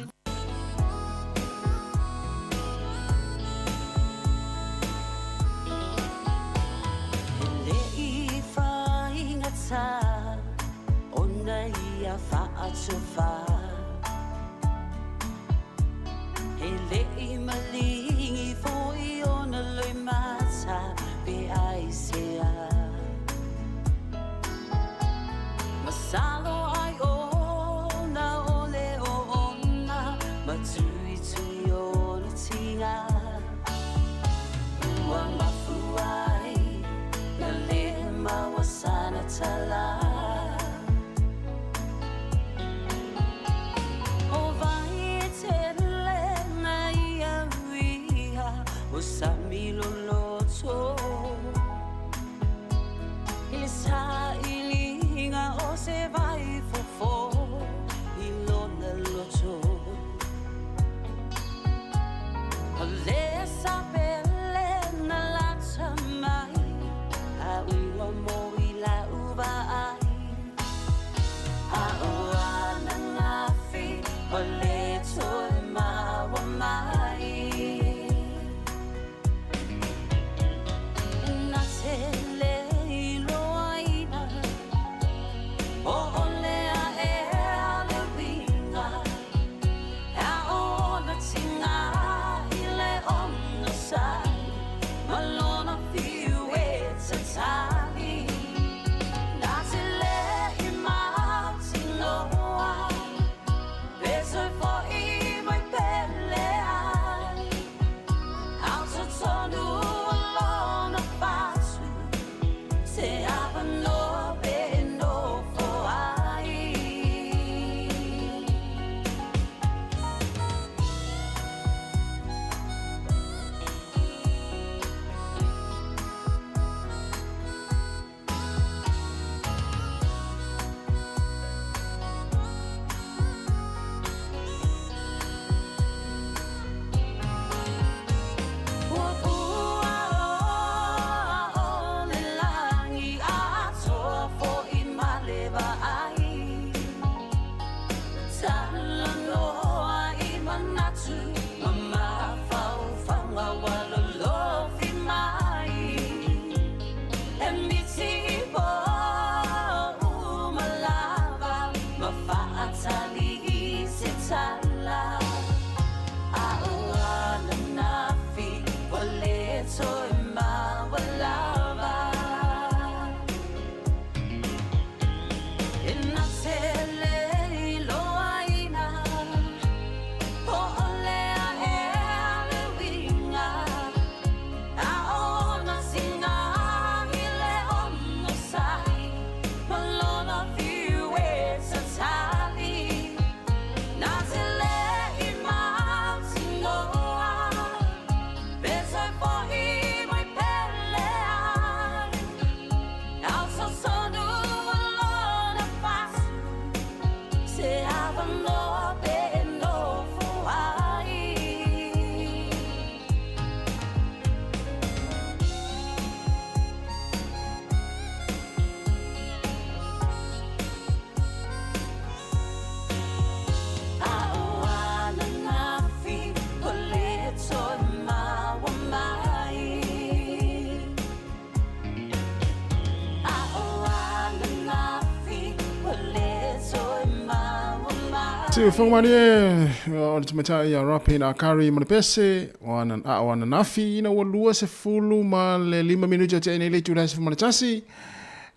Siufoga malie o le tamaitai ia Rapin Akari ma le pese o ana a o ananafi ina ua 25 minuti o tea nei le itula e 11.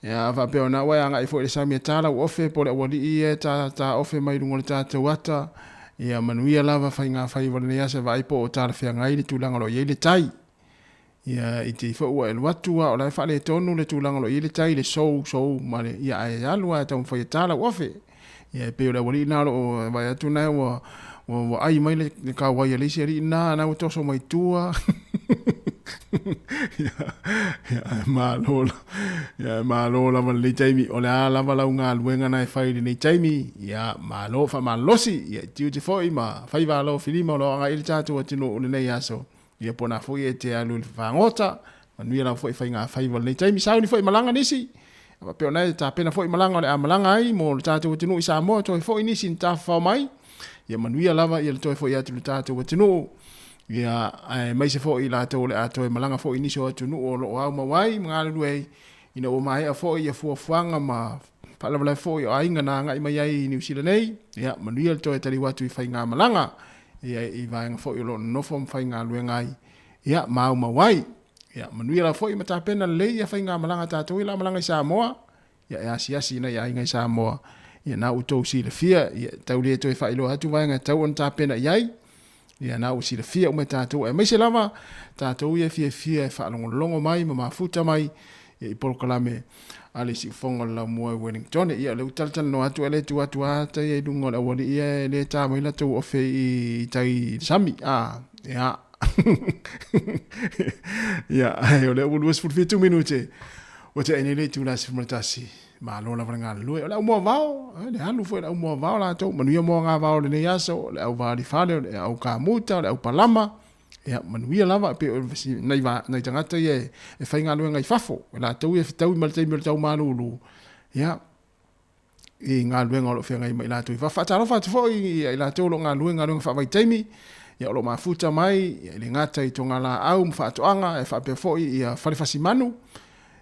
Ia faapea ona ua e agai foi i le sami e tala ua ofe po o le aualii ia e ta ofe mai luga o le tatou ata. Ia manuia lava faiga faiva o lenei aso e vaai po o talafeagai le tulaga o lo o i ai le tai. Ia i te i foi ua e alu atu a o la e faaletonu le tulaga o lo o i ai le tai, le sou, sou ma le, ia ae alu lava e taumafai e ta lau ofe. Ia e pei o le aualii lena o lo o vaai atu na ua ua ua ai mai le, le kauai a le isi alii na, na ua toso mai tua. ia, ia, e malo, ia, e malo lava lenei taimi. O le a lava lau galuega na e fai i lenei taimi. Ia, malo, faamalosi. Ia, tiute foi ma faiva alo filima o lo o agai i le tatou atunuu lenei aso. Ia, po o na foi e te alu i le fagota. Manuia lava foi faiga faiva o lenei taimi. Sauni foi malaga nisi. Faapea ona e tapena foi malaga o le a malaga ai mo le tatou atunuu i Samoa, toe foi nisi na tafafao mai. Ia manuia lava ia le toe foi atu i le tatou atunuu. Ia aemaise foi i latou o le a toe malaga foi i nisi o atunuu o lo o aumau ai ma galulue ai, ina ua maea foi ia fuafuaga ma faalavelave foi o aiga na agai mai ai i Niu Sila nei. Ia manuia le toe taliu atu i faigamalaga ia i vaega foi o lo o nonofo ma faigaluega ai ia ma aumau ai. Ia manuia lava foi ma tapena lelei ia faigamalaga a tatou ia la malaga i Samoa, ia e asiasi i nai aiga i Samoa, ia na ua outou silafia, ia tau le toe faailoa atu vaega e tatau ona tapena i ai, ia na ua silafia uma e tatou, aemaise lava tatou ia e fiafia e faalogologo mai ma mafuta mai ia i polokalame a le siufofoga o le Laumua i Wellington. Ia o lea ua talatalanoa atu ae le tu atu lava tai i luga o le aualii ia e le ta mai latou ofe i tai i le sami. A, ia. Ia, ae o lea ua 27 minute ua tea nei le itula 11. Malo lava le galulue. O le au moavao, le alu foi o le au moavao latou. Manuia moagavao o lenei aso, o le au vaalifale, o le au kamuta, o le au palama. Ia, manuia lava, pei o nai, nai tagata ia e faigaluega i fafo, e latou ia e fetaui ma le taimi o le tau malulu. Ia, i galuega o lo o feagai ma i latou i fafo. Faatalofa atu foi ia i latou o lo o galulue i galuega faavaitaimi, ia o lo o mafuta mai ia, e le gata i togalaau ma faatoaga, ae faapea foi ia fale fasimanu.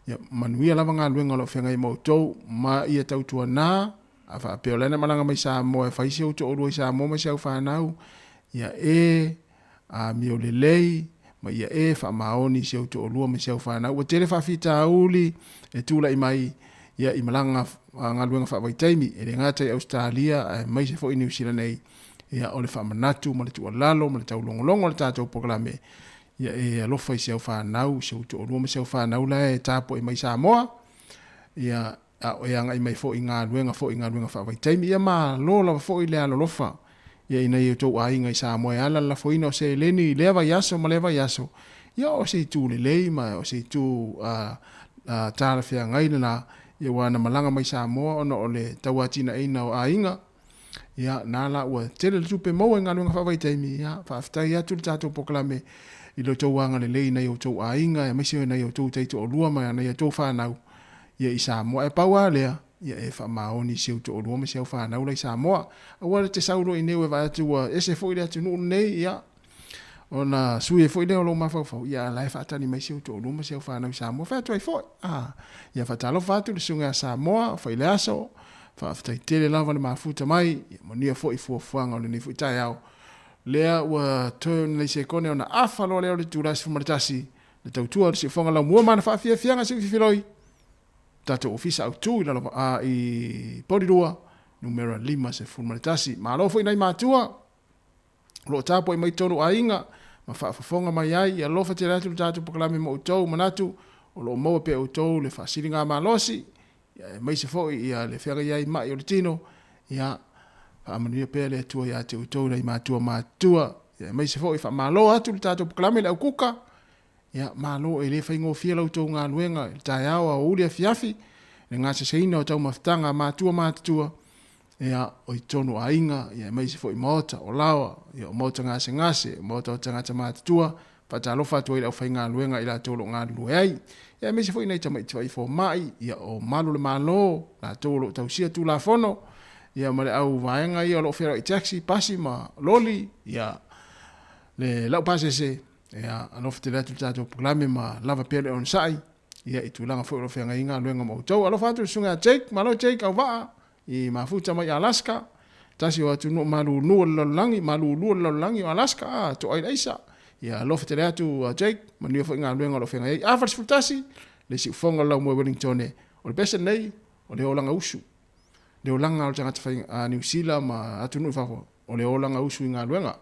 Ia manuia lava galuega o lo o feagai ma outou ma ia tautuana, a faapea o le a na malaga mai Samoa e fai si ou toalua i Samoa ma si au fanau, ia e amio lelei ma ia e faamaoni i si ou toalua ma si au fanau. Ua tele faafitauli e tulai mai ia i malaga galuega faavaitaimi, e le gata i Ausetalia aemaise foi Niu Sila nei. Ia o le faamanatu ma le tuualalo ma le taulogologo o le tatou polokalame, ia e alofa i si au fanau, si ou toalua ma si au fanau la e tapuai mai Samoa, ia a o e agai mai foi i galuega foi i galuega faavaitaimi. Ia malo lava foi le alolofa ia i nai outou aiga i Samoa e ala le lafoina o seleni i lea vaiaso ma lea vaiaso. Ia o se itu lelei ma o se itu talafeagai lena, ia aua na malaga mai Samoa ona o le tauatinaeina o aiga. Ia na la ua tele le tupe maua i galuega faavaitaimi. Ia faafetai atu le tatou polokalame i lo outou agalelei i nai outou aiga aemaise o nai outou taitoalua ma nai outou fanau ia i Samoa. Ae pau lava lea, ia e faamaoni i si ou toalua ma si au fanau la i Samoa. Aua le te sau loa i inei ua e vaai atu ua ese foi le atunuu lenei, ia, ona sui ai foi lea o lou mafaufau, ia a la e faatali mai si ou toalua ma si au fanau i Samoa. Fai atu ai foi, a, ia faatalofa atu le susuga ia Samoa, fai le aso, faafetai tele lava le mafuta mai, ia manuia foi fuafuaga o lenei foi taeao. Lea ua toe o ni nai sekone ona afa loa lea o le itula e 11, Le tautua o le siufofoga laumua ma ana faafiafiaga siufifiloi, tatou ofisa autu i lalo a i Porirua, numera 51. Malo foi nai matua o lo o tapuai mai totonu o aiga ma faafofoga mai ai. Ia alofa tele atu le tatou polokalame mo outou, manatu o lo o maua pea e outou le faasiligamalosi aemaise foi ia le feagai ai mai o le tino. Ia faamanuia pea le Atua ia te outou nai matua matutua, aemaise foi faamalo atu le tatou polokalame le aukuka. Ia malo, e le faigofie la outou galuega i le taeao, aoauli, afiafi, le gaseseina o taumafataga a matua matutua, ia o i totonu o aiga, ia aemaise foi maota o laoa, ia o maota gasegase, o maota o tagata matutua. Faatalofa atu ai i le aufaigaluega i latou o lo o galulue ai, ia aemaise foi nai tamaiti fomai, ia o malu o le Malo, latou o lo o tausia Tulafono, ia ma le au vaega ia o lo o feoai i taxi, pasi ma loli, ia le laupasese, ia alofa tele atu le tatou polokalame ma lava pea le onosai, ia i tulaga foi o lo o feagai ai galuega ma outou. Alofa atu le susuga ia Jake, malo Jake Auvaa, i mafuta mai Alaska, tasi o atunuu malulu o le lalolagi, malulu o le lalolagi o Alaska, a, toa i le aisa. Ia alofa tele atu a Jake, manuia foi galuega o lo o feagai ai. A 41, le siufofoga o le laumua i Wellington, o le pese lenei, o le olaga usu. Le olaga o le tagata fai a Niu Sila ma atunuu i fafo, o le olaga usu i galuega.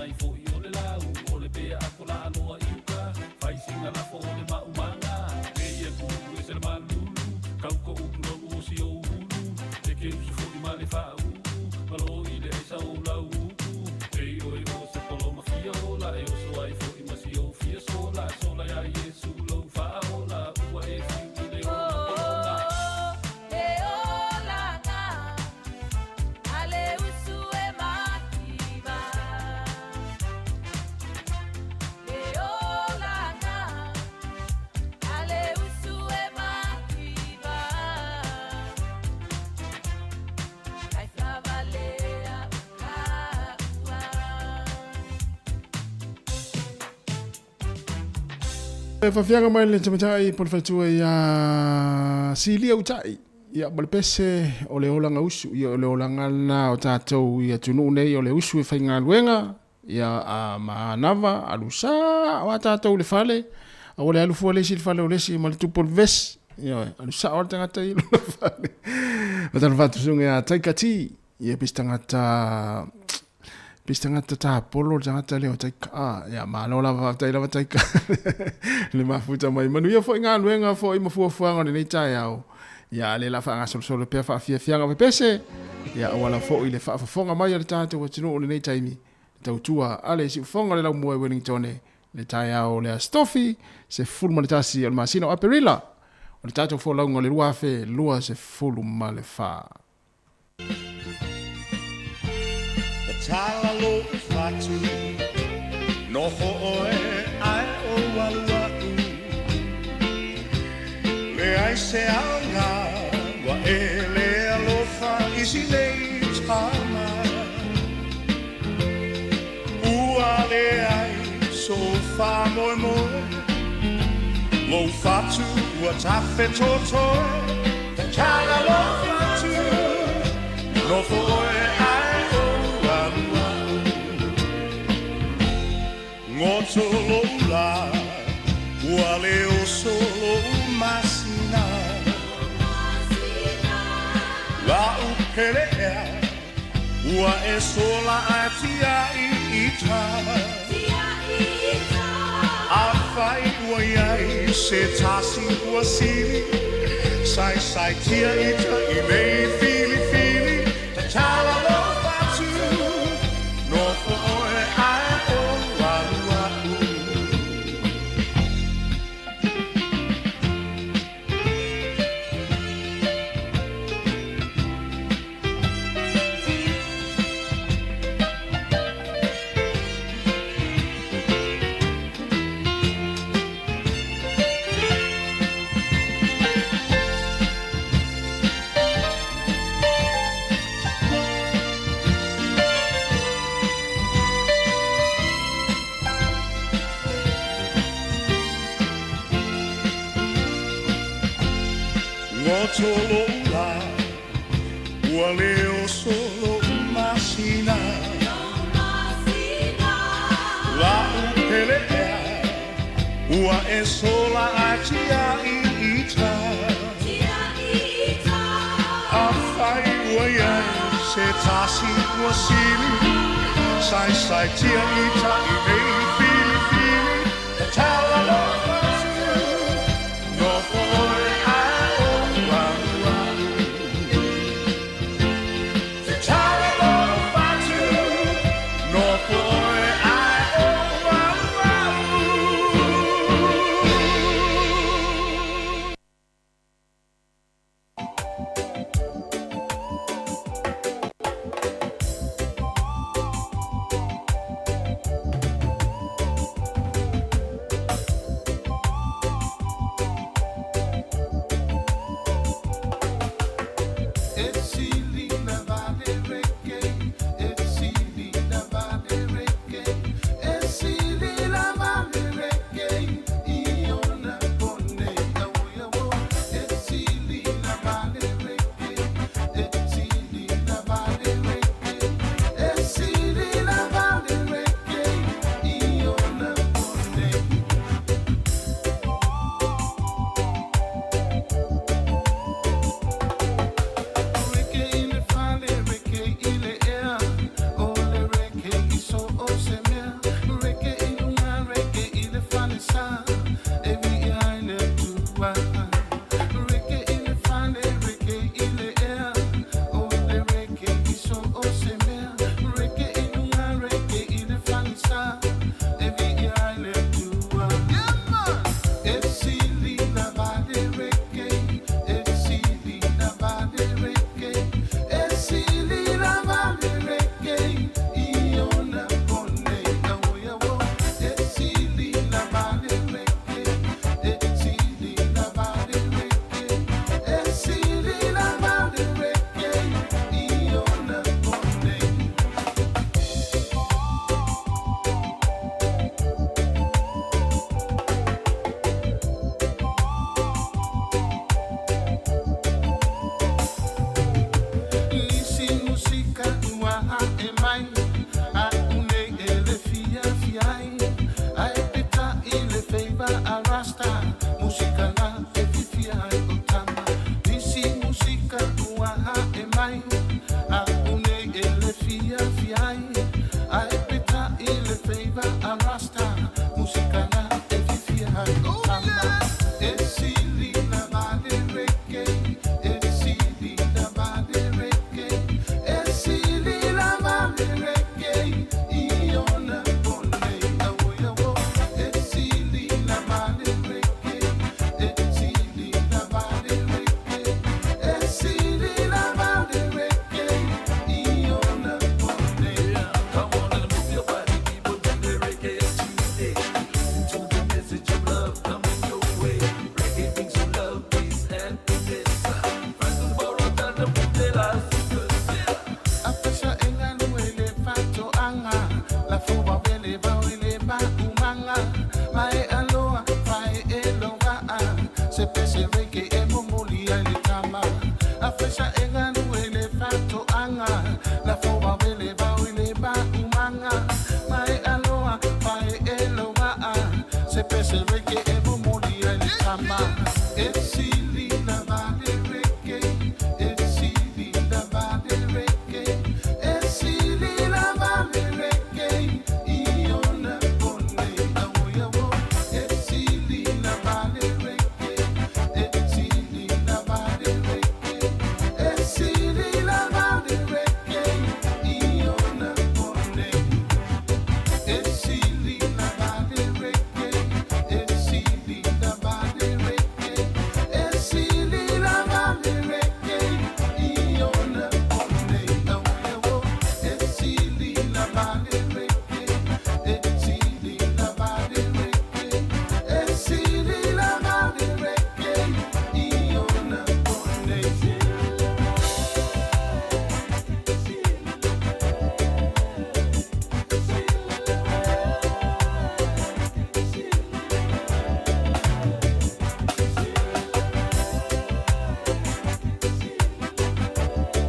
mai fo'i o le lau o le pea ako la aloa i uka fai sina lafo o le ma'umaga e ia ku'u e se le malulu kauko upu o si ou ulu e ke usu fo'i ma le fa'auu malo i le aisa o lau upu e oe o se polo mafia ola e oso ai fo'i ma si ou fia sola sola ia Iesu lou fa'aola ua e fiu i le ola polona. Le olaga a le usu e mativa. Le olaga a le usu e mativa. Ai flavalea uka ua. E fafiaga mai le tamatai po le faletua ia Silia Utai. Ia ma le pese o le olaga usu, ia o le olaga lena o tatou i atunuu nei o le usu e faigaluega, ia a manava alu sa o a tatou le fale, a ua le alu fua le isi i le fale o le isi ma le tupu o le vesi. Ia alu sao le tagata i lona fale. O tala fatusuga ia Taikati, ia pisi tagata pisi tagata tapolo le tagata lea o Taika. Ah, ia malo lava faafetai lava Taika. Le mafuta mai manuia fo'i galuega fo'i ma fuafuaga o lenei taeao. Ia le la faagasolosolo pea faafiafiaga pepese. Ia auala fo'i le faafofoga mai a le tatou atunuu o lenei taimi. Le tautua a le siufofoga o le laumua i Wellingtone le taeao o le Aso Tofi 11 o le masina o Aperila o le tatou folauga o le 2024. Tatala lou fatu Nofo oe ae ou alu aku Leai se aoga Ua e le alofa i si nei tama Ua leai sou faamoemoe Lou fatu ua tafe totoe Tatala lou fatu Nofo oe ae ou alu aku Goto lou la Ua le oso lou masina La'u pele ea Ua e sola ae tia'i ita Afai ua iai se tasi ua sili Sai sai tia ita i nei filifili Tatala lou fatu Nofo oe ae ou alu aku. Goto lou la Ua le oso lou masina La'u pele ea Ua e sola ae tia'i ita Afai ua iai se tasi ua sili Sai sai tia ita i nei filifili Tatala lou fatu Nofo oe ae ou alu aku Tatala lou fatu Nofo oe ae ou alu aku.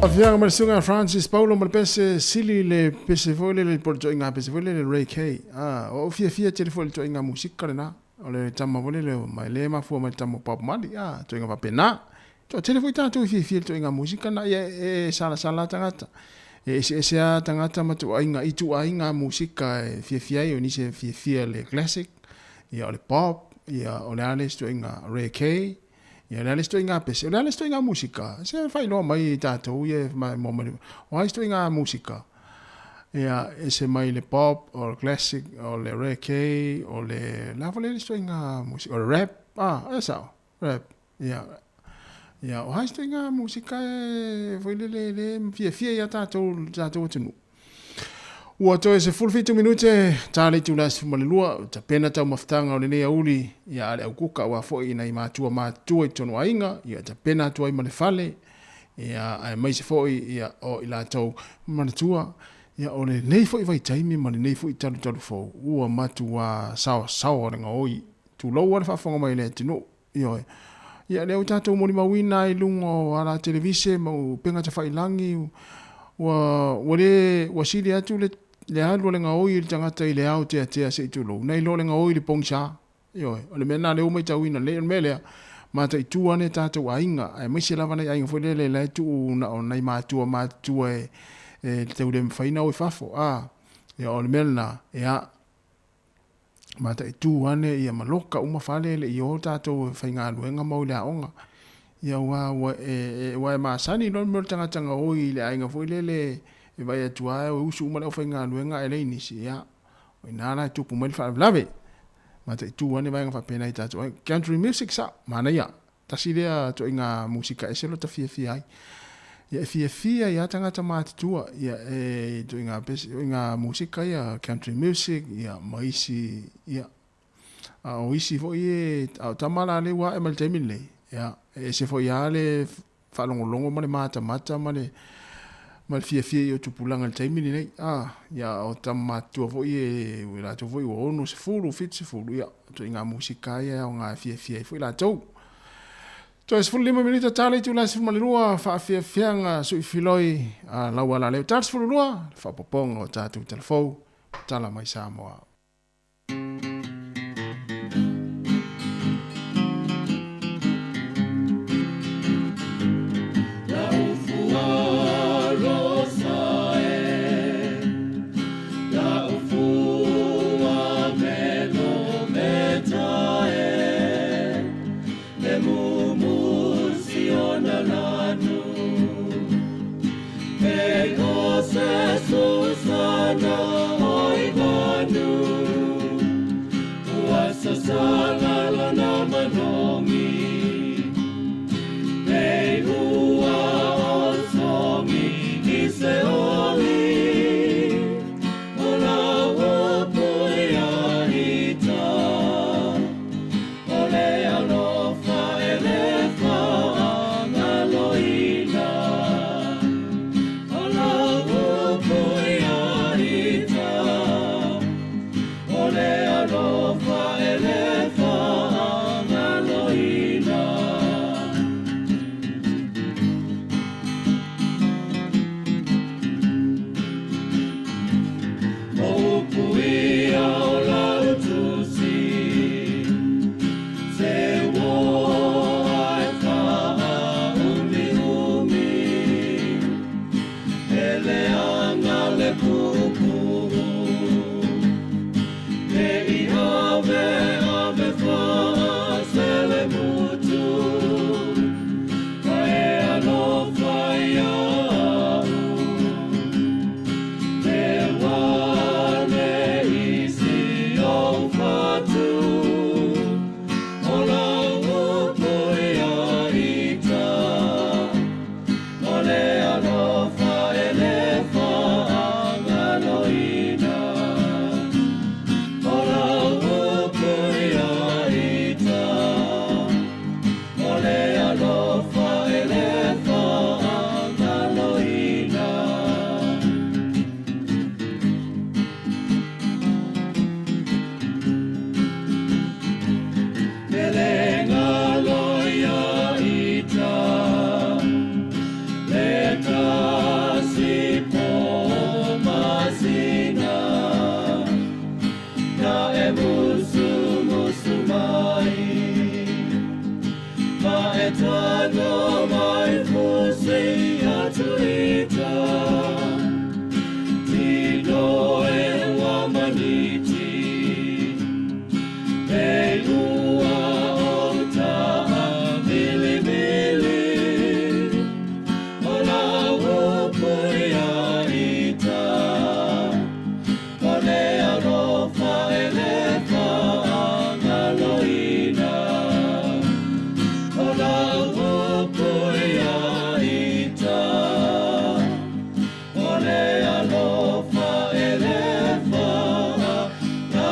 Afiaga ma le suga Francis Paulo ma le pese sili le pese foi le po le toʻiga pese foi le le Ray K. A o fiafia tele foi le toʻiga musika lena o le tama foi le mai le mafua mai le tama o Bob Marley a toʻiga faapena. Toatele foi tatou i fiafia i le toʻiga musika na ia e salasala tagata. E eseese lava tagata ma tuuaiga i tuuaiga musika e fiafia ai o nisi e fiafia le classic, ia o le pop, ia o le a le isi toʻiga reggae, Ia, o le a le isi ituaiga pese, o le a le isi ituaiga musika? Se faailoa mai i tatou ia e maua mai, o a isi ituaiga musika? Ia, ese mai le pop, o le classic, o le reggae, o le, le a foi le isi ituaiga musika, o le rap, a, e sao, rap, ia. Ia, o a isi ituaiga musika e foi lele le fiafia ia tatou, le tatou atunuu? Ua toe 17 minute ta le itula e 12, ua tapena taumafataga o lenei aoauli ia a le aukuka aua foi i nai matua matutua i totonu o aiga, ia tapena atu ai ma le fale, ia aemaise foi ia o i latou manatua, ia o lenei foi vaitaimi ma lenei foi talutalu fou, ua matuā saosaoa le gaoi, tulou lava le faafofoga mai a le atunuu. Ioe. Ia, lea ua tatou molimauina ai i luga o ala televise ma upega tafailagi, ua, ua le, ua sili atu le, le alu a le gaoi i le tagata i le ao teatea se i tulou, nai lo le gaoi i le pogisa. Ioe. O le mea lena lea ua maitauina lelei. O le mea lea, mataitu ane tatou aiga, aemaise lava nai aiga foi lele la e tuu na o nai matua matutua e, e tau le mafai ona o i fafo. A, ia, o le mea lena, ia, mataitu ane ia ma loka uma fale e le i o tatou e faigaluega ma o i le aoga. Ia aua ua e, aua e masani loa le mea o le tagata gaoi i le aiga foi lele e vaai atu lava e usu uma le aufaigaluega ae leai nisi, ia, o i ina la e tupu mai le faalavelave. Mataitu ane vaega faapena i tatou aiga. Country music sao, manaia. Tasi lea ituaiga musika ese lota fiafia ai. Ia e fiafia ai lava tagata matutua ia e ituaiga pese, ituaiga musika ia, country music ia ma isi ia. A o isi foi e, a o tama la lea ua ae mai le taimi lenei, ia, e ese foi lava le faalogologo ma le matamata ma le ma le fiafia i o tupulaga i le taimi lenei. A, ia, o tama matutua foi e, ua latou foi ua 60, 70, ia, ituaiga musika ia e aoga e fiafia ai foi latou. Toe 15 minita ta le itula e 12, faafiafiaga suifiloi a lau ala leo. Ta le 12, le faaopoopoga o tatou talafou, tala mai Samoa. Musumusu mai Ma e tago mai fusi atu ita Tino e wamaniti E ua o ta'a mili mili O la upu ia ita O le alofa e le fa'agaloina O la upu ia ita O le alofa e le fa'agaloina.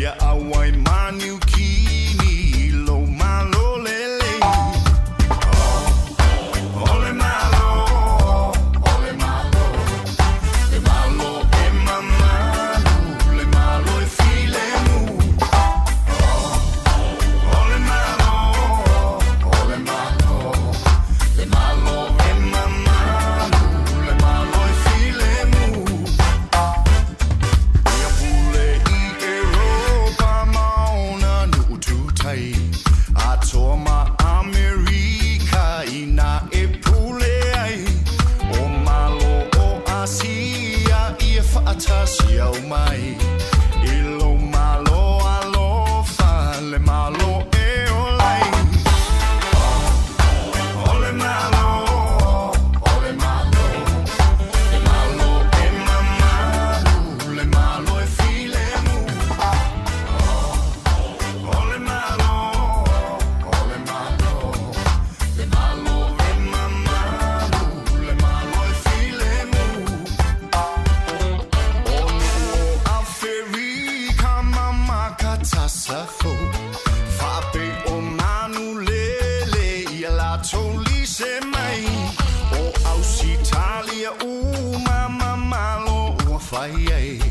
Ia auai ma Niukini i lou Malo lelei. O le Malo, o le Malo, le Malo e mamalu, le Malo e filemu. O le Malo, o le Malo, le Malo e mamalu, le Malo e filemu. Ia pule i Europa ma ona nuu tutai, atoa ma Amerika ina e pule ai. O Malo o Asia ia faatasi aumai, i lou Malo alofa, le Malo e ola ai. O le Malo, o le Malo, le Malo e mamalu, le Malo e filemu. O le Malo, o le Malo, le Malo e mamalu, le Malo e filemu. O nuu o Aferika ma Makatasafo, faapei o manu lele ia latou lise mai. O Ausitalia uma ma Malo ua fai ai,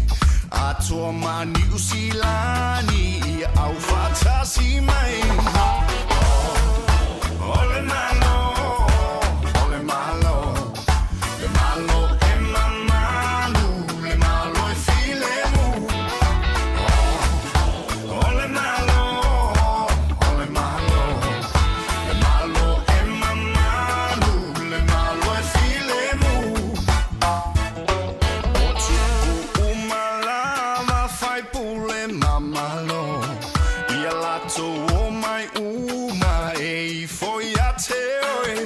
atoa ma Niu Silani ia aufaatasi mai. O le Malo, o le Malo, le Malo e mamalu, le Malo e filemu. O le Malo, o le Malo, le Malo e mamalu, le Malo e filemu. O tupu uma lava faipule ma Malo, ia latou omai uma e ifo ia te oe,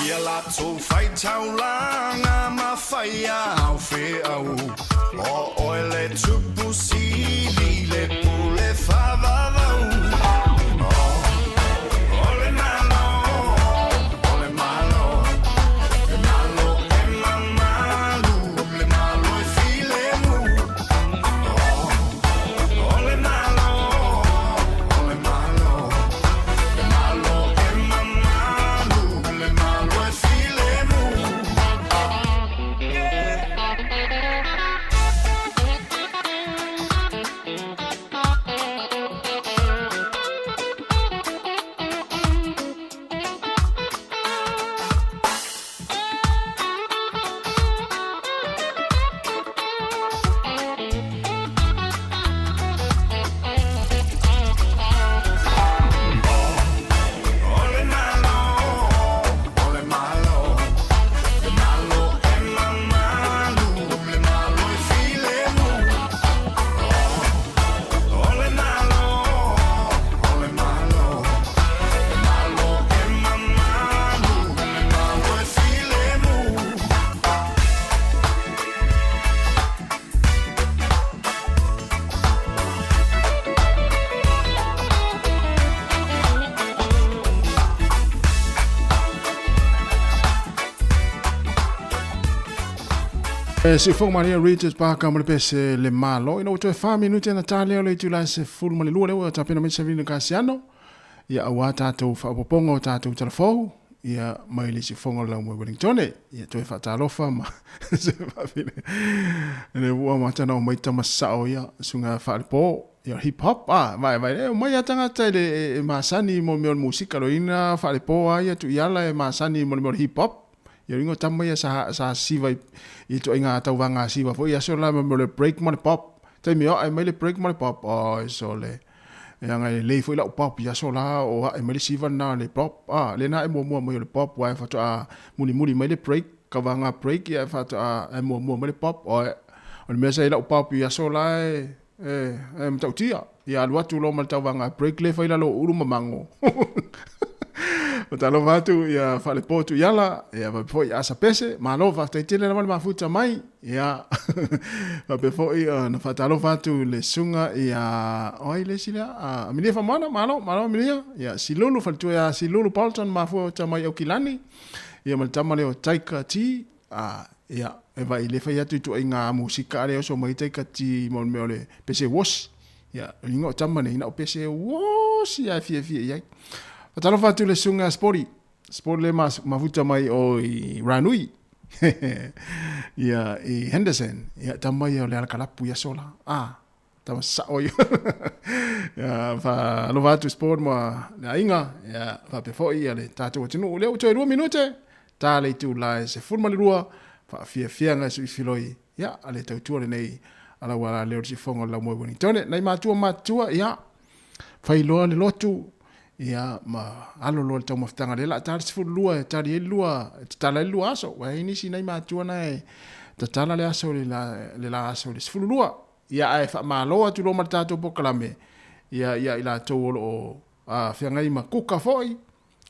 ia latou faitaulaga ma faia au feau. O oe le Tupu Sili, le pule faavavau. O le Malo, o le Malo, le Malo e mamalu, le Malo e filemu. O le Malo, o le Malo, le Malo e mamalu, le Malo e filemu. O le Malo, o le Malo, le Malo e mamalu, le Malo e filemu. O le Malo, o le Malo, le Malo e mamalu, le Malo e filemu. E siufogo malie Richard Parker ma le pese Le Malo. Ina ua toe fa minute na ta lea o le itula e 12 lea ua tapena mai Savino Kasiano. Ia auā tatou faaopoopoga o tatou talafou ia mai le siufogo o le Laumua i Wellingtone. Ia toe faatalofa ma se faafine. Le ua matana o mai tama sao ia suga faalepo. Ia hip hop a vai vai e omai a tagata i le e masani mo mea o le musika loina faalepo a ia Tuiala e masani mo le mea o le hip hop. Ia ringo tama ia sa sa siva i i ituaiga tauvaga siva foi aso la ma mea o le break ma le pop. Taimi o ae mai le break ma le pop oi sole. E aga e lelei foi lau pop i aso la o ae mai le siva lena le pop a lena e muamua mai o le pop aua e faatoa mulimuli mai le break tauvaga break ia e faatoa e muamua mai le pop oi o le mea sa i ai lau pop i aso la e e e matautia. Ia alu atu loa ma le tauvaga break lea fai lalo o ulu ma mago. Matalofa atu ia Faalepo Tuiala, ia faapea foi Asa Pese, malo faafetai tele lava le mafuta mai. Ia faapea foi ona faatalofa atu le susuga ia o ai le isi lea? Aminia Famoana, malo, malo Aminia. Ia Silulu faletua ia Silulu Bolton mafuta mai Aukilani. Ia ma le tama lea o Taika T. Ia e vaai le fai atu ituaiga musika lea oso mai Taika T mo le mea o le pese wash. Ia, o ingoa o tama nei, na o pese uosi ae fiafia i ai. Faatalofa atu i le susuga a Spori. Spori le mafuta mai o i Ranui. Ia, i Henderson. Ia, tama ia o le alakalapu i aso la. Ah, tama sao ia. Ia, faalofa atu Sport ma le aiga. Ia, faapea foi ia le tatou atunuu. Lea ua toe 2 minute, ta le itula e 12, faafiafiaga e suifiloi. Ia, a le tautua lenei a lau ala leo le sifoga o le laumoe Ueligitone. Nai matua matutua, ia, fai loa le lotu, ia, ma alo loa le taumafataga lea la a ta le 12 e tali ai le lua, e tatala ai le lua aso. Ua i ai nisi nai matua na e tatala le aso le la, le la aso le 12. Ia, ae faamalo atu loa ma le tatou polokalame, ia, ia i latou o lo o feagai ma kuka foi,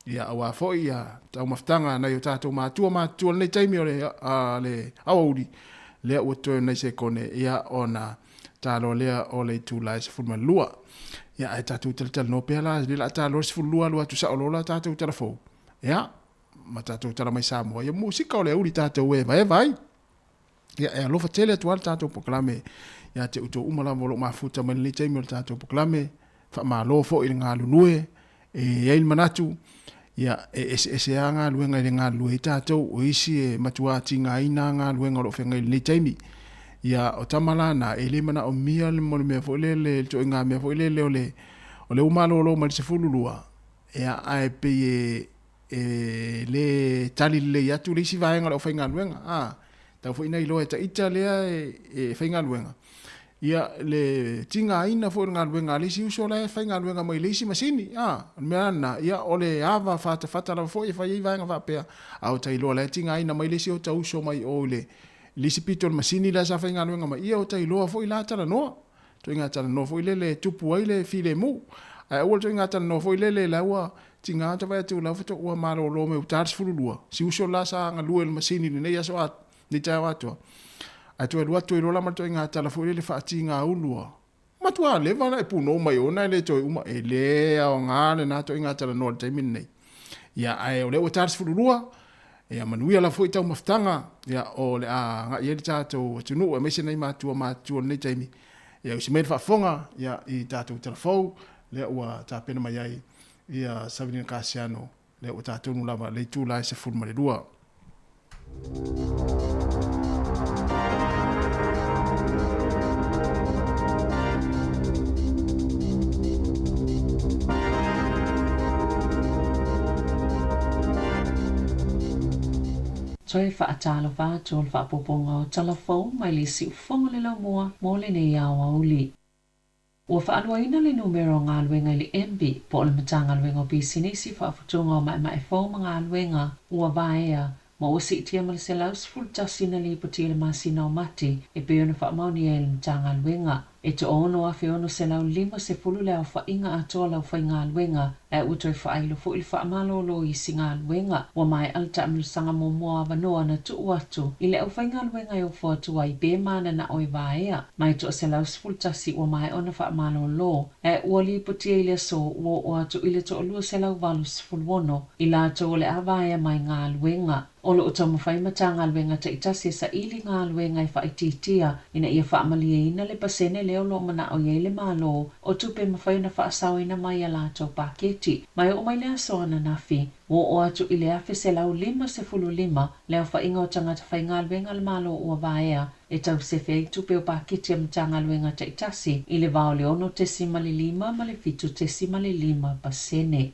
Ia, aua foi ia taumafataga a nai o tatou matua matutua i lenei taimi o le, le aoauli, lea ua toe nai sekone, ia, ona taloa lea o le itula e 12. Ia, ae tatou talatalanoa pea la, le la taloa le 12 alu atu sao loa la tatou tala fou. Ia, ma tatou tala mai Samoa, ia musika o le auli tatou e evaeva ai. Ia, e alofa tele atu lava le tatou polokalame ia te outou uma lava o lo o mafuta mai lenei taimi o le tatou polokalame. Faamalo foi i le galulue, e i ai le manatu, ia, e eseese lava galuega i le galulue ai tatou, o isi e matua tigaina lava galuega o lo o feagai i lenei taimi. Ia, o tama la na, e le manaomia le mea foi lele, le ituaiga mea foi lele o le, o lea ua malolo mai le 12, ia, ae pei e, e le tali lelei atu le isi vaega o le aufaigaluega. A, tau foi ina iloa e ta ita lea e faigaluega, ia le tigaina foi o le galuega a le isi uso la e faigaluega mai le isi masini. A, o le mea lena, ia o le ava fatafata lava foi e fai ai vaega faapea, a o ta iloa la e tigaina mai le isi o ta uso mai o i le isi pito o le masini la sa faigaluega mai, ia o ta iloa foi la talanoa. Ituaiga talanoa foi lele e tupu ai le filemu. Ae aua le ituaiga talanoa foi lele la ua tiga ta vaai atu la ua malolo mai ua ta le 12, si uso la sa galue i le masini i lenei aso a, lenei taeao atoa. Ae toe alu atu ai loa la ma le ituaiga tala foi lele faatiga ulu a. Matua leva ona e punou mai ona e le toe uma. E le aoga lena ituaiga talanoa i le taimi lenei. Ia, ae o lea ua ta le 12, ia manuia lava foi taumafataga, ia, o le a agai ai le tatou atunuu, aemaise nai matua matutua o lenei taimi, ia usi mai le faafofoga, ia, i tatou tala fou, lea ua tapena mai ai, ia Savelina Kasiano, lea ua tatonu lava le itula e 12. Toe faatalofa atu o le faaopoopoga o tala fou mai le siufofoga o le laumua mo lenei aoauli. Ua faaluaina le numera o galuega i le MB po o le Matagaluega o Pisinisi, Faafutuga o Maemae Fou ma Galuega ua vaea ma ua siitia ma le 111 na lipoti i le masina o Mati e pei ona faamaonia e le Matagaluega. E 16,650 le aofaiga atoa o le aufaigaluega ae ua toe faailo foi le faamalolo i isi galuega. Ua maea le taamilosaga muamua avanoa na tuu atu i le aufaigaluega e ofo atu ai pe mananao e vaea. Ma e 111 ua maea ona faamalolo ae ua lipotia i le aso ua oo atu i le 286 i latou o le a vaea mai galuega. O lo o taumafai Matagaluega taitasi e saili galuega e faaitiitia ina ia faamalieina le pasene lea o lo o manao i ai le Malo o tupe e mafai ona faasaoina mai a latou paketi. Ma e oo mai le aso ananafi, ua oo atu i le 1,155 le aofaiga o tagata faigaluega a le Malo ua vaea e tausefe ai tupe o paketi a Matagaluega taitasi i le va o le 6.5 ma le 7.5%.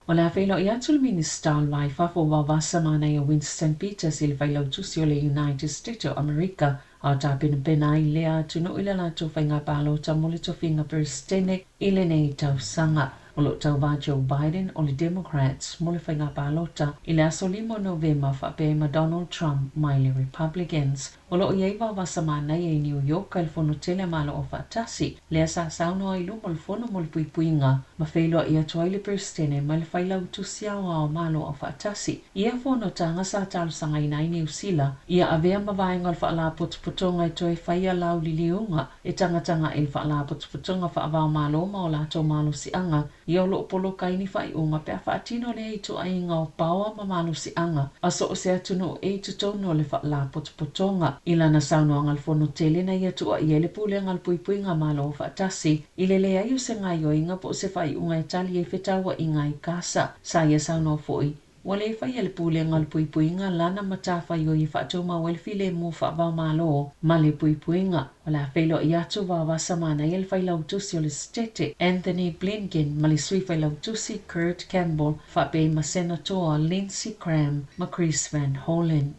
O le a feiloai atu le Minisita o le Va i Fafo o Vaovasa Manaia Winston Peters i le Failautusi o le United States o Amerika a o tapenapena ai lea atunuu i le latou faiga palota mo le tofiga Peresetene i lenei tausaga. O lo o tauva Joe Biden o le Democrats mo le faiga palota i le aso 5 o Novema faapea ai ma Donald Trump mai le Republicans. O lo o i ai Vaovasa Manaia i New York i le Fono Tele a Malo Aufaatasi, lea sa saunoa i luma o le Fono mo le Puipuiga ma feiloai atu ai le Peresetene ma le Failautusi Aoao Malo Aufaatasi. I ia fonotaga sa talosagaina ai Niu Sila ia avea ma vaega o le Faalapotopotoga e toe faia lauliliuga e tagataga i le Faalapotopotoga Faavaomalo ma o latou malosiaga ia o lo o poloka ai ni faaiuga pe a faatino lea ituaiga o paoa ma malosiaga a so o se atunuu e i totonu o le Faalapotopotoga. I lana saunoaga i le Fonotele na ia tuuaia ai le Pulega a le Puipuiga Malo Faatasi i le leai o se gaoioiga po o se faaiuga e tali ai fetauaiga i Kasa. Sa ia saunoa foi, ua le faia e le Pulega o le Puipuiga lana matafaioi e faatumau ai le filemu faava-o-Malo ma le puipuiga. O le a feiloai atu Vaovasa Manaia le Failautusi o le Setete, Anthony Blinken ma le Sui Failautusi Kurt Campbell faapea ai ma Senatoa Lindsey Graham ma Chris Van Hollen.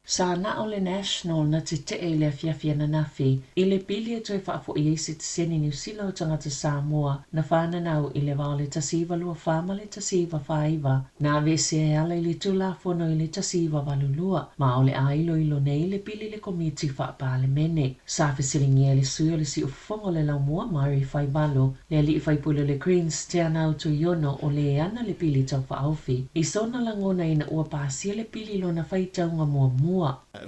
Sa na o le National na tetee i le afiafi ananafi i le pili e toe faafo'i ai sitiseni Niu Sila o tagata Samoa na fananau i le va o le 1924 ma le 1949 na aveesea e ala i le Tulafono i le 1982 ma o le a iloilo nei le pili i le Komiti Faa-Palemene. Sa fesiligia e le sui o le Siufofoga o le Laumua Murray Faivalo le alii faipule o le Greens Teanau Tuiono o le ana le pili taufaaofi i sona lagona ina ua pasia le pili i lona faitauga muamua.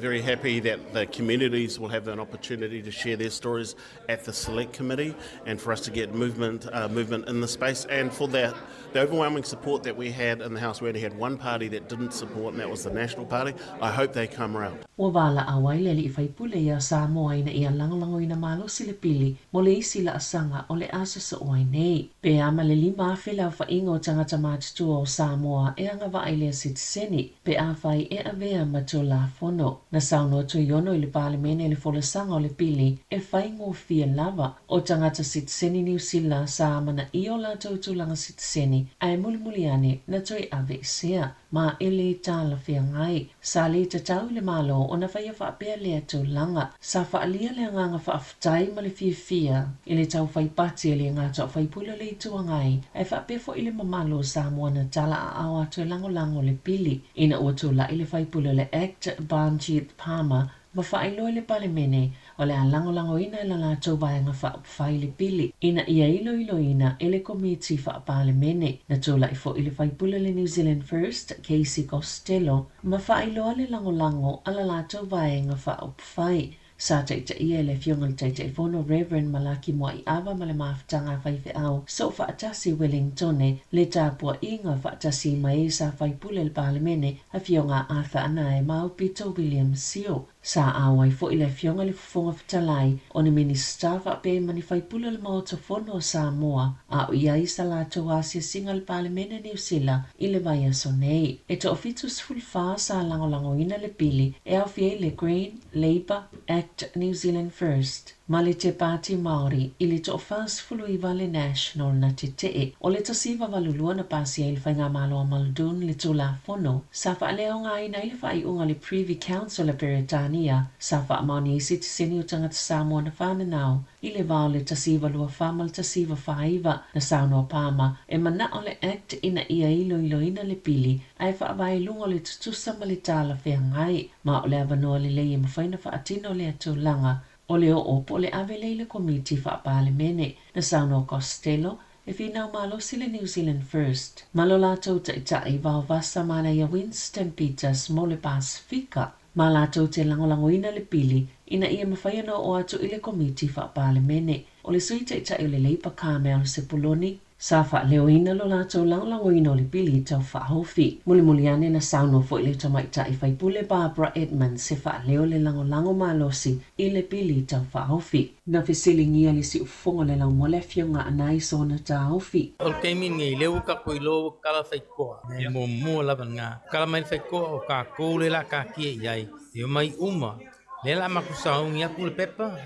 Very happy that the communities will have an opportunity to share their stories at the select committee and for us to get movement movement in the space and for the the overwhelming support that we had in the house we only had one party that didn't support and that was the National Party I hope they come round. Ua valaau ai le alii faipule iā Samoa ina ia lagolagoina malosi le pili mo le isi laasaga o le a sosoo ai nei. Pe a ma le 5,000 le aofaiga o tagata matutua o Samoa e agavaa i lea sitiseni, pe afai e avea ma Tulafono. Na saunoa Tuiono i le Palemene i le folasaga o le pili e faigofie lava o tagata sitiseni Niu Sila sa amanaia o latou tulaga sitiseni ae mulimuli ane na toe aveesea ma e le talafeagai. Sa le tatau i le Malo ona faia faapea lea tulaga. Sa faaalia le agaga faafetai ma le fiafia i le tau fai pati a le gata o faipule o le Itu Agai ae faapea foi le mamalu o Samoa na tala aao atu e lagolago le pili ina ua tulai le faipule o le Act Baljit Parmar ma faailoa i le Palemene o le a lagolagoina e la latou Vaega Faaupufai le pili ina ia iloiloina e le Komiti Faa-Palemene. Na tulai foi le faipule o le New Zealand First, Casey Costello, ma faailoa le lagolago a la latou Vaega Faaupufai. Sa taitaia e le Afioga i le Taitaifono Rev. Malaki Moaiava ma le mafutaga a faifeau Soofaatasi Wellingtone le tapuaiga faatasi ma e sa faipule i le Palemene Afioga Arthur Anae ma Aupito William Sio. Sa auai foi le Afioga i le Fofoga Fetalai o ni Minisita faapea ma ni faipule o le Maota Fono o Samoa a o i ai sa latou asiasiga i le Palemene Niu Sila i le vaiaso nei. E toafitusefulufa sa lagolagoina le pili e aofia ai le Green, Labour, Act New Zealand First ma le Te Pāti Māori i le toafaasefuluiva le National na tetee. O le 1982 na pasia ai le Faigamalo a Muldoon le Tulafono sa faaleaogaina ai le faaiuga a le Privy Council a Peretania sa faamaonia ai sitiseni o tagata Samoa na fananau i le va o le 1924 ma le 1949. Na saunoa Palmer e manao le Act ina ia iloiloina le pili ae faavae i luga o le tutusa ma le talafeagai ma o le avanoa lelei e mafai ona faatino lea tulaga o le oo po o le ave lea i le Komiti Faa-Palemene. Na saunoa Costello, e finau malosi le New Zealand First ma lo latou taitai Vaovasa Manaia Winston Peters mo le Pasefika ma latou te lagolagoina le pili ina ia mafai ona oo atu i le Komiti Faa-Palemene. O le Sui Taitai o le Leipa Carmel Sepuloni, Sa faaleoina lo latou lagolagoina o le pili tau faaofi. Mulimuli ane na saunoa foi le tamaitai faipule Barbara Edmonds e faaleo le lagolago malosi i le pili tau faaofi. Na fesiligia le siufofoga o le laumua le afioga Anae sona taofi. O le taimi lenei, lea ua tatou iloa ua kala faikoa, e muamua lava lena. Kala mai le faikoa o tatou lea o le a taatia i ai, e omai uma. Lea o le a matou sauni atu le pepa,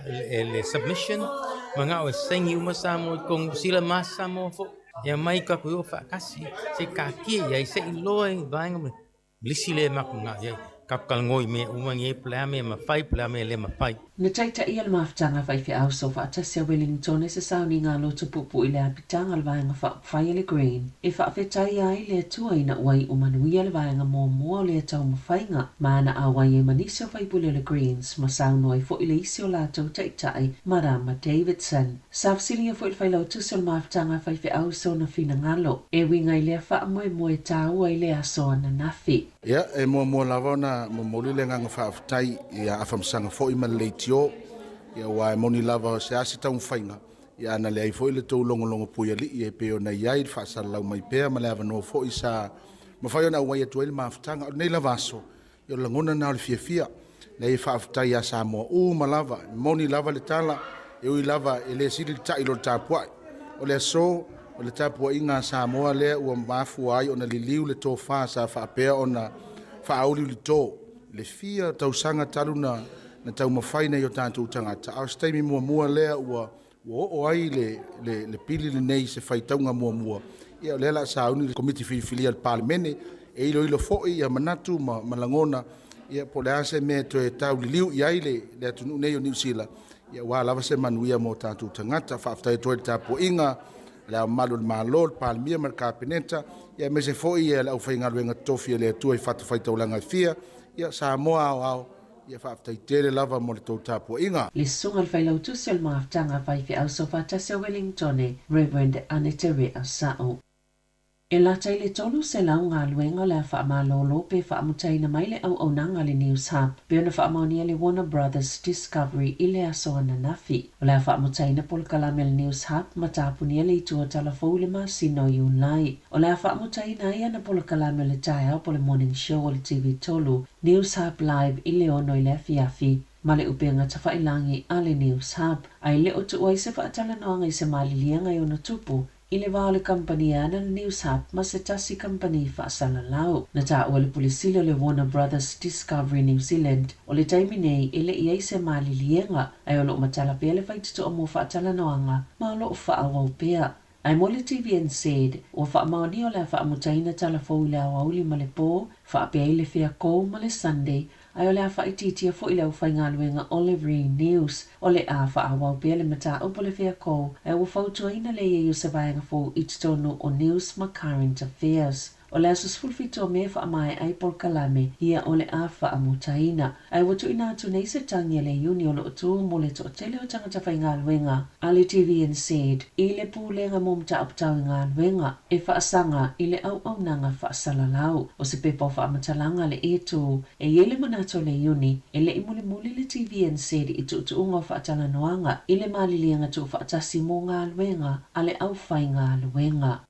le submission, manao e saini uma Samoa i totonu, sila ma Samoa foi. E aumai tatou i o faatasi, se i taatia i ai, se i iloa i vaega ma le isi lea e matou manao i ai. Tatou talanoa i mea uma nei, po o le a mea e mafai, po o le a mea e le mafai. Na taitaia le mafutaga faifeau soofaatasi a Wellington e se sauniga a loto puupuu i le apitaga o le Vaega Faaupufai a le Green e faafetaia ai le Atua ina ua iu manuia le vaega muamua o lea taumafaiga ma ana auai ai ma nisi o faipule o le Greens ma saunoa ai foi le isi o latou taitai Marama Davidson. Sa fesiligia foi le Failautusi o le mafutaga faifeau i sona finagalo e uiga i lea faamoemoe taua i le aso ananafi. Ia, e muamua lava ona momoli le agaga faafetai i a Afamasaga foi ma le leitio, ia aua e moni lava se a se taumafaiga, ia ana leai foi le tou logologo puialii e pei ona i ai le faasalalau mai pea ma le avanoa foi sa mafai ona auai atu ai le mafutaga. O lenei lava aso, ia o le lagona lena o le fiafia, Leai e faafetai ia Samoa uma lava, e moni lava le tala, e ui lava e le sili le ta'i i lo le tapuai. O le aso, o le tapuaiga a Samoa lea ua mafua ai ona liliu le tofa sa faapea ona faauliulito i le fia tausaga talu na taumafai nai o tatou tagata, a o se taimi muamua lea ua oo ai le le pili lenei i se faitauga muamua. Ia o lea o le a sauni le Komiti Filifilia a le Palemene e iloilo foi ia manatu ma lagona, ia po o le a se mea e toe tauliliu i ai le atunuu nei o Niu Sila, ia aua lava se manuia mo tatou tagata. Faafetai atu ai i le tapuaiga a Le Ao Mamalu o le Malo, le Palemia ma le Kapeneta, ia aemaise foi le aufaigaluega totofi a le Atua i fatafaitaulaga e fia, ia Samoa aoao, ia faafetai tele lava mo le tou tapuaiga. Le Susuga i le Failautusi o le Mafutaga Faifeau Soofaatasi o Wellingtone, Rev. Anete Rea Sa'o. E lata i le 300 galuega o le a faamalolo pe faamutaina mai le auaunaga a le News Hub, pei ona faamaonia le Warner Brothers Discovery i le aso ananafi. O le a faamutaina polokalame a le News Hub ma tapunia le itu o Talafou i le masina o Iulai. O le a faamutaina ai ana polokalame o le taeao po o le Morning Show o le TV3, News Hub Live i le 6 i le afiafi, ma le upega tafailagi a le News Hub, a e le o tuu ai se faatalanoaga i se maliliega e ono tupu i le va o le kamupani e ana le News Hub ma se tasi kamupani faasalalau. Na taua le Pule Sili o le Warner Brothers Discovery New Zealand, o le taimi nei e le i ai se maliliega, ae o lo o matala pea le faitotoa mo faatalanoaga ma o lo o faaauau pea. Ae mo le TVNZ, ua faamaonia o le a faamutaina tala fou i le aoauli ma le po, faapea ai le Feakou ma le Sunday, ae o le a faaitiitia foi le aufaigaluega o le Re News. O le a faaauau pea le mataupu o le Feakou, ae ua fautuaina le i ai o se vaega fou i totonu o News ma Current Affairs. O le aso 17 o Me e faamaea ai polokalame ia o le a faamutaina. Ae ua tuuina atu nei se tagi a le Iuni o lo o tu mo le toatele o tagata faigaluega a le TVNZ i le Pulega mo Mataupu Tau i Galuega e faasaga i le auaunaga faasalalau. O se pepa o faamatalaga a le E2 e i ai le manatu o le Iuni e le i mulimuli le TVNZ i tuutuuga o faatalanoaga i le maliliega tuufaatasi mo galuega a le aufaigaluega.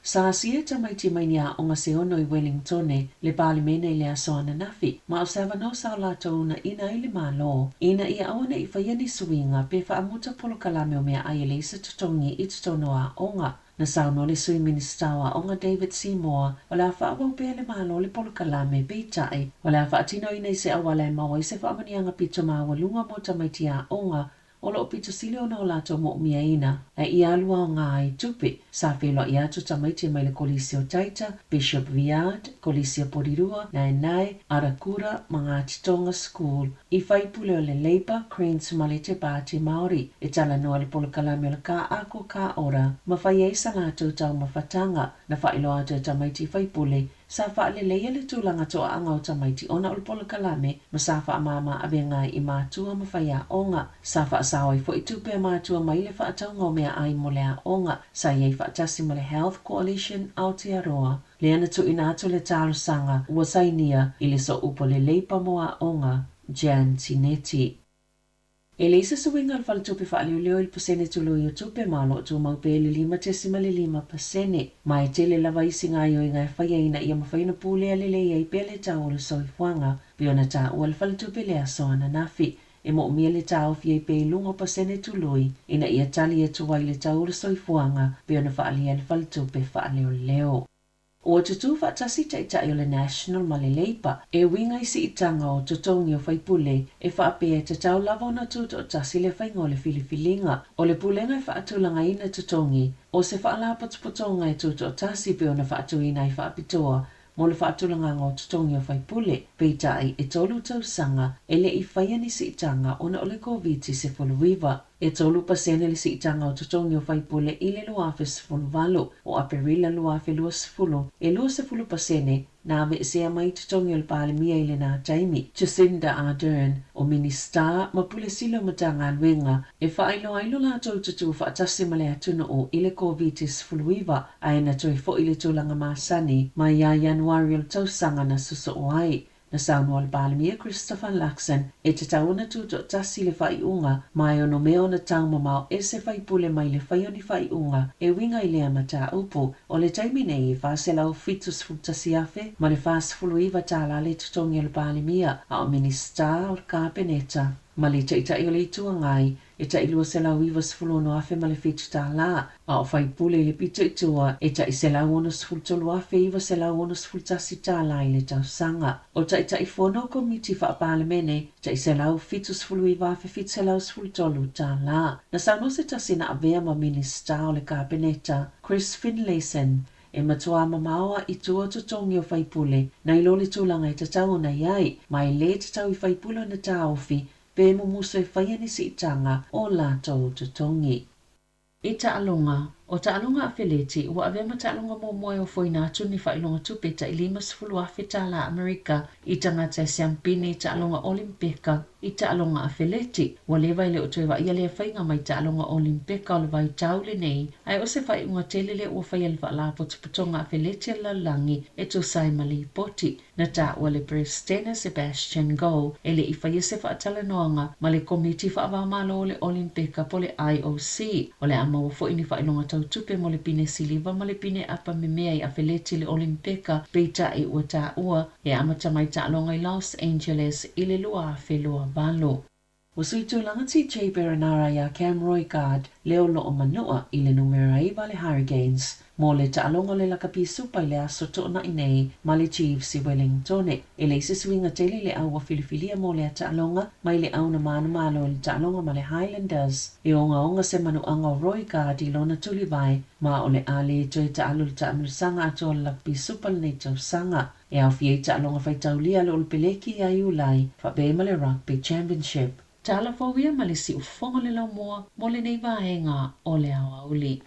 Sa asia e tamaiti mai ni aoga se ono i Wellingtone, le Palemene i le aso ananafi, ma o se avanoa sa o latou uunaina ai le Malo, ina ia aua ne i faia ni suiga pe faamuta polokalame o meaai e leai se totogi i totonu o aoga. Na saunoa le Sui Minisita o Aoga David Seymour, o le a faaauau pea e le Malo le polokalame, peitai, o le a faatinoina i se auala e maua ai se faamanuiaga pito maualuga mo tamaiti aoga o lo o pito sili ona o latou moomiaina ae ia alu aoga ai tupe. Sa feiloai atu tamaiti mai le Kolisi o Taita, Bishop Viard, Kolisi o Porirua, Naenae, Arakura ma Ngāti Tonga School. I faipule o le Labour, Greens ma le Te Pāti Māori e talanoa le polokalame o le Ka Ako Ka Ora ma fai ai sa latou taumafataga. Na faailoa atu e tamaiti faipule Sa faaleleia le tulaga toaaga o tamaiti ona o le polokalame ma sa faamāmā avega ai i mātua ma faiaoga. Sa faasao ai foi tupe a mātua mai le faatauga o meaai mo le aoga. Sa i ai faatasi ma le Health Coalition Aotearoa. Lea na tuuina atu le talosaga ua sainia i le Sooupu o le Leipa mo Aoga, Jan Tinetti. E leai se suiga o le faletupe faaleoleo i le pasene tului o tupe ma o lo o tumau pea i le 5.5%. Ma e tele lava isi gaoioiga e faia ina ia mafai ona pulea lelei ai pea le tau o le soifuaga, pei ona taua le faletupe i le aso ananafi. E moomia le taofi ai pea i luga o pasene tului ina ia tali atu ai le tau o le soifuaga, pei ona faaalia e le faletupe faaleoleo. Ua tutū faatasi Taitai o le National ma le Labour e uiga i siitaga o totogi o faipule e faapea e tatau lava ona tutoatasi le faiga o le filifiliga. O le pulega e faatulagaina totogi o se faalapotopotoga e tutoatasi pei ona faatuina ai faapitoa mo le faatulagaga o totogi o faipule, peitai e tolu tausaga e le i faia ni siitaga ona o le Koviti-19. E 3% le siitaga o totogi o faipule i le 2018. O Aperila 2020, e 20% na aveesea mai totogi o le Palemia i lena taimi, Jacinda Ardern, o Minisita ma Pule Sili o Matagaluega, e faailoa ai lo latou tutū faatasi ma le atunuu i le Koviti-19, ae na toe foi i le tulaga masani mai ia Ianuari o le tausaga na sosoo ai. Na saunoa le Palemia Christopher Luxon e tatau ona tutoatasi le faaiuga ma e onomea ona taumamao ese faipule mai le faia o ni faaiuga e uiga i lea mataupu. O le taimi nei e $471,000 ma le $49 tālā le totogi o le Palemia, a o Minisita o le Kapeneta ma le Taitai o le Itu Agai e tai $296,000 ma le $7 tālā, a o faipule i le pito i tua e tai $163,961 tālā i le tausaga. O Taitaifono o Komiti Faa-Palemene tai $179,713 tālā. Na saunoa se tasi na avea ma Minisita o le Kapeneta, Chris Finlayson, e matuā mamao i tua o totogi o faipule nai lo le tulaga e tatau ona i ai, ma e lē tatau i faipule ona taofi pe mumusu e faia ni siitaga o latou totogi. I taaloga, o taaloga afeleti ua avea ma taaloga muamua e ofoina atu ni faailoga tupe tai $50,000 tālā Amerika i tagata e siampine i taaloga Olimpeka i taaloga afeleti. Ua leva e le o toe vaaia lea faiga mai taaloga Olimpeka o le vaitau lenei, ae o se faaiuga tele lea ua faia e le Faalapotopotoga Afeleti a le Lalolagi e tusa ai ma lipoti. Na taua le Peresetene Sebastian Coe e le i faia se faatalanoaga ma le Komiti Faava-o-Malo o le Olimpeka po o le IOC. O le a maua foi ni faailoga tau tupe mo le pine siliva ma le pine apa memea i afeleti i le Olimpeka, peitai ua taua e amata mai taaloga i Los Angeles i le 2028. Ua sui tulaga TJ Perenara iā Cam Roigard le o loo manua i le numera 9 a le Hurricanes mo le taaloga o le Lakapi Supa i le aso Toonai nei ma le Chiefs i Wellingtone. E leai se suiga tele i le au ua filifilia mo lea taaloga mai le au na manumalo i le taaloga ma le Highlanders. E ogaoga se manuaga o Roigard i lona tulivae ma o le a le toe taalo i le taamilosaga atoa o le Lakapi Supa lenei tausaga. E aofia ai taaloga faitaulia a le Olopeleki ia Iulai faapea ai ma le Rugby Championship. Tala fou ia ma le siufofoga o le laumua mo lenei vaega o le aoauli.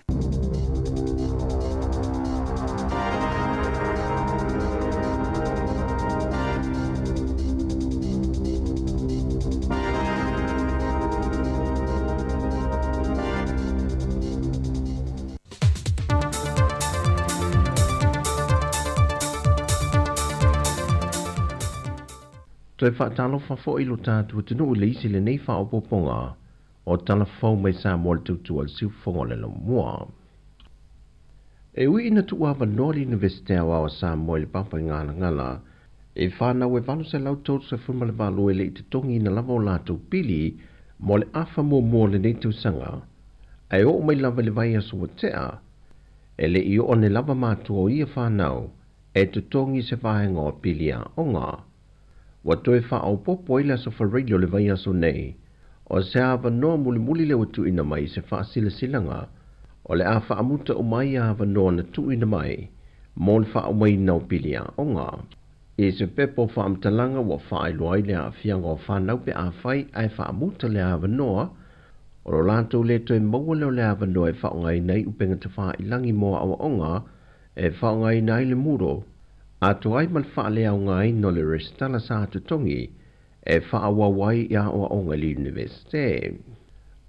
Toe faatalofa foi lo tatou atunuu i le isi lenei faaopoopoga o tala fou mai Samoa le tautua a le siufofoga o le laumua. E ui ina tuuavanoa le Iunivesite Aoao a Samoa i le Papaigalagala i fanau e 838 e le i totogiina lava o latou pili mo le afa muamua o lenei tausaga, ae oo mai lava i le vaiaso ua tea, e le i oo ane lava matua o ia fanau e totogi se vaega o pili aoga. Ua toe faaopoopo ai le aso Faraile o le vaiaso nei, o se avanoa mulimuli lea ua tuuina mai i se faasilasilaga o le a faamuta uma ai avanoa na tuuina mai mo le faaumaina o pili aoga. I se pepa o faamatalaga ua faailoa ai le aafiaga o fanau pe afai ae faamuta le avanoa, o lo latou le toe maua lea o le avanoa e faaaogaina ai upega tafailagi mo aoaoga e faaaogaina ai le Moodle, atoa ai ma le faaleaogaina o le resitala sa totogi e faaauau ai i aoaoga i le Iunivesite.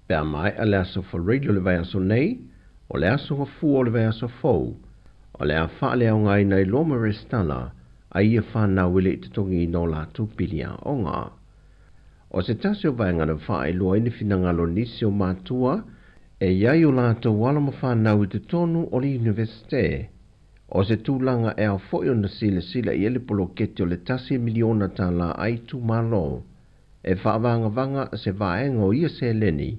Pe a maea le aso Faraile o le vaiaso nei, o le aso Gafua o le vaiaso fou, o le a faaleaogaina ai loa ma resitala a ia fanau e le i totogiina o latou pili aoga. O se tasi o vaega na faailoa ai ni finagalo o nisi o matua e i ai o latou alo ma fanau i totonu o le Iunivesite, o se tulaga e ao foi ona silasila i ai le poloketi o le $1 miliona a itumalo e faavagavaga se vaega o ia seleni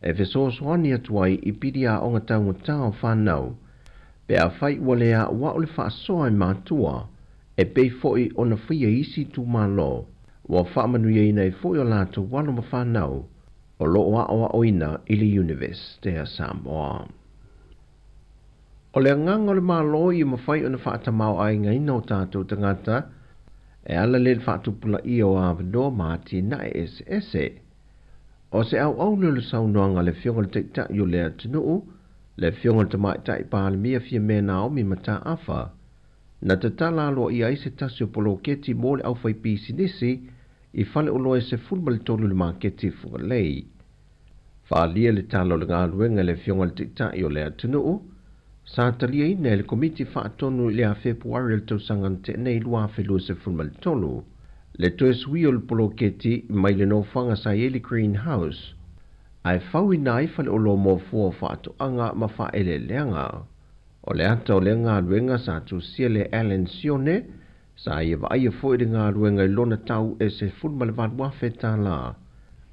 e fesoasoani atu ai i pili aoga taugata o fanau pe afai ua le aoao le faasoa e matua e pei foi ona faia i isi itumalo ua faamanuiaina ai foi o latou alo ma fanau o loo aoaoina i le Iunivesite a Samoa. O le agaga o le Malo ia mafai ona faatamaoaigaina o tatou tagata e ala lea i le faatupulaia o avanoa ma atinae eseese. O se auau lea o le saunoaga a le Afioga i le Taitai o le atunuu, le Afioga i le Tamaitai Palemia Fiamē Naomi Mataafa, na tatala aloaia ai se tasi o poloketi mo le aufaipisinisi i faleoloa e 13 i le maketi i Fugalei. Faaalia le tala o le galuega i le Afioga i le Taitai o le atunuu, sa taliaina e le Komiti Faatonu i le ia Fepuari o le tausaga na tea nei 2023. Le toe suia o le poloketi mai le nofoaga sa i ai le Green House ae fauina ai faleoloa mo fua o faatoaga ma faaeleeleaga. O le ata o lea galuega sa tusia le Alan Sione sa ia vaaia foi le galuega i lona tau e $18,000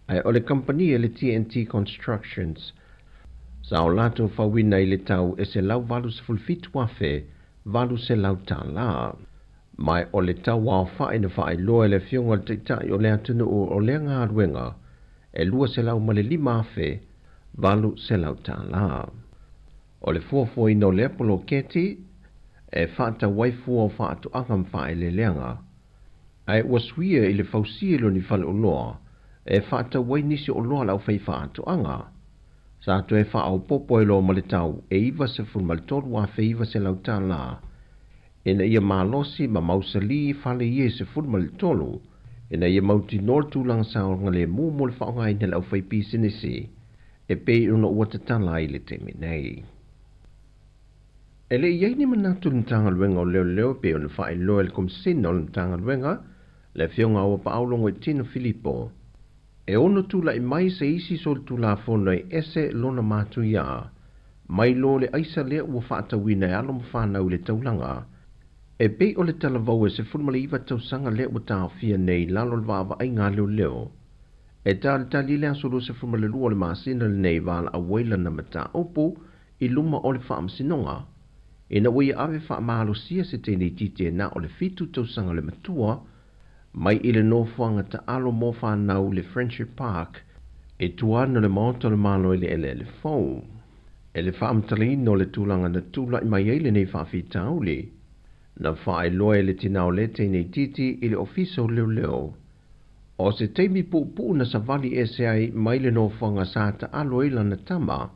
ae o le kamupani a le TNT Constructions sa o latou fauina i le tau e $187,800. Ma o le tau aofa'i na faailoa e le Afioga i le Taitai o le atunuu o lea galuega e $205,800. O le fuafuaina o lea poloketi e faatau ai fua o faatoaga ma faaeleeleaga, ae ua suia i le fausia i lona faleoloa e faatau ai nisi o oloa a le aufaifaatoaga. Sa toe faaopoopo ai loa ma le tau e $93,900 ina ia malosi ma mausali fale ia e 13 ina ia mautinoa le tulaga saogalemu mo le faaaogaina e le aufaipisinisi e pei ona ua tatala ai i le taimi nei. E le i i ai ni manatu i le Matagaluega o Leoleo e pei ona faailoa e le Komesina o le Matagaluega, le Afioga Auapaau Logoitino Filipo, e ono tulai mai se isi solitulafono e ese lona matuiā mai lo le aisa lea ua faatauina e alo ma fanau i le taulaga, e pei o le talavou e 19 tausaga lea ua taofia nei i lalo o le vaavaaiga a leoleo. E talitali le aso 22 o le masina lenei valaau ai lana mataupu i luma o le Faamasinoga, ina ua ia ave faamalosia se teineitiiti e na o le 7 tausaga le matua mai i le nofoaga taalo mo fanau i le Friendship Park i tua ane o le Maota o le Malo i le eleele fou. E le faamatalaina o le tulaga na tulai mai ai lenei faafitauli, na faailoa e le tina o lea teineitiiti i le Ofisa o Leoleo. O se taimi puupuu na savali ese ai mai le nofoaga sa taalo ai lana tama,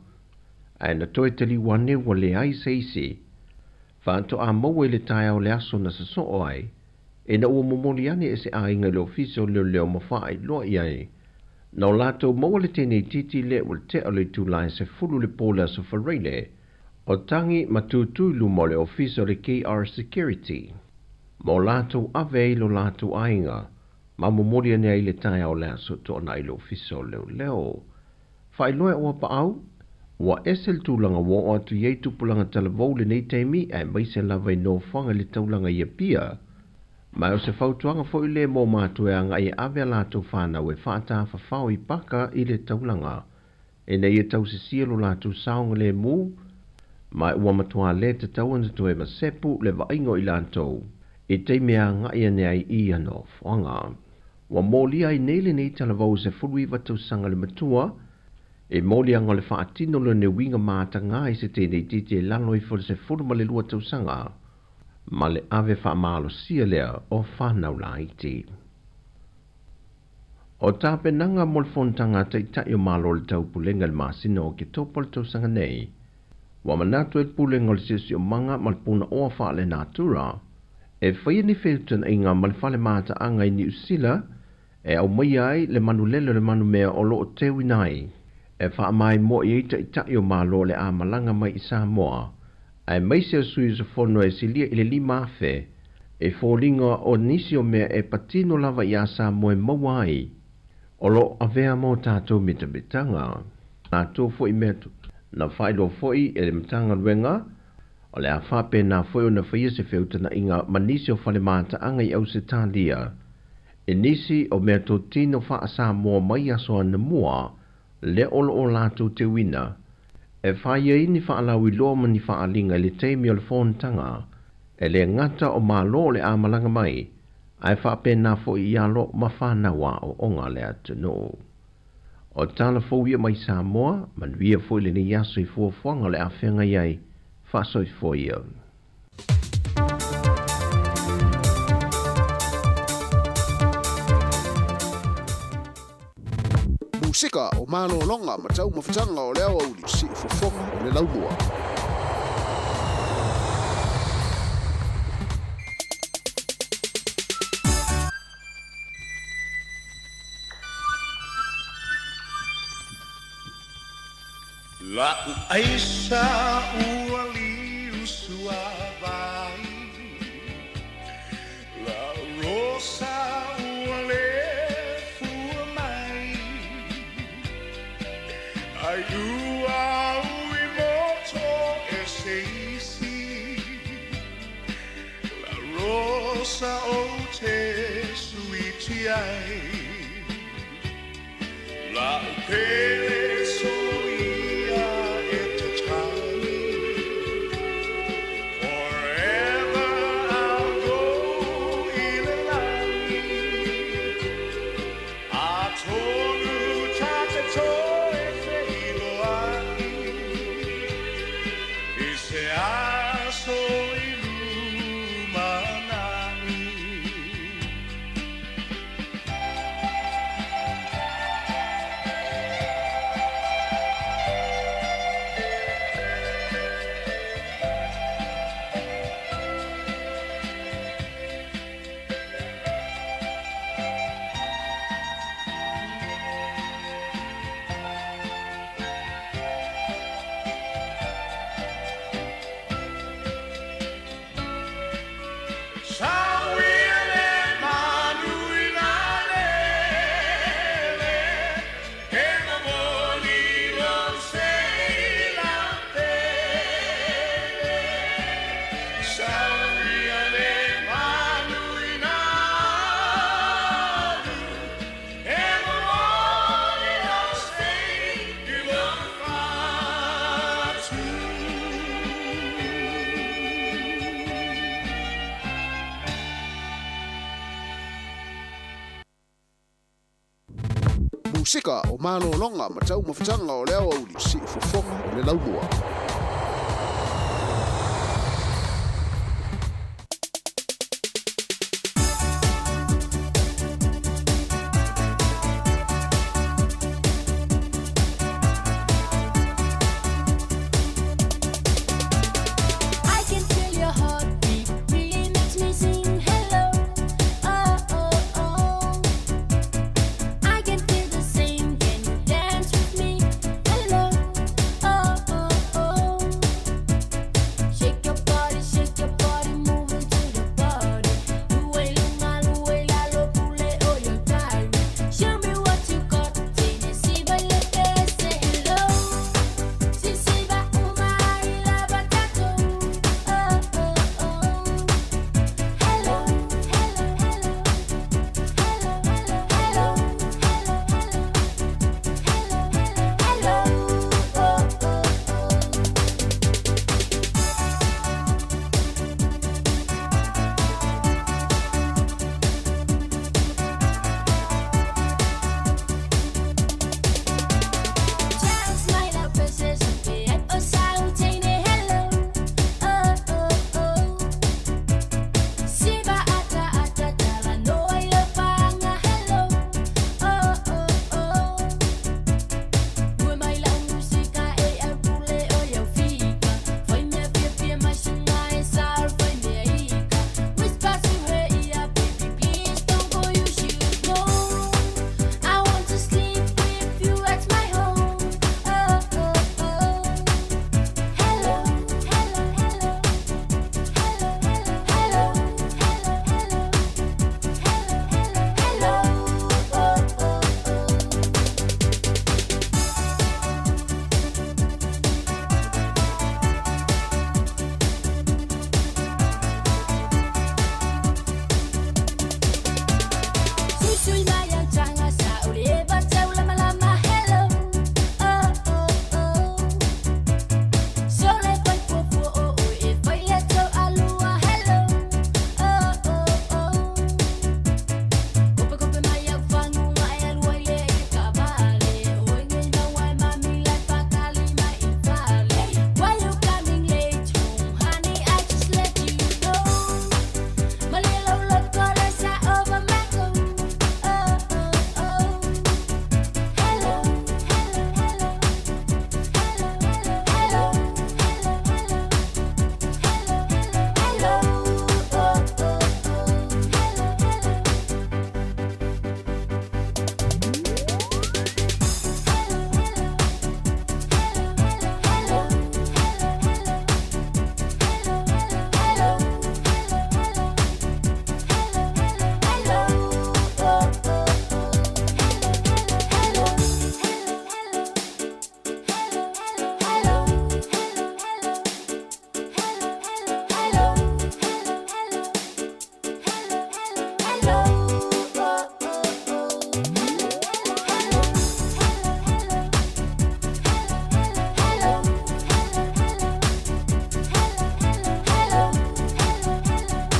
ae na toe taliu ane ua leai se isi. Faatoa maua i le taeao o le aso na sosoo ai, ina ua momoli ane e se aiga i le Ofisa o Leoleo ma faailoa i ai, na o latou maua le teineitiiti lea ua tea o le itula e 10 le po le Aso Faraile, o tagi ma tutū i luma o le Ofisa o le KR Security, ma o latou ave ai i lo latou aiga ma momoli ane ai i le taeao o le Aso Toonai i le Ofisa o Leoleo. Faailoa e Auapaau, ua ese le tulaga ua oo atu i ai tupulaga talavou i lenei taimi aemaise lava i nofoaga i le taulaga i Apia. Ma o se fautuaga foi lea mo matua e agai e ave a latou fanau e faatafafao i paka i le taulaga ina ia tausisia lo latou saogalemu, ma ua matua le tatau ona toe masepu le vaaiga o i latou i taimi e agai ane ai i ia nofoaga. Ua molia ai nei lenei talavou 19 tausaga le matua e moliaga o le faatino lona uiga matagā i se teineitiiti e lalo ifo i le 12 tausaga ma le ave faamalosia lea o fanau laiti. O tapenaga mo le fonotaga a Taitai o Malo o le Taupulega i le masina o Oketopa o le tausaga nei, ua manatu ai le Pulega o le Siosiomaga ma le Punaoa Faalenatura e faia ni feutagaiga ma le fale mataaga i Niu Sila e aumaia ai le manulele o le manumea o lo o teuina ai e faamaimoa i ai Taitai o Malo o le a malaga mai i Samoa aemaise o sui usufono e silia i le 5,000 e foliga o nisi o mea e patino lava iā Samoa e maua ai o lo o avea mo tatou mitamitaga. Latou foi mea na faailoa foi e le Matagaluega o le a faapena foi ona faia se feutagaiga ma nisi o fale mataaga i Ausetalia i nisi o mea totino faa-Samoa mai aso anamua lea o lo o latou teuina e fai ai ni faalauiloa ma ni faaaliga i le taimi o le fonotaga e le gata o Malo o le a malaga mai ae faapena foi i alo ma fanau aoaoga a le atunuu. O tala fou ia mai Samoa, manuia foi lenei aso i fuafuaga o le a feagai ai, faasoifua ia. Musika o malologa ma taumafataga o le aoauli siufofoga o le laumua. La'u aisa ua liu suavai, La'u rosa ua. au i moto e se isi La rosa o te suiti ai La upele soia e te tali Forever I'll go i le lagi A tonu tate toe wheiloai I se aso i lumanai. Sauia le manu i la lele, e momoli lo sei la pele. Sauia le manu i nalu, e momoli lo sei i lo fatu. Musika o malōloga ma taumafataga o le aoauli siufofoga o le laumua. I can feel your heartbeat really makes me sing hello. Oh, oh, oh. I can feel the same. Can you dance with me? Hello. Oh, oh, oh.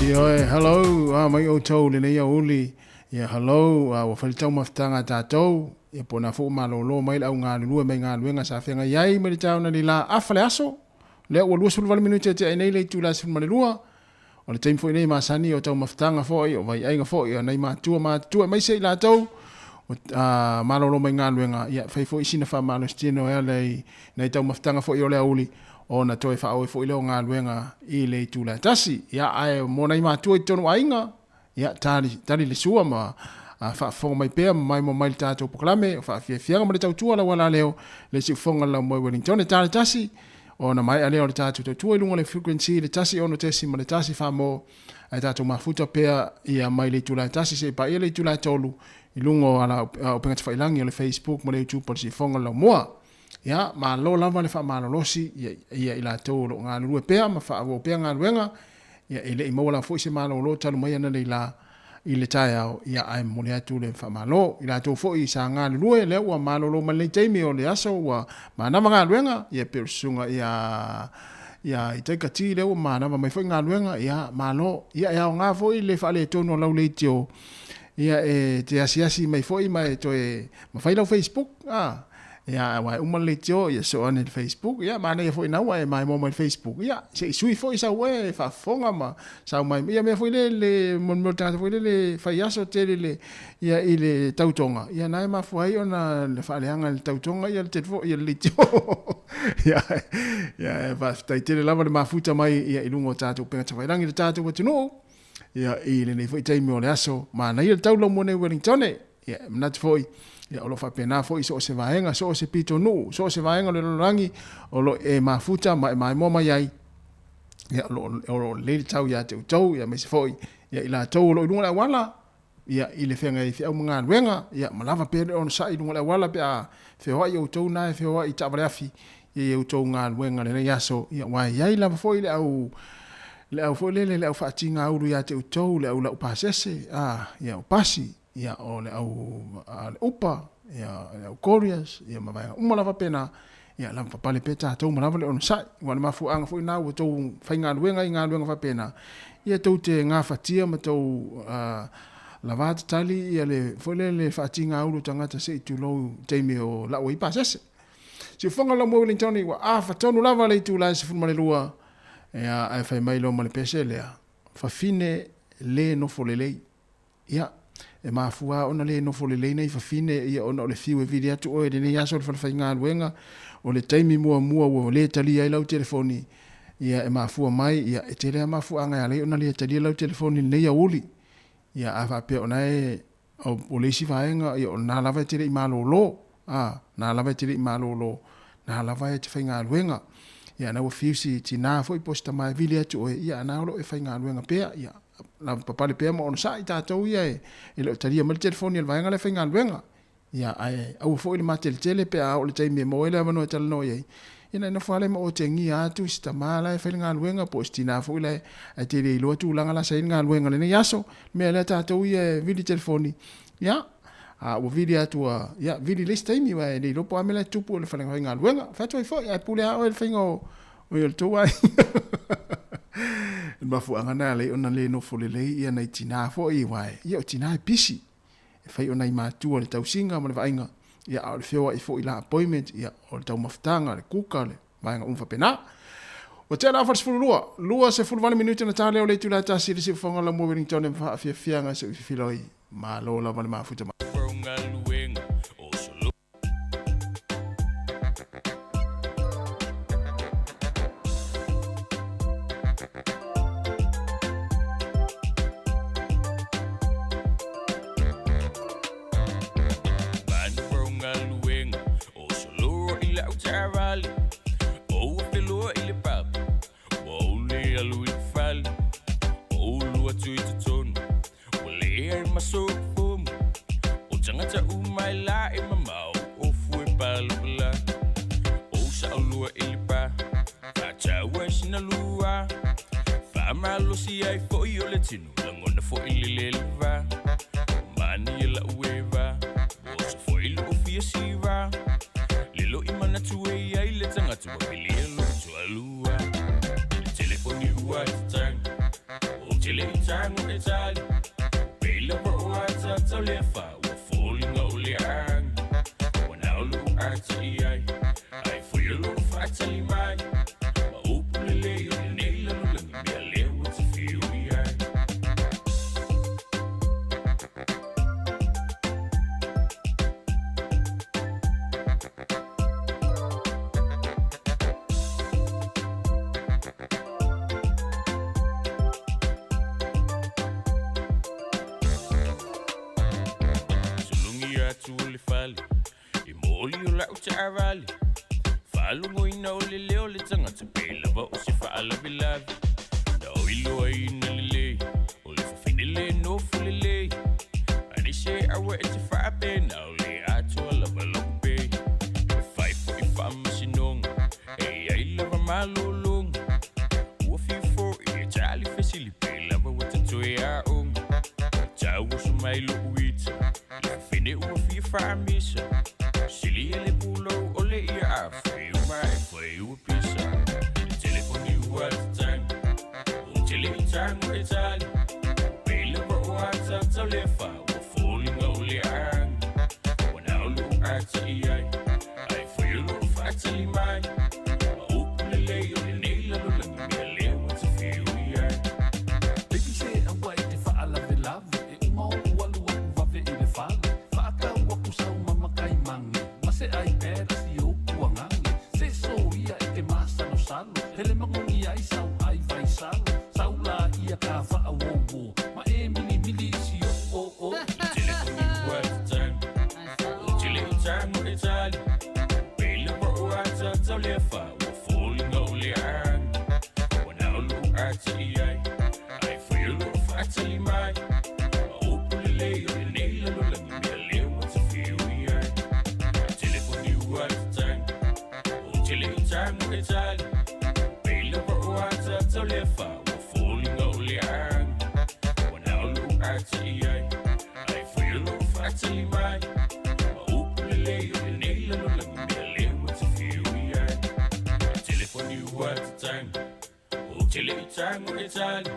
Ioe, hello, a mai outou lenei aoauli. Ia, hello, a ua fai le taumafataga a tatou. Ia po o na foi ua malolo mai le au galulue mai galuega sa feagai ai mai le taeao nei la afa le aso. Lea ua 28 minute e tea ai nei le itula e 12. O le taimi foi nei masani o taumafataga foi, o vaiaiga foi a nai matua matutua aemaise i latou ua malolo mai galuega, ia fai foi sina faamalositino e ala i nai taumafataga foi o le aoauli ona toe faaauau foi lea o galuega i le itula e tasi. Ia, ae mo nai matua i totonu o aiga, ia tali, tali le sua ma faafofoga mai pea ma maimoa mai le tatou polokalame o faafiafiaga ma le tautua lau leo le siufofoga le laumua i Wellington e tali tasi ona maea lea o le tatou tautua i luga o le frequency le 106.1 faa-mo ae tatou mafuta pea ia mai le itula e 1 seia paia le itula e 3 i luga o ala upega tafailagi o le Facebook ma le YouTube o le siufofoga le laumua. Ia, malo lava le faamalolosi ia, ia i latou o lo o galulue pea ma faaauau pea galuega, ia e le i maua lava foi se malolo talu mai analeila i le taeao, ia ae momoli atu le faamalo i latou foi sa galulue lea ua malolo mai lenei taimi o le aso ua manava galuega, ia pei o le susuga ia ia Itaika T lea ua manava mai foi galuega, ia malo, ia e aoga foi le faaletonu o lau leitio ia e te asiasi mai foi ma e toe ma fai lau Facebook, a. Ia, aua e uma le leitio, ia soo ane i le Facebook, ia manaia foi na ua e maimoa mai i le Facebook, ia se i sui foi sau e faafofoga ma sau mai, ia mea foi le le mo le tagata foi lele fai aso tele le ia i le tautoga, ia na e mafua ai ona le faaleaga i le tautoga ia le tele foi ia le leitio. Ia, ia e faafetai tele lava le mafuta mai ia i luga o tatou upega tafailagi i le tatou atunuu. Ia i lenei foi taimi o le aso, manaia le tau laumua nei Wellingtone. Ia, e manatu foi, ia, o lo o faapena foi i so o se vaega, so o se pitonuu, so o se vaega o le lalolagi o lo o e mafuta ma e maimoa mai ai, ia, o lo o, o lo o lelei le tau ia te outou, ia, aemaise foi, ia, i latou o lo o i luga o le auala, ia, i le feagai ai feau ma galuega, ia, ma lava pea le onosai i luga o le auala pe a feoai outou na e feoai i taavale afi, ia, i outou galuega i lenei aso, ia, aua e i ai lava foi le au, le au foi lele, le au faatigaulu ia te outou, le au laupasese, a, ia, o pasi, ia o le au a le upa, ia le au couriers, ia ma vaega uma lava faapena, ia lavapapale pea tatou ma lava le onosai. Aua o le mafuaaga foi lena ua outou faigaluega i galuega faapena, ia tou te gafatia ma tou lava tatali ia le foi lea le faatigaulu o tagata se i tulou i taimi o lau ai pasese. Siufofoga lau Wellington ua afa tonu lava le itula e 12, ia ae fai mai loa ma le pese lea, fafine le nofo lelei. Ia, e mafua ona le nofo lelei nei fafine, ia ona o le fiu e vili atu oe i lenei aso i le falefaigaluega, o le taimi muamua ua le talia ai lau telefoni, ia e mafua mai, ia e tele lava mafuaaga e ala ai ona le talia lau telefoni i lenei aoauli. Ia a faapea o na e, o le isi vaega, ia o lena lava e te le i malolo, a, na lava e te le i malolo, na lava e te faigaluega. Ia na ua fiu si tina foi po o si tama e vili atu oe, ia na o lo o e faigaluega pea, ia lavapapale pea ma onosai tatou ia e le o talia mai le telefoni a le vaega lea faigaluega. Ia ae aua foi le mateletele pe a oo i le taimi e maua ai le avanoa e talanoa i ai, ia na e nofo lava lea ma otegia atu i si tama la e fai le galuega po o si tina foi la e te le iloa tulaga la sa i ai le galuega i lenei aso. Le mea lea tatou ia e vili telefoni, ia a ua vili atu ua, ia vili i le isi taimi aua e le iloa po o a mea la e tutupu i le falefaigaluega. Fai atu ai foi, ae pule lava oe i le faiga o o le tou aiga. Le mafuaaga lena e ala ai ona le nofo lelei ia nai tina foi aua ia o tina e pisi. E fai o nai matua le tausiga ma le vaaiga, ia a o le feoai foi i la appointment, ia o le taumafataga, le kuka, le vaega uma faapena. Ua tea le afa 12, 28 minute na ta lea o le itula e tasi i le siufofoga lau mua Wellington e faafiafiaga se i fifiloi. Malo lava le mafuta mai. Ua leai ma sofomu O tagata uma e la e mamao O fue palapala O saolua i le pa Faataua i sina lua Faamalosi ai foi o le tino Lagona foi le le leva O manaia lau eva Oso foi lou fia siva Lilo i manatu e i ai le tagata Ua pilia lou tualua Le telefoni ua tatagi Ou te le i. e tali. Pele pa o ata tau le fa, ua foliga o le agi. Ua nao lou ata i ai, ae foi o lou faatali mai. Ma upu lelei o lenei lalolagi mea lea ua te fiu i ai. Sulugi atu o le fale, e moli o lau taavale. Faalogoina o le leo le tagata pe lava o se faalavelave. Na o iloaina lelei, o le fafine le nofo lelei. Ani se aua e te faape, na o le atoa lava lou pe. E fai fo'i faamasinoga, e iai lava malologa. Ua fiu fo'i e tali fesili pe lava ua tatoe aoga. Tau oso mai lou ita, le fafine ua fia faamisa. Sili e le pulou o le ia a fai uma e fai ua pisa. Le telefoni ua tatagi, ou te le i tago e tali. Pele pa o ata tau le fa, ua foliga o le agi. Ua nao lou ata i ai, ae foi o lou faatali mai. Ma upu lelei o lenei lalolagi mea lea ua te fiu i ai. Baby se aua e te faalavelave e uma ou alu aku vave i le fale faatau aku sau mamakaimagi ma se iPad a si ou kuagage se soia e te masalosalo hele magogi ai sau ai vaisalo sau laia ka faauouo ma e milimili i si ou oo. Le telefoni ua tatagi, ou te le i tago e tali. Pele pa o ata tau le fa, ua foliga o le agi. Ua nao lou ata i ai, ae foi o lou faatali mai. Ma upu lelei o lenei lalolagi mea lea ua te fiu i ai. Le telefoni ua tatagi, ou te le i tago e tali. Pele pa o ata tau le fa, ua foliga o le agi. Ua nao lou ata i ai, ae foi o lou faatali mai. Ma upu lelei o lenei lalolagi mea lea ua te fiu i ai. Le telefoni ua tatagi, ou te le i tago e tali.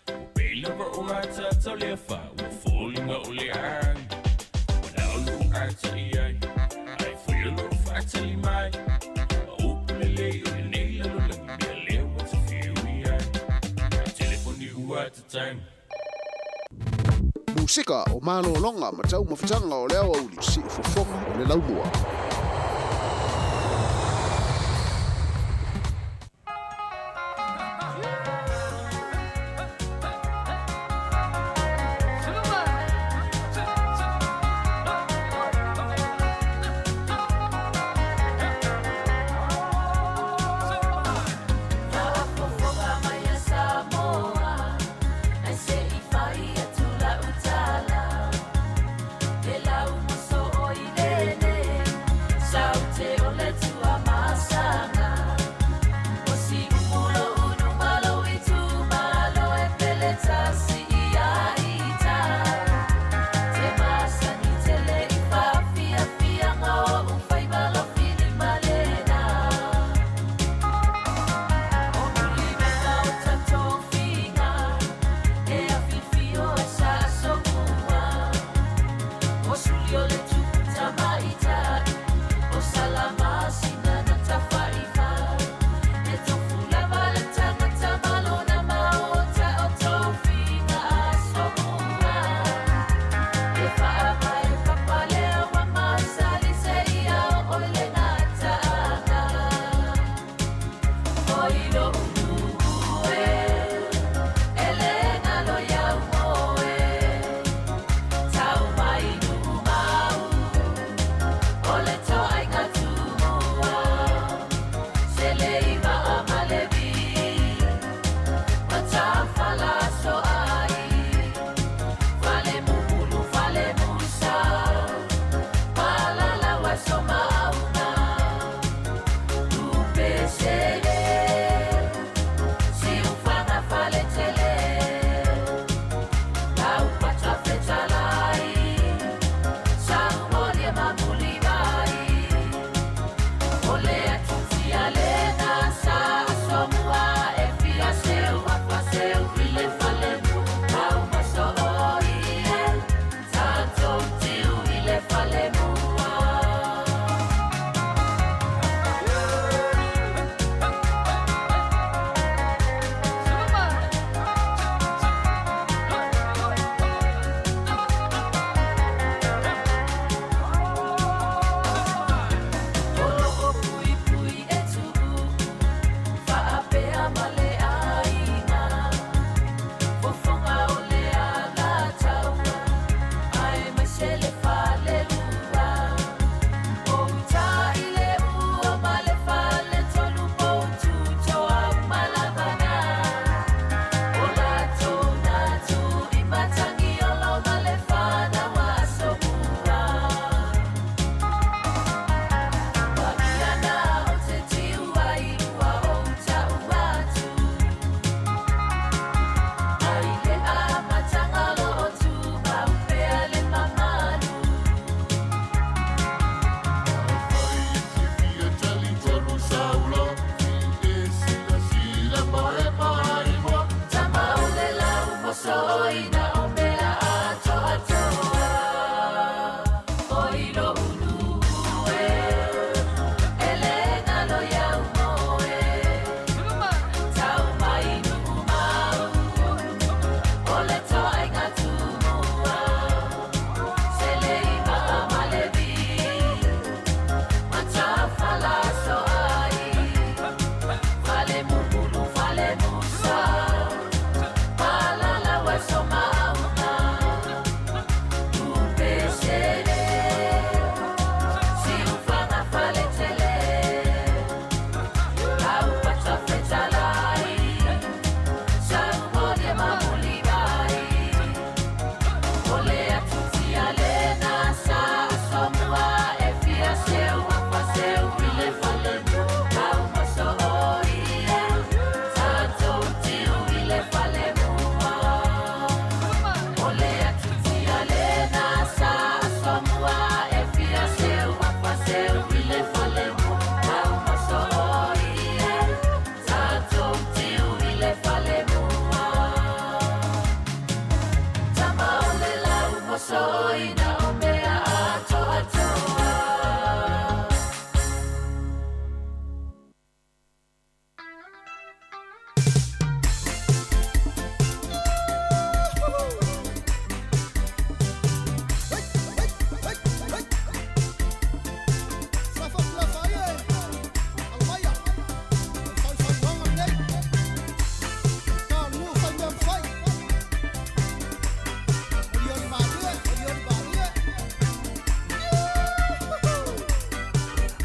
Ua pele pa o ata tau le fa, ua foliga o le agi. Ua nao lou ata i ai, ae foi o lou faatali mai. Ma upu lelei o lenei lalolagi mea lea ua te fiu i ai. Le telefoni ua tatagi. Musika o malologa ma taumafataga o le aoauli siufofoga o le laumua. Faafofoga mai a Samoa, ae se i fai atu lau tala. Le lau moso o i lenei,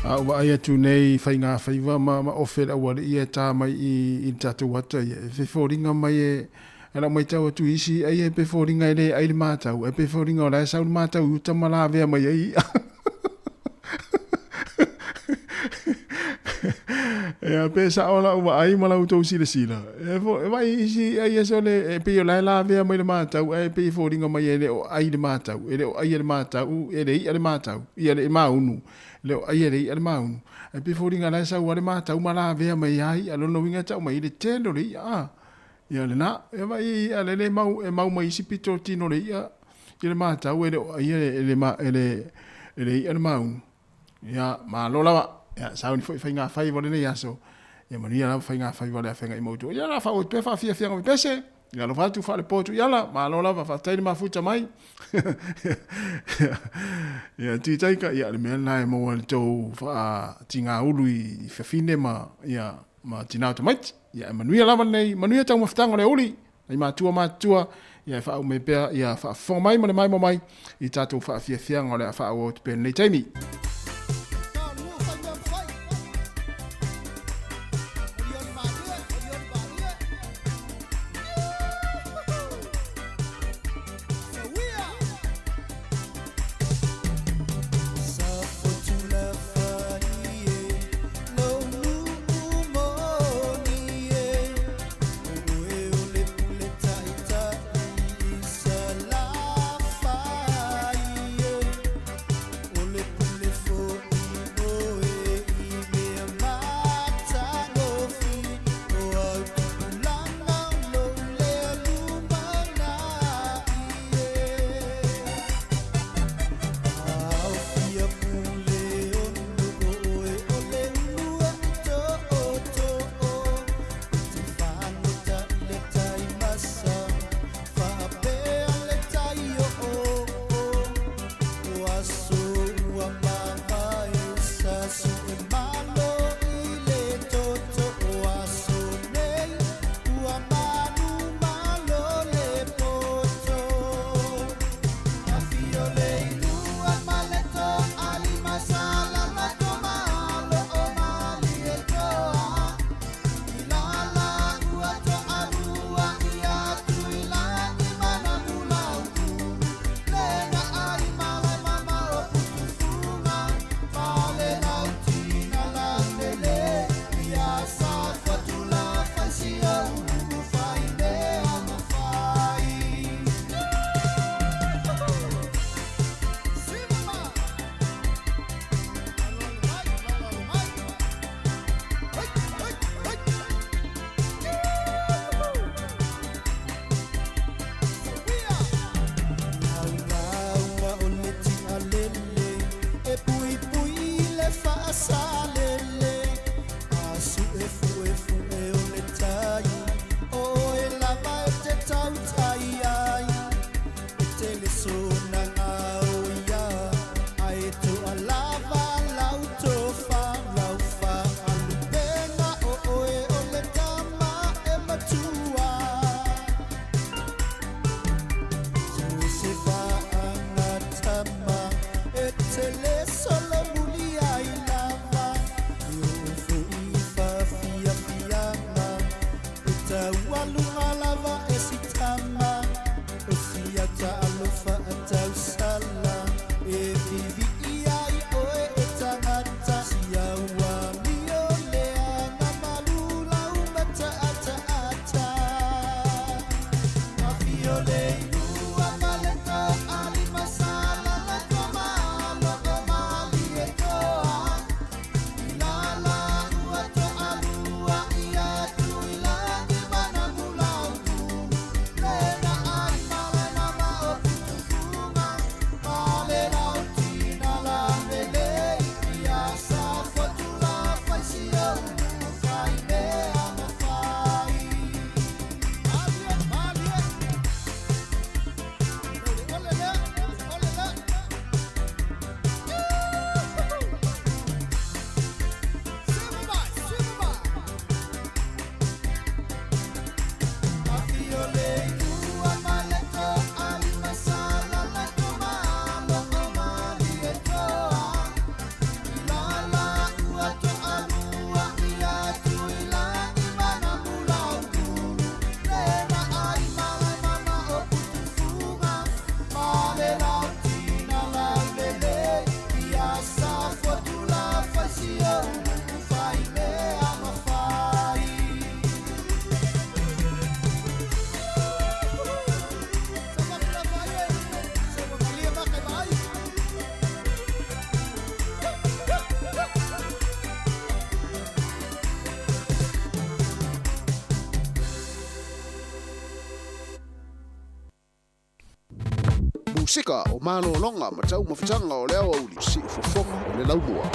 A ou vaai atu nei i faigafaiva ma, ma ofe le aualii ia e ta mai i, i le tatou ata ia, e fefoliga mai e, e lau maitau atu i isi i'a ia e pefoliga e le ai le matau, ae pefoliga o la e sau le matau i uta ma lavea mai ai i'a. Ia, pe sao lau vaai ma la outou silasila, e fo, e vaai i isi i'a ia sole, e pei o la e lavea mai le matau, ae pei e foliga mai e le o ai le matau, e le o aia le matau, e le i'a le matau, ia le maunu, Le o ai e le i'a le maunu. Ae pei e foliga la e sau a le matau ma lavea mai ai i'a. Lona uiga e tau mai i le tele o le i'a a. Ia lena. E vaai i i'a lele e mau, e mau mai isi pito o le tino o le i'a i le matau e le o aia e le, e le, e le i'a le maunu. Ia, malo lava. Ia, sauni foi faigafaiva o lenei aso. Ia manuia lava faigafaiva o le afeagai ma outou. Ia la faaauau atu pea faafiafiaga o pese. Ia alofa atu faalepo atu i ala, malo lava, faafetai le mafuta mai. Ia titaika, ia le mea lena e maua i le tou faatigaulu i fafine ma ia ma tina o tamaiti. Ia e manuia lava lenei, manuia taumafataga o le aoauli, nai matua matutua, ia e faauma ai pea ia faafofoga mai ma le maimoa mai i tatou faafiafiaga o le a faaauau atu pea i lenei taimi. Pasifika o malologa ma taumafataga o le aoauli siufofoga o le laumua.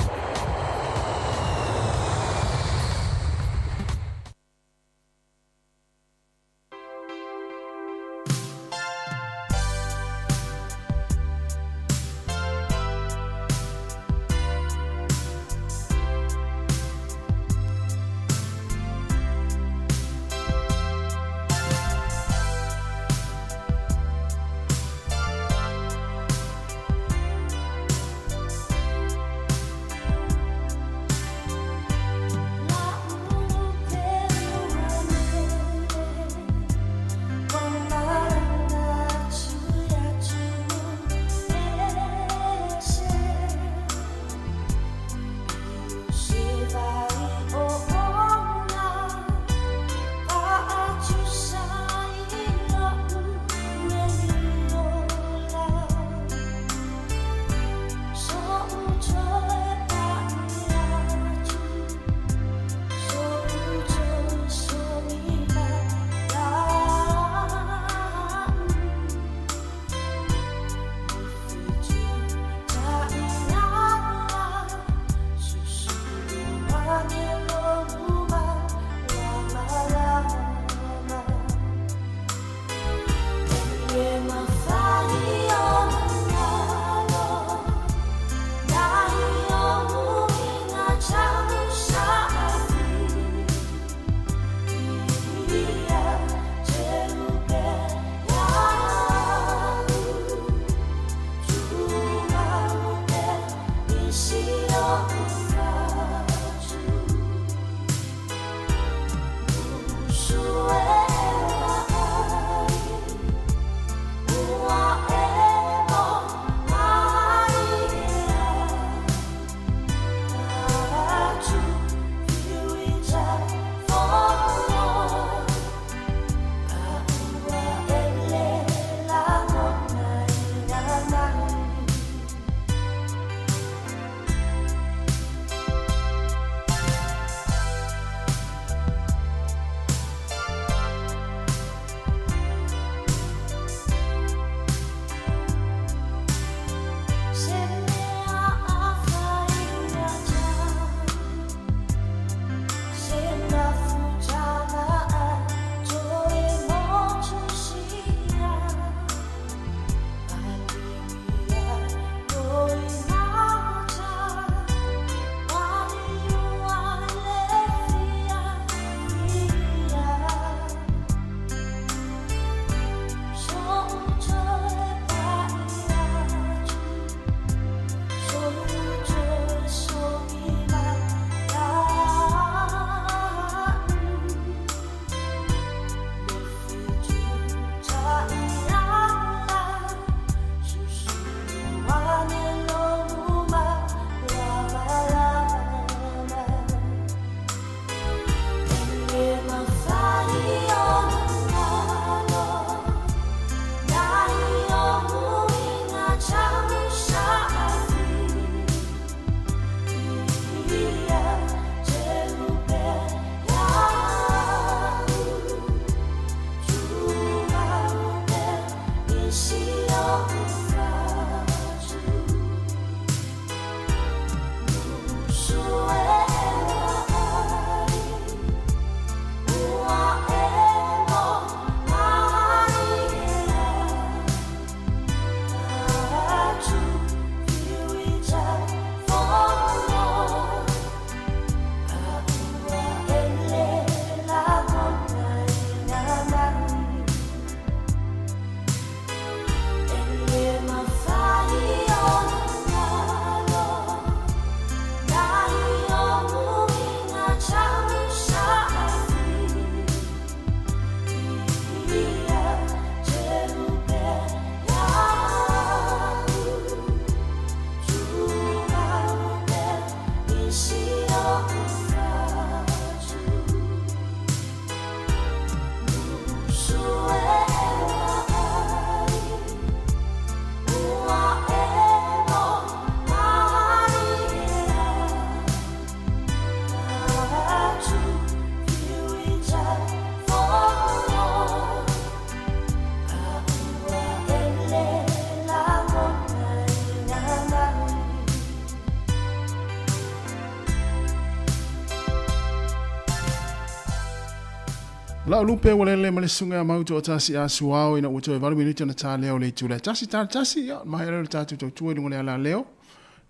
Lau lupe ua lele ma le susuga ia Mautoatasi a Suao ina ua toe 8 minute ona ta lea o le itula e tasi tala tasi ia maea lea o le tatou tautua i luga o le ala leo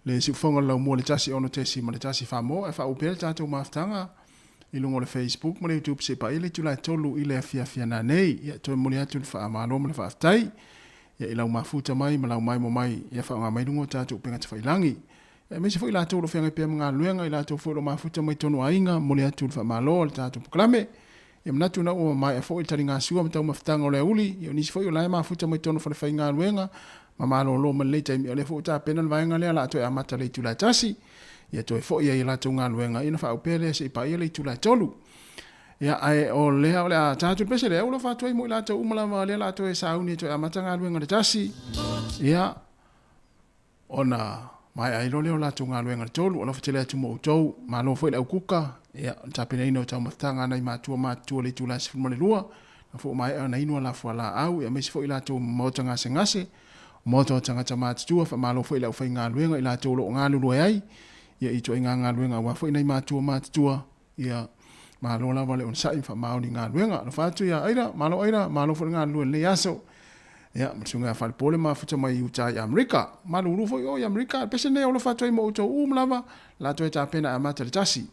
le siufofoga o le laumua le 1 6 ma le 1 4 e faauu pea le tatou mafutaga i luga o le Facebook ma le YouTube se i paia le itula e 3 i le afiafi ana nei. Ia toe momoli atu le faamalo ma le faafetai ia i lau mafuta mai ma lau maimoa mai ia faaaoga mai luga o tatou upega tafailagi. Aemaise foi i latou o lo o feagai pea ma galuega, i latou foi o lo o mafuta mai totonu o aiga, momoli atu le faamalo a le tatou polokalame. Ia manatu na ua maea foi le taligasua ma taumafataga o le aouli, ia o nisi foi o la e mafuta mai totonu o falefaigaluega ma malolo mai lenei taimi, o lea foi ua tapena le vaega lea o le a toe amata i le itula e 1, ia toe foi ai i latou galuega, ia ona faaupea lea se i paia le itula e 3. Ia, ae o lea o le a ta atu le pese lea, ua alofa atu ai mo i latou uma lava lea o le a toe sauni e toe amata galuega i le 1, ia, Ona maea ai loa lea o latou galuega i le 3, alofa tele atu mo outou, malo foi le aukuka, ia, o le tapenaina o taumafataga a nai matua matutua i le itula e 12, na foi maea ona inu a la fualaau, ia aemaise foi i latou maota gasegase, o maota o tagata matutua, faamalo foi i le aufaigaluega i latou o lo o galulue ai, ia i ituaiga galuega aua foi nai matua matutua, ia, malo lava le onosai ma faamaoni i galuega. Alofa atu ia Aira, malo Aira, malo foi le galulue i lenei aso. Ia, ma le susuga ia Falepole mafuta mai i uta i Amerika. Malulu foi o i Amerika, le pese lenei e alofa atu ai mo outou uma lava, la toe tapena e amata i le 1.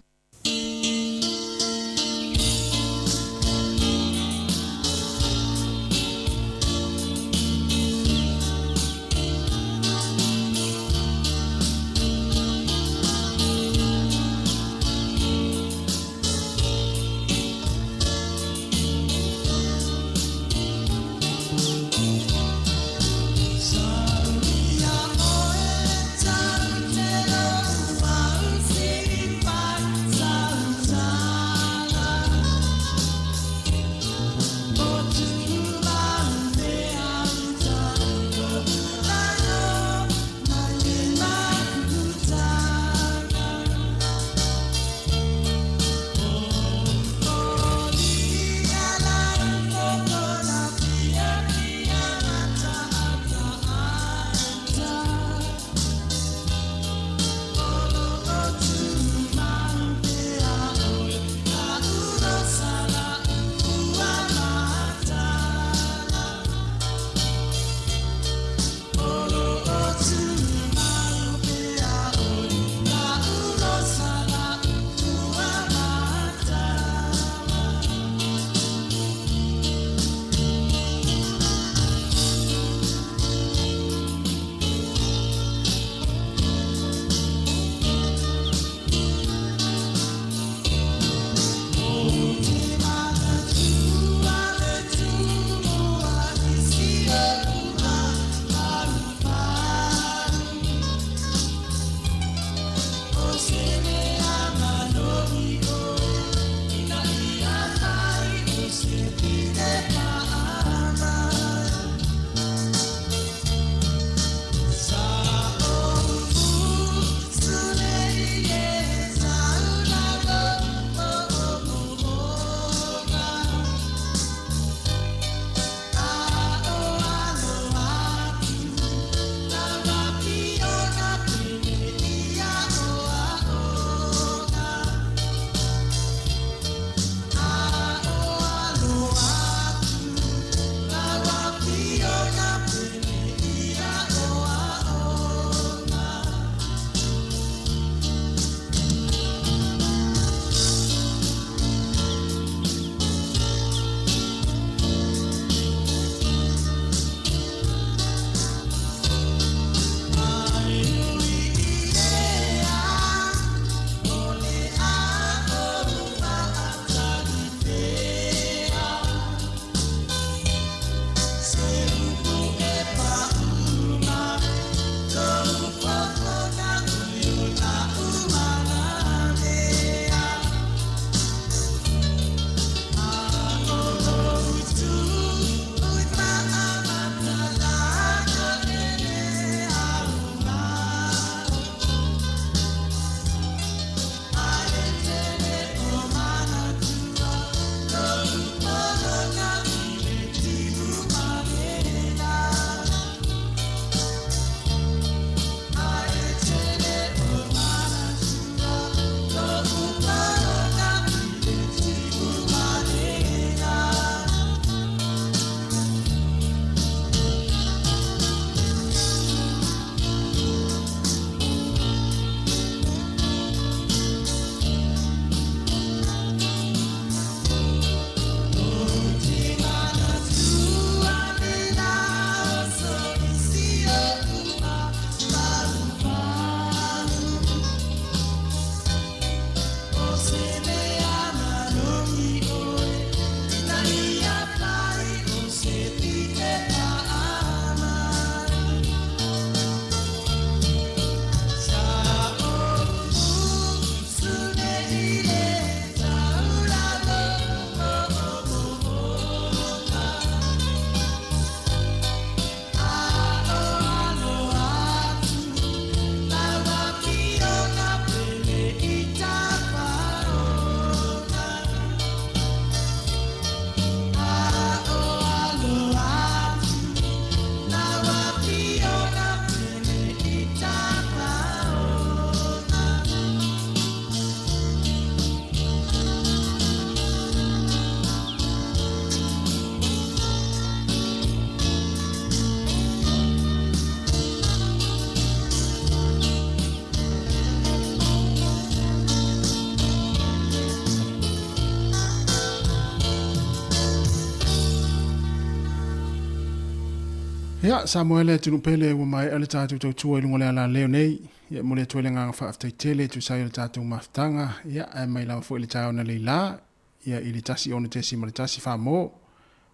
Ia, Samoa e le atunuu pele ua maea le tatou tautua i luga o le alaleo nei. Ia, e momoli atu ai le agaga faafetai tele e tusa ai o le tatou mafutaga, ia, ae mai lava foi i le taeao analeila, ia, i le 16.1 mo.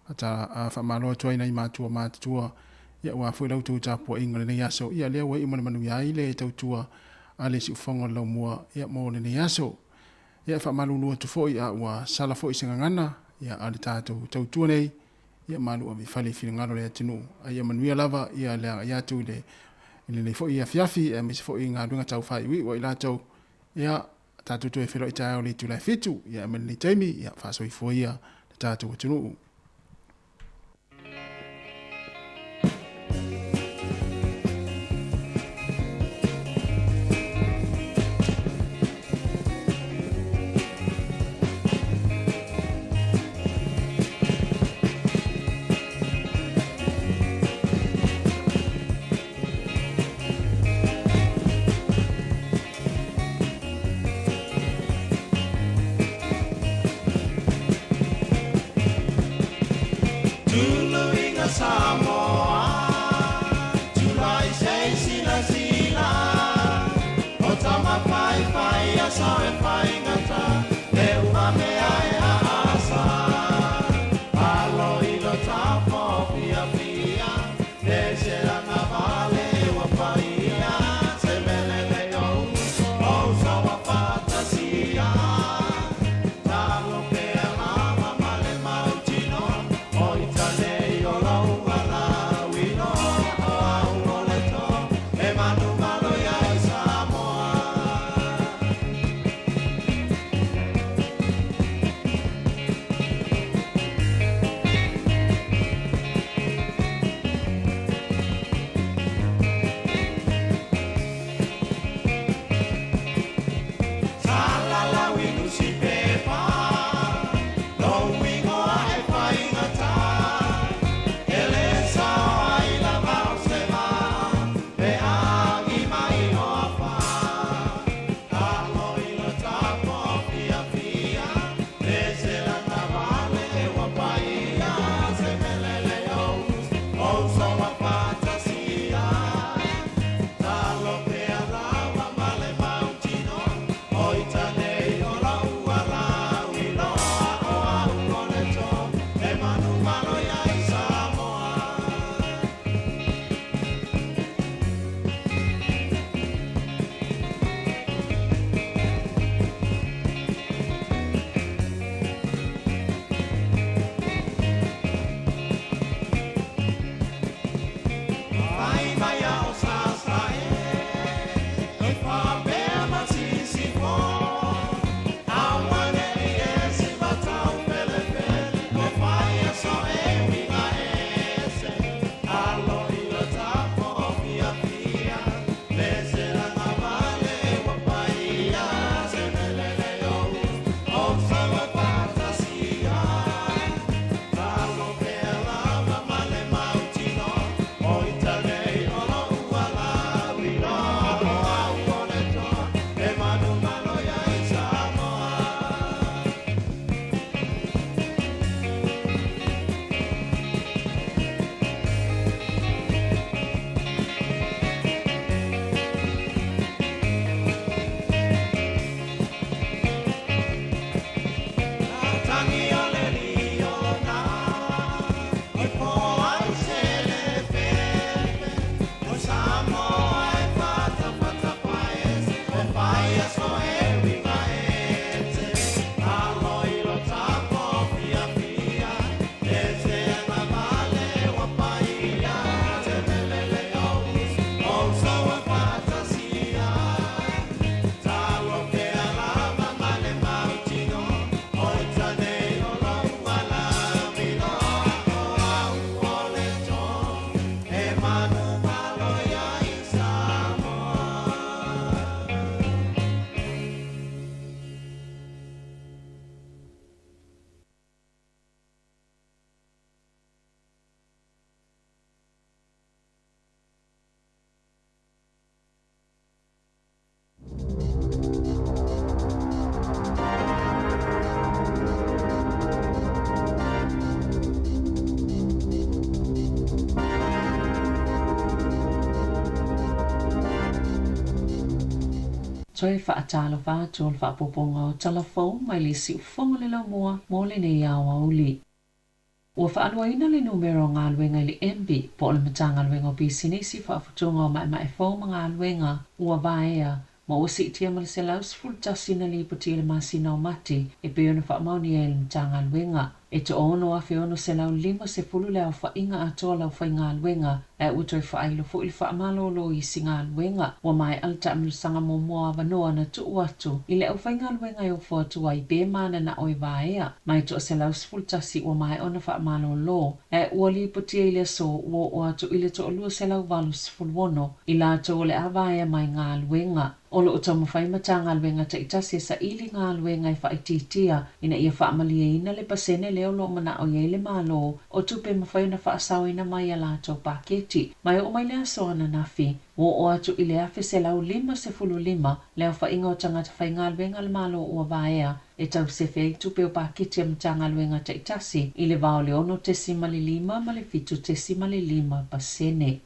Faata, faamalo atu ai nai matua matutua, ia, aua foi la outou tapuaiga i lenei aso, ia, lea ua iu ma le manuia ai le tautua a le siufofoga o le laumua, ia, mo lenei aso. Ia, e faamalulu atu foi a ua sala foi se gagana, ia, a le tatou tautua nei, ia malu ave i fale i finagalo o le atunuu, a ia manuia lava ia le agai atu i le i lenei foi afiafi aemaise foi i galuega tau faaiuiu a i latou, ia tatou toe feiloai taeao i le itula e 7, ia mai lenei taimi, ia faasoifua ia le tatou atunuu. Tuluiga Samoa, tulai se i silasila, o tama faifai a sao e faigata, e uma mea e aasa. Alo i lo tapo fiafia, e se agavale ua paia, se mele nei o uso, o uso ua faatasia. Talo pea lava ma le mautinoa, o ita nei o lou ala. Toe faatalofa atu o le faaopoopoga o Tala Fou mai le Siufofoga o le Laumua mo lenei aoauli. Ua faaluaina le numera o galuega i le MB po o le Matagaluega o Pisinisi, Faafutuga o Maemae Fou ma Galuega ua vaea ma ua siitia ma le 111 na lipoti i le masina o Mati e pei ona faamaonia e le Matagaluega. E 16,650 le aofaiga atoa o le aufaigaluega ae ua toe faailo foi le faamalolo i isi galuega. Ua maea le taamilosaga muamua o avanoa na tuu atu i le aufaigaluega e ofo atu ai pe mananao e vaea ma e 111 ua maea ona faamalolo ae ua lipotia i le aso ua oo atu i le 286 i latou o le a vaea mai galuega. O lo o taumafai Matagaluega taitasi e saili galuega e faaitiitia ina ia faamalieina le pasene lea o lo o manao i ai le Malo o tupe e mafai ona faasaoina mai a latou paketi. Ma e oo mai le aso ananafi, ua oo atu i le 1,155 le aofaiga o tagata faigaluega a le Malo ua vaea e tausefe ai tupe o paketi a Matagaluega taitasi i le va o le 6.5 ma le 7.5%.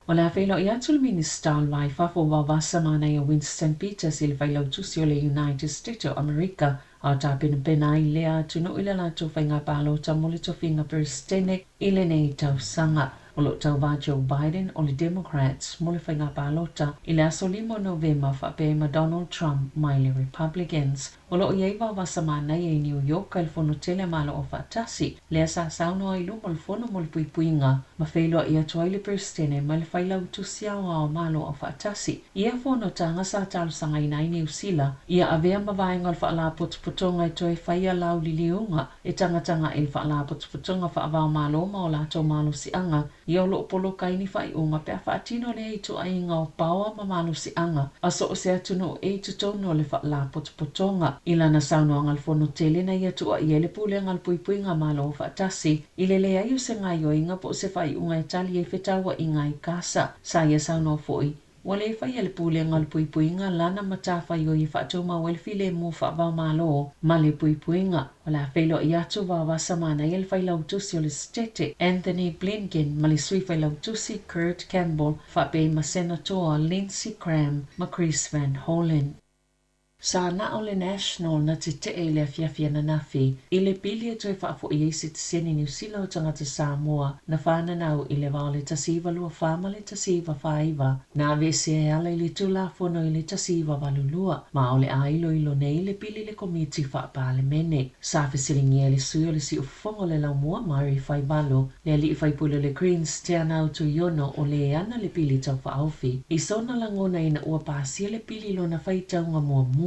O le a feiloai atu le Minisita o le Va i Fafo o Vaovasa Manaia Winston Peters i le Failautusi o le United States o Amerika a o tapenapena ai lea atunuu i le latou faiga palota mo le tofiga Peresetene i lenei tausaga. O lo o tauva Joe Biden o le Democrats mo le faiga palota i le aso 5 o Novema faapea ai ma Donald Trump mai le Republicans. O lo o i ai Vaovasa Manaia i New York i le Fono Tele a Malo Aufaatasi, lea sa saunoa ai i luma o le Fono mo le Puipuiga ma feiloai atu ai le Peresetene ma le Failautusi Aoao Malo Aufaatasi. I ia fonotaga sa talosagaina ai Niu Sila ia avea ma vaega o le Faalapotopotoga e toe faia lauliliuga e tagataga i le Faalapotopotoga Faava-o-Malo ma o latou malosiaga Ia o lo o poloka ai ni faaiuga pe a faatino lea ituaiga o paoa ma malosiaga a so o se atunuu e i totonu o le Faalapotopotoga. I lana saunoaga i le Fono tele na ia tuuaia ai le Pulega a le Puipuiga Malo Faatasi i le leai o se gaioiga po o se faaiuga e tali ai fetauaiga i Kasa. Sa ia saunoa foi Ua le faia e le Pulega o le Puipuiga lana matafaioi e faatumau ai le filemu faava-o-Malo ma le puipuiga. O le a feiloai atu Vaovasa Manaia le Failautusi o le Setete, Anthony Blinken ma le Sui Failautusi Kurt Campbell faapea ai ma Senatoa Lindsey Graham ma Chris Van Hollen. Sa na o le National na tetee i le afiafi ananafi i le pili e toe faafo'i ai sitiseni Niu Sila o tagata Samoa na fananau i le va o le 1924 ma le 1949 na aveesea e ala i le Tulafono i le 1982 ma o le a iloilo nei le pili i le Komiti Faa-Palemene. Sa fesiligia e le sui o le Siufofoga o le Laumua Murray Faivalo le alii faipule o le Greens Teanau Tuiono o le ana le pili taufaaofi i sona lagona ina ua pasia le pili i lona faitauga muamua.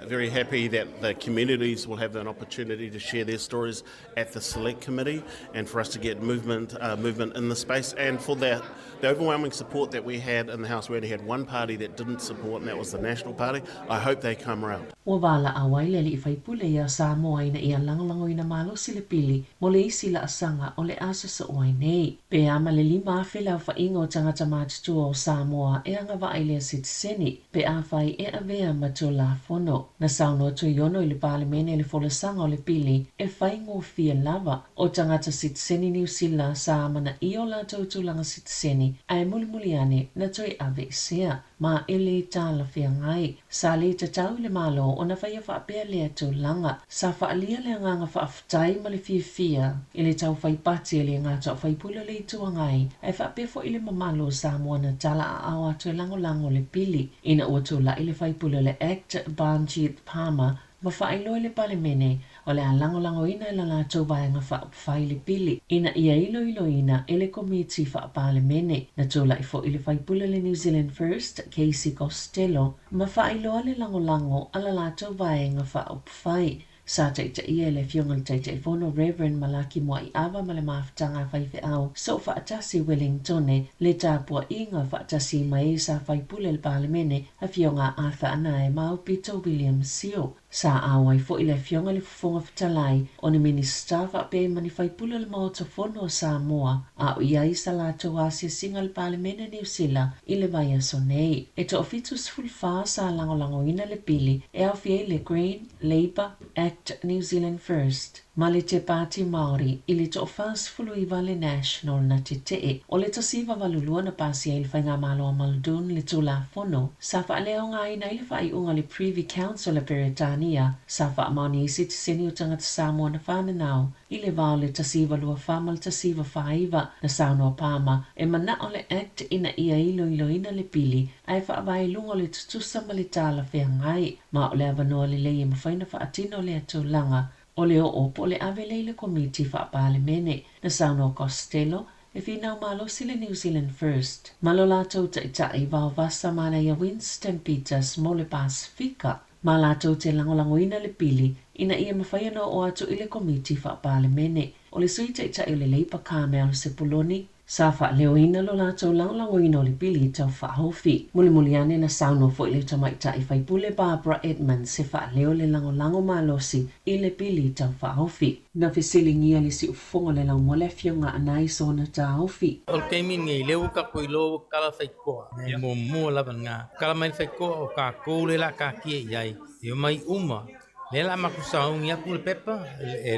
Very happy that the communities will have an opportunity to share their stories at the select committee and for us to get movement movement in the space and for the the overwhelming support that we had in the house we only had one party that didn't support and that was the National Party I hope they come round. Ua valaau ai le alii faipule iā Samoa ina ia lagolagoina malosi le pili mo le isi laasaga o le a sosoo ai nei. Pe a ma le 5,000 le aofaiga o tagata matutua o Samoa e agavaa i lea sitiseni, pe afai e avea ma Tulafono. Na saunoa Tuiono i le Palemene i le folasaga o le pili e faigofie lava o tagata sitiseni Niu Sila sa amanaia o latou tulaga sitiseni ae mulimuli ane na toe aveesea. Ma e le talafeagai. Sa le tatau i le Malo ona faia faapea lea tulaga. Sa faaalia le agaga faafetai ma le fiafia i le tau fai pati a le gata o faipule o le Itu Agai ae faapea foi le mamalu o Samoa na tala aao atu e lagolago le pili ina ua tulai le faipule o le Act Baljit Parmar ma faailoa i le Palemene o le a lagolagoina e la latou Vaega Faaupufai le pili ina ia iloiloina e le Komiti Faa-Palemene. Na tulai foi le faipule o le New Zealand First, Casey Costello, ma faailoa le lagolago a la latou Vaega Faaupufai. Sa taitaia e le Afioga i le Taitaifono Rev. Malaki Moaiava ma le mafutaga a faifeau Soofaatasi Wellingtone le tapuaiga faatasi ma e sa faipule i le Palemene, Afioga Arthur Anae ma Aupito William Sio. Sa auai foi le Afioga i le Fofoga Fetalai o ni Minisita faapea ma ni faipule o le Maota Fono o Samoa a o i ai sa latou asiasiga i le Palemene Niu Sila i le vaiaso nei. E toafitusefulufa sa lagolagoina le pili e aofia ai le Green, Labour, Act, Act New Zealand First ma le Te Pāti Māori i le 49 a le National na tetee. O le 1982 na pasia ai le Faigamalo a Muldoon le Tulafono sa faaleaogaina ai le faaiuga a le Privy Council a Peretania sa faamaonia ai sitiseni o tagata Samoa na fananau i le va o le 1924 ma le 1949. Na saunoa Palmer e manao le Act ina ia iloiloina le pili ae faavae i luga o le tutusa ma le talafeagai, ma o le avanoa lelei e mafai ona faatino lea tulaga o le oo po o le ave lea i le Komiti Faa-Palemene. Na saunoa Costello e finau malosi le New Zealand First ma lo latou taitai Vaovasa Manaia Winston Peters mo le Pasefika ma latou te lagolagoina le pili ina ia mafai ona oo atu i le Komiti Faa-Palemene. O le Sui Taitai o le Leipa Carmel Sepuloni sa faaleoina lo latou lagolagoina o le pili tau faaofi. Mulimuli ane na saunoa foi le tamaitai faipule Barbara Edmonds e faaleo le lagolago malosi i le pili tau faaofi. Na fesiligia le siufofoga o le laumua le afioga Anae i sona taofi. O le taimi lenei, lea ua tatou iloa ua tala faitotoa, e muamua lava lena. Tala mai le faitotoa o tatou lea o le a taatia i ai, e omai uma. Lea o le a matou sauni atu le pepa,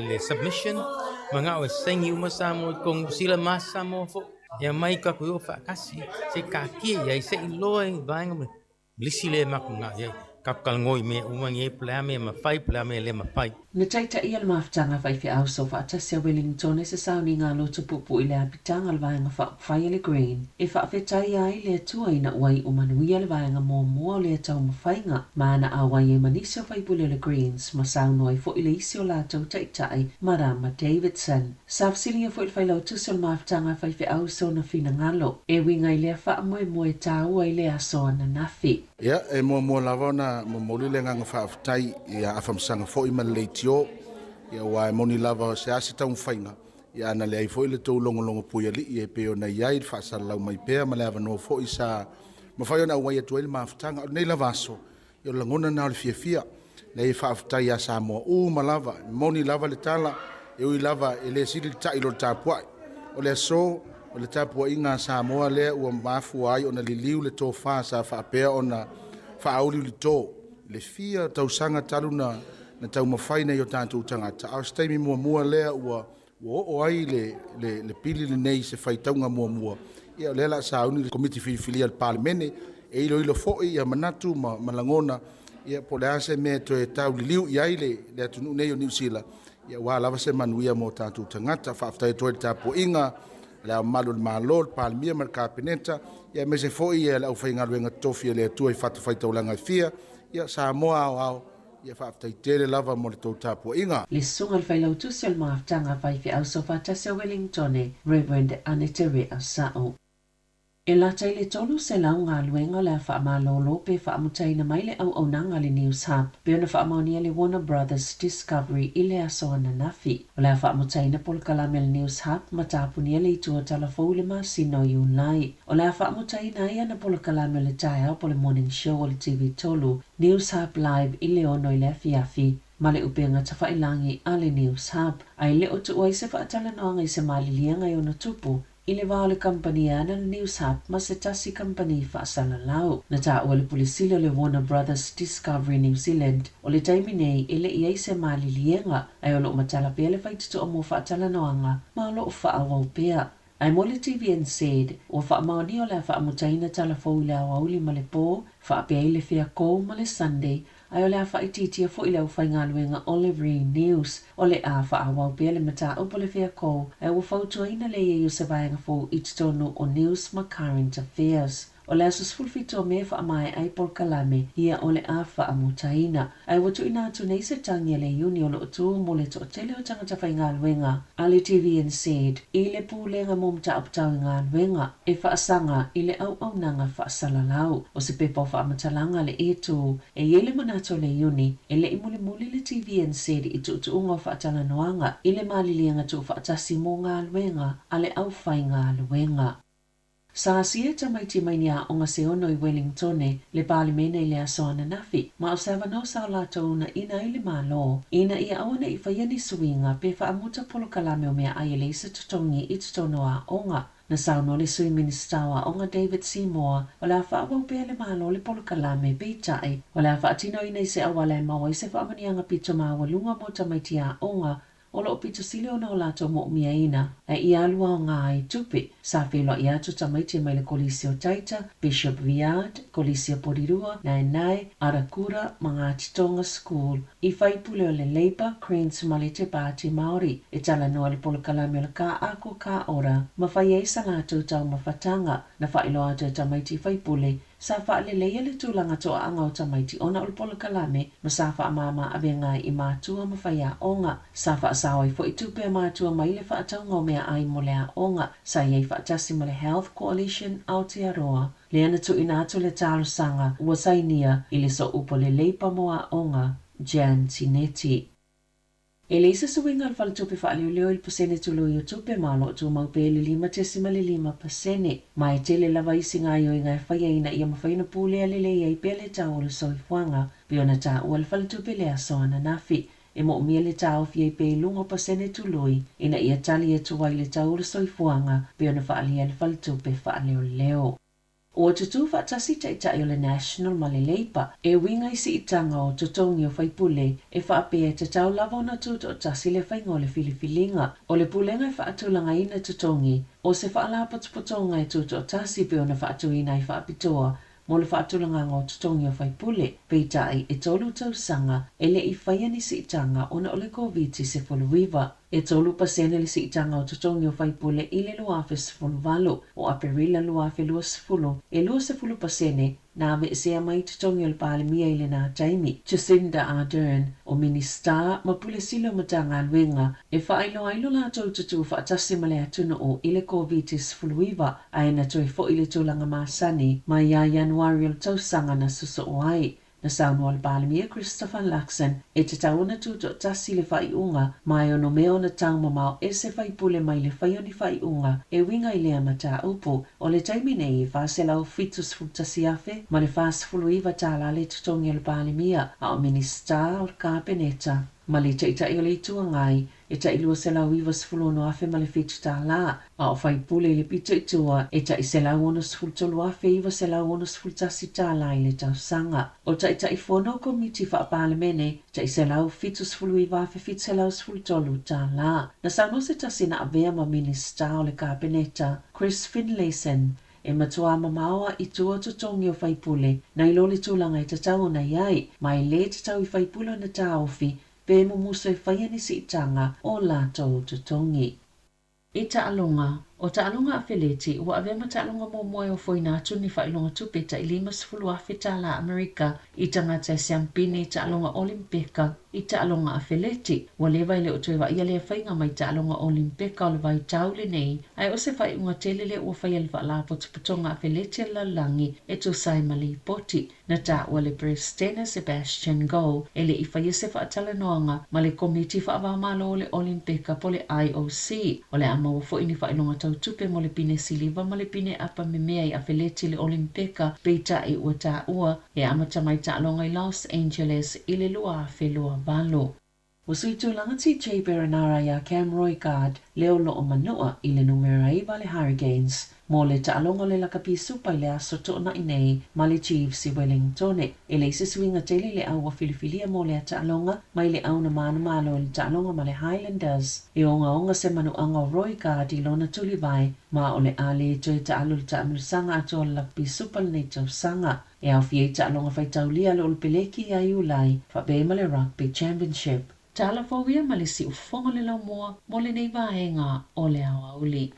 le submission, manao e saini uma Samoa i totonu, Sila ma Samoa foi. E aumai tatou i o faatasi, se i taatia i ai, se i iloa i vaega ma le isi lea e matou manao i ai. Tatou talanoa i mea uma nei, po o le a mea e mafai, po o le a mea e le mafai. Na taitaia le mafutaga faifeau soofaatasi a Wellington e se sauniga a loto puupuu i le apitaga o le Vaega Faaupufai a le Green e faafetaia ai le Atua ina ua iu manuia le vaega muamua o lea taumafaiga ma ana auai ai ma nisi o faipule o le Greens ma saunoa ai foi le isi o latou taitai Marama Davidson. Sa fesiligia foi le Failautusi o le mafutaga faifeau i sona finagalo e uiga i lea faamoemoe taua i le aso ananafi. Ia, e muamua lava ona momoli le agaga faafetai i a Afamasaga foi ma le leitio, ia aua e moni lava se a se taumafaiga, ia ana leai foi le tou logologo puialii e pei ona i ai le faasalalau mai pea ma le avanoa foi sa mafai ona auai atu ai le mafutaga. O lenei lava aso, ia o le lagona lena o le fiafia, leai e faafetai ia Samoa uma lava, e moni lava le tala, e ui lava e le sili le ta'i i lo le tapuai. O le aso, o le tapuaiga a Samoa lea ua mafua ai ona liliu le tofa sa faapea ona faauliulito i le fia tausaga talu na taumafai nai o tatou tagata, a o se taimi muamua lea ua oo ai le pili lenei i se faitauga muamua. Ia o lea o le a sauni le Komiti Filifilia a le Palemene e iloilo foi ia manatu ma lagona, ia po o le a se mea e toe tauliliu i ai le atunuu nei o Niu Sila, ia aua lava se manuia mo tatou tagata. Faafetai atu ai i le tapuaiga a Le Ao Mamalu o le Malo, le Palemia ma le Kapeneta, ia aemaise foi le aufaigaluega totofi a le Atua i fatafaitaulaga e fia, ia Samoa aoao, ia faafetai tele lava mo le tou tapuaiga. Le Susuga i le Failautusi o le Mafutaga Faifeau Soofaatasi o Wellingtone, Rev. Anete Rea Sa'o. E lata i le 300 galuega o le a faamalolo pe faamutaina mai le auaunaga a le News Hub, pei ona faamaonia le Warner Brothers Discovery i le aso ananafi. O le a faamutaina polokalame a le News Hub ma tapunia le itu o Talafou i le masina o Iulai. O le a faamutaina ai ana polokalame o le taeao po o le Morning Show o le TV3, News Hub Live i le 6 i le afiafi, ma le upega tafailagi a le News Hub, a e le o tuu ai se faatalanoaga i se maliliega e ono tupu i le va o le kamupani e ana le News Hub ma se tasi kamupani faasalalau. Na taua le Pule Sili o le Warner Brothers Discovery New Zealand o le taimi nei e le i ai se maliliega, ae o lo o matala pea le faitotoa mo faatalanoaga ma o lo o faaauau pea. Ae mo le TVNZ, ua faamaonia o le a faamutaina tala fou i le aoauli ma le po, faapea ai le Feakou ma le Sunday, ae o le a faaitiitia foi le aufaigaluega o le Re News. O le a faaauau pea le mataupu o le Feakou, ae ua fautuaina le i ai o se vaega fou i totonu o News ma Current Affairs. O le aso 17 o Me e faamaea ai polokalame ia o le a faamutaina. Ae ua tuuina atu nei se tagi a le Iuni o lo o tu mo le toatele o tagata faigaluega a le TVNZ i le Pulega mo Mataupu Tau i Galuega e faasaga i le auaunaga faasalalau. O se pepa o faamatalaga a le E2 e i ai le manatu o le Iuni e le i mulimuli le TVNZ i tuutuuga o faatalanoaga i le maliliega tuufaatasi mo galuega a le aufaigaluega. Sa asia tamaiti mai ni aoga se 6 i Wellingtone le Palemene i le aso ananafi, ma o se avanoa sa o latou uunaina ai le Malo ina ia aua ne i faia ni suiga pe faamuta polokalame o meaai e leai se totogi i totonu o aoga. Na saunoa le Sui Minisita o Aoga David Seymour o le a faaauau pea e le Malo le polokalame, peitai, o le a faatinoina i se auala e maua ai se faamanuiaga pito maualuga mo tamaiti aoga o loo pito sili ona o latou moomiaina ae ia alu aoga ai tupe. Sa feiloai atu tamaiti mai le Kolisi o Taita, Bishop Viard, Kolisi o Porirua, Naenae, Arakura ma Ngāti Tonga School i faipule o le Labour, Greens ma le Te Pāti Māori e talanoa i le polokalame o le Ka Ako Ka Ora ma fai ai sa latou taumafataga. Na faailoa atu e tamaiti i faipule Sa faaleleia le tulaga toaaga o tamaiti ona o le polokalame ma sa faamāmā avega ai i mātua ma faiaoga. Sa faasao ai foi tupe a mātua mai le faatauga o meaai mo le aoga. Sa i ai faatasi ma le Health Coalition Aotearoa lea na tuuina atu le talosaga ua sainia i le Sooupu o le Leipa mo Aoga, Jan Tinetti. E leai se suiga o le faletupe faaleoleo i le pasene tului o tupe ma o lo o tumau pea i le 5.5%. Ma e tele lava isi gaoioiga e faia ina ia mafai ona pulea lelei ai pea le tau o le soifuaga, pei ona taua le faletupe i le aso ananafi. E moomia le taofi ai pea i luga o pasene tului ina ia tali atu ai le tau o le soifuaga pei ona faaalia e le faletupe faaleoleo. Ua tutū faatasi taitai o le National ma le Labour e uiga i siitaga o totogi o faipule e faapea e tatau lava ona tutoatasi le faiga o le filifiliga. O le pulega e faatulagaina totogi o se faalapotopotoga e tutoatasi pei ona faatuina ai faapitoa mo le faatulagaga o totogi o faipule, peitai e 3 tausaga e le i faia ni siitaga ona o le Koviti-19. E 3% le siitaga o totogi o faipule i le 2018, o Aperila 2020, e 20% na aveesea mai totogi o le Palemia i lenā taimi. Jacinda Ardern, o Minisita ma Pule Sili o Matagaluega, e faailoa ai lo latou tutū faatasi ma le atunuu i le Koviti-19, ae na toe foi le tulaga masani mai ia Ianuari o le tausaga na sosoo ai. Na saunoa le Palemia Christopher Luxon e tatau ona tutoatasi le faaiuga ma e ono mea ona taumamao ese faipule mai le fai o ni faaiuga e uiga i lea mataupu. O le taimi nei e $471,000 ma le $49 tālā le totogi o le Palemia, a o Minisita o le Kapeneta ma le Taitai o le Itu Agai e tai $296,000 ma le $7, a o faipule i le pito i tua e tai $163,961 i le tausaga. O Taitaifono o Komiti Faa-Palemene, tai $179,713. Na saunoa se tasi na avea ma Minisita o le Kapeneta, Chris Finlayson, e matuā mamao i tua o totogi o faipule nai lo le tulaga e tatau ona i ai, ma e lē tatau i faipule ona taofi pe mumusu e faia ni siitaga o latou totogi. I taaloga, o taaloga afeleti, ua avea ma taaloga muamua e ofoina atu ni faailoga tupe tai $50,000 tālā Amerika i tagata e siampine i taaloga Olimpeka i taaloga afeleti. Ua leva e le o toe vaaia lea faiga mai taaloga Olimpeka o le vaitau lenei, ae o se faaiuga tele lea ua faia e le Faalapotopotoga Afeleti a le Lalolagi e tusa ai ma lipoti. Na taua le Peresetene Sebastian Goh e le i faia se faatalanoaga ma le Komiti Faava-o-Malo o le Olimpeka po o le IOC. O le a maua foi ni faailoga tau tupe mo le pine siliva ma le pine apa memea i afeleti i le Olimpeka, peitai ua taua e amata mai taaloga i Los Angeles i le 2028. Ua sui tulaga TJ Perenara iā Cam Roigard le o loo manua i le numera 9 a le Hurricanes mo le taaloga o le lakapi supa i le aso Toonai nei ma le Chiefs i Wellingtone. E leai se suiga tele i le au ua filifilia mo lea taaloga mai le au na manumalo i le taaloga ma le Highlanders. E ogaoga se manuaga o Roigard i lona tulivae ma o le a le toe taalo i le taamilosaga atoa o le lakapi supa lenei tausaga. E aofia ai taaloga faitaulia a le Olopeleki ia Iulai, faapea ai ma le Rugby Championship. Tala fou ia ma le siufofoga o le laumua mo lenei vaega o le aoauli.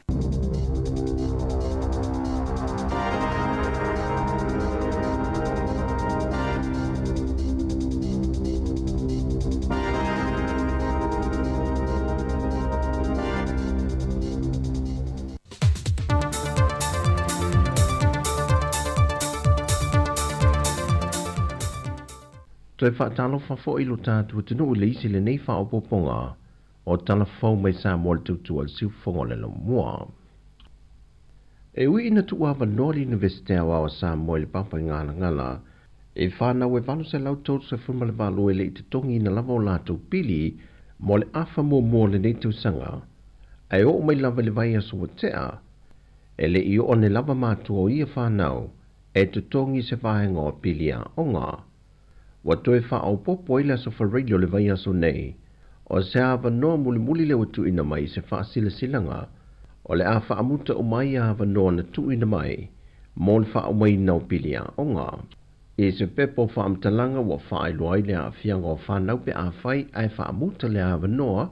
Toe faatalofa foi lo tatou atunuu i le isi lenei faaopoopoga o tala fou mai Samoa i le tautua a le siufofoga o le laumua. E ui ina tuuavanoa le Iunivesite Aoao a Samoa i le Papaigalagala i fanau e 838 e le i totogiina lava o latou pili mo le afa muamua o lenei tausaga, ae oo mai lava i le vaiaso ua tea, e le i oo ane lava matua o ia fanau e totogi se vaega o pili aoga. Ua toe faaopoopo ai le aso Faraile o le vaiaso nei, o se avanoa mulimuli lea ua tuuina mai i se faasilasilaga o le a faamuta uma ai avanoa na tuuina mai mo le faaumaina o pili aoga. I se pepa o faamatalaga ua faailoa ai le aafiaga o fanau pe afai ae faamuta le avanoa,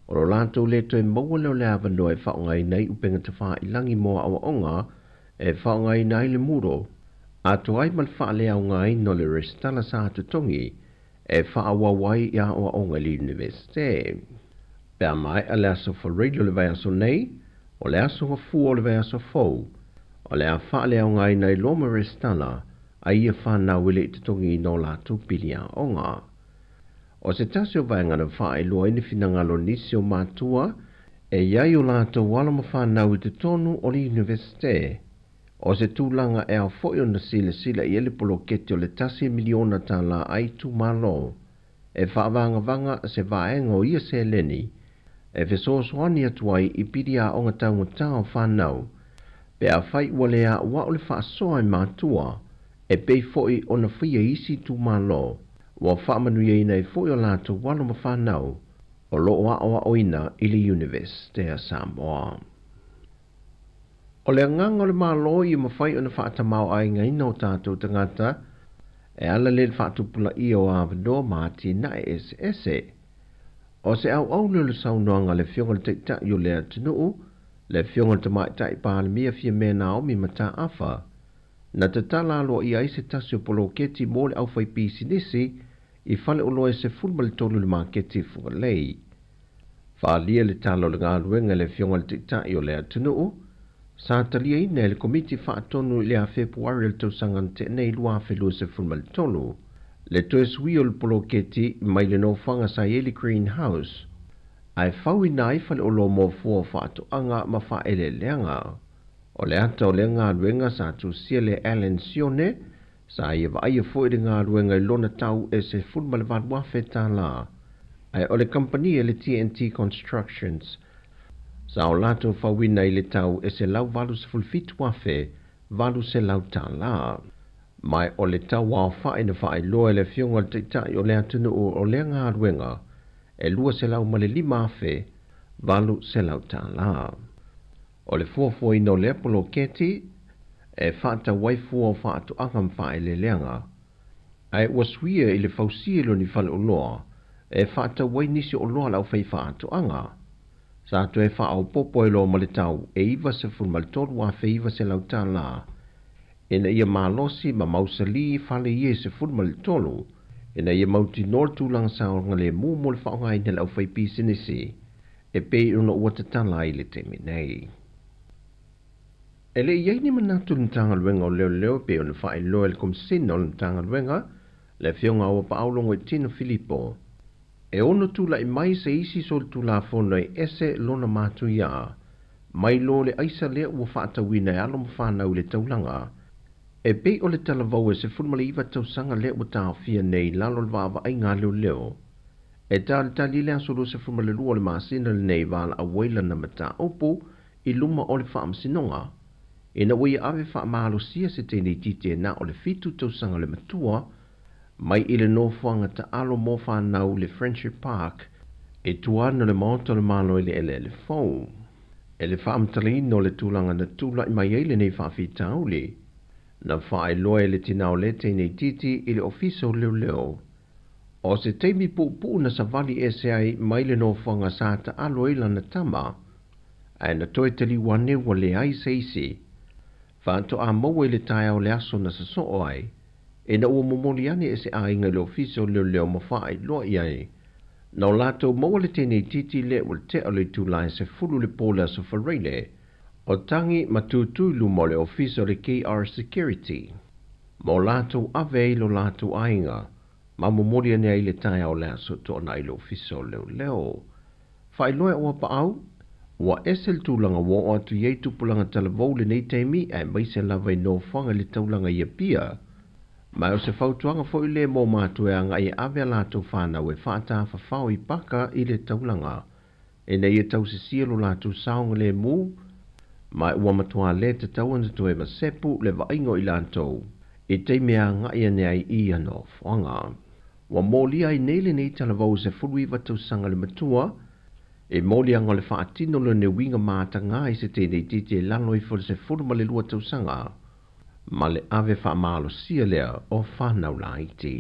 o lo latou le toe maua lea o le avanoa e faaaogaina ai upega tafailagi mo aoaoga e faaaogaina ai le Moodle, atoa ai ma le faaleaogaina o le resitala sa totogi e faaauau ai i aoaoga i le Iunivesite. Pe a maea le aso Faraile o le vaiaso nei, o le aso Gafua o le vaiaso fou, o le a faaleaogaina ai loa ma resitala a ia fanau e le i totogiina o latou pili aoga. O se tasi o vaega na faailoa ai ni finagalo o nisi o matua e i ai o latou alo ma fanau i totonu o le Iunivesite, o se tulaga e ao foi ona silasila i ai le poloketi o le $1 miliona a itumalo e faavagavaga se vaega o ia seleni e fesoasoani atu ai i pili aoga taugata o fanau pe afai ua le aoao le faasoa e matua e pei foi ona faia i isi itumalo ua faamanuiaina ai foi o latou alo ma fanau o lo o aoaoina i le Iunivesite a Samoa. O le agaga o le Malo ia mafai ona faatamaoaigaina o tatou tagata e ala lea i le faatupulaia o avanoa ma atinae eseese. O se auau lea o le saunoaga a le Afioga i le Taitai o le atunuu, le Afioga i le Tamaitai Palemia Fiamē Naomi Mataafa, na tatala aloaia ai se tasi o poloketi mo le aufaipisinisi i faleoloa e 13 i le maketi i Fugalei. Faaalia le tala o le galuega e le Afioga i le Taitai o le atunuu, sa taliaina e le Komiti Faatonu i le ia Fepuari o le tausaga na tea nei 2023, le toe suia o le poloketi mai le nofoaga sa i ai le Green House, ae fauina ai faleoloa mo fua o faatoaga ma faaeleeleaga. O le ata o lea galuega sa tusia le Alan Sione, sa ia vaaia foi le galuega i lona tau e $18,000, ae o le kamupani a le TNT Constructions sa o latou fauina i le tau e $187,800. Ma o le tau aofai na faailoa e le Afioga i le Taitai o le atunuu o lea galuega e $205,800. O le fuafuaina o lea poloketi e faatau ai fua o faatoaga ma faaeleeleaga, ae ua suia i le fausia i lona faleoloa e faatau ai nisi o oloa a le aufaifaatoaga. Sa toe faaopoopo ai loa ma le tau e $93,900 ina ia malosi ma mausali fale ia e 13 ina ia mautinoa le tulaga saogalemu mo le faaaogaina e le aufaipisinisi e pei ona ua tatala ai i le taimi nei. E le i i ai ni manatu i le Matagaluega o Leoleo e pei ona faailoa e le Komesina o le Matagaluega, le Afioga ia Auapaau Logoitino Filipo, e ono tulai mai se isi solitulafono e ese lona matuia mai lo le aisa lea ua faatauina e alo ma fanau i le taulaga, e pei o le talavou e 19 tausaga lea ua taofia nei i lalo o le vaavaaiga a leoleo. E talitali le aso 22 o le masina lenei valaau ai lana mataupu i luma o le Faamasinoga, ina ua ia ave faamalosia se teineitiiti e na o le 7 tausaga le matua mai i le nofoaga taalo mo fanau i le Friendship Park i tua ane o le Maota o le Malo i le eleele fou. E le faamatalaina o le tulaga na tulai mai ai lenei faafitauli, na faailoa e le tina o lea teineitiiti i le Ofisa o Leoleo, o se taimi puupuu na savali ese ai mai le nofoaga sa taalo ai lana tama, ae na toe taliu ane ua leai se isi. Faatoa maua i le taeao o le aso na sosoo ai, ina ua momoli ane e se aiga i le Ofisa o Leoleo ma faailoa i ai, na o latou maua le teineitiiti lea ua tea o le itula e 10 le po o le aso Faraile, o tagi ma tutū i luma o le Ofisa o le KR Security, ma o latou ave ai i lo latou aiga, ma momoli ane ai i le taeao o le aso Toonai i le Ofisa o Leoleo. Faailoa e Auapaau, Ua ese le tulaga ua oo atu i ai tupulaga talavou i lenei taimi aemaise lava i nofoaga i le taulaga i Apia. Ma o se fautuaga foi lea mo matua e agai e ave a latou fanau e faatafafao i paka i le taulaga ina ia tausisia lo latou saogalemu, ma ua matua le tatau ona toe masepu le vaaiga o i latou i taimi e agai ane ai i ia nofoaga. Ua molia ai nei lenei talavou 19 tausaga le matua e moliaga o le faatino lona uiga matagā i se teineitiiti e lalo ifo i le 12 tausaga ma le ave faamalosia lea o fanau laiti.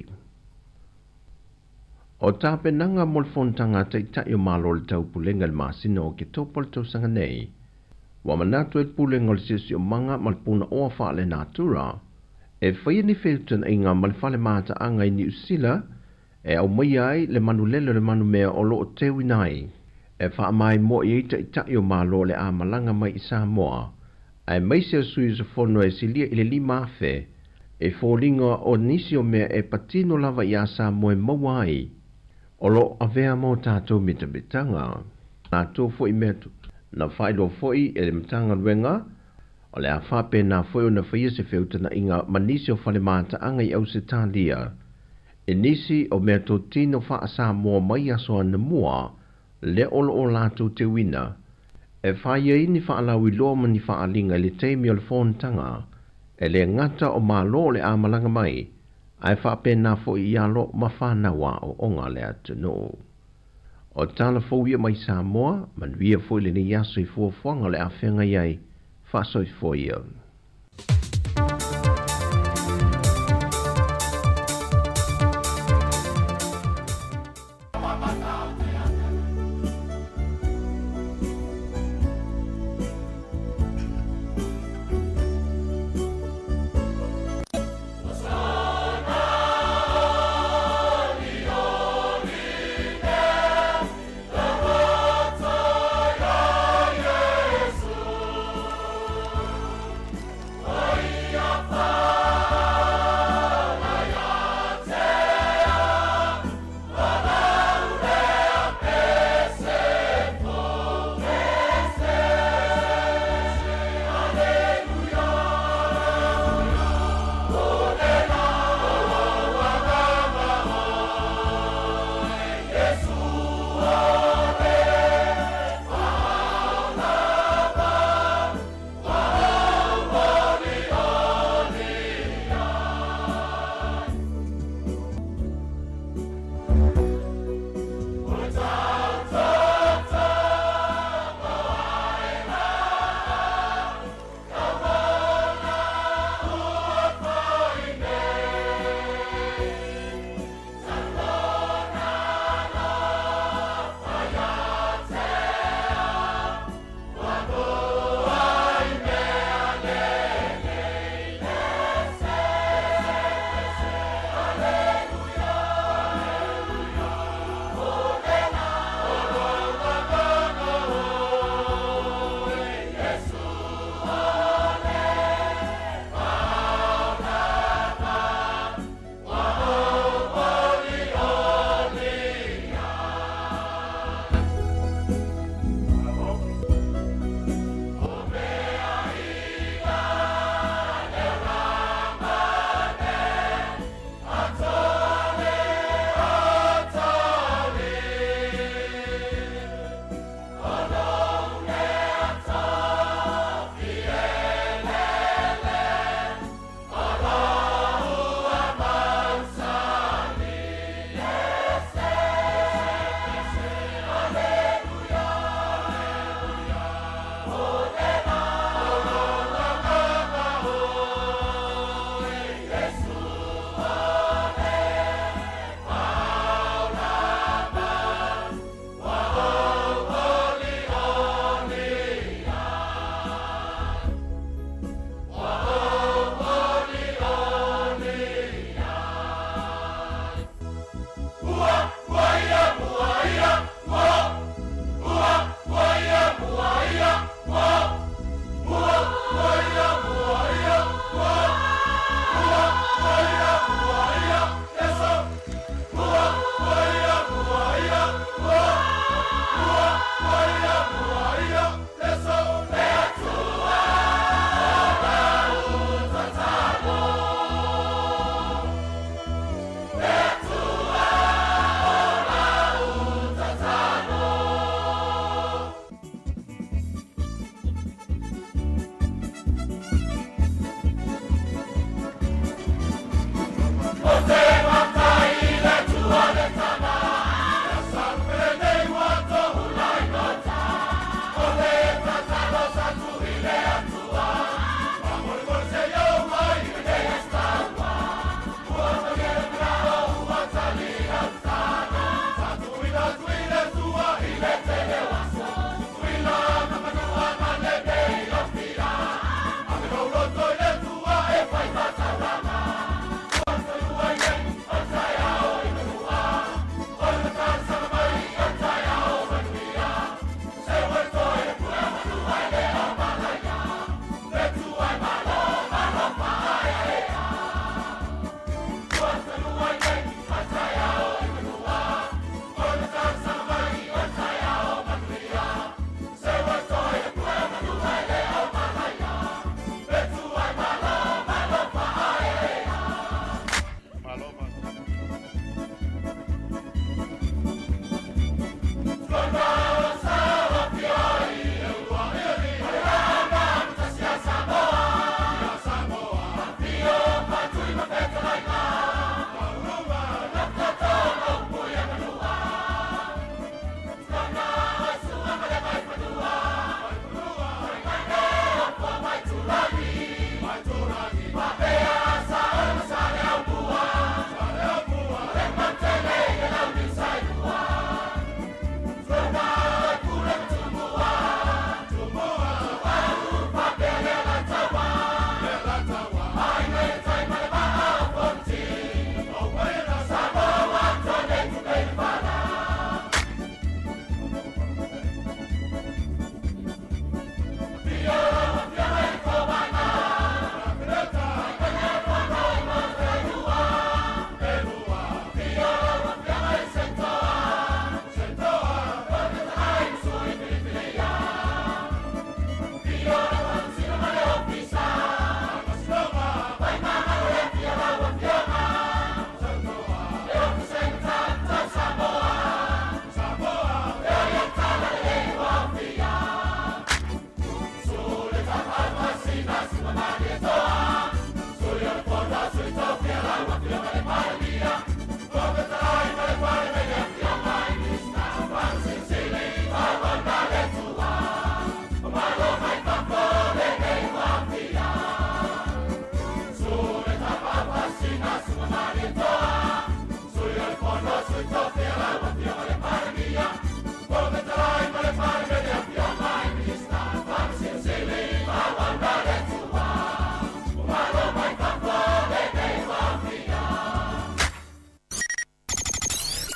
O tapenaga mo le fonotaga a Taitai o Malo o le Taupulega i le masina o Oketopa o le tausaga nei, ua manatu ai le Pulega o le Siosiomaga ma le Punaoa Faalenatura e faia ni feutagaiga ma le fale mataaga i Niu Sila e aumaia ai le manulele o le manumea o lo o teuina ai e faamaimoa i ai Taitai o Malo o le a malaga mai i Samoa aemaise o sui usufono e silia i le 5,000 e foliga o nisi o mea e patino lava iā Samoa e maua ai o lo o avea ma o tatou mitamitaga. Latou foi mea na faailoa foi e le Matagaluega o le a faapena foi ona faia se feutagaiga ma nisi o fale mataaga i Ausetalia i nisi o meatotino faa-Samoa mai aso anamua lea o lo o latou teuina e fai ai ni faalauiloa ma ni faaaliga i le taimi o le fonotaga e le gata o Malo o le a malaga mai ae faapena foi i alo ma fanau aoaoga a le atunuu. O tala fou ia mai Samoa, manuia foi lenei aso i fuafuaga o le a feagai ai, faasoifua ia.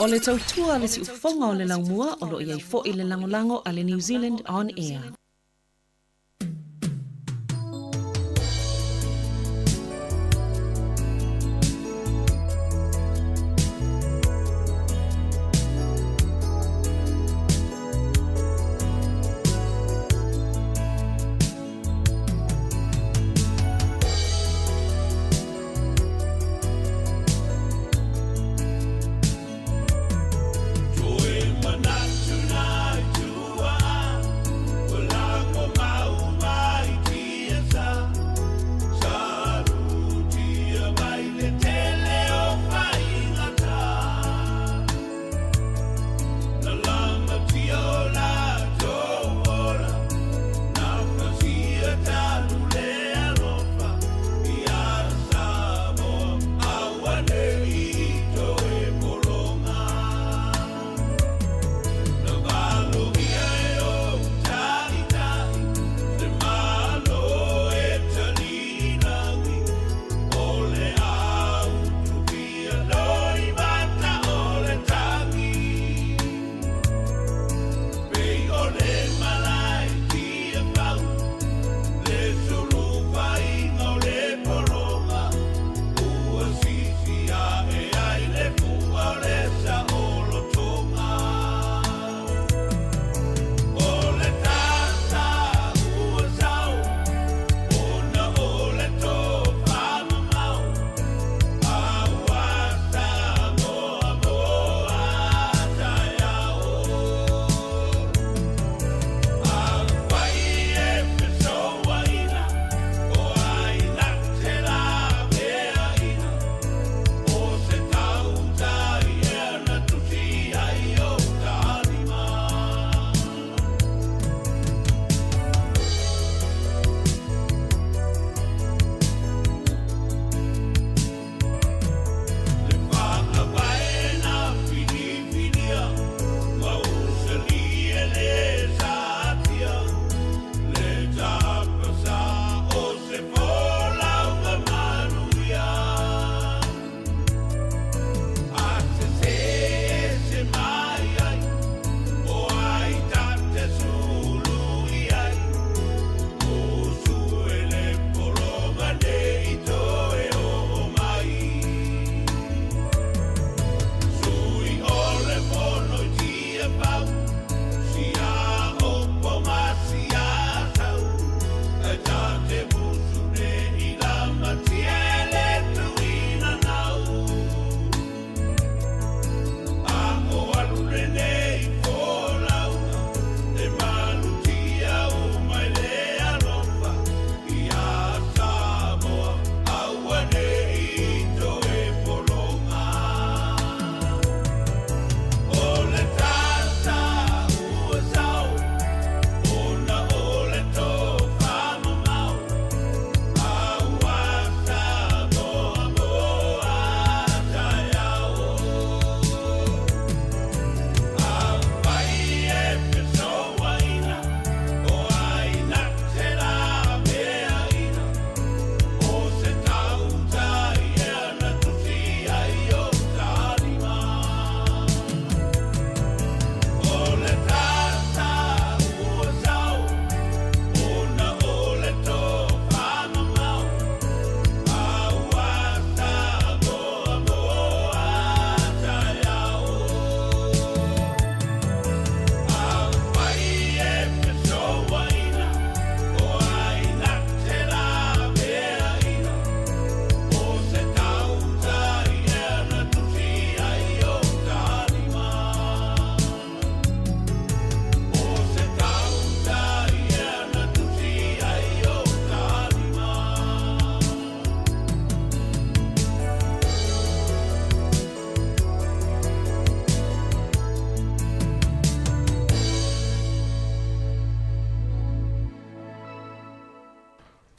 O le tautua a le siufofoga o le laumua o lo o i ai foi le lagolago a le New Zealand On Air.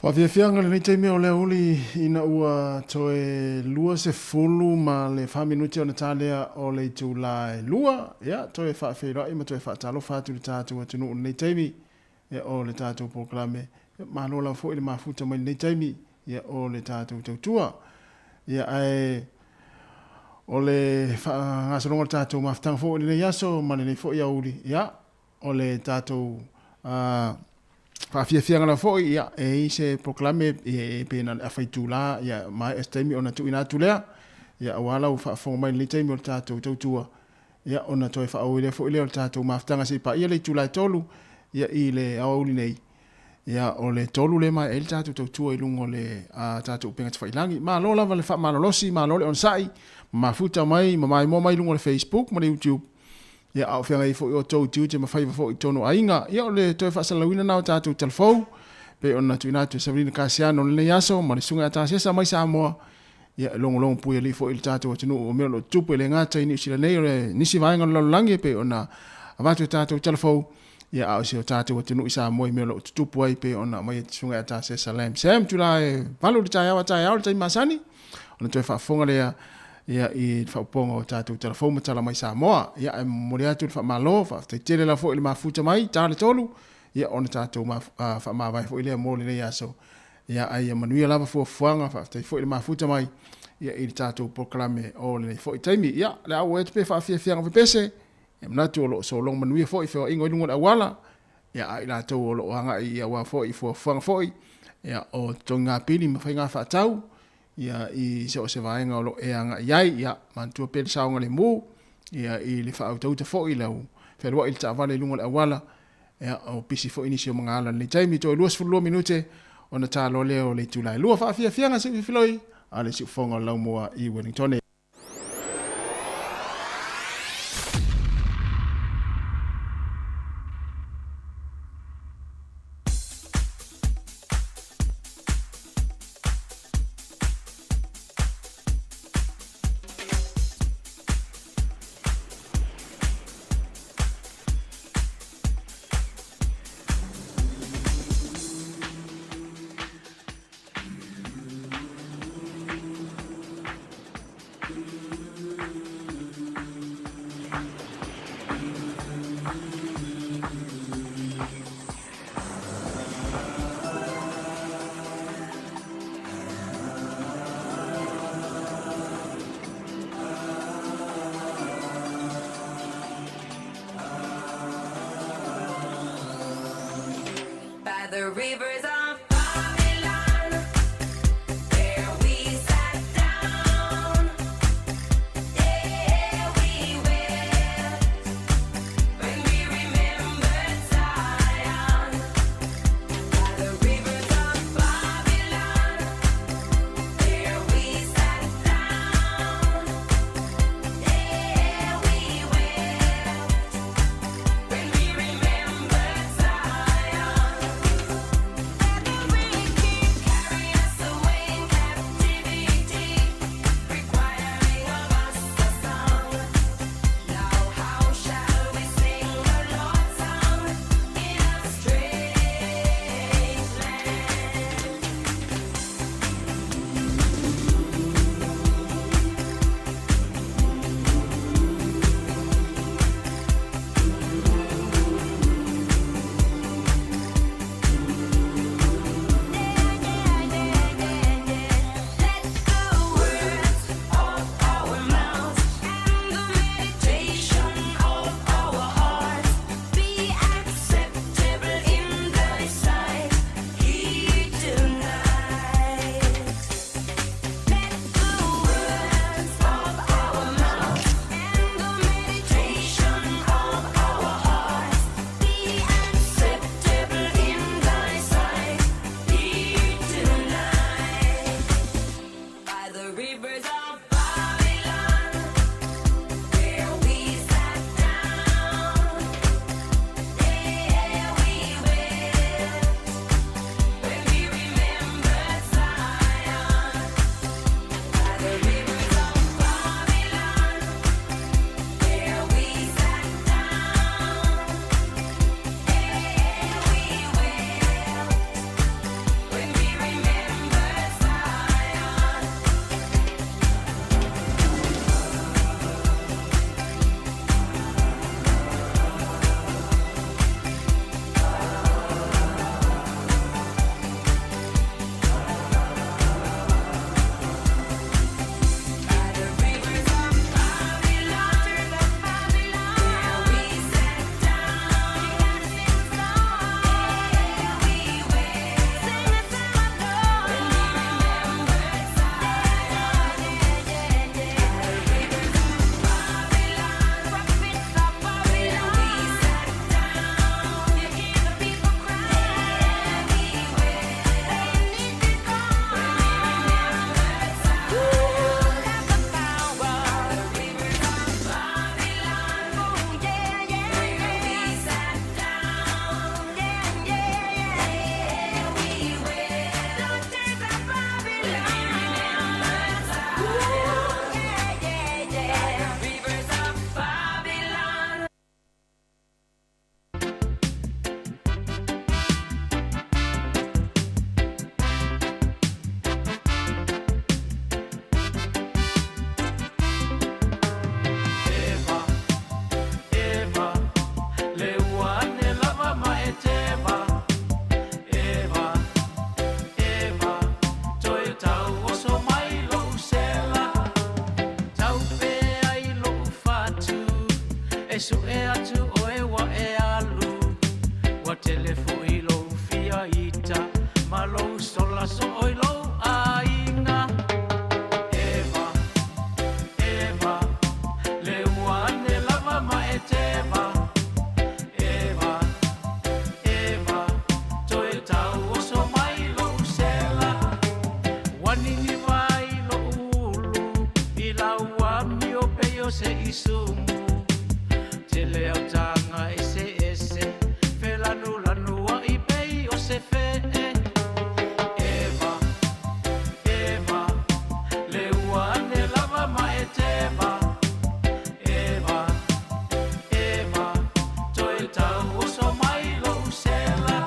Faafiafiaga lenei taimi o le aoauli ina ua toe 24 ma le fa minute ona ta lea o le itula e 2. Ia, toe faafeiloai ma toe faatalofa atu i le tatou atunuu i lenei taimi ia, o le tatou polokalame. Ia, malo lava foi le mafuta mai lenei taimi ia, o le tatou tautua. Ia, ae O le faagasologa o le tatou mafutaga foi i lenei aso ma lenei foi aoauli, ia, o le tatou faafiafiaga lava foi, ia, e i ai se polokalame e pe na o le afa itula, ia, maea se taimi ona tuuina atu lea, ia, aua lau faafofoga mai i lenei taimi o le tatou tautua, ia, ona toe faaauau foi lea o le tatou mafutaga se i paia le itula e 3, ia, i le aoauli nei. Ia, o le 3 lea e maea ai le tatou tautua i luga o le tatou upega tafailagi. Malo lava le faamalolosi, malo le onosai, ma mafuta mai, ma maimoa mai i luga o le Facebook ma le YouTube. Ia, a o feagai ai foi outou i tiute ma faiva foi i totonu o aiga. Ia, o le toe faasalalauina lena o tatou talafou, pei ona tuuina atu e Savelina Kasiano i lenei aso, ma le Susuga ia Tasesa mai Samoa. Ia, e logologo puialii foi i le tatou atunuu o mea o lo o tutupu e le gata i Niu Sila nei, o le nisi vaega o le lalolagi e pei ona avatu e tatou talafou. Ia, a o si o tatou atunuu i Samoa i mea o lo o tutupu ai pei ona aumai e te Susuga ia Tasesa Lam Sam. Tula e 8 i le taeao a taeao le taimi masani, ona toe faafofoga lea ia i le faaupoga o tatou talafou ma tala mai Samoa. Ia, ae momoli atu le faamalo, faafetai tele lava foi i le mafuta mai, ta le 3, ia ona tatou faamavae foi lea mo lenei aso. Ia, ae ia manuia lava fuafuaga, faafetai foi i le mafuta mai ia i le tatou polokalame o lenei foi taimi. Ia, le a ou atu pe faafiafiaga pepese, E manatu o lo o sologa manuia foi feoaiga i luga o le auala, ia, a i latou o lo o agai aua foi i fuafuaga foi, ia, o totogiga pili ma faiga faatau, ia, i so o se vaega o lo o e agai ai, ia, manatua pea le saogalemu, ia, i le faautauta foi i lau fealuai i le taavale i luga o le auala, ia, o pisi foi nisi o magaala i lenei taimi, toe 22 minute ona ta loa lea o le itula e 2. Faafiafiaga siufiloi a le siufofoga o le laumua i Wellingtone. By the rivers of Babylon, there we sat down. Yeah, we wept when we remembered Zion. By the rivers of Babylon, there we sat down. Yeah, we wept when we remembered Zion. Ua tele foʻi lou fia ita ma lou sola soo i lou aiga. Eva, Eva, le ua ane lava ma e teva. Eva, Eva, toe tauoso mai lou sela. Ua niniva ai loʻu ulu i lau amio pei o se isumu. Tele au taga eseese felanulanuaʻi pei o se feʻe. Eva, Eva, le ua ane lava ma e teva. Eva, Eva, toe tauoso mai lou sela.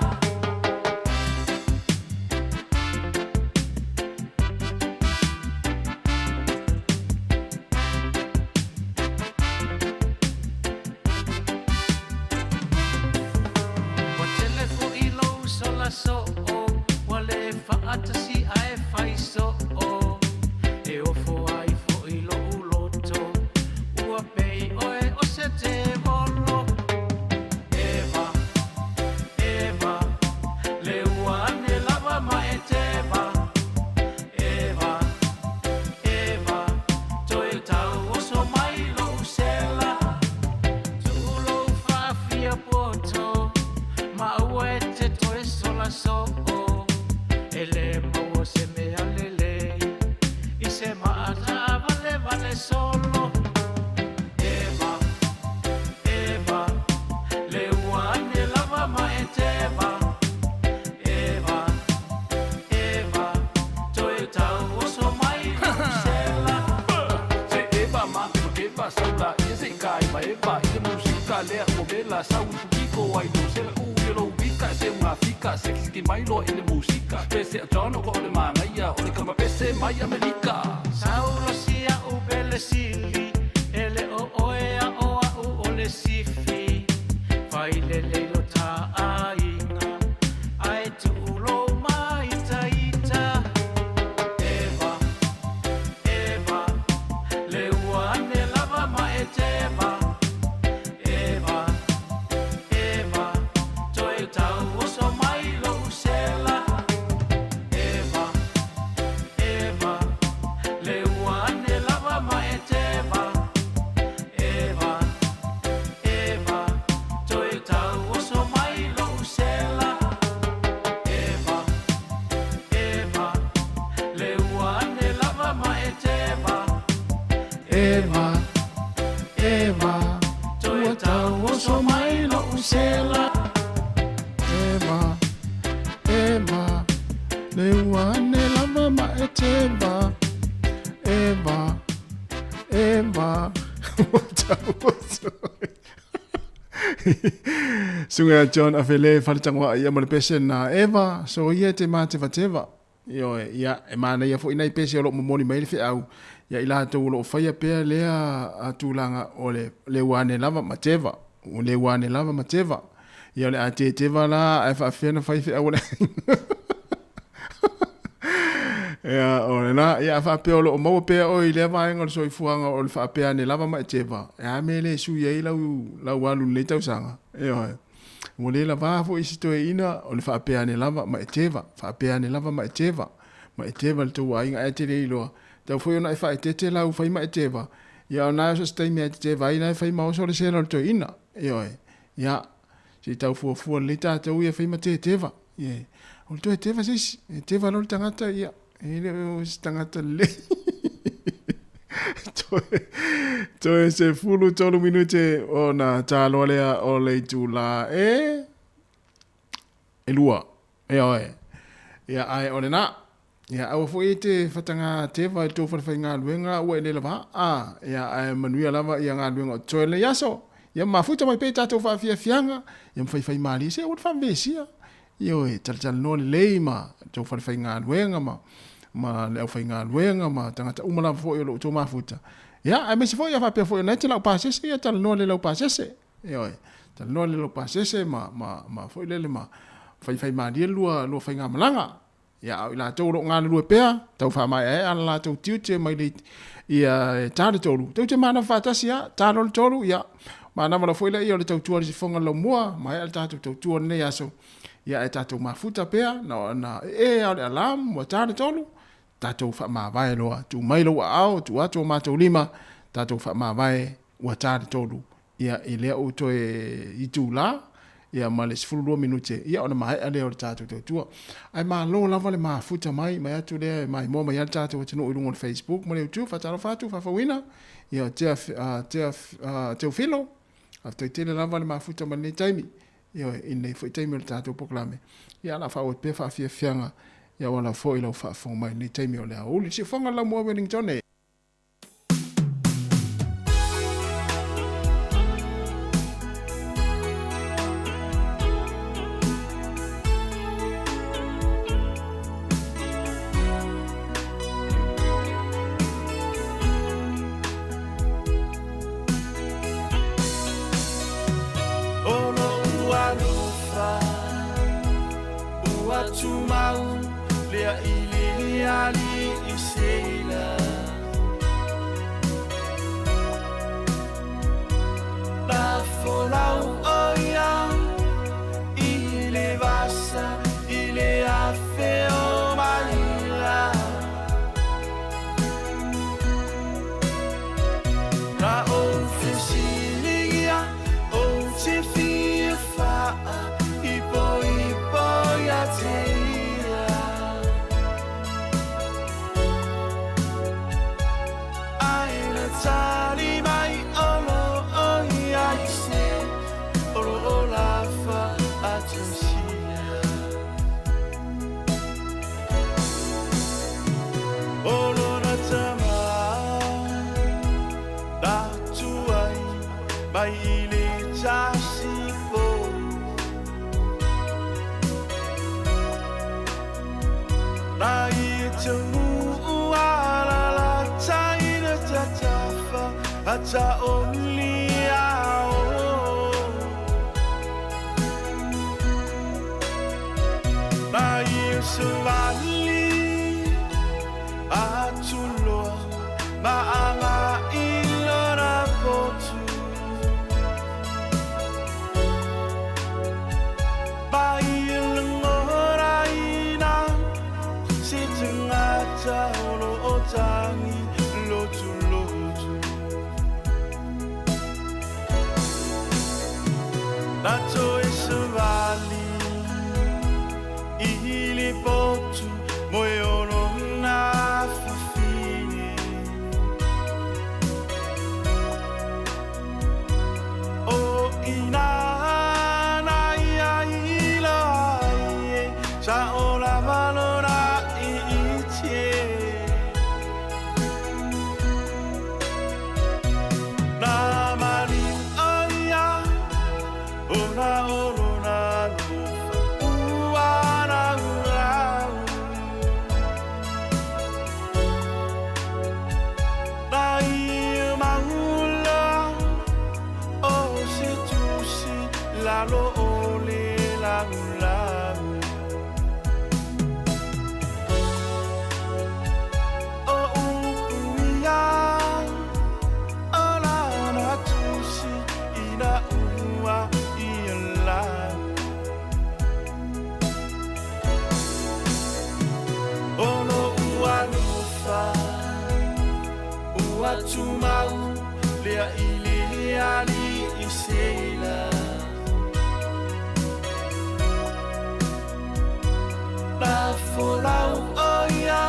Ua tele foʻi lou sola soo, ua lē faʻatasi ae fai soo. E ofo ai foʻi loʻu loto, ua pei ʻoe o se tevolo. Eva, Eva, le ua ane lava ma e teva. Eva, Eva, toe tauoso mai lou sela. Tuu lou faafia poto, ma aua e te toe sola soo. E lē maua se mea lelei, i se maa taavalevale solo. Eva, Eva, le ua ane lava ma e teva. Eva, Eva, toe tauoso mai lou sela. Se eva ma te makeva saula ia se i kai ma eva i le musika lea ua vela sau i pukiko ai lou sela uu ia lou vika se unga fika sekiseki mai loa i le musika pese a John o ko o le manaia o le kama pese mai Amelika. Saulo si a'u pelesili, e le o oe a o a'u o le sifi. Fai lelei lo ta aiga, ae tuu lou māitaita. Eva, Eva, le ua ane lava ma e teva. Eva, Eva, toe tauoso mai lou sela. Eva, Eva, le ua ane lava ma e teva. Eva, Eva, toe tauoso mai lou sela. Eva, Eva, le ua ane lava ma e teva. Eva, Eva, Toe tauoso mai lou sela. Eva, Eva, le ua ane lava ma e teva. Eva, Eva, ua tauoso mai. Suga John Afele faletangoa ia ma le pese na Eva, so ia te matevateva. Ioe, ia, e manaia foi nai pese o loo momoli mai le feau ia i latou o loo faia pea lea a tulaga o le le ua ane lava ma teva, o le ua ane lava ma teva. Ia o le a te teva la ae faafefea na fai feau o le aiga. Ia, o lena, ia a faapea o loo maua pea oe i lea vaega o le soifuaga o le faapea ane lava ma e teva, e a mea e le sui ai lau, lau alu i lenei tausaga. Ioe. Ua le lavā foi si toeaina o le faapea ane lava ma e teva, faapea ane lava ma e teva, ma e teva le tou aiga ae te le iloa. Tau foi ona e faaeteete lau fai ma e teva, ia ona e so se taimi ae te teva ai na e fai ma oso le sela o le toeaina. Ioe. Ia, se i tau fuafua lelei tatou ia fai ma te teva. Ie. O le toe teva se isi, e teva loa le tagata, ia, E le o se tagata lelei. Toe, toe 13 minute ona tāloa lea o le itulā e, e lua. E oe. Ia, ae o lena. Ia, aua foi e te whatanga tewa i tō whare galuega ua e le lava. A, ia, ae manuia lava ia galuega o toe lenei aso. Ia mafuta mai pea i tātou whaafiafiaga, ia mwhaiwhai mālie se, ua te whavesia. Ioe, talatalanoa lelei ma tou falefaigaluega ma ma le aufaigaluega ma tagata uma lava foi o lo outou mafuta. Ia, aemaise foi a faapea foi o na e te lau pasese, ia talanoa le lau pasese. Ioe, talanoa le lau pasese ma ma ma foi lele ma faifaimalie lua lua faigamalaga. Ia, a o i latou o lo o galulue pea, tau faamaeaea la latou tiute mai le ia e ta le tolu. Tou te manava faatasi a, ta loa le tolu, ia, Manava loa foi laia o le tautua i le sifoga o le laumua, maea le tatou tautua i lenei aso, ia ae tatou mafuta pea, na ona ee lava o le alarm ua ta le tolu, tatou faamavae loa, tuu mai lou aao, tuu atu o matou lima, tatou faamavae ua ta le tolu, ia i lea ua toe itula, ia ma le 12 minute, ia ona maea lea o le tatou tautua. Ae malo lava le mafuta mai, mai atu lea e maimoa mai ai le tatou atunuu i luga o le Facebook ma le YouTube, faatalofa atu, faafouina, ia tea, tea, Teofilo, faafetai tele lava le mafuta mai lenei taimi, ioe, i lenei foi taimi o le tatou polokalame, ia o le a faaauau atu pea faafiafiaga, ia aua lava foi lau faafofoga mai i lenei taimi o le aoauli. Siufofoga Laumua Wellington. O lou alofa ua tumau lea i le alii Seila. Na folau o ia i le vasa i le afe o maila. Na ou fesiligia ou te fia faa ipoipo ia te ia. Ae na tali mai o lo o ia i se o lo o lafa atusia. O lona tama na tuai mai i le tasipo. Na ia taunuu alalata i le tatafa a taoli ao. Na ia savali atu loa ma aga i lona potu. Ma ia lagonaina se tagata o lo o tagi lotulotu. Na toe savali i le potu moe o lona fafine. O ina na ia i loa ai e sa o lava lona iite. Na maliu o ia ona o lona alofa ua laulau. Na ia maula o se tusi lalo o le laulau. O upu ia o lana tusi ina ua ia lau. O lou alofa ua tumau lea i le alii Seila. Na folau o ia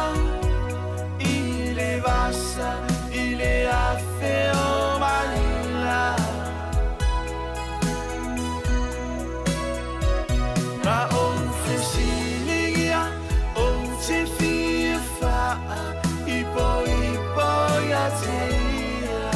i le vasa i le afe o maila. Na ou fesiligia ou te fia faa ipoipo ia te ia.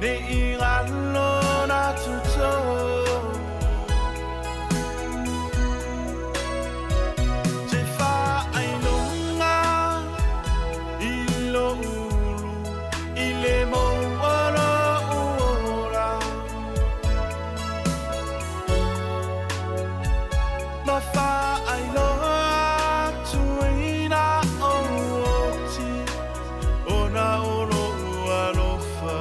Ne i ngalo na tuto Te wha ai longa I lo ulu I le mo olo uora Ma wha ai loa tuina o oti Ona o lo ualofa.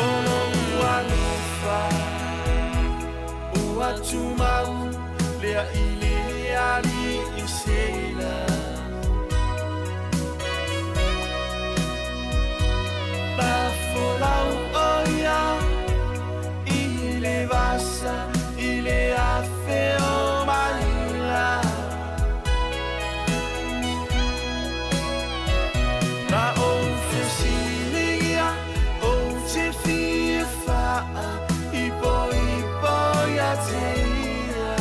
Olo ualofa Ua tumau Lea i le ali i sela La folau oia I le vasa I le afe o maila Na o fesilia O te fia faa I po i po ia te ia.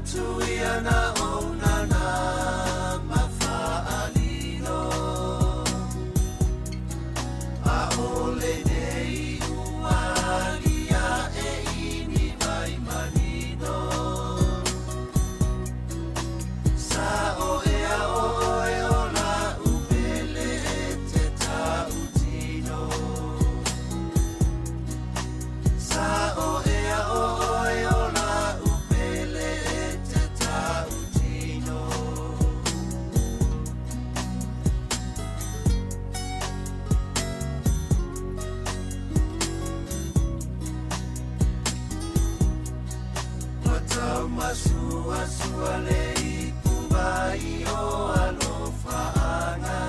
manatu ia na ona na mafaalilo. A ole nei ualia e ini vai manino. Sa o ea o oe o la upele e te tautino. Sa o ea o oe o la upele e te tautino. Ua taumasuasua le ipuvai o alofaaga.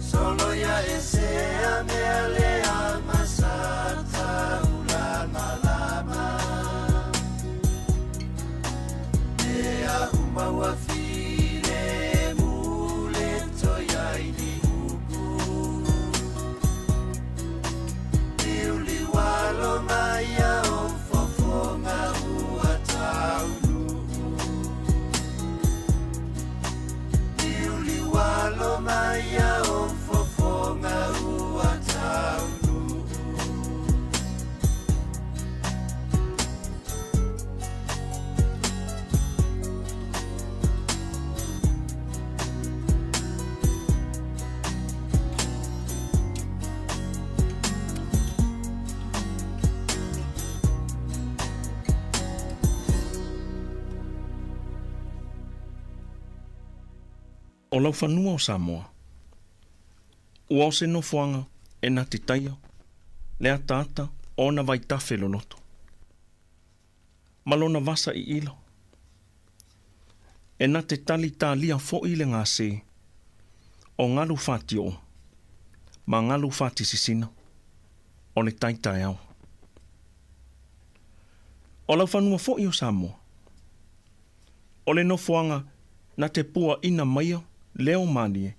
Solo ia e sea mea lea masata ulamalama. Ea umaua file mule toiai ni upu. Liuliualo mai a o fofoga ua taunuu. Liuliualo mai a o fofoga ua taunuu. O laufanua o Samoa, ua o se nofoaga e na te taia le ataata o ona vaitafe loloto, ma lona vasa iila. E na te tali talia fo'i le gase o galu fatioo ma galu fatisisina o le taitaeao. O laufanua fo'i o Samoa, o le nofoaga na te puaʻina maia leo malie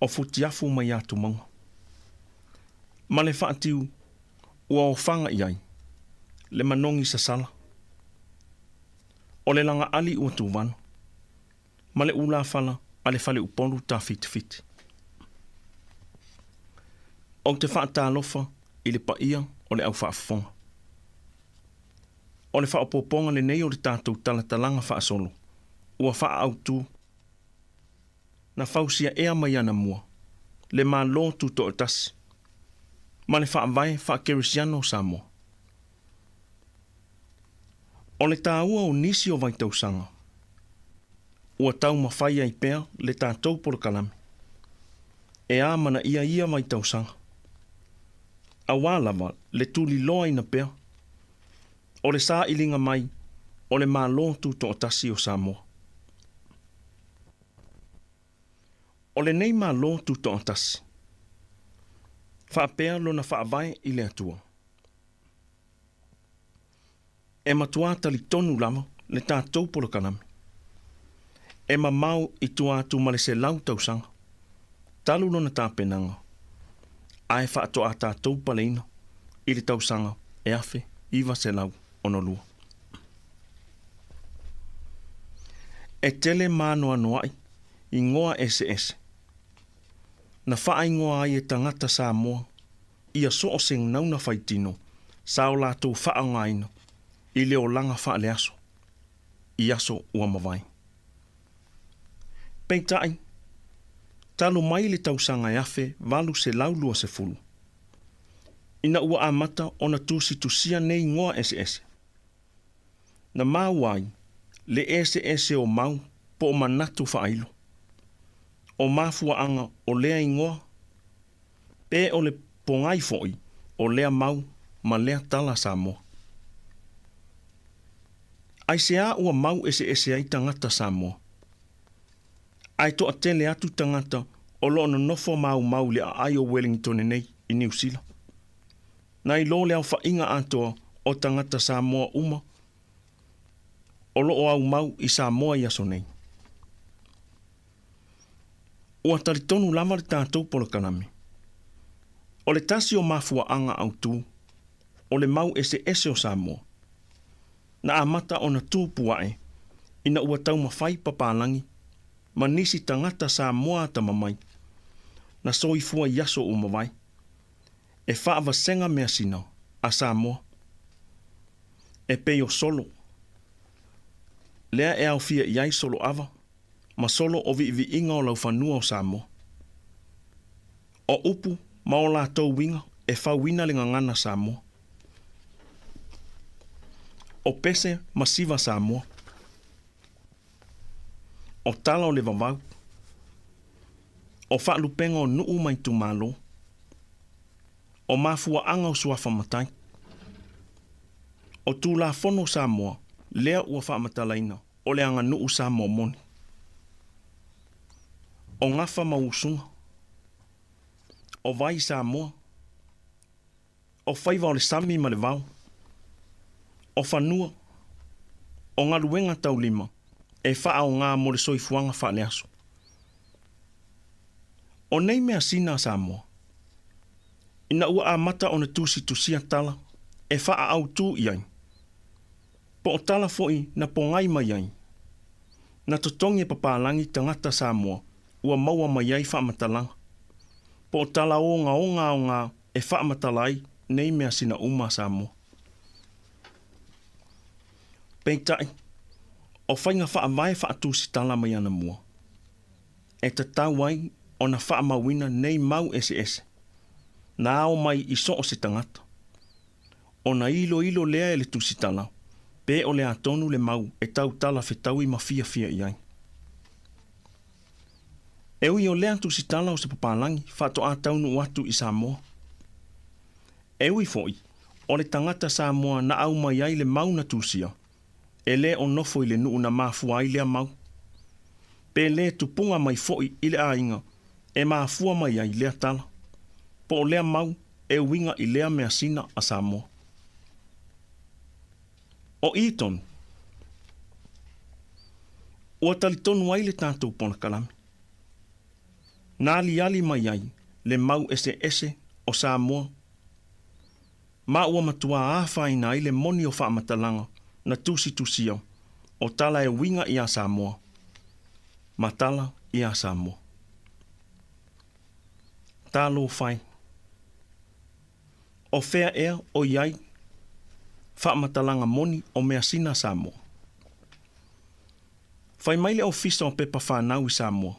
o futiafu mai atumauga ma le faatiu ua ofaga i ai le manogi sasala o le lagaali ua tuvalo ma le ulafala a le faleupolu tafitifiti. Ou te faatalofa i le paia o le aufaafofoga. O le faaopoopoga lenei o le tatou talatalaga faasolo ua faaautu na fausia ea mai anamua le Malo Tutoatasi ma le Faavae Faakerisiano o Samoa. O le tāua o nisi o vaitausaga ua taumafai ai pea le tatou polokalame e amanaia ia vaitausaga, auā lava le tuliloaina pea o le sailiga mai o le Malo Tutoatasi o Samoa. O lenei Malo Tutoatasi, faapea lona faavae i le Atua. E matuā talitonu lava le tatou polokalame e mamao i tua atu ma le 100 tausaga talu lona tapenaga, ae faatoa tatou paleina i le tausaga e 1962. E tele maanoanoaʻi igoa eseese na faaigoa ai e tagata Samoa ia so o se gauga faitino sa o latou faaaogaina i le olaga faaleaso i aso ua mavae. Peitai, talu mai le tausaga e 1820, ina ua amata ona tusitusia nei igoa eseese, na maua ai le eseese o mau po o manatu faailo, o mafuaaga o lea igoa, pe o le pogai fo'i o lea mau ma lea tala Samoa. Aiseā ua mau eseese ai tagata Samoa? Ae toatele atu tagata o loo nonofo maumau i le aai o Wellington nei i Niu Sila, nai lo le aofaiga atoa o tagata Samoa uma o loo aumau i Samoa i aso nei. Ua talitonu lava le tatou polokalame, o le tasi o mafuaaga autū o le mau eseese o Samoa, Na amata ona tupu ae ina ua taumafai papalagi ma nisi tagata Samoa atamamai na soifua i aso ua mavae e faavasega measina a Samoa e pei o solo lea e aofia i ai solo ava ma solo o viiviiga o laufanua o Samoa. O upu ma o latou uiga e fauina le gagana Samoa. O pese ma siva Samoa. O tala o le vavau. O faalupega o nuu ma itumalo. O mafuaaga o suafa matai. O Tulafono o Samoa lea ua faamatalaina o le aganuu Samoa moni. O gafa ma usuga. O vai Samoa. O faiva o le sami ma le vao. O fanua. O galuega taulima e faaaogā mo le soifuaga faaleaso. O nei measina a Samoa, ina ua amata ona tusitusia tala e faaautū i ai, po o tala foi na pogai mai ai, na totogi e papalagi tagata Samoa ua maua mai ai faamatalaga, po o tala ogaoga aogā e faamatala ai nei measina uma a Samoa. Peitai, o faiga faavae faatusitala mai anamua, e tatau ai ona faamauina nei mau eseese, na ao mai i so o se tagata. Ona iloilo lea e le tusitala, pe o le a tonu le mau e tautala fetaui ma fiafia i ai. E ui o lea tusitala o se papalagi faatoa taunuu atu i Samoa. E ui foi, o le tagata Samoa na aumai ai le mau na tusia, e lē o nofo i le nuu na mafua ai lea mau. Pe lē tupuga mai foi i le aiga e mafua mai ai lea tala, po o lea mau e uiga i lea measina a Samoa. O i tonu, ua talitonu ai le tatou polokalame. Na aliali mai ai le mau eseese o Samoa ma ua matuā afaina ai le moni o faamatalaga na tusitusia o tala e uiga iā Samoa ma tala iā Samoa. Talofa e! O fea ea o i ai faamatalaga moni o measina a Samoa? Fai mai le Ofisa o Pepa Fanau i Samoa,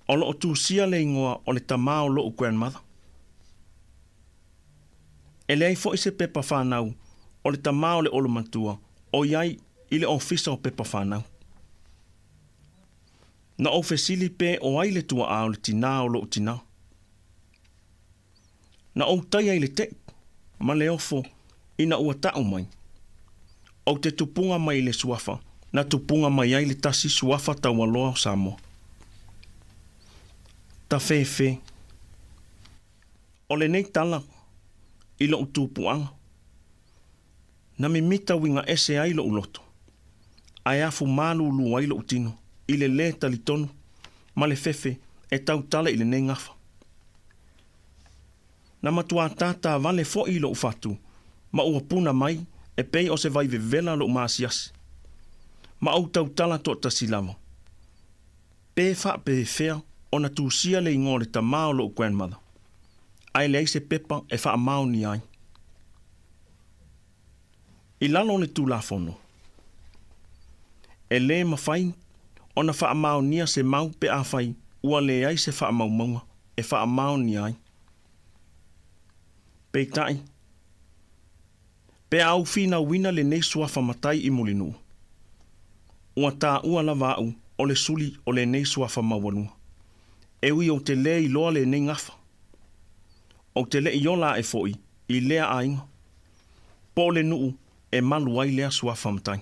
o loo tusia le igoa o le tamā o lo'u grandmother. E leai foi se pepa fanau o le tamā o le olomatua o i ai i le Ofisa o Pepa Fanau. Na ou fesili pe o ai le tuaʻā o le tinā o loʻu tinā. Na ou taia i le teʻi ma le ofo ina ua taʻu mai. Ou te tupuga mai i le suafa na tupuga mai ai le tasi suafa taualoa o Samoa. Tafefe. O lenei tala i loʻu tupuaga, na mimita uiga ese ai loʻu loto, ae afu malūlū ai loʻu tino i le lē talitonu ma le fefe e tautala i lenei gafa. Na matuā tātā vale foʻi i loʻu fatu ma ua puna mai e pei o se vai vevela loʻu maasiasi. Ma ou tautala toʻatasi lava. Pe faapefea ona tusia le igoa o le tamā o loʻu grandmother, ae leai se pepa e faamaonia ai. I lalo o le Tulafono, e lē mafai ona faamaonia se mau pe afai ua leai se faamaumauga e faamaonia ai. Peitai, pe a ou finauina lenei suafa matai i Mulinuu, ua taua lava au o le suli o lenei suafa maualuga. E ui ou te lē iloa lenei gafa, ou te leʻi ola aʻe foʻi i lea aiga, po o le nuu e malu ai lea suafa matai.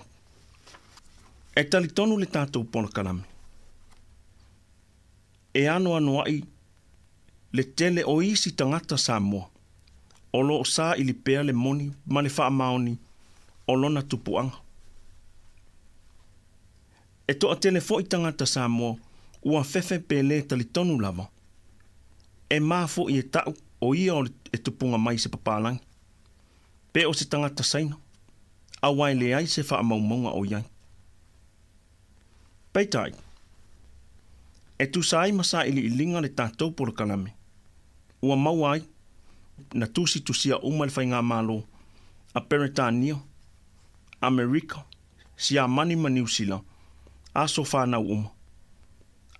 E talitonu le tatou polokalame, e anoanoaʻi le tele o isi tagata Samoa o lo o saili pea le moni ma le faamaoni o lona tupuaga. E toatele foʻi tagata Samoa ua fefe pe lē talitonu lava, e ma foʻi e taʻu o ia o e tupuga mai i se papalagi, pe o se tagata Saina, Auā e leai se faamaumauga o i ai. Peitai, e tusa ai ma sailiiliga le tatou polokalame, ua maua ai na tusitusia uma e le Faigamalo a Peretania, Amerika, Siamani ma Niu Sila aso fanau uma,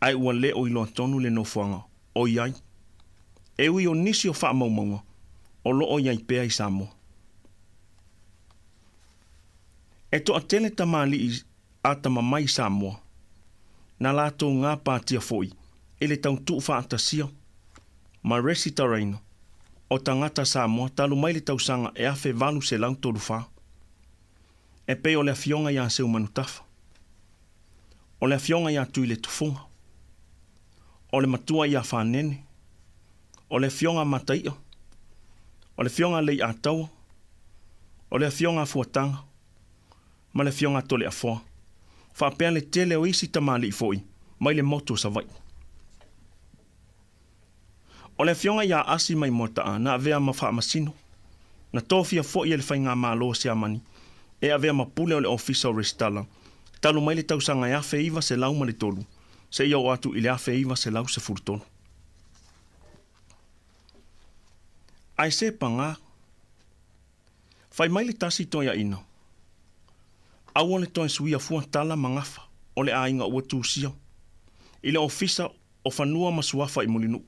ae ua le o iloa tonu le nofoaga o i ai, e ui o nisi o faamaumauga o lo o i ai pea i Samoa. E toatele tamalii atamamai i Samoa, na latou gapatia foi i le tautuu faatasia ma resitalaina o tagata Samoa talu mai le tausaga e 1834, e pei o le Afioga ia Seumanutafa, o le Afioga ia Tuiletufuga, o le Matua ia Fanene, o le Afioga a Mataia, o le Afioga a Leiataua, o le Afioga a Fuataga ma le Afioga a Toleafoa, faapea le tele o isi tamalii foi mai le motu o Savaii. O le Afioga ia Asi mai Moata'a na avea ma Faamasino, na tofia foi e le Faigamalo o Siamani e avea ma Pule o le Ofisa o Resitala talu mai le tausaga e 1903 seia oo atu i le 1913. Ae se pagā, fai mai le tasi toeaina, aua le toe suia fua tala ma gafa o le aiga ua tusia i le Ofisa o Fanua ma Suafa i Mulinuu,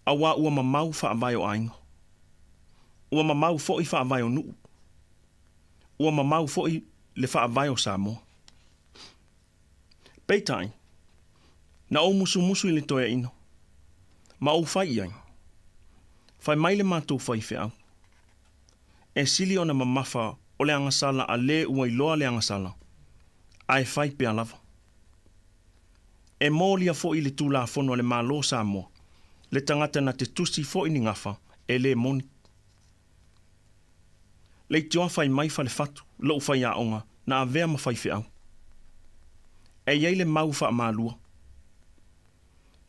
auā ua mamau faavae o aiga, ua mamau foi faavae o nuu, ua mamau foi le faavae o Samoa. Peitai, na ou musumusu i le toeaina, ma ou fai i ai, Fai mai le matou faifeau, e sili ona mamafa o le agasala a lē ua iloa le agasala, ae fai pea lava. E molia foi i le Tulafono a le Malo o Samoa le tagata na te tusi foi ni gafa e lē moni. Leitioa fai mai Falefatu, lou faiaoga na avea ma faifeau. E i ai le mau faamalua.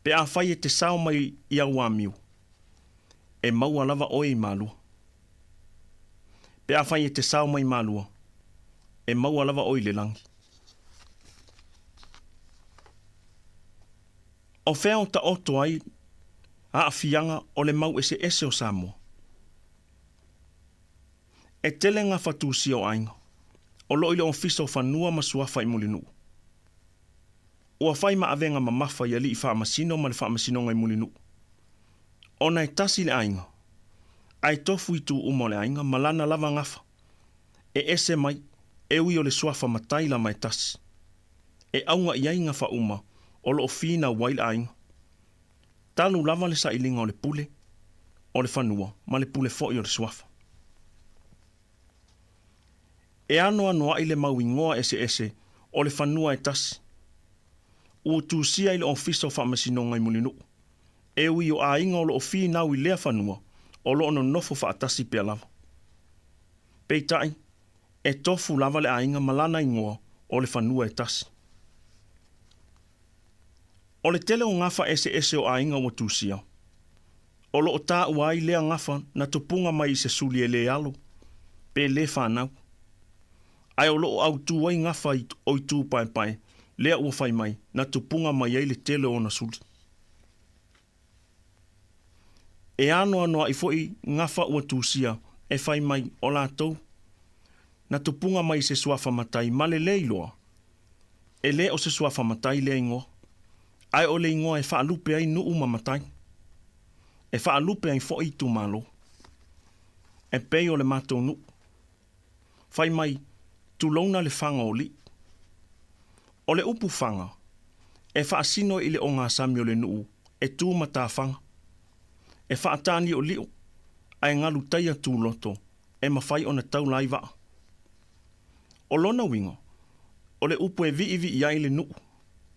Pe afai e te sao mai i au amio, e maua lava oe i Malua. Pe afai e te sao mai Malua, e maua lava oe i le lagi. O fea o taoto ai aafiaga o le mau eseese o Samoa? E tele gafa tusia o aiga o lo o i le Ofisa o Fanua ma Suafa i Mulinuu. Ua fai ma avega mamafa i alii faamasino ma le Faamasinoga i Mulinuu, ona e tasi le aiga, ae tofu itu uma o le aiga ma lana lava gafa, e ese mai, e ui o le suafa matai lava e tasi. E auga i ai gafa uma o lo o finau ai le aiga. Talu lava le sailiga o le pule o le fanua ma le pule foi o le suafa. E anoanoai le mau igoa eseese o le fanua e tasi. Ua tusia i le Ofisa o Faamasinoga i Mulinuu, e ui o aiga o lo o finau i lea fanua o lo o nonofo faatasi pea lava. Peitai, e tofu lava le aiga ma lana igoa o le fanua e tasi. O le tele o gafa eseese o aiga ua tusia, o lo o taua ai lea gafa na tupuga mai i se suli e lē alo pe lē fanau, ae o lo o autū ai gafa o itu paepae lea ua fai mai na tupuga mai ai le tele o ona suli. E anoanoai foi gafa ua tusia e fai mai o latou na tupuga mai i se suafa matai ma le lē iloa, e lē o se suafa matai lea igoa, ae o le igoa e faalupe ai nuu ma matai, e faalupe ai foi itumalo. E pei o le matou nuu, fai mai, tulouna le faga o lii. O le upu faga, e faasino i le ogasami o le nuu e tu matafaga, e faataliolio ae galu taia tuloto e mafai ona taula ai vaa. O lona uiga, o le upu e viivii ai le nuu,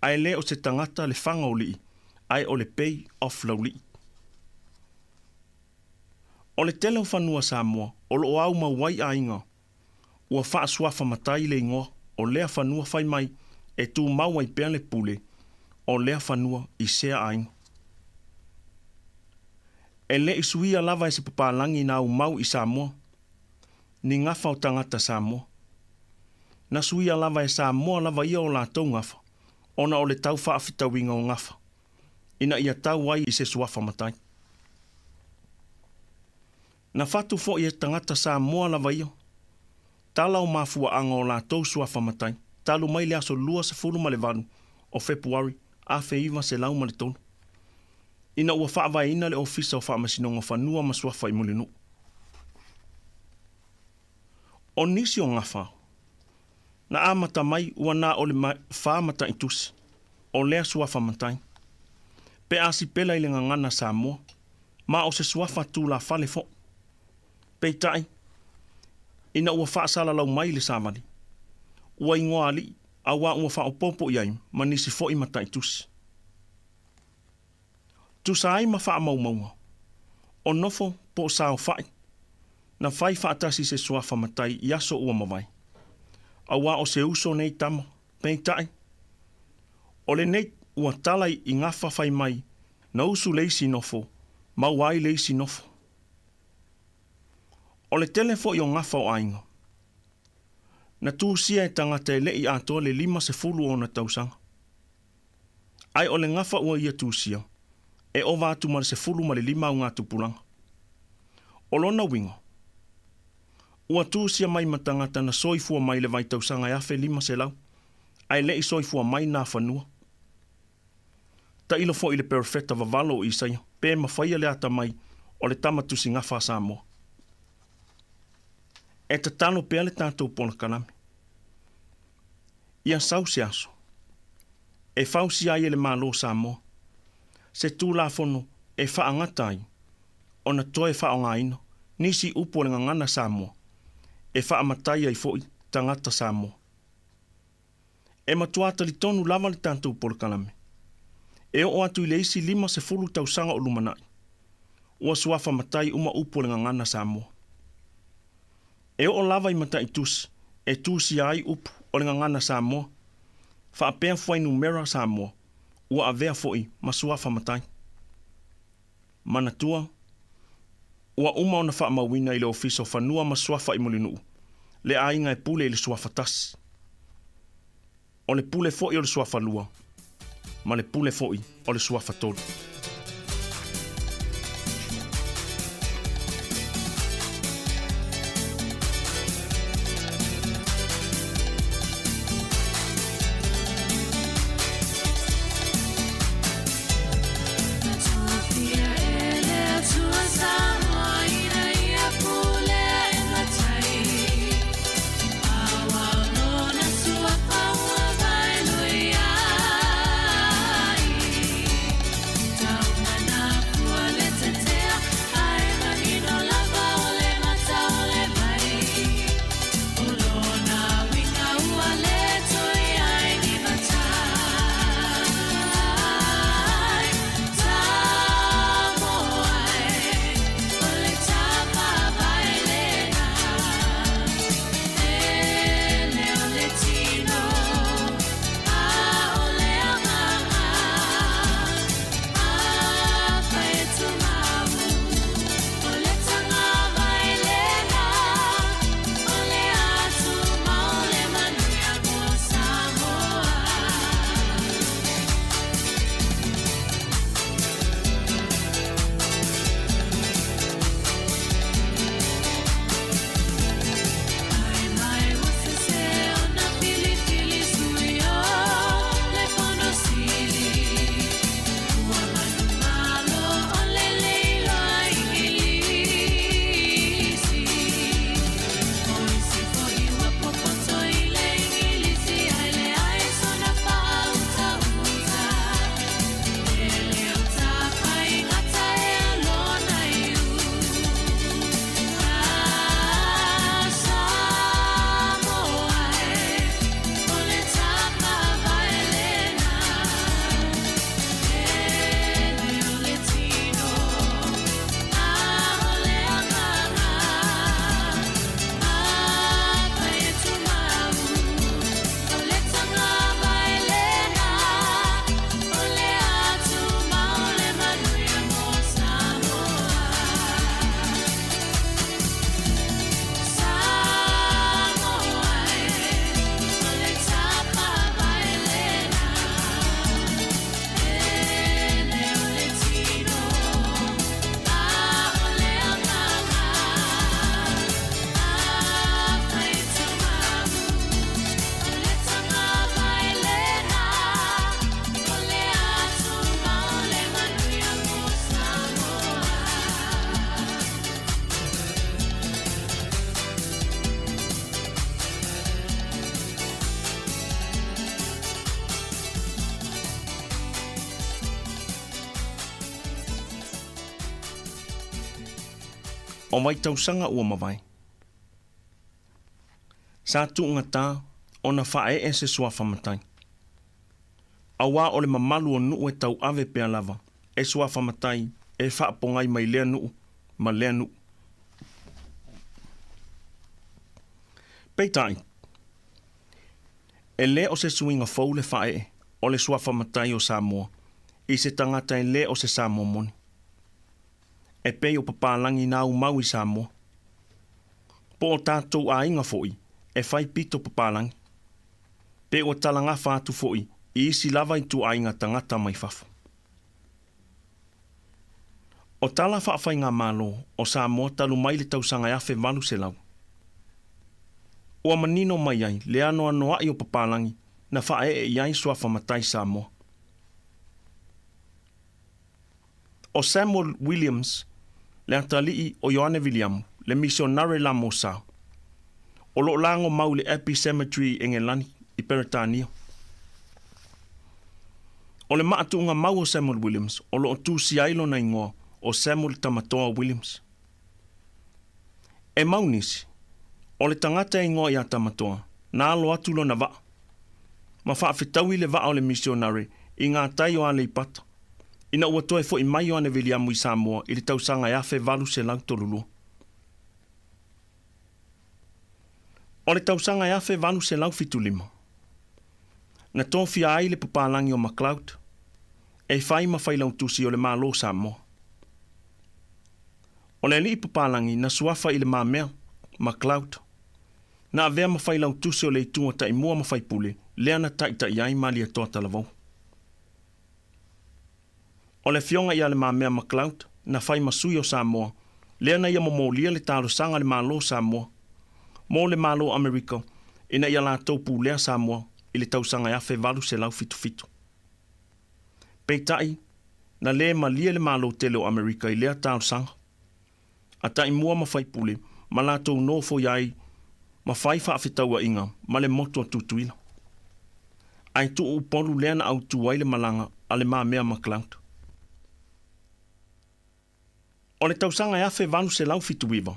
ae lē o se tagata le faga o lii, ae o le Bay of Laulii. O le tele o fanua Samoa o lo o aumau ai aiga, ua faasuafa matai le igoa o lea fanua fai mai e tumau ai pea le pule o lea fanua i sea aiga. E le i suia lava e se papalagi na aumau i Samoa. ni gafa o tagata Samoa. Na suia lava e Samoa lava ia o latou gafa, ona o le tau faafetauiga o gafa, ina ia tau ai i se suafa matai. Na fatu fo'i e tagata Samoa lava ia, tala o mafuaaga o latou suafa matai, talu mai le aso 28 o Fepuari 1903, ina ua faavaeina le Ofisa o Faamasinoga o Fanua ma Suafa i Mulinuu. O nisi o gafa, na amata mai ua na o le fa mata'itusi o lea suafa matai, pe a sipela i le gagana Samoa, ma o se suafa tulafale fo'i. Peita'i, ina ua faasalalau mai le savali, ua igoa ali'i auā ua faaopoopo i ai ma nisi fo'i mata'itusi. Tusa ai ma faamaumauga, o nofo po o saofa'i na fai faatasi i se suafa matai i aso ua mavae, auā o se uso nei tama, peita'i, o lenei ua tala i gafa fai mai na usu le isi nofo, maua ai le isi nofo. O le tele fo'i o gafa o aiga, na tusia e tagata e le'i atoa le 50 ona tausaga. Ae o le gafa ua ia tusia, e ova atu ma le 15 augatupulaga. O lona uiga, ua tusia mai ma tagata na soifua mai le vaitausaga e 1500, ae le'i soifua mai Nafanua. Tailo fo'i i le perofeta vavalo o Isaia, pe mafaia le atamai o le tama tusigafa a Samoa. E tatalo pea le tatou polokalame. Ia sau se aso, e fausia ai e le Malo o Samoa se Tulafono e faagata ai ona toe faaaogaina nisi upu o le gagana Samoa e faamatai ai fo'i tagata Samoa. E matuā talitonu lava le tatou polokalame, e oo atu i le isi 50 tausaga o lumana'i, ua suafa matai uma upu o le gagana Samoa. E oo lava i mata'itusi e tusia ai upu o le gagana Samoa, faapea fuainumera Samoa ua avea fo'i ma suafa matai. Manatua, ua uma ona faamauina i le Ofisa o Fanua ma Suafa i Mulinuu le aiga e pule i le suafa tasi. O le pule fo'i o le suafa lua, ma le pule fo'i o le suafa tolu. O vaitausaga ua mavae. Sa tuugatā ona faaee se suafa matai. Auā o le mamalu o nuu e tauave pea lava e suafa matai e faapogai mai lea nuu ma lea nuu. Peitai, e lē o se suiga fou le faaee o le suafa matai o Samoa i se tagata e lē o se Samoa moni. E pei o papalagi na aumau i Samoa. Po o tatou aiga foʻi e fai pito papalagi. Pe ua talagafa atu foʻi i isi lava ituaiga tagata mai fafo. O tala faafaigamālō o Samoa talu mai le tausaga e 1800. Ua manino mai ai le anoanoaʻi o papalagi na faaee i ai suafa matai Samoa. O Samuel Williams le atalii o Ioane Viliamu le misionare la mo sa. O loo lago mau i le Abbey Cemetery i Engelani i Peretania. O le maatuuga mau o Samuel Williams o loo tusia ai lona igoa o Samuel Tamatoa Williams. E mau nisi, o le tagata e igoa ia Tamatoa na alo atu lona vaa ma faafetaui le vaa o le misionare i gatai o Aleipata ina ua toe foʻi mai Ioane Viliamu i Samoa i le tausaga e 1832. O le tausaga e 1875, na tofia ai le papalagi o McLeod e fai ma failautusi o le Mālō Samoa. O le alii papalagi na suafa i Le Mamea McLeod, na avea ma failautusi o le itu o taimua ma faipule lea na taʻitaʻi ai Malietoa Talavou. O le afioga ia Le Mamea McLeod na fai ma sui o Samoa lea na ia momolia le talosaga a le Mālō Samoa mo le Mālō Amerika ina ia latou pulea Samoa i le tausaga e 1877. Peitai, na lē malie le Mālō tele o Amerika i lea talosaga. A taimua ma faipule ma latou nofo ai ma fai faafetauaiga ma le motu o Tutuila. Ae tuu Upolu lea na autū ai le malaga a Le Mamea McLeod. O le tausaga e 1879,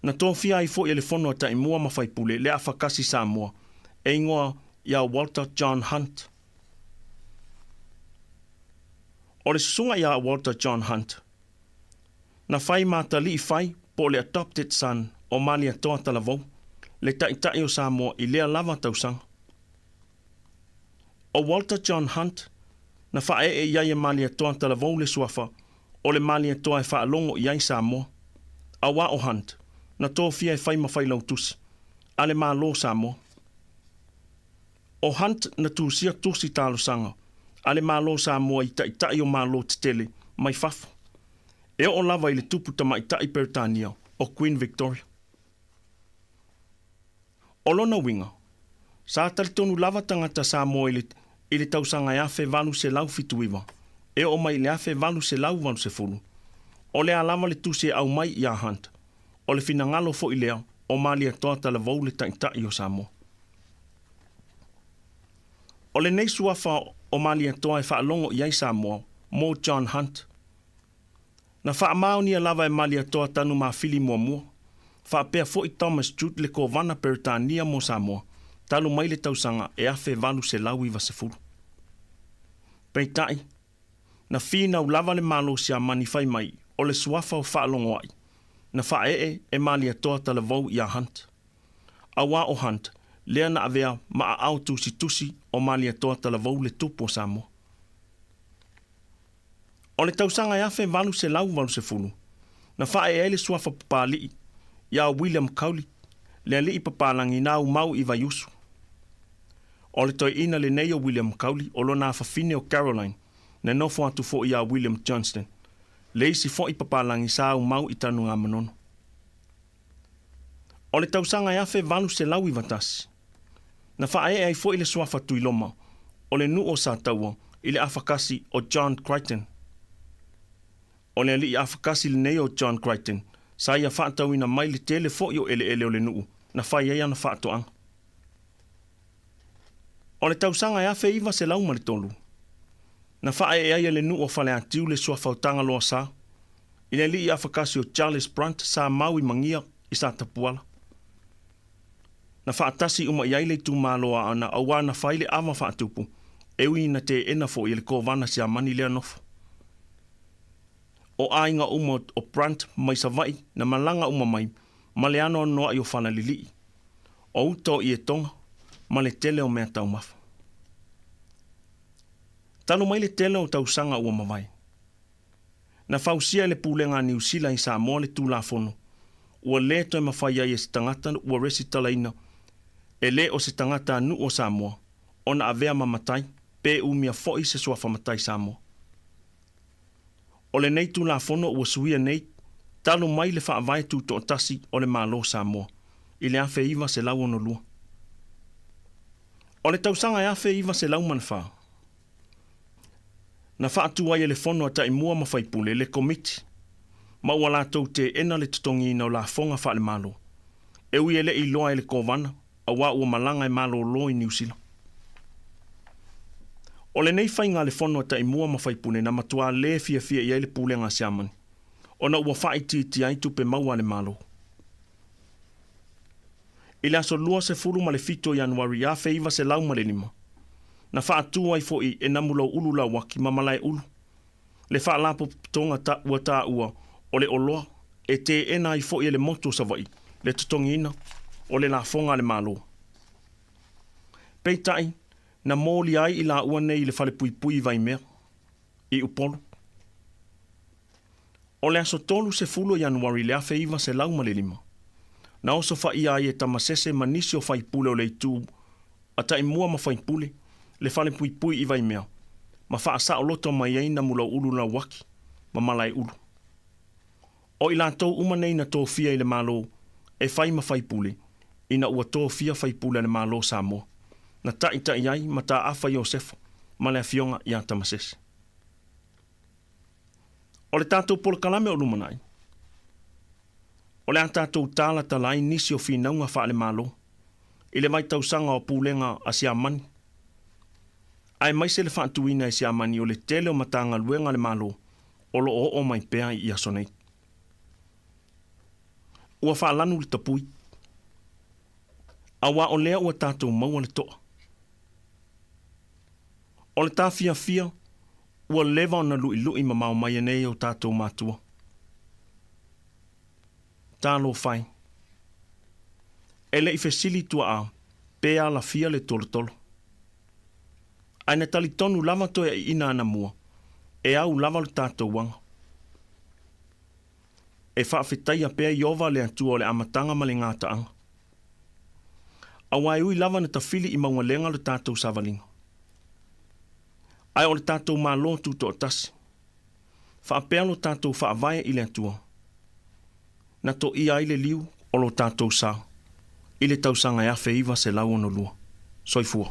na tofia ai foʻi e le Fono a Taimua ma Faipule le afakasi Samoa e igoa ia Walter John Hunt. O le susuga ia Walter John Hunt, na fai ma atalii fai po o le adopted son o Malietoa Talavou, le taʻitaʻi o Samoa i lea lava tausaga. O Walter John Hunt, na faaee i ai e Malietoa Talavou le suafa o le Malietoa e faalogo i ai Samoa. Auā o Hunt, na tofia e fai ma failautusi a le Mālō Samoa. O Hunt na tusia tusi talosaga a le Mālō Samoa i taʻitaʻi o Mālō tetele mai fafo. E oo lava i le tupu tamaʻitaʻi Peretania o Queen Victoria. O lona uiga, sa talitonu lava tagata Samoa i le i le tausaga e 1879 e oo mai i le 1880, o le a lava le tusi e aumai iā Hunt, o le finagalo foʻi lea o Malietoa Talavou le taʻitaʻi o Samoa. O lenei suafa o Malietoa e faalogo i ai Samoa mo John Hunt. Na faamaonia lava e Malietoa Tanumafili muamua, faapea foʻi Thomas Judd le Kovana Peretania mo Samoa talu mai le tausaga e 1890. Peitai, na finau lava le Malo Siamani fai mai o le suafa o Faalogoaʻi na faaee e Malietoa Talavou iā Hunt. Auā o Hunt lea na avea ma aao tusitusi o Malietoa Talavou le tupu o Samoa. O le tausaga e 1880, na faaee ai le suafa papalii iā William Cowley, le alii papalagi na aumau i Vaiusu. O le toeaina lenei o William Cowley o lona afafine o Caroline na nofo atu foʻi iā William Johnston, le isi foʻi papalagi sa aumau i Tanugamanono. O le tausaga e 1891, na faaee ai foʻi le suafa Tuiloma o le nuu o Sataua i le afakasi o John Crichton. O le alii afakasi lenei o John Crichton sa ia faatauina mai le tele foʻi o eleele o le nuu na fai ai ana faatoaga. O le tausaga e 1903, na faaee ai e le nuu o Faleatiu le suafa o Tagaloasā I le alii afakasi o Charles Brunt sa mau i Magia i Satapuala. Na faatasi uma i ai le itumalo o Aana auā na fai le ava faatupu e ui ina teena foi e le Kovana Siamani lea nofo. O aiga uma o Brunt mai Savaii na malaga uma mai ma le anoanoai o falalilii, o uta o Ietoga ma le tele o meataumafa. Talu mai le tele o tausaga ua mavae, na fausia e le Pulega a Niu Sila i Samoa le Tulafono ua lē toe mafai ai e se tagata ua resitalaina e lē o se tagata anuʻu o Samoa ona avea ma matai pe umia foʻi se suafa matai Samoa. O lenei Tulafono ua suia nei talu mai le Faavae Tutoatasi o le Malo o Samoa i le 1962. O le tausaga e 1904, na faatu ai e le Fono a Taimua ma Faipule le Komiti ma ua latou teena le totogiina o lafoga faale-Malo e ui e le i iloa e le Kovana auā ua malaga e malōlō i Niu Sila. O lenei faiga a le Fono a Taimua ma Faipule na matuā lē fiafia i ai le Pulega a Siamani ona ua faaitiitia ai tupe maua a le Malo. I le aso 27 o Ianuari 1905, na faatu ai foʻi e Namulouulu Lauaki ma Malaeulu le faalapotopotoga ta, ua taua o le oloa e teena ai foʻi e le motu o Savaii le totogiina o le lafoga a le Malo. Peitai, na molia ai i laua nei i le falepuipui i Vaimea, i Upolu. O le aso 30 o Ianuari i le 1905, na osofaia ai e Tamasese ma nisi o faipule o le itu a Taimua ma Faipule le falepuipui i Vaimea ma faasaoloto mai ai Namulouulu Lauaki ma Malaeulu. O i latou uma nei na tofia i le Malo e fai ma faipule ina ua tofia faipule a le Malo o Samoa, na taʻitaʻi ai Mataafa Iosefo ma le afioga iā Tamasese. O le tatou polokalame o lumanai, o le a tatou talatala ai nisi o finauga faale-Malo i le vaitausaga o pulega a Siamani, aemaise le faatuina e Siamani o le tele o Matagaluega a le Malo o lo o oo mai pea i aso nei. Ua faalanu le tapui, auā o lea ua tatou maua le toa. O le tafiafia ua leva ona luʻiluʻi mamao mai e nei o tatou matua. Talofa e! E le i fesili tuaa pe alafia le tolotolo. Ae na talitonu lava toe aiina anamua e au lava lo tatou aga. E faafetaia pea Ieova le Atua o le amataga ma le gataaga. Auā e ui lava na tafili i maugalega lo tatou savaliga. Ae o le tatou Malo tutoatasi, faapea lo tatou faavae i le Atua, na toia ai le liu o lo tatou sa i le tausaga e 1962. Soifua.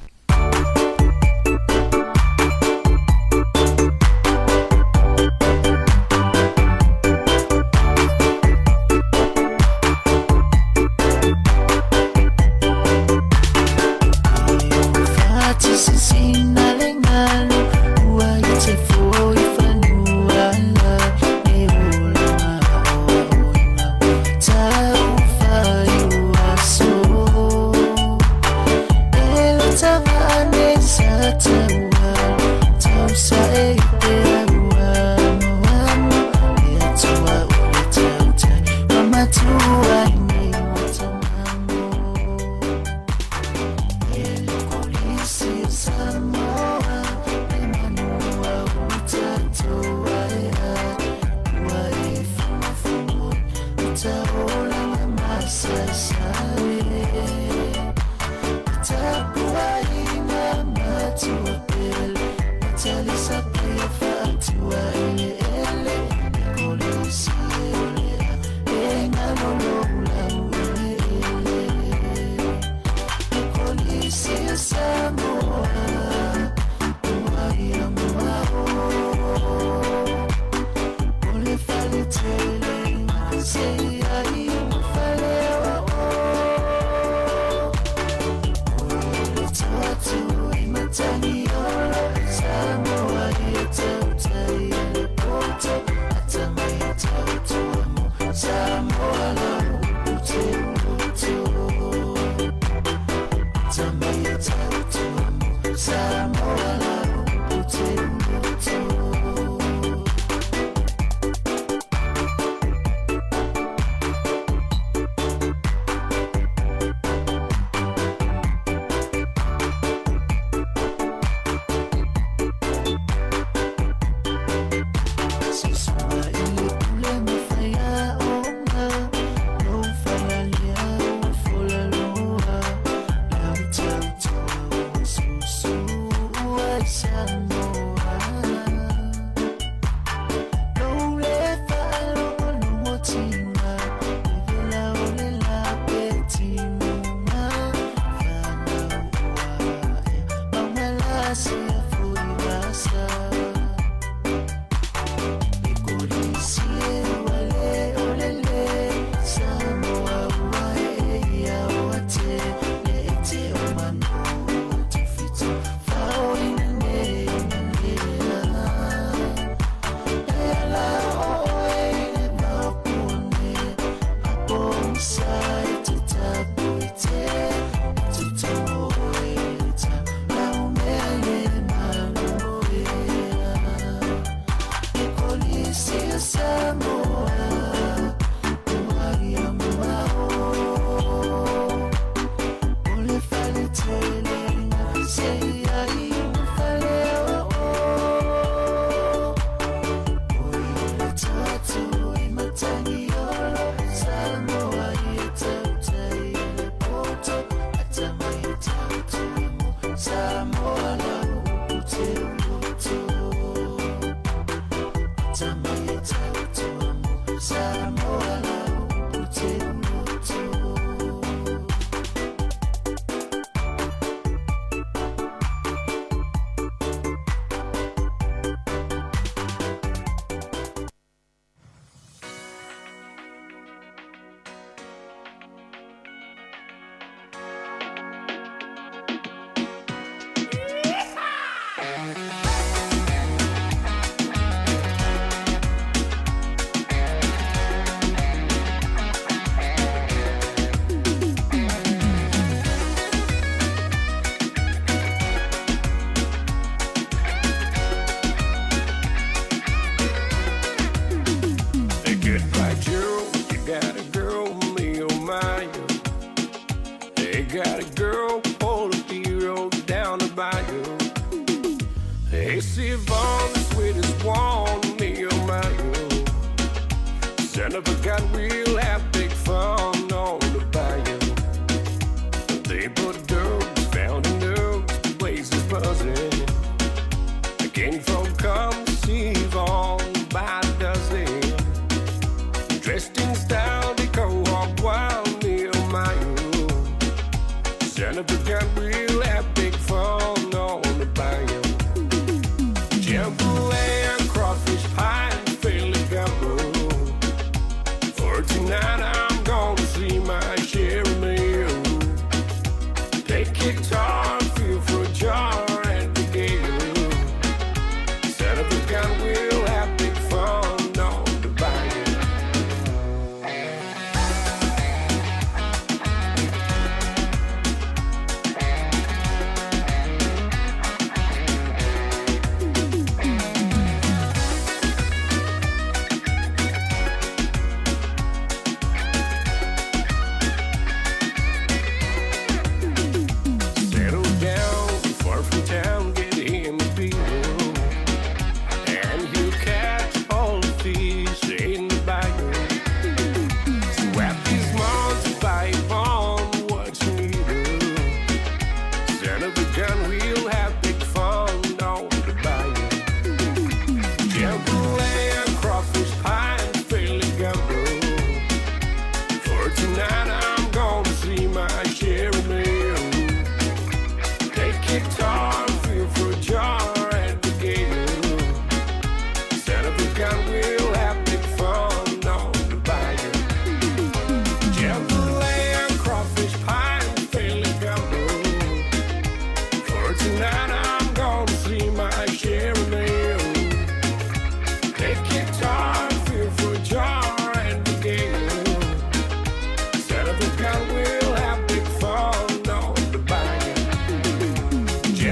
Set up a gun, we'll have big fun on the bayou.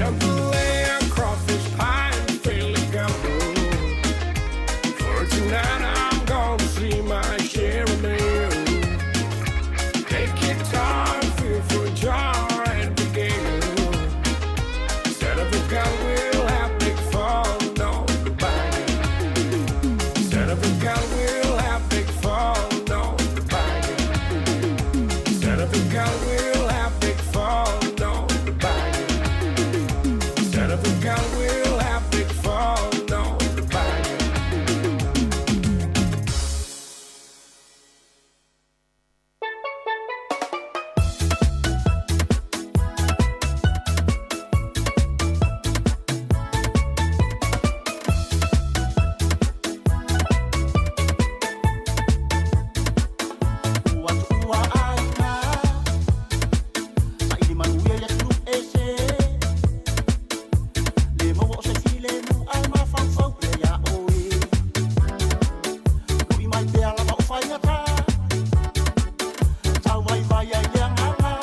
Jambalaya, crawfish pie, and Philly gumbo. For tonight I'm gonna see my share of meal. Take guitar, feel for a jar, and begin. Son of a gun, we'll have big fun on the bayou. Son of a gun, we'll have big fun on the bayou. Son of a gun, we'll have big fun on the bayou. Son of a gun, we'll have big fun on the bayou. Ua tuua aiga Saili manuia ia tulu ese Le maua o se filemu ai mafaufau pea ia oe Lui mai pea lava o faigata Tau vaivai ai le agaga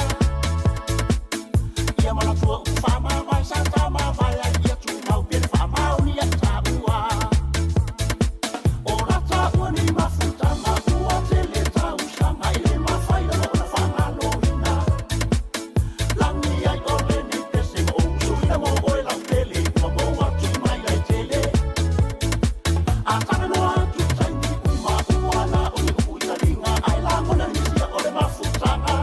Ia manatua upu faamavae sa tamavae ai ia tumau pe le faamaonia i taua O la taua ni mafutaga ua tele tausaga e le mafai lava ona faagaloina Lagi ai o lenei pese ma ou usoina mo oe lau pele ua mou atu i mai lai tele A talanoa atu i taimi uma ua na o ni upu i taliga ae lagona le misia o le mafutaga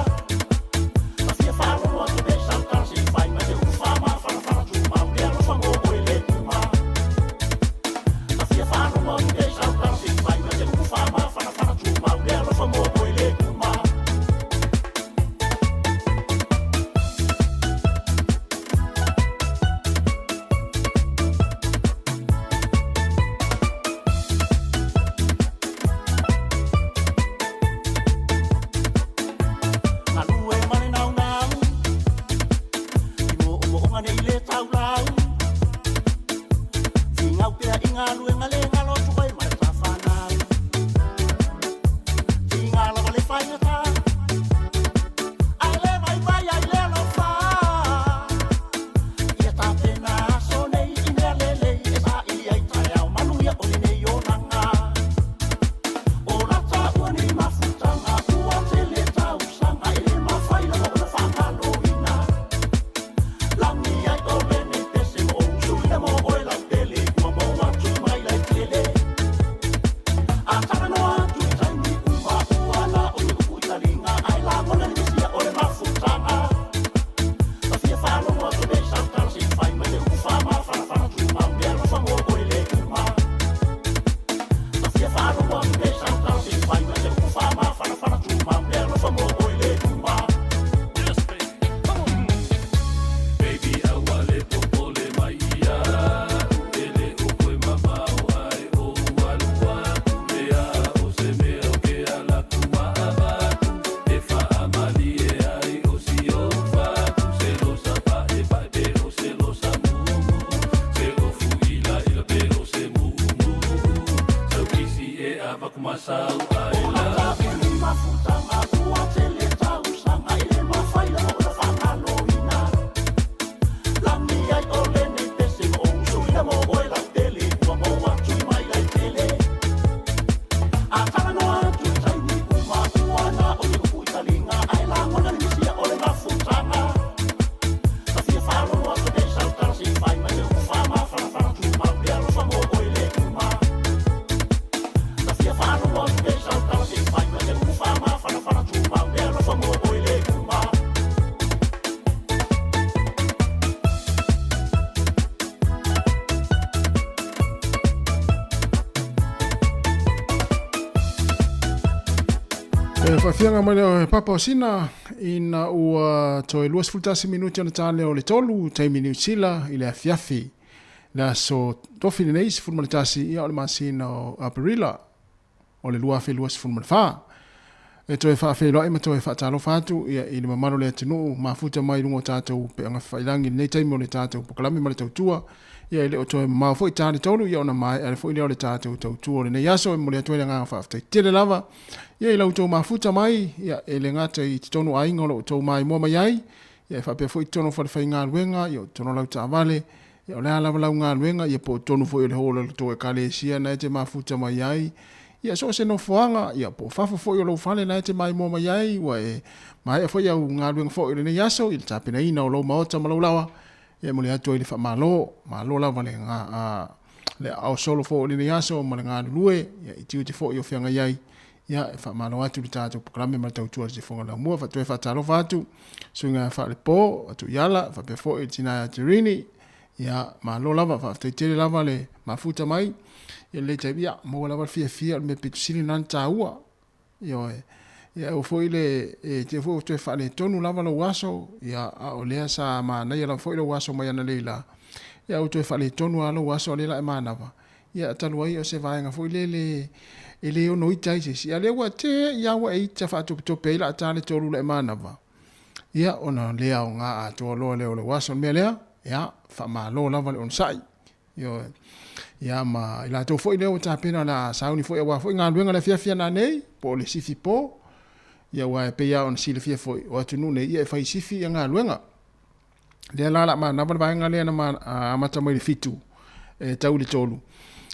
Ta fia faalogo atu pe sau tala se i fai mai se upu faamafanafana tumau le alofa mo oe le uma Ta fia faalogo atu pe sau tala se i fai mai se upu faamafanafana tumau le alofa mo oe le uma Galue ma le naunau I moomooga nei le taulau Figau pea i galuega le galo atu ai ma le tafanau Tiga lava le faigata Ae le vaivai ai le alofa Ia tapena aso nei i mea lelei e saili ai taeao manuia o lenei olaga O la taua nei mafutaga ua tele tausaga e le mafai lava ona faagaloina Lagi ai o lenei pese ma ou usoina mo oe lau pele ua mou atu i mai lai tele A talanoa atu i taimi uma ua na o ni upu i taliga ae lagona le misia o le mafutaga Ta fia faalogo atu pe sau tala se i fai mai se upu faamafanafana tumau le alofa mo oe le uma Ta fia faalogo atu pe sau tala se i fai mai se upu faamafanafana tumau le alofa mo oe le uma Baby, aua le popole mai ia E le o koe mamao ai o alu atu lea O se mea o ke ala ku maavatu E faamalie ai o si o fatu Se losa pae pae pe o se losa mumu Se o fuila ila pe o se mumu Saukisi e avaku masau ai O la taua nei mafutaga ua tele tausaga e le mafai lava ona faagaloina Lagi ai o lenei pese ma ou usoina mo oe lau pele ua mou atu i mai lai tele A talanoa atu i taimi uma ua na o ni upu i taliga ae lagona le misia o le mafutaga Ta fia faalogo atu pe sau tala se i fai mai se upu faamafanafana tumau le alofa mo oe le uma Ta fia faalogo atu pe sau tala se i fai mai se upu faamafanafana tumau le alofa mo oe le uma E faafiaga mai le papa o sina ina ua toe 21 minuti ona ta lea o le 3 taimi Niu Sila i le afiafi. Le aso tofi lenei 11 ia o le masina o Aperila o le 2024. E toe faafeiloai ma toe faatalofa atu ia i le mamalu o le atunuu mafuta mai i luga o tatou pe'aga faifailangi i lenei taimi o le tatou polokalame ma le tautua. Ia e le o toe mamao foi ta le 3 ia ona maea foi lea o le tatou tautua o lenei aso. E momoli atu ai le agaga faafetai tele lava ia i la outou mafuta mai ia e le gata i totonu o aiga o lo o outou maimoa mai ai. Ia e faapea foi totonu o falefaigaluega, ia o totonu o lau taavale, ia o le a lava lau galuega, ia po o totonu foi o le hall o le tou ekalesia na e te mafuta mai ai, ia so o se nofoaga, ia po o fafo foi o lou fale na e te maimoa mai ai, ua e maea foi au galuega foi o lenei aso i le tapenaina o lou maota ma lou laoa, ia e momoli atu ai le faamalo, malo lava le a le aao solo foi o lenei aso ma le galulue, ia i tiute foi o feagai ai. Ia, e faamalo atu le tatou polokalame ma le tautua i le sifoga laumua. Faatoe faatalofa atu suiga faalepo atu i ala, faapea foi le tina ia Terini. Ia, malo lava, faafetai tele lava le mafuta mai. Ia lelei taimi, ia, maua lava le fiafia o le mea pito sili lena na taua. Ioe. Ia, aua foi le, e te foi ua toe faaletonu lava lou aso, ia, a o lea sa manaia lava foi lou aso mai analeila. Ia, ua toe faaletonu lava lou aso a o lea la e manava. Ia, talu ai o se vaega foi lele e le ono ita ai se isi, a o lea ua te i a ua e ita faatopetope ai laa ta le tolu la e manava, ia, ona le aoga atoa loa lea o lou aso. O le mea lea, ia, faamalo lava le onosai. Ioe. Ia, ma i latou foi lea ua tapena o le a sauni foi aua foi galuega le afiafi ana nei, po o le sifi po, ia, aua e pei lava ona silafia foi, o atunuu nei, ia, e fai sifi ia galuega. Lea la la manava le vaega lea na amata mai le 7 e tau i le 3.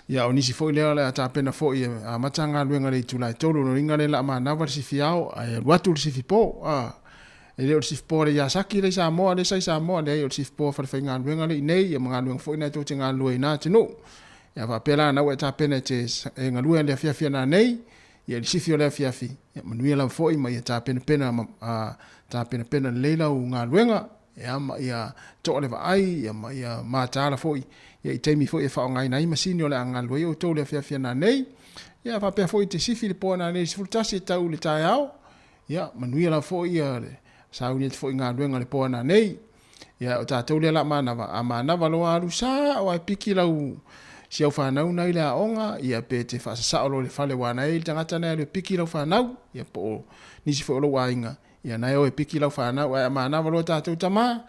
Ia o nisi foi lea o le a tapena foi e amata galuega le itula e 3. O lona uiga lea la manava le sifi ao ae alu atu le sifi po. E le o le sifi po a le Yasaki lea i Samoa lea sa i Samoa, leai o le sifi po a falefaigaluega lea i nei ia ma galuega foi na e tou te galulue ai na atunuu. Ia faapea la na ua e tapena e te e galue le afiafi ana nei, ia i le sifi o le afiafi, ia manuia lava foi ma ia tapenapena ma tapenapena lelei lau galuega, ia ma ia toa le vaai, ia ma ia mataala foi ia i taimi foi e faaaogaina ai masini o le a galulue ai outou i le afiafi nanei. Ia faapea foi te sifi le po nanei i le 11 e tau i le taeao, ia manuia lava foi ia le sauni atu foi i galuega i le po nanei. Ia o tatou lea la manava, a manava loa alu sao ae piki lau si au fanau na i le aoga, ia pe te faasasao loa i le fale aua na e i le tagata na e alu e piki lau fanau, ia po o nisi foi o lou aiga, ia na e o e piki lau fanau, ae a manava loa tatou tama,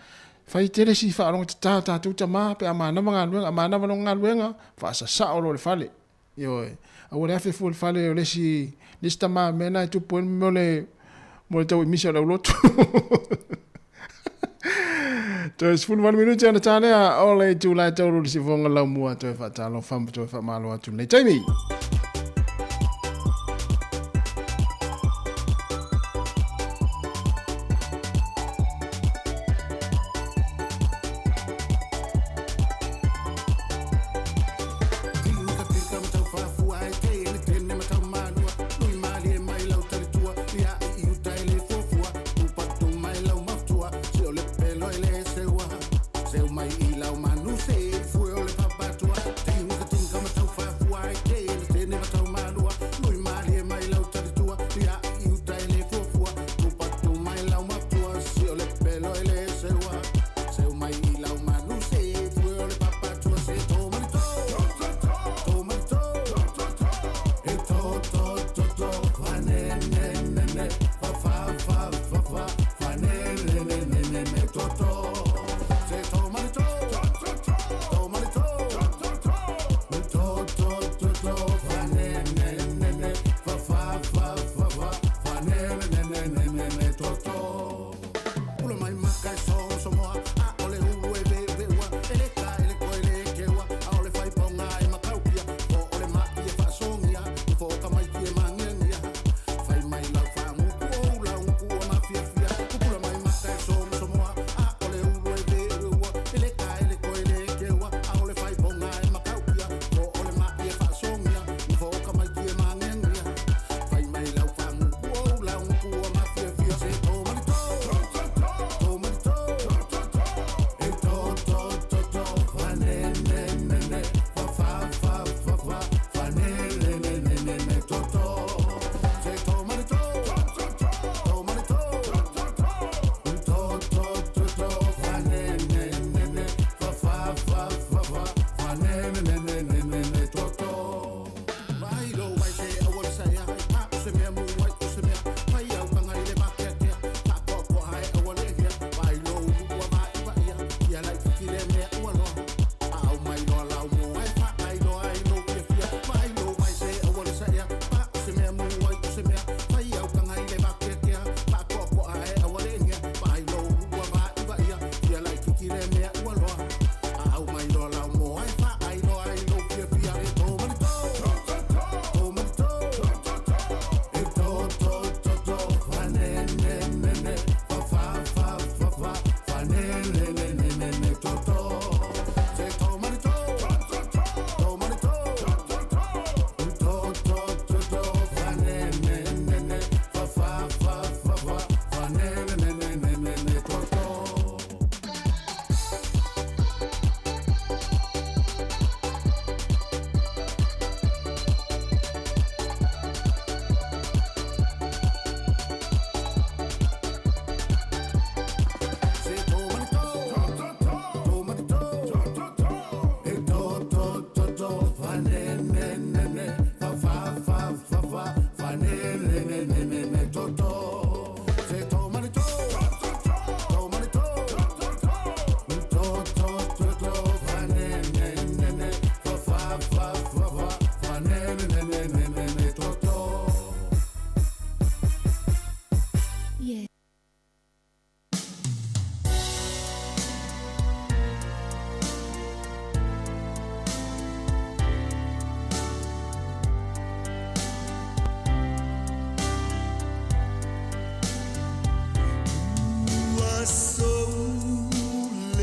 fai tele si faalogotatā o tatou tama pe a manava galuega, a manava loa galuega, faasasao loa i le fale. Ioe. Aua le afe fua i le fale o le isi, le isi tama mea na e tupu ai mo le, mo le tau imisa o le aulotu. Toe 18 minute ona tā lea o le itula e taulu le sifoga laumua toe faatalofa ma toe faamalo atu lenei taimi.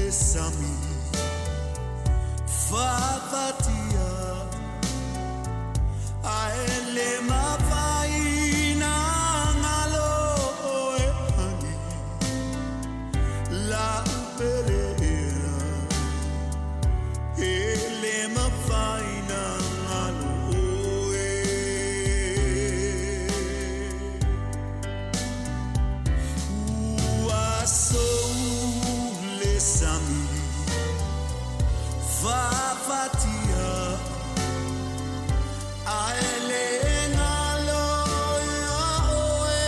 le sami faafatia ae le mafai na galo e ani la'u pele ea e le mafai na galo oe. Ua sou le sami faafatia ae le galo ia oe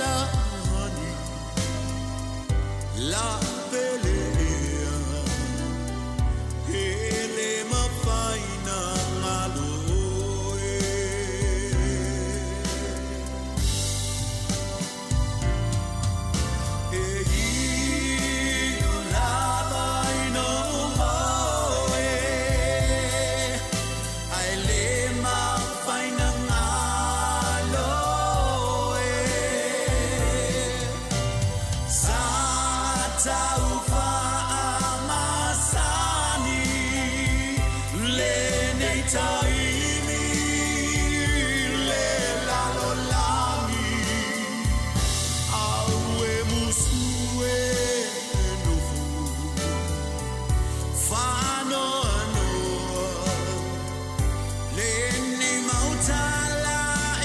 la'u la'u pele ea e le mafai na galo oe. E inu lava ina oe ae le mafai na galo e. Sa tau faamasani lenei taimi le lalolagi au e musu e nofo faanoanoa lenei mautala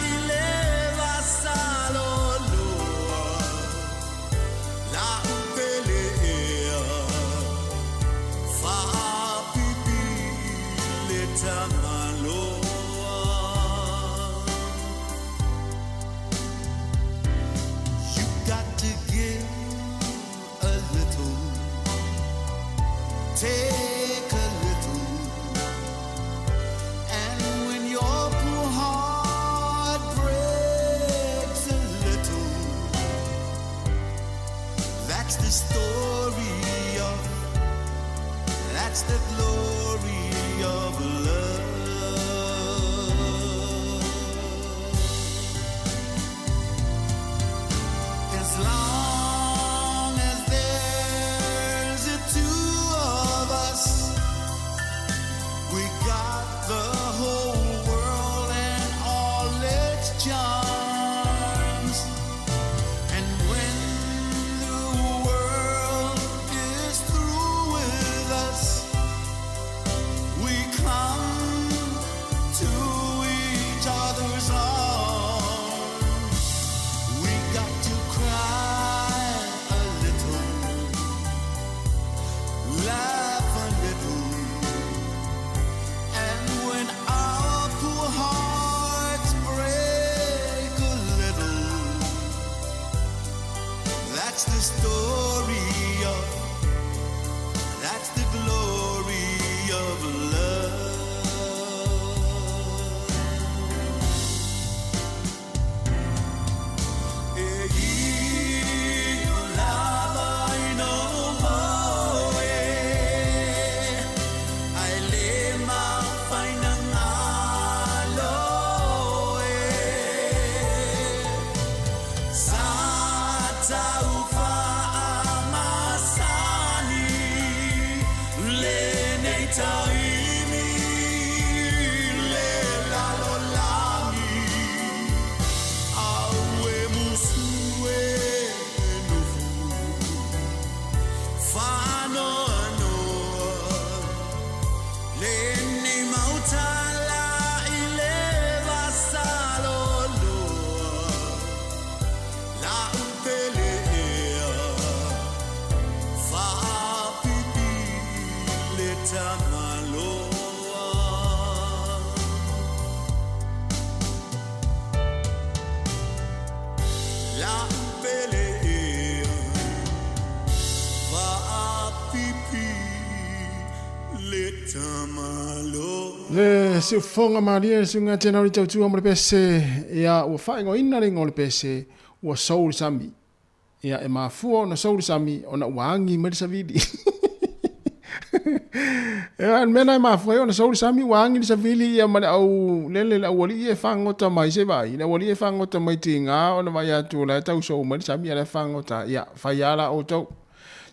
i le vasaloloa la'u pele ea faapipi le tamaloa. You got to give a little, take a little, and when your poor heart breaks a little, that's the story of, that's the glory of love. As long as there's the two of us, we got the whole world and all its charms. And when the world is through with us, we come to each other's arms. We got to cry a little, laugh a little, and when our poor hearts break a little, that's the story of, that's the glory of love. E inu lava ina oe ae le mafai na galo e. Sa tau faamasani lenei taimi le lalolagi au e musu e nofo faanoanoa lenei mautala i le vasaloloa la'u pele ea faapipi le tamaloa. La'u pele ea faapipi le tamaloa. Le siufoga malie le suiga tenau i tautua mo le pese ia ua faaigoaina le igoa o le pese ua sou le sami. Ia e mafua ona sou le sami ona ua agi mai le savili. Ia le mea lena e mafua ai ona sou le sami ua agi le savili ia ma le au lele le aualii e fagota mai se vaai. Le aualii e fagota mai tiga ona vaai atu o la e tau sou mai le sami a o la e fagota. Ia fai lava la outou.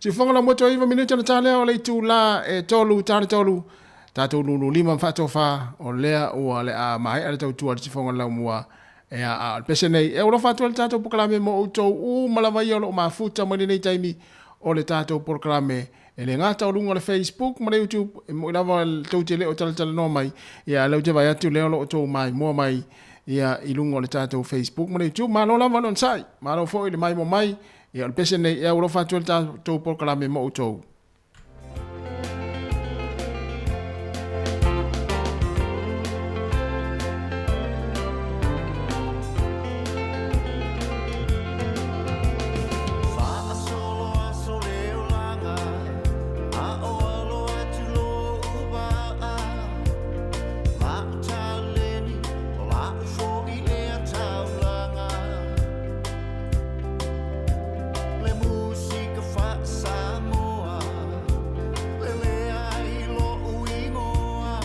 Siufoga la moto 9 minute na talea o le itulā e 3 tale 3 tatou lululima ma faatofa o lea ua le a maea le tautua le sifoga laumua e a a o le pese nei e alofa atu ai le tatou polokalame mo outou uma lava ia o loo mafuta mai lenei taimi o le tatou polokalame e le gata o luga o le Facebook ma le YouTube e moi lava tou te le o talatalanoa mai ia lea ou te vaai atu lea o lo o tou maimoa mai ia i luga o le tatou Facebook ma le YouTube. Malo lava le onosai, malo foi le maimoa mai. Ia o le pese nei e alofa atu ai le tatou polokalame mo outou. Faasolo aso le olaga, a o alo atu lou vaa. La'u taleni, o la'u fo'i lea taulaga. Le musika faa-Samoa, le lea i lo'u igoa.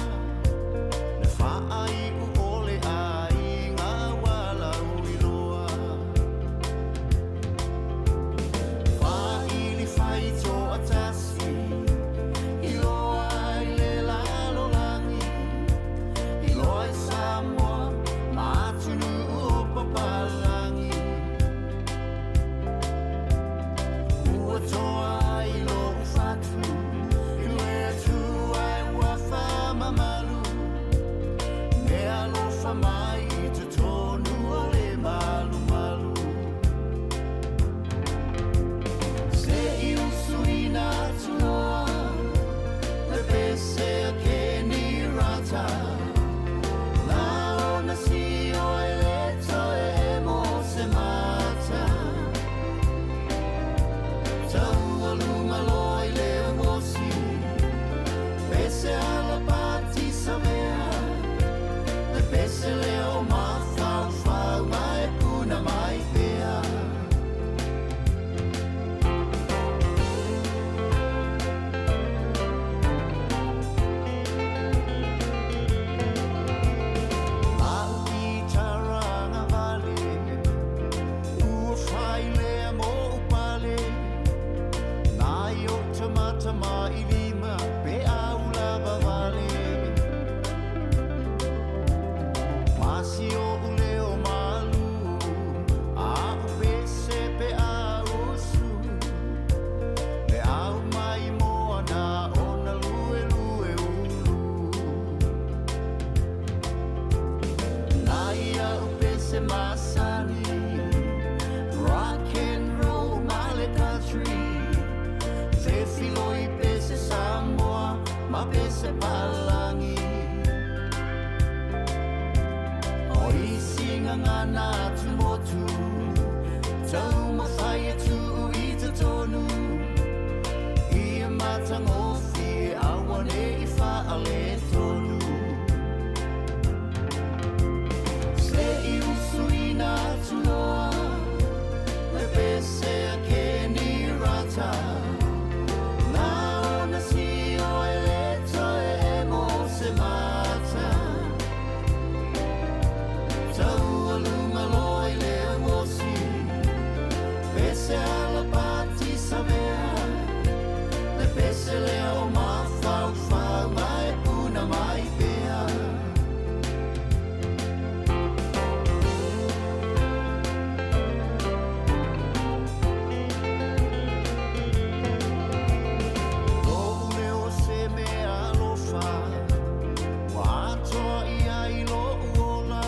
Le faai'u o le aiga ua lauiloa. Faaili faitoatasi, iloa ai le lalolagi. Iloa i Samoa ma atunuu o papalagi. Ua toa ai lo'u fatu i le Atua e ua faamamalu. Me alofa mai i totonu o le malumalu. Se i usuina atu loa le pese a Kenny Rata. Na ona sio e le toe emo se mata. Taualuga loa i le uosi, pese ala pati savea. Le pese lea o mafaufau ma e puna mai pea. La'u kitara agavale, ua fai lea mo'u pale. Nai o'u tamatamailima pe au lava vale. Ma si o'u leo malū, a'u pese pe a usu. Le au maimoa na ona luelue ulu. Nai a'u pese masani, rock and roll ma le country. Fefiloi pese Samoa ma pese palagi. O isi gagana atumotu, taumafai e tuu i totonu. Ia matagofie aua ne i faaletonu. Se i usuina atu loa le pese a Kenny Rata. Na ona sio e le toe emo se mata. Taualuga loa i le uosi, pese ala pati savea. Le pese lea o mafaufau ma e puna mai pea. Lo'u leo se mea alofa, ua atoa ia i lo'u ola.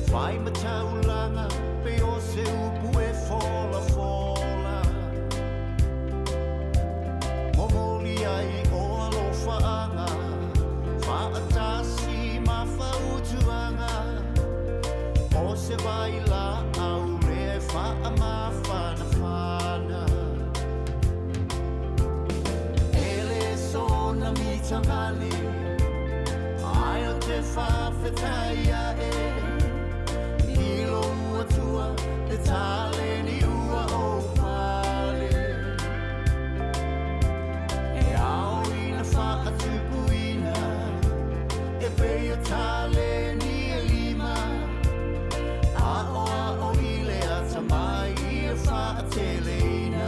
Fai ma taulaga pe o se upu e folafola. Momoli ai o alofaaga, faatasi ma fautuaga. O se vailaau le faamafanafana. E le soona mitavale, ae o te faafetai ae. I lou Atua le taleni ua ou pale. E ao ina faatupuina, e pei o taleni e lima. A'oa'o i le atamai ia faateleina.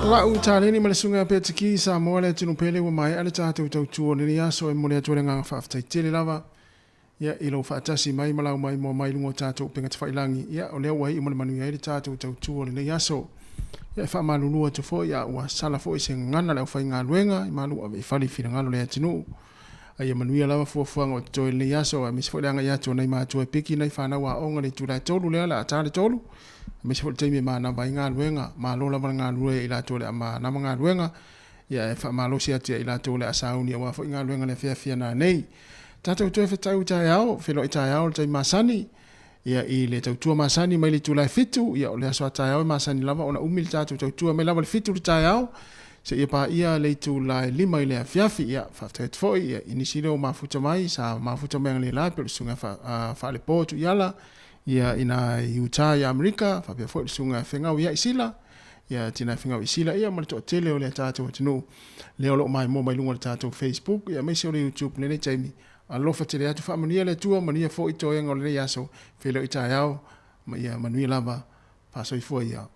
La'u taleni ma le susuga ia Petiki, Samoa le atunuu pele ua maea le tatou tautua o lenei aso e momoli atu ai le agaga faafetai tele lava ia i lou faatasi mai ma lau maimoa mai i luga o tatou upega tafailagi ia o lea ua iu ma le manuia ai le tatou tautua o lenei aso. Ia e faamalulu atu foi a ua sala foi se gagana a le aufaigaluega i malu ave i fale i finagalo o le atunuu. A ia manuia lava fuafuaga o totoe i lenei aso aemaise foi le agai atu o nai matua e piki nai fanau aoga i le itula e 3 lea o le a ta le 3 aemaise foi le taimi e manava ai galuega. Malo lava le galulue ia i latou o le a manava galuega, ia ae faamalosi atu ia i latou o le a sauni aua foi galuega i le afiafi a nanei. Tatou toe fetau i taeao, feiloai taeao i le taimi masani, ia i le tautua masani mai le itula e 7, ia o le aso a taeao e masani lava ona umi le tatou tautua mai lava i le 7 i le taeao, seia paia le itula e 5 i le afiafi. Ia, faafetai atu foi ia i nisi lea ua mafuta mai, sa mafuta mai analeila pei o le susuga Faalepo Tuiala, ia ina i Utah i Amerika, faapea foi le susuga Fegau ia Isila, ia Tina Fegau Isila, ia ma le toatele o le tatou atunuu lea o lo o maimoa mai luga o le tatou Facebook, ia aemaise o le YouTube i lenei taimi. Alofa tele atu, faamanuia le Atua, manuia foi toega o lenei aso, feiloai taeao, ma ia manuia lava, faasoifua ia.